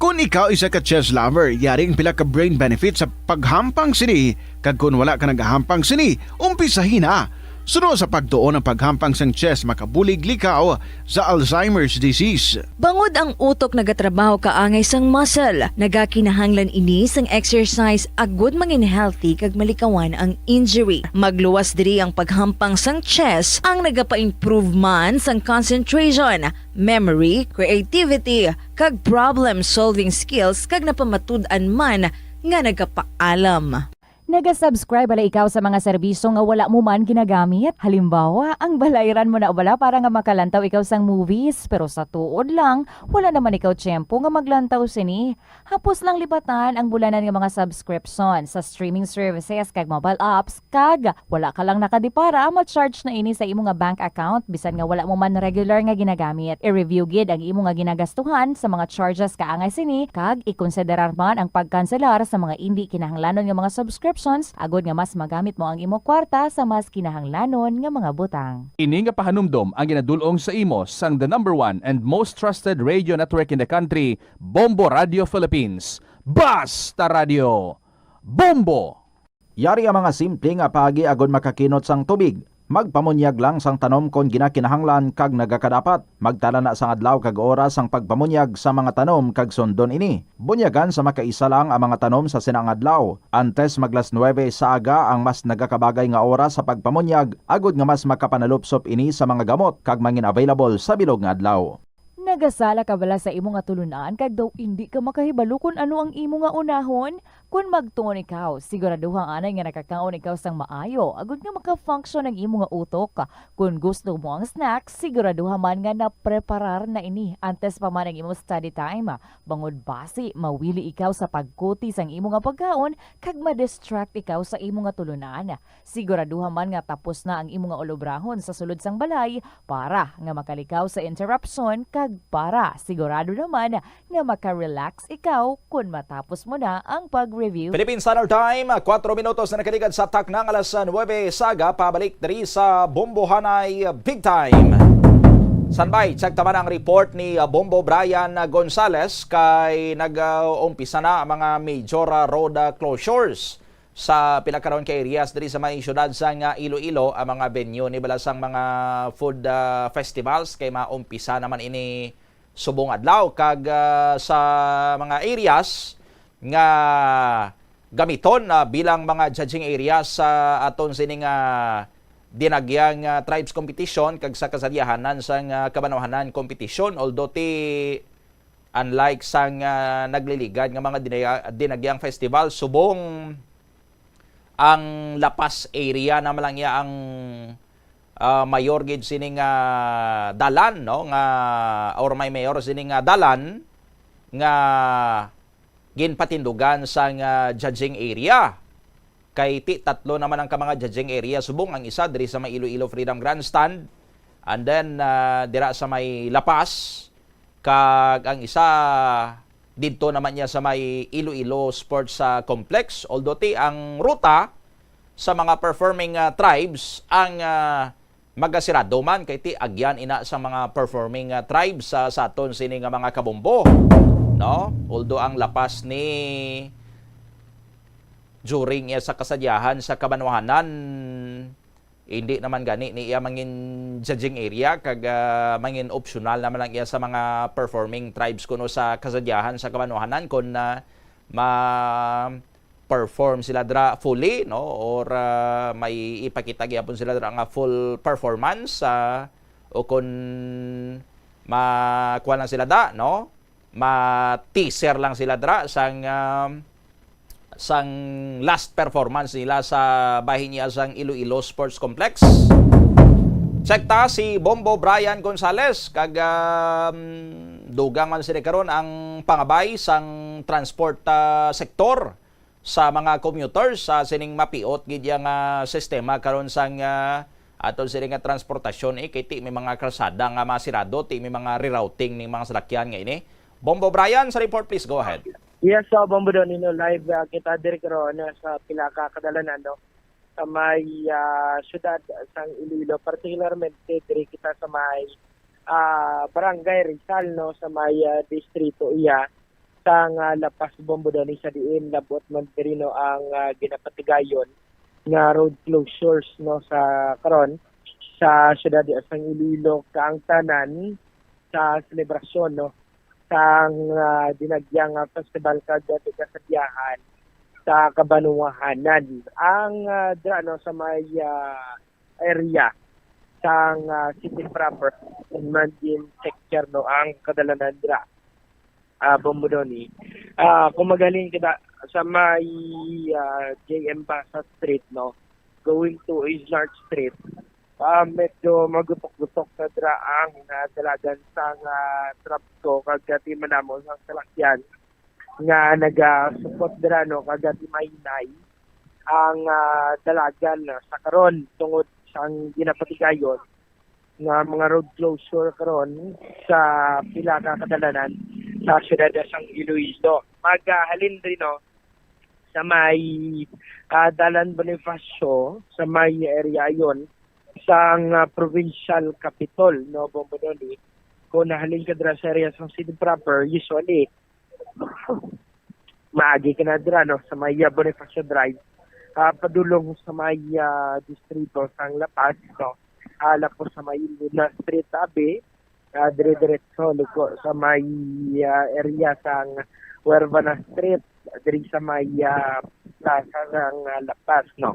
Kon ikaw isa ka chess lover, yari ang pila ka brain benefits sa paghampang sini, kag kon wala ka nagahampang sini, umpisahi na. Suno sa pagtuon, ang paghampang sang chess makabulig likaw sa Alzheimer's disease. Bangod ang utok nagatrabaho kaangay sang muscle, nagakinahanglan ini sang exercise agud mangin healthy kag malikawan ang injury. Magluwas diri ang paghampang sang chess, ang nagapa-improve man sang concentration, memory, creativity, kag problem-solving skills, kag napamatud-an man nga nagapaalam. Naga-subscribe bala ikaw sa mga serbisyo nga wala mo man ginagamit? Halimbawa, ang balayran mo na bala para nga makalantaw ikaw sang movies, pero sa tuod lang, wala naman ikaw tiyempo nga maglantaw sini. Hapos lang libatan ang bulanan nga mga subscription sa streaming services kag mobile apps, kag wala ka lang nakadipara, ma-charge na ini sa imo nga bank account bisan nga wala mo man regular nga ginagamit. I-review gid ang imo nga ginagastuhan sa mga charges kaangay sini, kag ikonsiderar man ang pagkanselar sa mga indi kinahanglanon nga mga subscriptions agod nga mas magamit mo ang imo kwarta sa mas kinahanglanon nga mga butang. Ini nga pahanumdom ang ginadul-ong sa imo sang the number one and most trusted radio network in the country, Bombo Radio Philippines. Basta Radio! Bombo! Yari ang mga simple nga paagi agod makakinot sang tubig. Magpamunyag lang sang tanom kon ginakinahanglan kag nagakadapat. Magtala na sang adlaw kag oras sang pagpamunyag sa mga tanom kag sundon ini. Bunyagan sa makaisa lang ang mga tanom sa sina nga adlaw. Antes mag las nuwebe sa aga ang mas nagakabagay nga oras sa pagpamunyag, agod nga mas makapanalupsop ini sa mga gamot kag mangin available sa bilog nga adlaw. Nagasala ka bala sa imo nga tulunan kag daw indi ka makahibalo kon ano ang imo nga unahon? Kon magtuon ikaw, siguraduha anay nga nakakaon ikaw sang maayo agod nga maka-function ang imo nga utok. Kon gusto mo ang snacks, siguraduha man nga napreparar na ini antes pa man ang imo study time, bangod basi mawili ikaw sa pagkuti sang imo nga pagkaon kag ma-distract ikaw sa imo nga tulunan. Siguraduha man nga tapos na ang imo nga ulobrahon sa sulod sang balay para nga makalikaw sa interruption kag para sigurado naman nga maka-relax ikaw kon matapos mo na ang pag-review. Philippine Standard Time, kuwatro minutos na nakaligad sa takna nga alas nuwebe sa aga, pabalik diri sa Bombohanay Big Time. Sanbay, check ta man ang report ni, ah, Bombo Brian Gonzales kay nag-umpisa na ang mga major, ah, road, ah, closures sa pila karon ka areas diri sa may siyudad sang, ah, Iloilo. Ang mga venue ni bala sang mga food, ah, festivals kay maumpisa naman ini subong adlaw, kag, ah, sa mga areas nga gamiton, ah, bilang mga judging areas sa aton sini nga dinagyang, ah, tribes competition kag sa kasadyahanan sang, ah, kabanwahanan competition, although ti unlike sang, ah, nagliligad nga mga dinaya-, dinagyang festival, subong ang La Paz area na man lang iya ang, ah, mayor gid sini nga dalan, no, nga, or may mayor sini nga dalan nga ginpatindugan sang, ah, judging area. Kay ti tatlo naman ang ka mga judging area subong, ang isa diri sa may Iloilo Freedom Grandstand, and then, ah, dira sa may La Paz, kag ang isa didto naman niya sa may Iloilo Sports, ah, Complex. Although ti ang ruta sa mga performing, ah, tribes ang, ah, magasirado man kay ti agyan ina sa mga performing, ah, tribes sa, sa aton sini nga mga kabombo, no? Although ang La Paz ni during iya sa kasadyahan sa kabanwahanan, hindi naman gani ni iya mangin judging area kag, ah, mangin optional naman lang iya sa mga performing tribes kuno sa kasadyahan sa kabanwahanan kon, ah, ma-perform sila dira fully, no, or, ah, may ipakita gyapon sila dira nga full performance, ah, o kon makuha lang sila da, no, ma-teaser lang sila dira sang, ah, sang last performance nila sa bahin niya sang Iloilo Sports Complex. Check ta si Bombo Brian Gonzales kag, um, dugang man sini karon ang pangabay sang transport, ah, sektor sa mga commuters sa sining mapiot gid iya nga sistema karon sang, ah, aton sini nga transportasyon, eh, kay ti may mga kalsada nga masirado, ti may mga rerouting ning mga salakyan nga ini. Bombo Brian, sa report, please go ahead. Yes, so, Bombo Don, you know, live, ah, kita diri karon, ah, sa pila ka kadalanan, no? Sa may, ah, siyudad sang Iloilo, particularmente diri kita sa may, ah, Barangay Rizal, no, sa may, ah, distrito iya sang, ah, La Paz, Bombo Don, sa diin labot man diri, no, ang, ah, ginapatigayon nga road closures, no, sa karon sa siyudad sang Iloilo, kaangtanan sa selebrasyon, no, sang, ah, dinagyang, ah, festival kag kasadyahan sa kabanwahanan. Ang, ah, dira, no, sa may, ah, area sang, ah, city proper, man din sector, no, ang kadalanan dira. Ah, Bombo Don, eh. Ah, kung magaling kita, sa may, ah, J M Basa Street, no, going to Isnard Street. Ah, medyo magutok-gutok na dira ang, ah, dalagan sang, ah, trapiko kag ati madamo sang salakyan nga nagasupot dira, no, kag ati mahinay ang, ah, dalagan, ah, sa karon tungod sang ginapatigayon nga mga road closure karon sa pila ka kadalanan sa siyudad sang Iloilo. Magahalin rin, no, sa may, ah, Dalan Bonifacio, sa may area yon sang, ah, provincial capital, no, Bombo Doni. Kung nahalin ka dira sa area sang city proper, usually, maagi ka na dira, no, sa may, ah, Bonifacio Drive, ah, padulong sa may, ah, distrito sang La Paz, no, ah, lapos sa may Luna Street, abi, ah, dire-diretso liko sa may, ah, area sang Huervana Street, diri sa may, ah, plaza sang, ah, La Paz, no.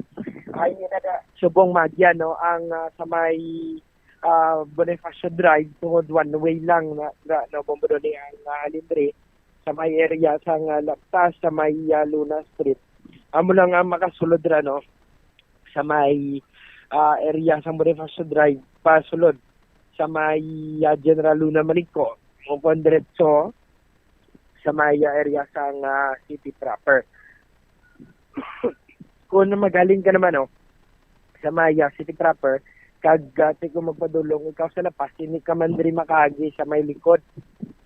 Ay, nada, subong magya, no, ang, ah, sa may, ah, Bonifacio Drive, tungod one way lang na, na, no, Bombo Doni, ang, ah, halin diri sa may area sang, ah, La Paz, sa may, ah, Luna Street. Amo lang ang makasulod ra, no, sa may, ah, area sa Bonifacio Drive, pasulod sa may, ah, General Luna Maliko, o kon diretso sa may, ah, area sang, ah, city proper. Kung magaling ka naman, no, sa may, ah, city proper, kag, ah, ti kung magpadulong ikaw sa La Paz, hindi ka man diri makaagi sa may likod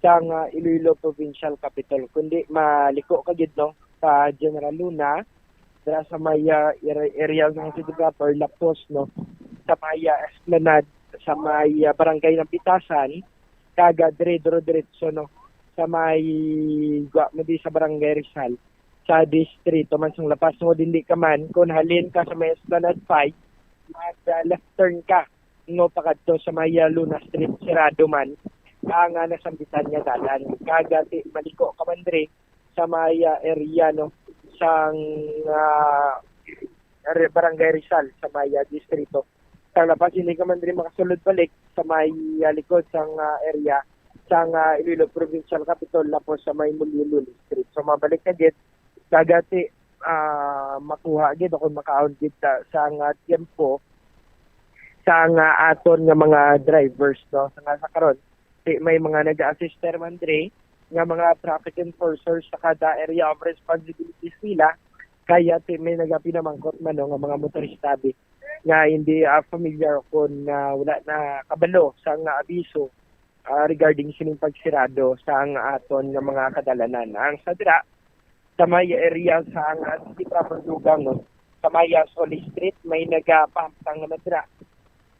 sang, ah, Iloilo Provincial Capitol, kundi maliko ka gid, no, sa General Luna, dira sa may, ah, area, area sa city proper, lapos, no, sa may, ah, Esplanade, sa may, ah, Barangay ng Pitasan, kag, ah, dire, dire-diretso, no, sa may, gwa mo di sa Barangay Rizal, sa distrito man sang La Paz, no, dili ka man, kung halin ka sa may Esplanade five, mag, ah, left turn ka, no, pakadto sa may, ah, Luna Street, sirado man ang, ah, nasambitan nga dalan. Kag, ah, ti, maliko ka man diri sa may, ah, area, no, sang, ah, Re-, Barangay Rizal, sa may, ah, distrito. Sa La Paz, hindi ka man diri makasulod balik sa may, ah, likod sang, ah, area sang, ah, Iloilo Provincial Capitol, lapos sa may Mulyo Street. So, mabalik ka gid, kag ati, ah, makuha gid o kung makaon gid sa, sa nga tiyempo sa nga aton nga mga drivers, no? Sa nga sa karon, ti may mga nag-assist man diri nga mga traffic enforcers sa kada area of responsibilities nila, kaya ti may nagapinamangkot man, no, nga mga motorista bi nga hindi, ah, familiar o kon, ah, wala na kabalo sa nga abiso, ah, regarding sining pagsirado sa ang aton nga mga kadalanan. Ang sa dira, sa may area sa ang city proper dugang, no, sa may, ah, Solis Street, may nagapahamtang naman dira.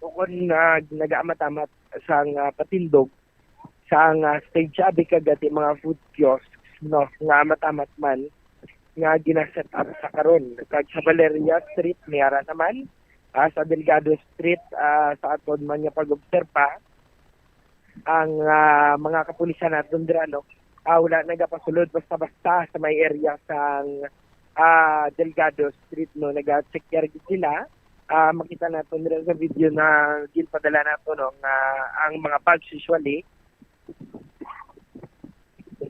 Ukon, ah, nagaamatamat sa nga patindog sa nga stage abi kag ati mga food kiosks, no, nga matamat man nga gina-set up sa karon. Kag sa Valeria Street, may ara naman, ah, sa Delgado Street, ah, sa aton man nga pag-obserba, ang, ah, mga kapulisan naton dira, no, ah, wala nagapasulod basta-basta sa may area sang, ah, Delgado Street, no, naga-check yard gid sila. Ah, makita naton dira sa video na ginpadala nato, no, nga ang mga bags usually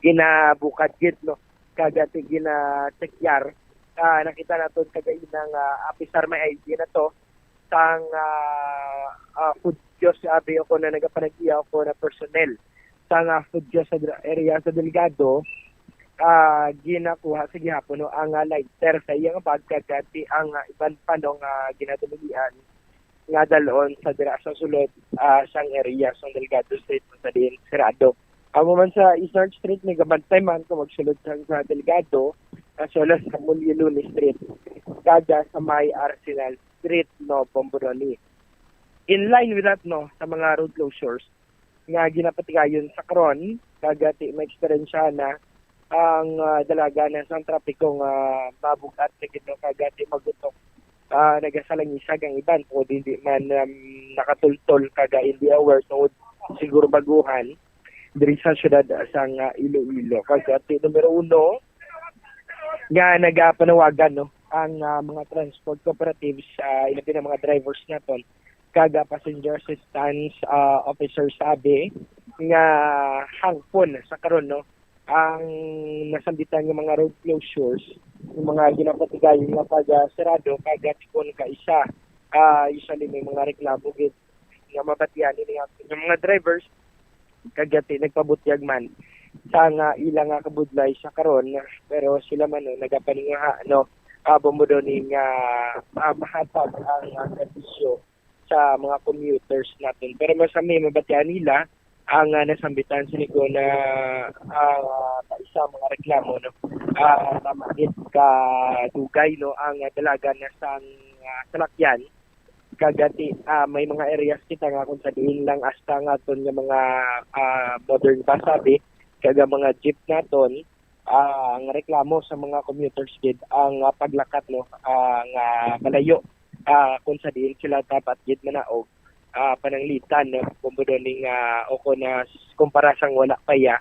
ginabukad gid, no, kag ati gina-check yard. Ah, nakita naton kagaina nga apisar may I D na to sang, ah, ah, food kiosk, abi, o kon nagapanag-iya o kon na personnel sang, ah, food kiosk sa dra-, area sa Delgado, ah, ginakuha sa gihapon, no, ang, ah, lighter sa iyang bag, kag ati ang, ah, iban pa, no, nga ginadalian nga dalon sa dira sa sulod, ah, sang area sang Delgado Street, sa diin sirado. Amo man sa Eastern Street, may gabantay man kung magsulod sang sa Delgado, as well as sa Mulyo Street, kag sa may Arsenal Street, no, Bombo Doni. In line with that, no, sa mga road closures nga ginapatigayon sa karon, kag ati maeksperiensya na ang, ah, dalagan sang trapiko nga mabug-at na gid, no, kag ati magutok, ah, nagasalangisag ang iban tungod hindi man, um, nakatultol kag hindi aware tungod siguro baguhan diri sa siyudad sang, ah, Iloilo. Kag ati numero uno nga nagapanawagan, no, ang, ah, mga transport cooperatives, ah, ilabi na mga drivers naton kag, ah, passenger assistance, ah, officers, abi, nga hangpon sa karon, no, ang nasambitan nga mga road closures, yung mga ginapatigayon nga pag-, ah, sarado, kag, ah, tikon ka isa. Ah, usually may mga reklamo gid nga mabatian ini nga, nga mga drivers, kag yati nagpabutyag man sa nga ila nga kabudlay sa karon, pero sila man, no, nagapaningaha, no, ah, bombo daw ni nga, ah, mahatag ang, ah, serbisyo sa mga commuters natin. Pero masami mabatian nila ang, ah, nasambitan sini ko na, ah, sa isa mga reklamo, no, ah, tama gid ka dugay, no, ang dalagan na sang, ah, salakyan. Kag ati, ah, may mga areas kita nga kung sa diin lang hasta nga aton nga mga, ah, modern bus, abi, kag ang mga jeep naton, ah, ang reklamo sa mga commuters gid ang, ah, paglakat, no, ah, nga malayo, ah, kung sa diin sila dapat gid manaog, ah, pananglitan, no, kumbaga ning, ah, o kung, ah, s-, kumpara sang wala pa ya,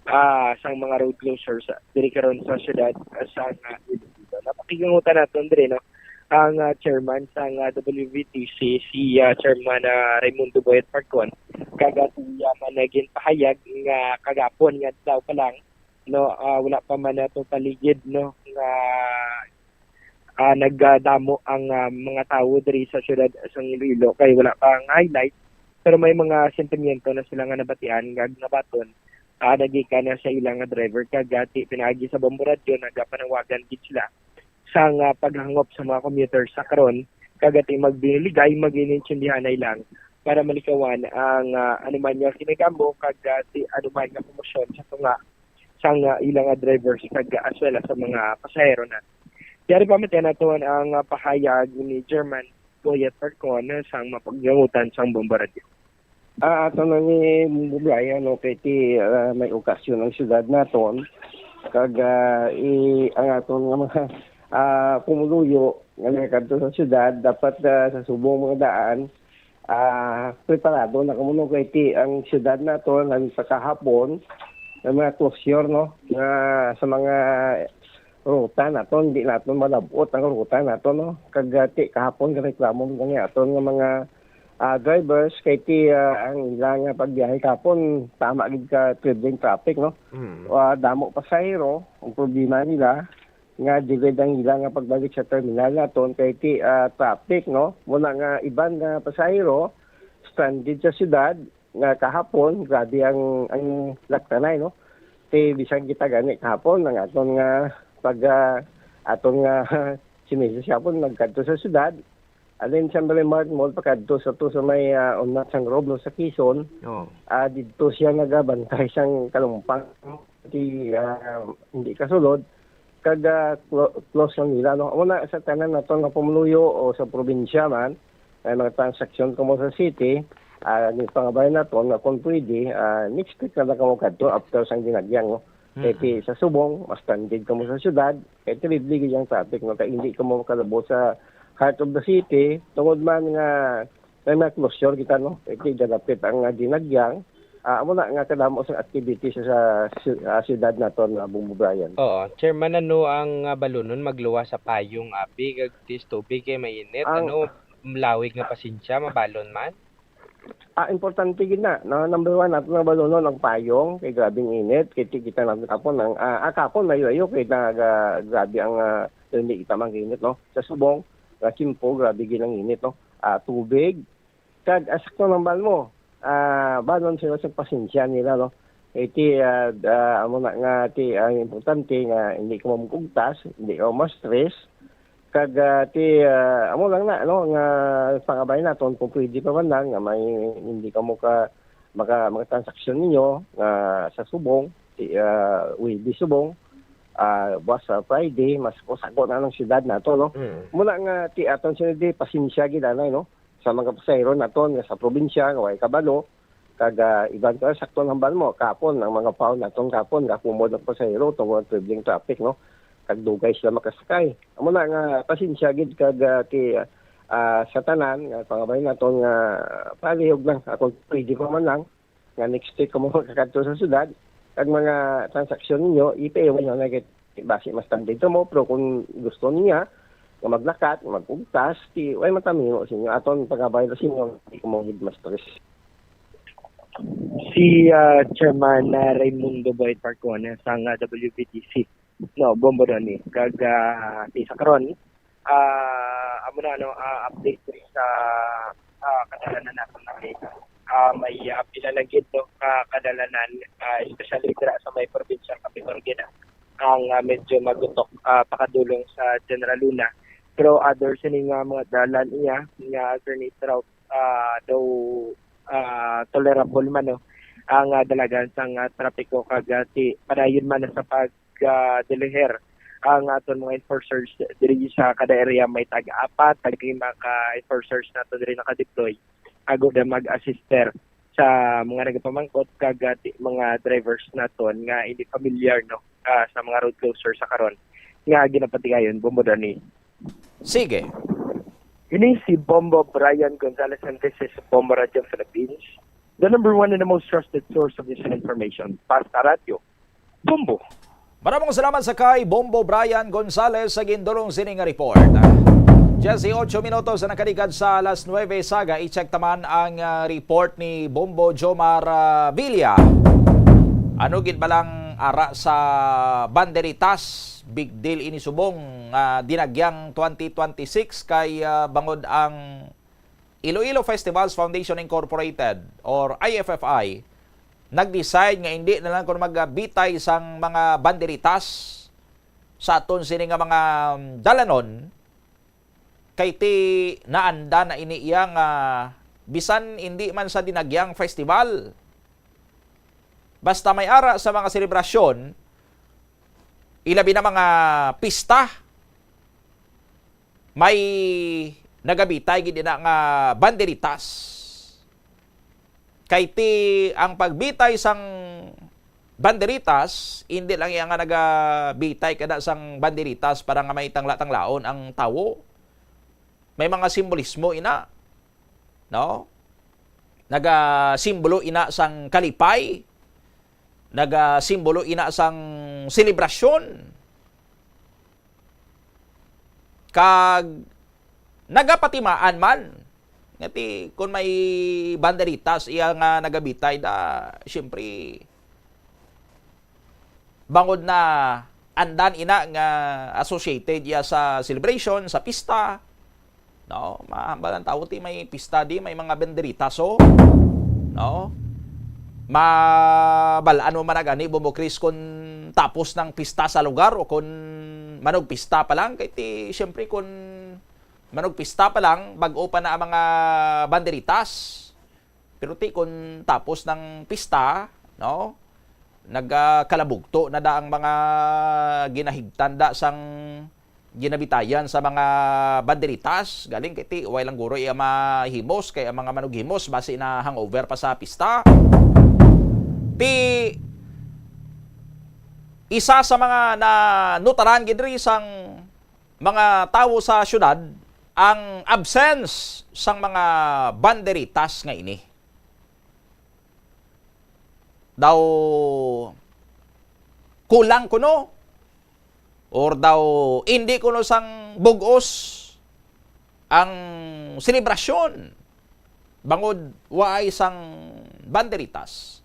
ah, sang mga road closures, ah, diri karon sa syudad, ah, sa, ah, Iloilo. Napakigangutan naton diri, no, ang, ah, chairman sang, ah, W V T C, si, ah, Chairman, ah, Raimundo Boyet Parcon, kag, ah, siya man naging pahayag nga kagapon nga adlaw pa lang, no, ah, wala pa man nato paligid, no, nga, ah, nagdamo ang, ah, mga tawo diri sa syudad sang Iloilo kay wala pa ang highlight, pero may mga sentimiento na sila nga nabatian nga nabaton, ah, nagikan na sa ila nga driver, kag ati pinaagi sa Bombo Radyo nagapanawagan gid sila sang, ah, paghangop sa mga commuters sa karon, kag ati magbinuligay, mag-inintindihanay lang para malikawan ang, ah, anuman nga kinagamo kag, ah, ti-, anuman nga komosyon sa tunga sang, ah, ila nga drivers kag, ah, as well as sa mga pasahero na. Yari pa, matian naton ang, ah, pahayag ni Chairman Boyet Parcon sang mapagyangutan sang Bombo Radyo. Ah, ato na ni Bumbo Brian, no, kay ti, ah, may okasyon ang syudad naton. Kag, ah, i-, ang aton nga mga, ah, pumuluyo nga nagakadto sa syudad, dapat, ah, sa subong mga daan, ah, preparado na kamo, no, kay ti ang syudad naton, ang sa kahapon, may mga closure, no, nga sa mga ruta naton, di naton malab-ot ang ruta naton, no? Kag, ah, ti, kahapon, reklamo man gani aton nga mga, ah, drivers, kay ti, ah, ang ila nga pagbiyahe kahapon, tama gid ka tribling traffic, no? Mm. Ah, damo pasahero, ang problema nila, nga delayed ang ila nga pagbalik sa terminal naton, kay ti, ah, traffic, no? Muna nga iban nga pasahero, stranded sa syudad, nga kahapon, grabe ang, ang laktanay, no? Ti bisan kita gani kahapon, ang aton nga pag, ah, aton nga si Misis Yapon nagkadto sa syudad, alin sa Marymart Mall, pakadto sa to sa may, ah, unat sang Rob, no, sa Quezon. Oo. Ah, didto siya nagabantay sang kalumpang, no? Ti, ah, hindi kasulod. Kag, ah, clo-, close lang nila, no? Amo na sa tanan nato nga pumuluyo o sa probinsya man, may mga transaksyon kamo sa city, ah, ni pangabay nato nga kung pwede, ah, next week na lang kamo kadto after sang dinagyang, no? Kay Mm. ti sa subong, mas tandid kamo sa syudad, kay terrible gid ang traffic, no? Kay hindi kamo makalabot sa heart of the city, tungod man nga may mga closure kita, no? Kay ti gadapit ang, ah, dinagyang, ah, amo na nga kadamo sa activities sa, sa, ah, syudad naton, ah, Bumbo Brian. Oo, Chairman, ano ang, ah, balunon magluwas sa payong, abi, kag tis tubig kay mainit? Ang Ano, malawig nga pasensya, mabalon man? Ah, importante gid na, no? Number one, nato nga balunon ang payong, kay grabing init, kay ti-, kita natin kapon ang, ah, ah, kapon, mayo-ayo, kay naga-, grabe ang, ah, hindi kita mang init, no? Sa subong, nga Kimpo, grabe gid ang init, no? Ah, tubig, kag, ah, sakto nang bal mo, ah, balon sila sa pasensya nila, no? Iti, ah, ah, amo na nga, ti, ang importante nga hindi ka mamugtas, hindi ka ma-stress. Kag, ah, ti, ah, amo lang na, no, nga pangabay naton kung pwede pa man lang nga may hindi ka mo ka, maka, maka transaksyon ninyo nga sa subong, ti, ah, Webes subong, ah, buwas sa Friday, mas kusag-on na ang syudad nato, no? Mm. Muna nga, ti, aton sila di, pasensya gid anay, no? Sa mga pasahero naton nga sa probinsya nga way kabalo, kag, ah, iban pa, sakto ang hambal mo, kapon ang mga pao naton kapon, kapumod ang pasahero tungod ang tribling traffic, no? Kag dugay sila makasakay. Amo na nga, pasensya gid kag, ah, ti, ah, sa tanan nga pangabay naton nga palihog lang, akong pwede pa man lang, nga next week kamo makakadto sa syudad, kag mga transaksyon ninyo, ipaiwan nyo na kay basi mas tandito mo, pero kung gusto niya nga maglakat, magugtas, ti way matamimo sa inyo, aton pagabay sa inyo, di ko mo gid ma-stress. Si, ah, Chairman, ah, Raymundo Boy Farcon sang, ah, W B T C, no, Bombo Donny. Kag, ah, ti sa karon, ah, amo na, no, ah, update diri sa, ah, kadalanan naton na may, ah, may, ah, pila na gid, no, ka kadalanan, ah, especially dira sa may probinsya sa Capital gid, ang, ah, medyo magutok, ah, pakadulong sa General Luna. Pero other sini nga mga dalan iya nga alternate route, ah, daw, ah, tolerable man, no, ang, ah, dalagan sang, ah, trapiko kag, ah, ti padayon man sa pag, ah, deliher ang aton mga enforcers diri sa kada area. May tag-apat, tag-lima ka enforcers nato diri naka-deploy ago na mag-assister sa mga nagapamangkot kag, ah, ti-, mga drivers naton nga hindi familiar, no, ah, sa mga road closure sa karon nga ginapatigayon, Bombo Donny. Sige. Ini si Bombo Brian Gonzalez, and this is Bombo Radio Philippines, the number one and the most trusted source of news and information. Basta Radyo, Bombo. Maramong salamat sa kay Bombo Brian Gonzalez sa gindulong sini nga report. Diyes y ocho minutos na nakaligad sa alas nuebe, saga i-check taman ang, ah, report ni Bombo Jomar, ah, Villa. Ano gid ba lang ara sa banderitas? Big deal ini subong nga dinagyang twenty twenty-six kay, ah, bangod ang Iloilo Festivals Foundation Incorporated or I F F I nag-decide nga hindi na lang kuno magbitay sang mga banderitas sa aton sini nga mga, um, dalanon, kay ti naanda na ini iya nga bisan hindi man sa dinagyang festival, basta may ara sa mga selebrasyon, ilabi na mga pista, may nagabitay gid ina nga banderitas. Kay ti ang pagbitay sang banderitas, hindi lang iya nga nagabitay kada sang banderitas para nga may tangla-tanglaon ang tawo. May mga simbolismo ina, no? Nagasimbolo ina sang kalipay, nagasimbolo ina sang selebrasyon. Kag nagapatimaan man. Nga ti, kung may banderitas iya nga nagabitay da, siyempre, bangod na andan ina nga associated iya sa celebration, sa pista, no? Mahambal ang tawo ti may pista di, may mga banderitas, oh. No? Mabal-an mo man na gani, Bombo Chris, kung tapos ng pista sa lugar o kung manugpista pa lang. Kay ti, siyempre, kung manugpista pa lang, bag-o pa na ang mga banderitas. Pero ti, kung tapos ng pista, no? Nagkalabugto na da ang mga ginahigtan da sang ginabitayan sa mga banderitas. Galing kay ti, way lang guro iya mahimos, kay ang mga manughimos, basi na hangover pa sa pista. Ti, isa sa mga nanutaran gid diri sang mga tawo sa syudad ang absence sang mga banderitas nga ini. Daw kulang kuno or daw indi kuno sang bug-os ang selebrasyon bangod waay sang banderitas.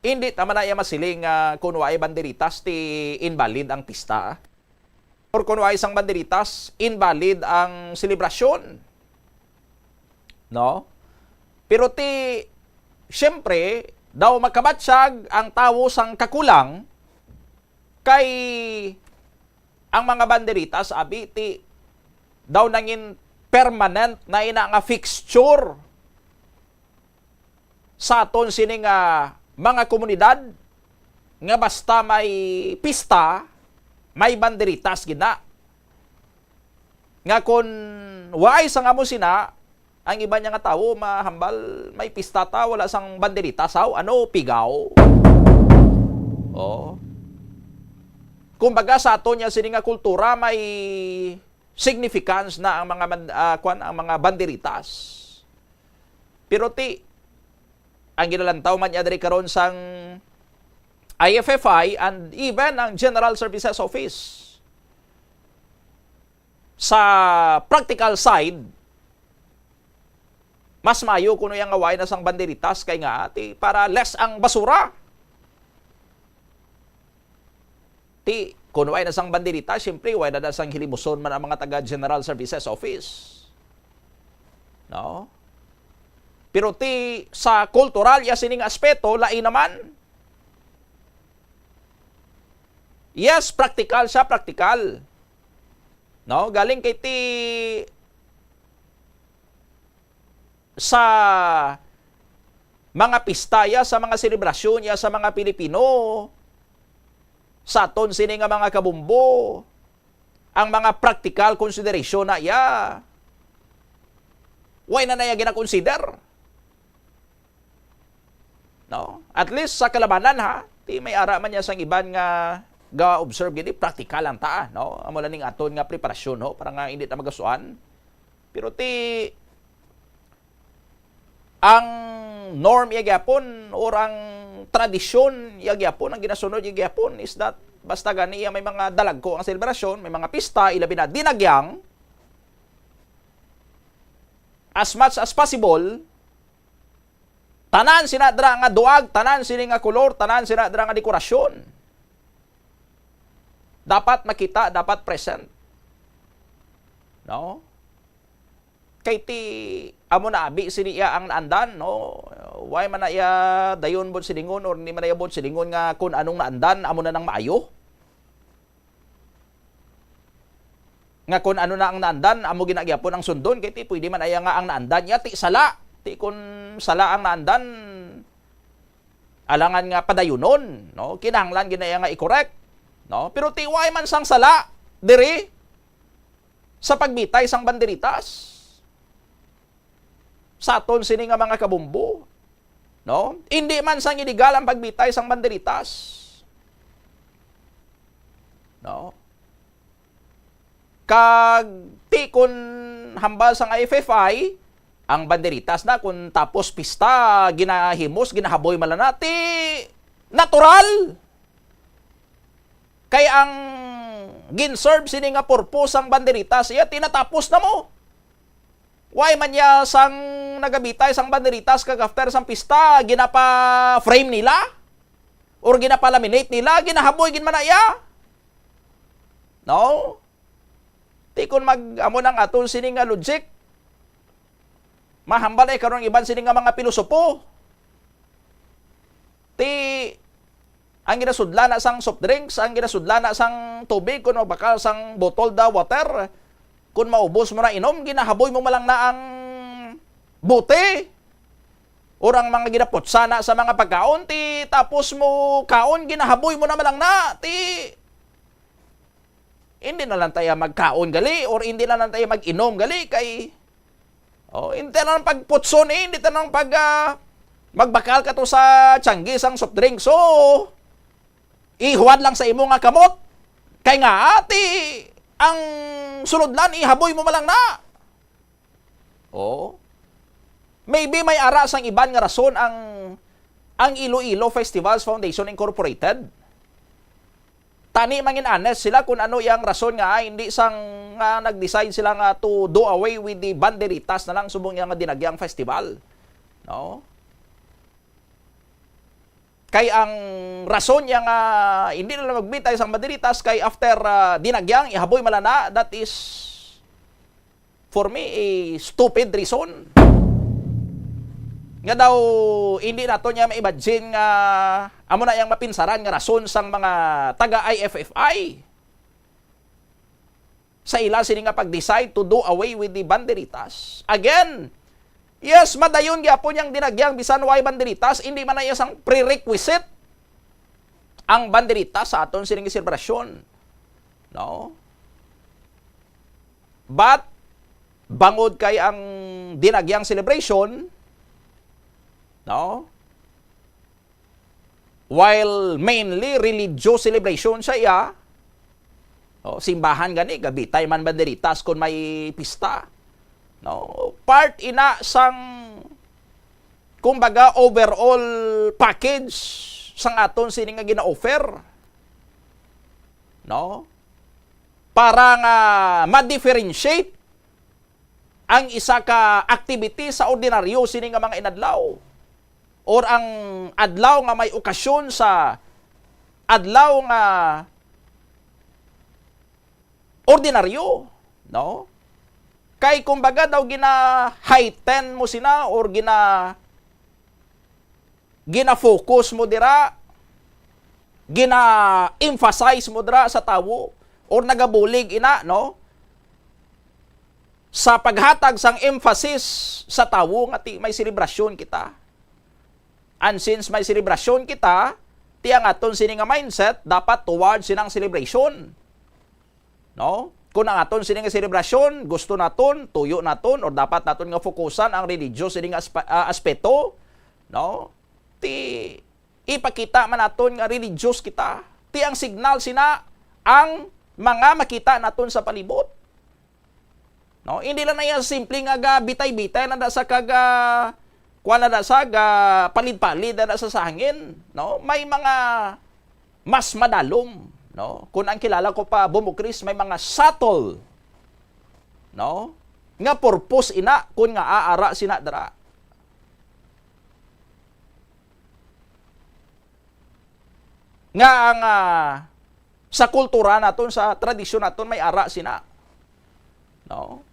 Indi ta man na iya masiling nga kung waay banderitas, ti invalid ang pista, ah. Or kung waay sang banderitas, invalid ang selebrasyon. No? Pero ti, siyempre, daw makabatsyag ang tawo sang kakulang kay ang mga banderitas, abi, ti, daw nangin permanent na ina nga fixture sa aton sini nga mga komunidad nga basta may pista, may banderitas gid na. Nga kon waay sang amo sina, ang iba niya nga tawo mahambal, may pista ta, wala sang banderitas, haw, ano, pigaw. Oh. Kumbaga sa aton niya sini nga kultura may significance na ang mga man-, ah, kwan, ang mga banderitas. Pero ti, ang ginalantaw man niya diri karon sang I F F I and even ang General Services Office, sa practical side, Mas maayo kuno iya nga way na sang banderitas kay nga ti para less ang basura. Ti, kun way na sang banderitas, siyempre, way na, na sang hilimuson man ang mga taga General Services Office. No? Pero ti, sa kultural, ya sining aspeto, lain naman. Yes, praktikal siya, praktikal. No? Galing kay ti, sa mga pista ya, sa mga selebrasyon ya, sa mga Pilipino, sa aton sini nga mga kabumbo, ang mga practical consideration na ya, way na na ya gina-consider. No? At least sa kalabanan, ha, ti may ara man niya sang iban nga ga-observe gid, praktikal lang ta, no? Amo lang ning aton nga preparasyon, no? Para nga hindi ta magasuan. Pero ti, ang norm iya gyapon or ang tradisyon iya gyapon, ang ginasunod iya gyapon is that basta gani iya may mga dalagko ang selebrasyon, may mga pista, ilabi na dinagyang, as much as possible, tanan sina dira nga duag, tanan sini nga kolor, tanan sina dira nga dekorasyon. Dapat makita, dapat present. No? Kay ti, amo na abi sini iya ang naandan, no? Why man na iya dayon buot silingon or hindi man na iya buot silingon nga kun anong naandan, amo na nang maayo? Nga kun ano na ang naandan, amo gina gyapon ang sundon, kay ti pwede man aya nga ang naandan niya, ti sala. Ti kun sala ang naandan, alangan nga padayunon, no? Kinahanglan gina iya nga i-correct, no? Pero ti why man sang sala diri sa pagbitay sang banderitas sa aton sini nga mga kabumbo, no? Indi man sang iligal ang pagbitay sang banderitas, no? Kag ti kun hambal sang I F F I, ang banderitas na kun tapos pista, ginahimos, ginahaboy man lang na, ti natural. Kay ang gin-serve sini nga purpose sang banderitas, iya ti natapos na mo. Why man niya sang nagabitay sang banderitas kag after sang pista, ginapa-frame nila? Or ginapa-laminate nila? Ginahaboy gid man na iya? No? Ti kun mag, amo nang aton sini nga logic, mahambal ay karon ang iban sini nga mga pilosopo. Ti, ang ginasudlan na sang soft drinks, ang ginasudlan na sang tubig, kun magbakal sang bottled, ah, water, kun maubos mo na inom, ginahaboy mo man lang na ang bote. Or ang mga ginaputsa na sa mga pagkaon, ti tapos mo kaon, ginahaboy mo na man lang na, ti hindi na lang tayo magkaon gali, or hindi na lang tayo mag-inom gali, kay, oh, hindi na lang pagputson, eh, hindi na lang pag, ah, magbakal ka to sa tiyanggi sang soft drink. So, ihuwad lang sa imo nga kamot. Kay nga, ati, ang sulod lang, ihaboy mo man lang na. Oh. Maybe may ara sang iban nga rason ang, ang Iloilo Festivals Foundation Incorporated. Tani mangin honest sila kung ano yang rason nga, ay, hindi sang, nga nag-decide sila nga to do away with the banderitas na lang subong yang dinagyang festival. No? Kay ang rason niya nga hindi na lang magbitay sang banderitas kay after, ah, dinagyang ihaboy man lang na, that is for me a stupid reason. Nga daw hindi nato niya ma-imagine nga amo na yang mapinsaran nga rason sang mga taga I F F I sa ila sini nga pag-decide to do away with the banderitas. Again, yes, madayon gyapon yang dinagyang bisan way banderitas, hindi man na iya sang prerequisite ang banderitas sa aton sining selebrasyon. No? But, bangod kay ang dinagyang celebration, no? While mainly religious celebration sa iya, oh, simbahan gani, gabitay man banderitas kung may pista. No? Part ina sang, kumbaga, overall package sang aton sini nga gina-offer. No? Para nga ma-differentiate ang isa ka activity sa ordinaryo sini nga mga inadlaw, or ang adlaw nga may okasyon sa adlaw nga ordinaryo, no? Kay kumbaga daw gina-heighten mo sina or gina-, gina-focus mo dira, gina-emphasize mo dira sa tawo, or nagabulig ina, no? Sa paghatag sang emphasis sa tawo nga ti may selebrasyon kita. And since may selebrasyon kita, ti ang aton sini nga mindset dapat towards sinang celebration. No? Kung ang aton sini nga selebrasyon, gusto naton, tuyo naton, or dapat naton nga fokusan ang religious sini nga aspa-, ah, aspeto, no? Ti ipakita man naton nga religious kita. Ti ang signal sina ang mga makita naton sa palibot. No? Hindi lang na iya simple nga ga bitay-bitay na da sa kaga, kuwan na da sa ga palid-palid na da sa sangin, no? May mga mas madalom, no? Kung ang kilala ko pa, Bumukris, may mga subtle, no? Nga purpose ina kun nga aara sina dira. Nga ang, ah, sa kultura naton, sa tradisyon naton, may ara sina. No?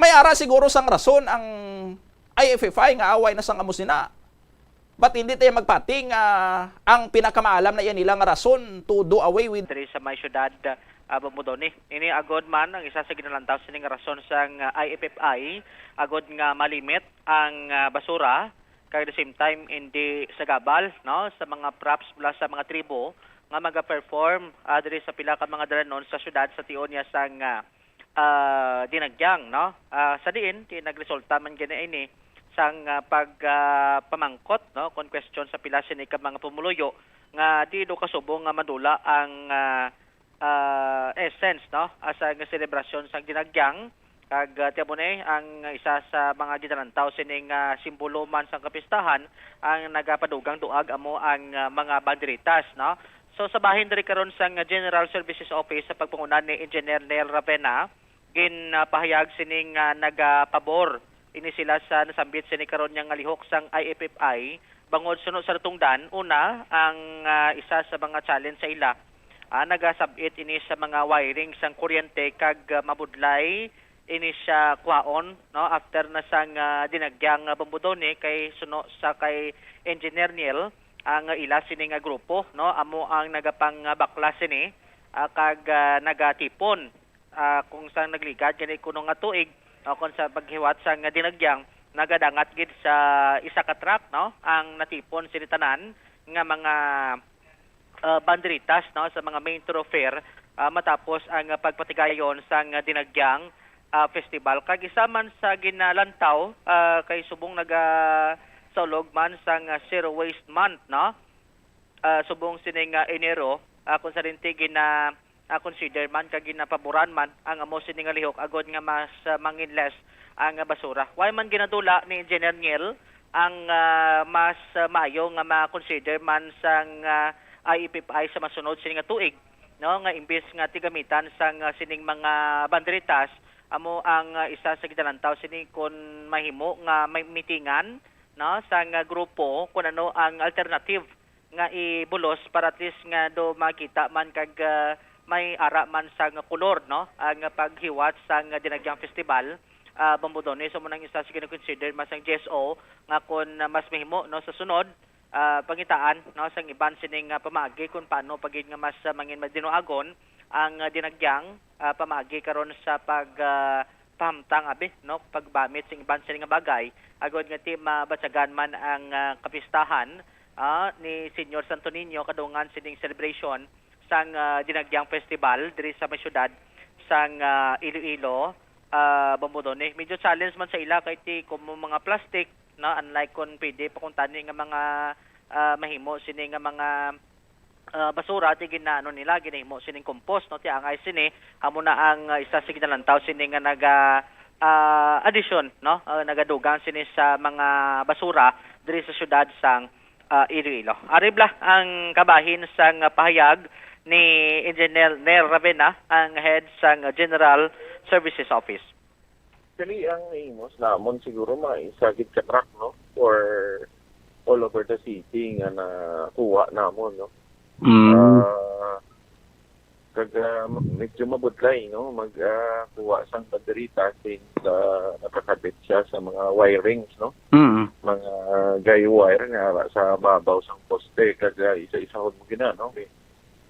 May ara siguro sang rason ang I F F I nga away na sang amo sina. But hindi tayo magpati nga ang pinakamaalam na iya nila nga rason to do away with. Diri sa may syudad, ah, Bombodone. Ini agod man ang isa sa ginalantaw sining rason sang, ah, I F F I, agod nga malimit ang, ah, basura, kag at the same time hindi sagabal, no, sa mga props mula sa mga tribo nga maga-perform, ah, diri sa pila ka mga dalanon sa syudad sa tion niya sang, ah, ah, Dinagyang, no? Ah, sa diin, ti nagresulta man gani ini sang, ah, pag, ah, pamangkot, no, kon question sa pila sini ka mga pumuluyo nga di do kasubong nga madula ang, ah, ah, essence, no, asa nga selebrasyon sang Dinagyang, kag, ah, ti amo ni ang isa sa mga ginalantaw sining, ah, simbolo man sang kapistahan ang nagapadugang duag amo ang, ah, mga banderitas, no. So, sa bahin diri karon sang General Services Office sa pagpanguna ni Engineer Neil Ravena, ginpahayag sini nga nagapabor ini sila sa nasambit sini karon niya nga lihok sang I F F I bangod suno sa natungdan. Una, ang, ah, isa sa mga challenge sa ila, ah, nagasab-it ini sa mga wiring sang kuryente kag, ah, mabudlay ini siya kuhaon, no, after na sang, ah, Dinagyang, ah, Bombodone kay suno sa kay Engineer Neil, ang ila sini nga grupo, no, amo ang nagapangabaklas sini, ah, kag, ah, nagatipon, ah, kung sang nagligad gani kuno nga tuig, no, kung sa paghiwat sang Dinagyang, nagadangat gid sa isa ka truck, no, ang natipon sini tanan nga mga, ah, banderitas, no, sa mga main thoroughfare, ah, matapos ang, ah, pagpatigayon sang, ah, Dinagyang, ah, Festival. Kag isa man sa ginalantaw, ah, kay subong naga-, sa ulog man sang, ah, Zero Waste Month, no? Ah, subong sini nga Enero, ah, kung sa rinti gina-, ah, consider man kag ginapaboran man ang amo sini nga lihok agod nga mas, ah, mangin less ang, ah, basura. Wala man ginadula ni Engineer Niel ang, ah, mas, ah, maayo nga ma-consider man sang, ah, I F F I sa masunod sini nga tuig, no, nga imbis nga tigamitan sang, ah, sining mga banderitas, amo ang, ah, isa sa ginalantaw sini kun mahimo nga may mitingan, no, sang, ah, grupo kun ano ang alternative nga ibulos para at least nga do makita man kag, ah, may ara man sang kolor, no, ang paghiwat sang Dinagyang Festival, ah, Bombodone. So, mo nang isa sa gina-consider mas ang G S O nga kun, ah, mas mahimo, no, sa sunod, ah, pangitaan, no, sang iban sining, ah, pamaagi kung paano pa gid nga mas, ah, mangin madinuagon ang, ah, Dinagyang, ah, pamaagi karon sa pag, ah, pahamtang abi, no, paggamit sing iban sini nga bagay agod nga ti mabatyagan man ang, ah, kapistahan, ah, ni Señor Santo Niño kadungan sining celebration sang, ah, Dinagyang Festival diri sa may siyudad sang, ah, Iloilo, ah, Bombodone. Medyo challenge man sa ila kay ti kumo mga plastic, no, unlike kon pwede pa kuntani nga mga, ah, mahimo sini nga mga, ah, basura, ti ginaano nila, ginahimo sining compost, no, ti angay sini amo na ang, ah, isa sa ginalantaw sini nga naga, ah, addition, no, ah, nagadugang sini sa mga basura diri sa siyudad sang, ah, Iloilo. Ari bala ang kabahin sang pahayag ni Engineer Ner Ravena, ang head sang General Services Office. Actually, ang imos namon siguro mga isa gid ka truck, no? For all over the city nga nakuha namon, no? Mm. Ah, kag ah, medyo mabudlay, no? Mag ah, kuha sang banderitas since ah, nakakabit siya sa mga wirings, no? Mm. Mga guy wire nga ara sa babaw sang poste, kag ah, isa-isahon mo gina, no?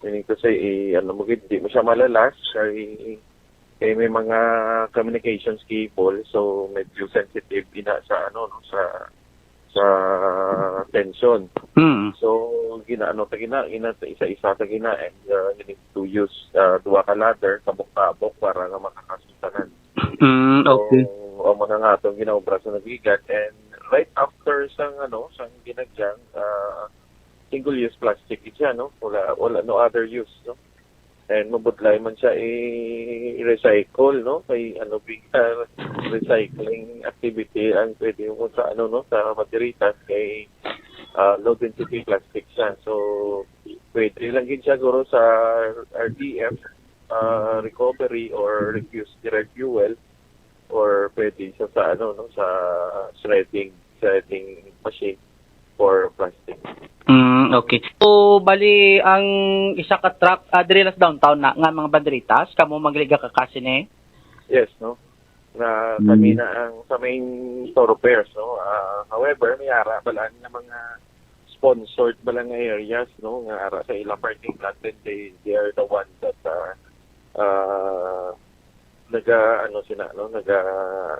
Meaning to say, eh, ano mo gid, di mo siya malalas kay, kay may mga communications cable, so medyo sensitive ina sa ano, no, sa sa tension. Mm. So ginaano ta gina, gina isa-isa ta gina, and uh, we need to use uh, duha ka ladder, kabok-kabok para nga makakasuntanan. Mm, okay. So amo na nga atong ginaobra sa Nagigan, and right after sang ano, sang ginagyang uh, single-use plastic siya, no? Wala, wala, no other use, no? And mabudlay man siya i-recycle, no? Kay ano, big uh, recycling activity ang pwede mo sa ano, no, sa banderitas kay uh, low density plastic siya. So pwede lang gid siya guro sa R D F, uh, recovery or refuse, refuel, or pwede siya sa ano, no, sa shredding, shredding machine for plastic. Mm, okay. So, bali, ang isa ka truck, ah, diri lang sa downtown na, nga mga banderitas, kamo magliga ka kasi ni? Yes, no? Na kami Mm. na ang sa main thoroughfares, no? Ah, however, may ara balaan nga mga sponsored balang areas, no? Nga ara sa ilang parking lot, then they, they are the ones that uh, uh, naga, ano sila, no? Naga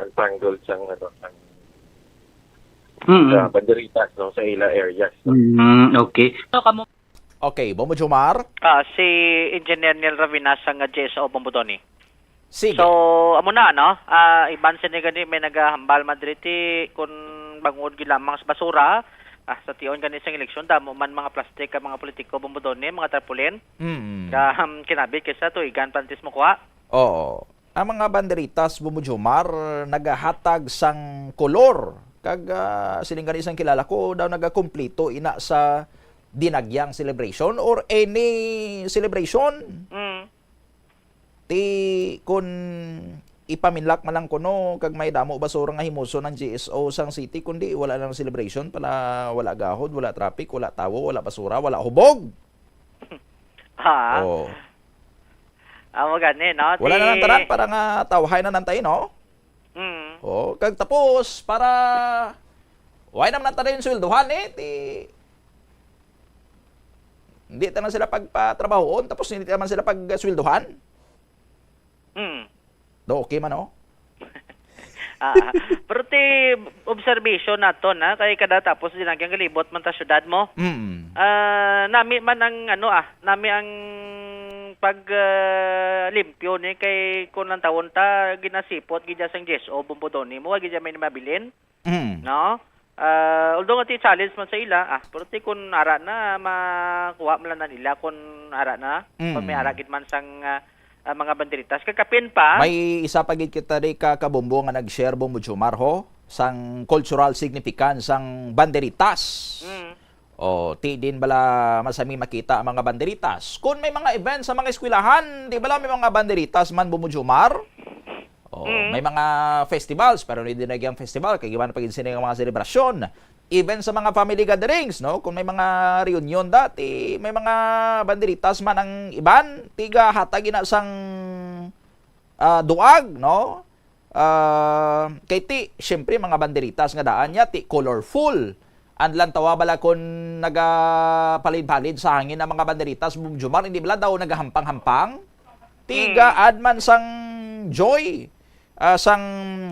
untangle sang, ano, sang Mm. sa banderitas, no, sa ila areas, no? Mm, okay. So, kamo Okay, Bombo Jomar. Ah, si Engineer Neil Ravina sang G S O Bombodoni. Sige. So, amo na, no? Ah, iban sini gani may nagahambal madriti kun bangod gid lamang sa basura. Ah, sa tion gani sang eleksyon, damo man mga plastic ang mga politiko, Bombodoni, mga tarpaulin. Mm. Ka, um, kinabit kaysa tuigan pantis mo kuha. Oo. Ang mga banderitas, Bombo Jomar, nagahatag sang kolor. Kag ah, siling gani sang kilala ko, daw nagakumplito ina sa dinagyang celebration or any celebration. Mm. Ti kun ipaminlak man lang kuno kag may damo basura nga himuson ang G S O sang city, kundi wala lang celebration pala, wala gahod, wala traffic, wala tawo, wala basura, wala hubog. Ha? Oh. Amo gani, no? Wala Ti- na lang tanan para nga tawhay na nantay, no? Mm. Oh, kag tapos para why naman nantay yung sweldohan eh, ti hindi ta na sila pagpatrabahoon tapos hindi naman sila pagsweldohan. Mm. Do, okay man, oh. Ah, pero ti observation nato na kay kada tapos dinagyang galibot man ta syudad mo. Mm. Ah, nami man ang ano ah, nami ang pag ah, limpyo ni kay kun ang tawon ta ginasipot gid sang G S O Bombodoni mo gid may mabilin, Mm. no? Ah, although nga ti challenge man sa ila, ah, pero ti kun ara na makuha man lang nila kun ara na, kun may Mm. ara gid man sang ah, ah, mga banderitas. Kag kapin pa. May isa pa gid kita di ka kabombo nga nag-share, Bombo Jomar, ho, sang cultural significance sang banderitas. Mm. O, ti din bala masami makita ang mga banderitas. Kung may mga events sa mga eskwelahan, di bala may mga banderitas man, Bombo Jomar? O, Mm. may mga festivals, pero hindi na gyang festival, kay iban pa gid sini nga mga selebrasyon. Even sa mga family gatherings, no? Kung may mga reunion dati, may mga banderitas man ang iban, tiga hatag ina sang ah, duag, no? Ah, kay ti, siyempre, mga banderitas nga daan niya, ti colorful. Ang lantawa bala kung nagapalid-palid sa hangin ang mga banderitas, Bong Jomar, hindi bala daw nagahampang-hampang? Ti Mm. ga-add man sang joy, ah, sang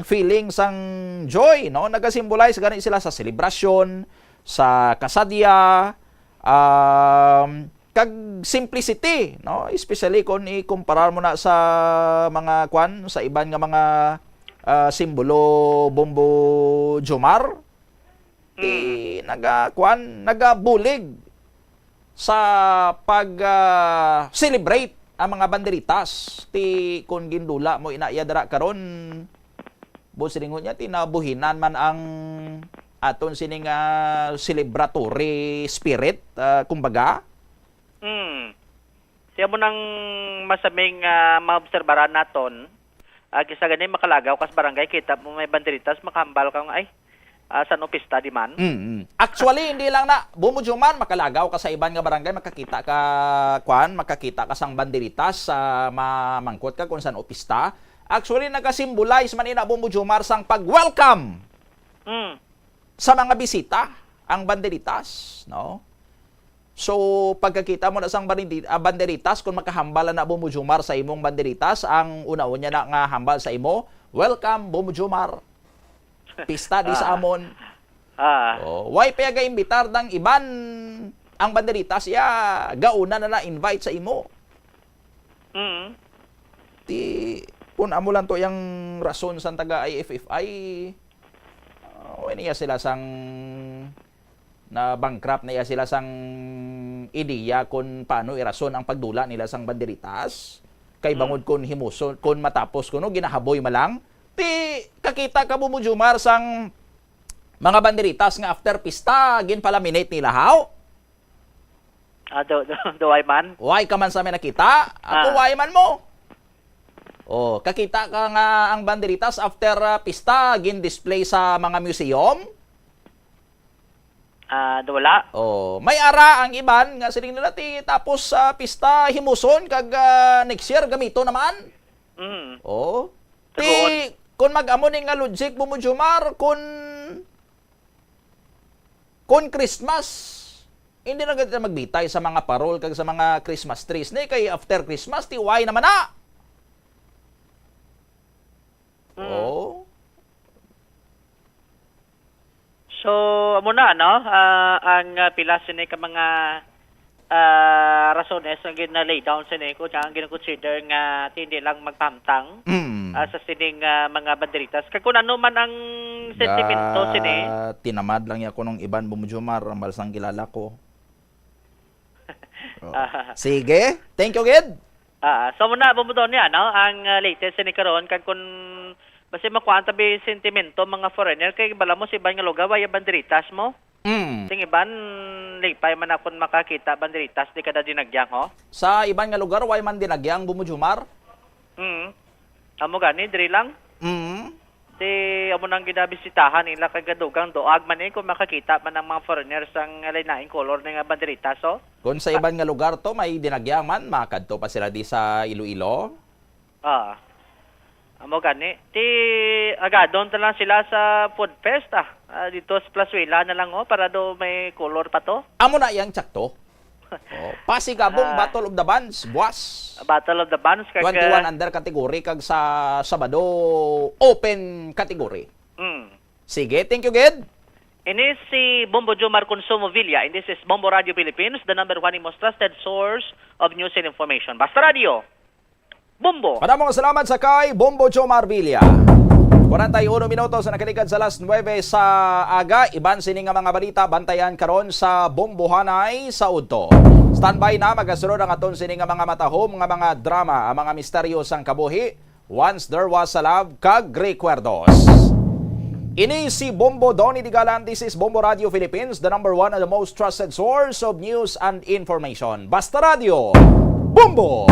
feeling sang joy, no? Nagasimbolize gani sila sa selebrasyon, sa kasadya, um, kag simplicity, no? Especially kung ikumparar mo na sa mga kwan, sa iban nga mga ah, simbolo, Bombo Jomar, ti naga kwan, nagabulig sa pag ah, celebrate ang mga banderitas. Ti kung gindula mo ina iya dira karon, boss, lingon niya, ti nabuhinan man ang aton sining ah, celebratory spirit, ah, kumbaga. Hmm. Siya mo nang masaming ah, maobserbaran naton. Agi sa gani, makalagaw ka sa barangay, kita mo may banderitas, makahambal ka nga, "Ay, ah, san-o pista di man?" Mm. Actually, hindi lang na, Bombo Jomar, makalagaw ka sa iban nga barangay, makakita ka, kwan, makakita ka sang banderitas, sa mamangkot ka kung san-o pista. Actually, nagasimbolize man ina, Bombo Jomar, sang pag-welcome Mm. sa mga bisita ang banderitas, no? So, pagkakita mo na sang banderi-, ah, banderitas, kung makahambal na, Bombo Jomar, sa imong banderitas, ang una-una na nga hambal sa imo, "Welcome, Bombo Jomar. Pista di sa Ah. amon." Ah. Oh, why pa ga-imbitar dang iban ang banderitas? Ya, gauna na na-invite sa imo. Mm. Ti, kung amo lang to yang rason sang taga I F F I, ah, why niya sila sang na-bankrupt na iya sila sang ideya kung paano irason ang pagdula nila sang banderitas. Kay Mm. bangod kung himuson, kung matapos kuno ginahaboy man lang, ti kakita ka, Bombo Jomar, sang mga banderitas nga after pista, ginpalaminate nila, haw? Ah, do, do, do I man? Why ka man sa may nakita? Ako, Ah. why man mo? Oh, kakita ka nga ang banderitas after, ah, pista, gin-display sa mga museum? Ah, do wala. Oh, may ara ang iban nga siling nila ti tapos sa pista himuson kag, ah, next year gamito naman. Mm. Oh. Ti, Tugoon. Kung mag-amo ni nga logic, Bombo Jomar, kung, kung Christmas, hindi na gid ta magbitay sa mga parol kag sa mga Christmas trees ni kay after Christmas, ti why naman na? Mm. Oh. So, amo na, no? Ah, ang, ah, pila sini ka mga, ah, rasones nga gina-lay down sini ko, ang gina-consider nga ti hindi lang magpahamtang, Mm. ah, sa sining, ah, mga banderitas. Kag kung ano man ang sentimento sini. Tinamad lang ya ko nung iban, Bombo Jomar, ang balsang kilala ko. Oh. Ah. Sige, thank you, gid. Ah, so muna, Bombo Donya, no? Ang, ah, latest ni karon, kag kun basi makuhaan tabi sentimento, mga foreigner, kay bala mo sa iban nga lugar, waya banderitas mo. Mm. Sing iban, lipay man akon makakita banderitas, di kada dinagyang, ho? Sa iban nga lugar, way man dinagyang, Bombo Jomar? Mm. Amo gani, diri lang. Mm. Ti, amo nang ginabisitahan nila kag gadugang doag man ni kung makakita man ang mga foreigners ang lain-laing color ni nga banderitas, oh. Kung sa iban nga lugar to, may dinagyang man, makadto pa sila di sa Iloilo. Ah. Amo gani. Ti, agadon ta lang sila sa Food Fest, ah. Ah, dito sa Plazuela na lang, oh, para do may color pa to. Amo na yang tsakto. Oh, Pasig Abong, Ah. Battle of the Bands, buwas. Battle of the Bands, kag, Twenty-one ah, under category, kag sa Sabado, open category. Mm. Sige, thank you, gid. Ini si Bombo Jomar Consumo Villa, and this is Bombo Radio Philippines, the number one and most trusted source of news and information. Basta Radio, Bombo. Madamo nga salamat sa kay Bombo Jomar Villa. Kwarenta y uno minutos ang nakaligad sa alas nuebe sa aga. Iban sini nga mga balita, bantayan karon sa Bombohanay sa udto. Standby na, magasunod ang aton sini nga mga matahom nga mga drama, ang mga misteryo sang kabuhi, Once There Was a Love, kag Recuerdos. Ini si Bombo Donny Digalan. This is Bombo Radio Philippines, the number one and the most trusted source of news and information. Basta Radio, Bombo!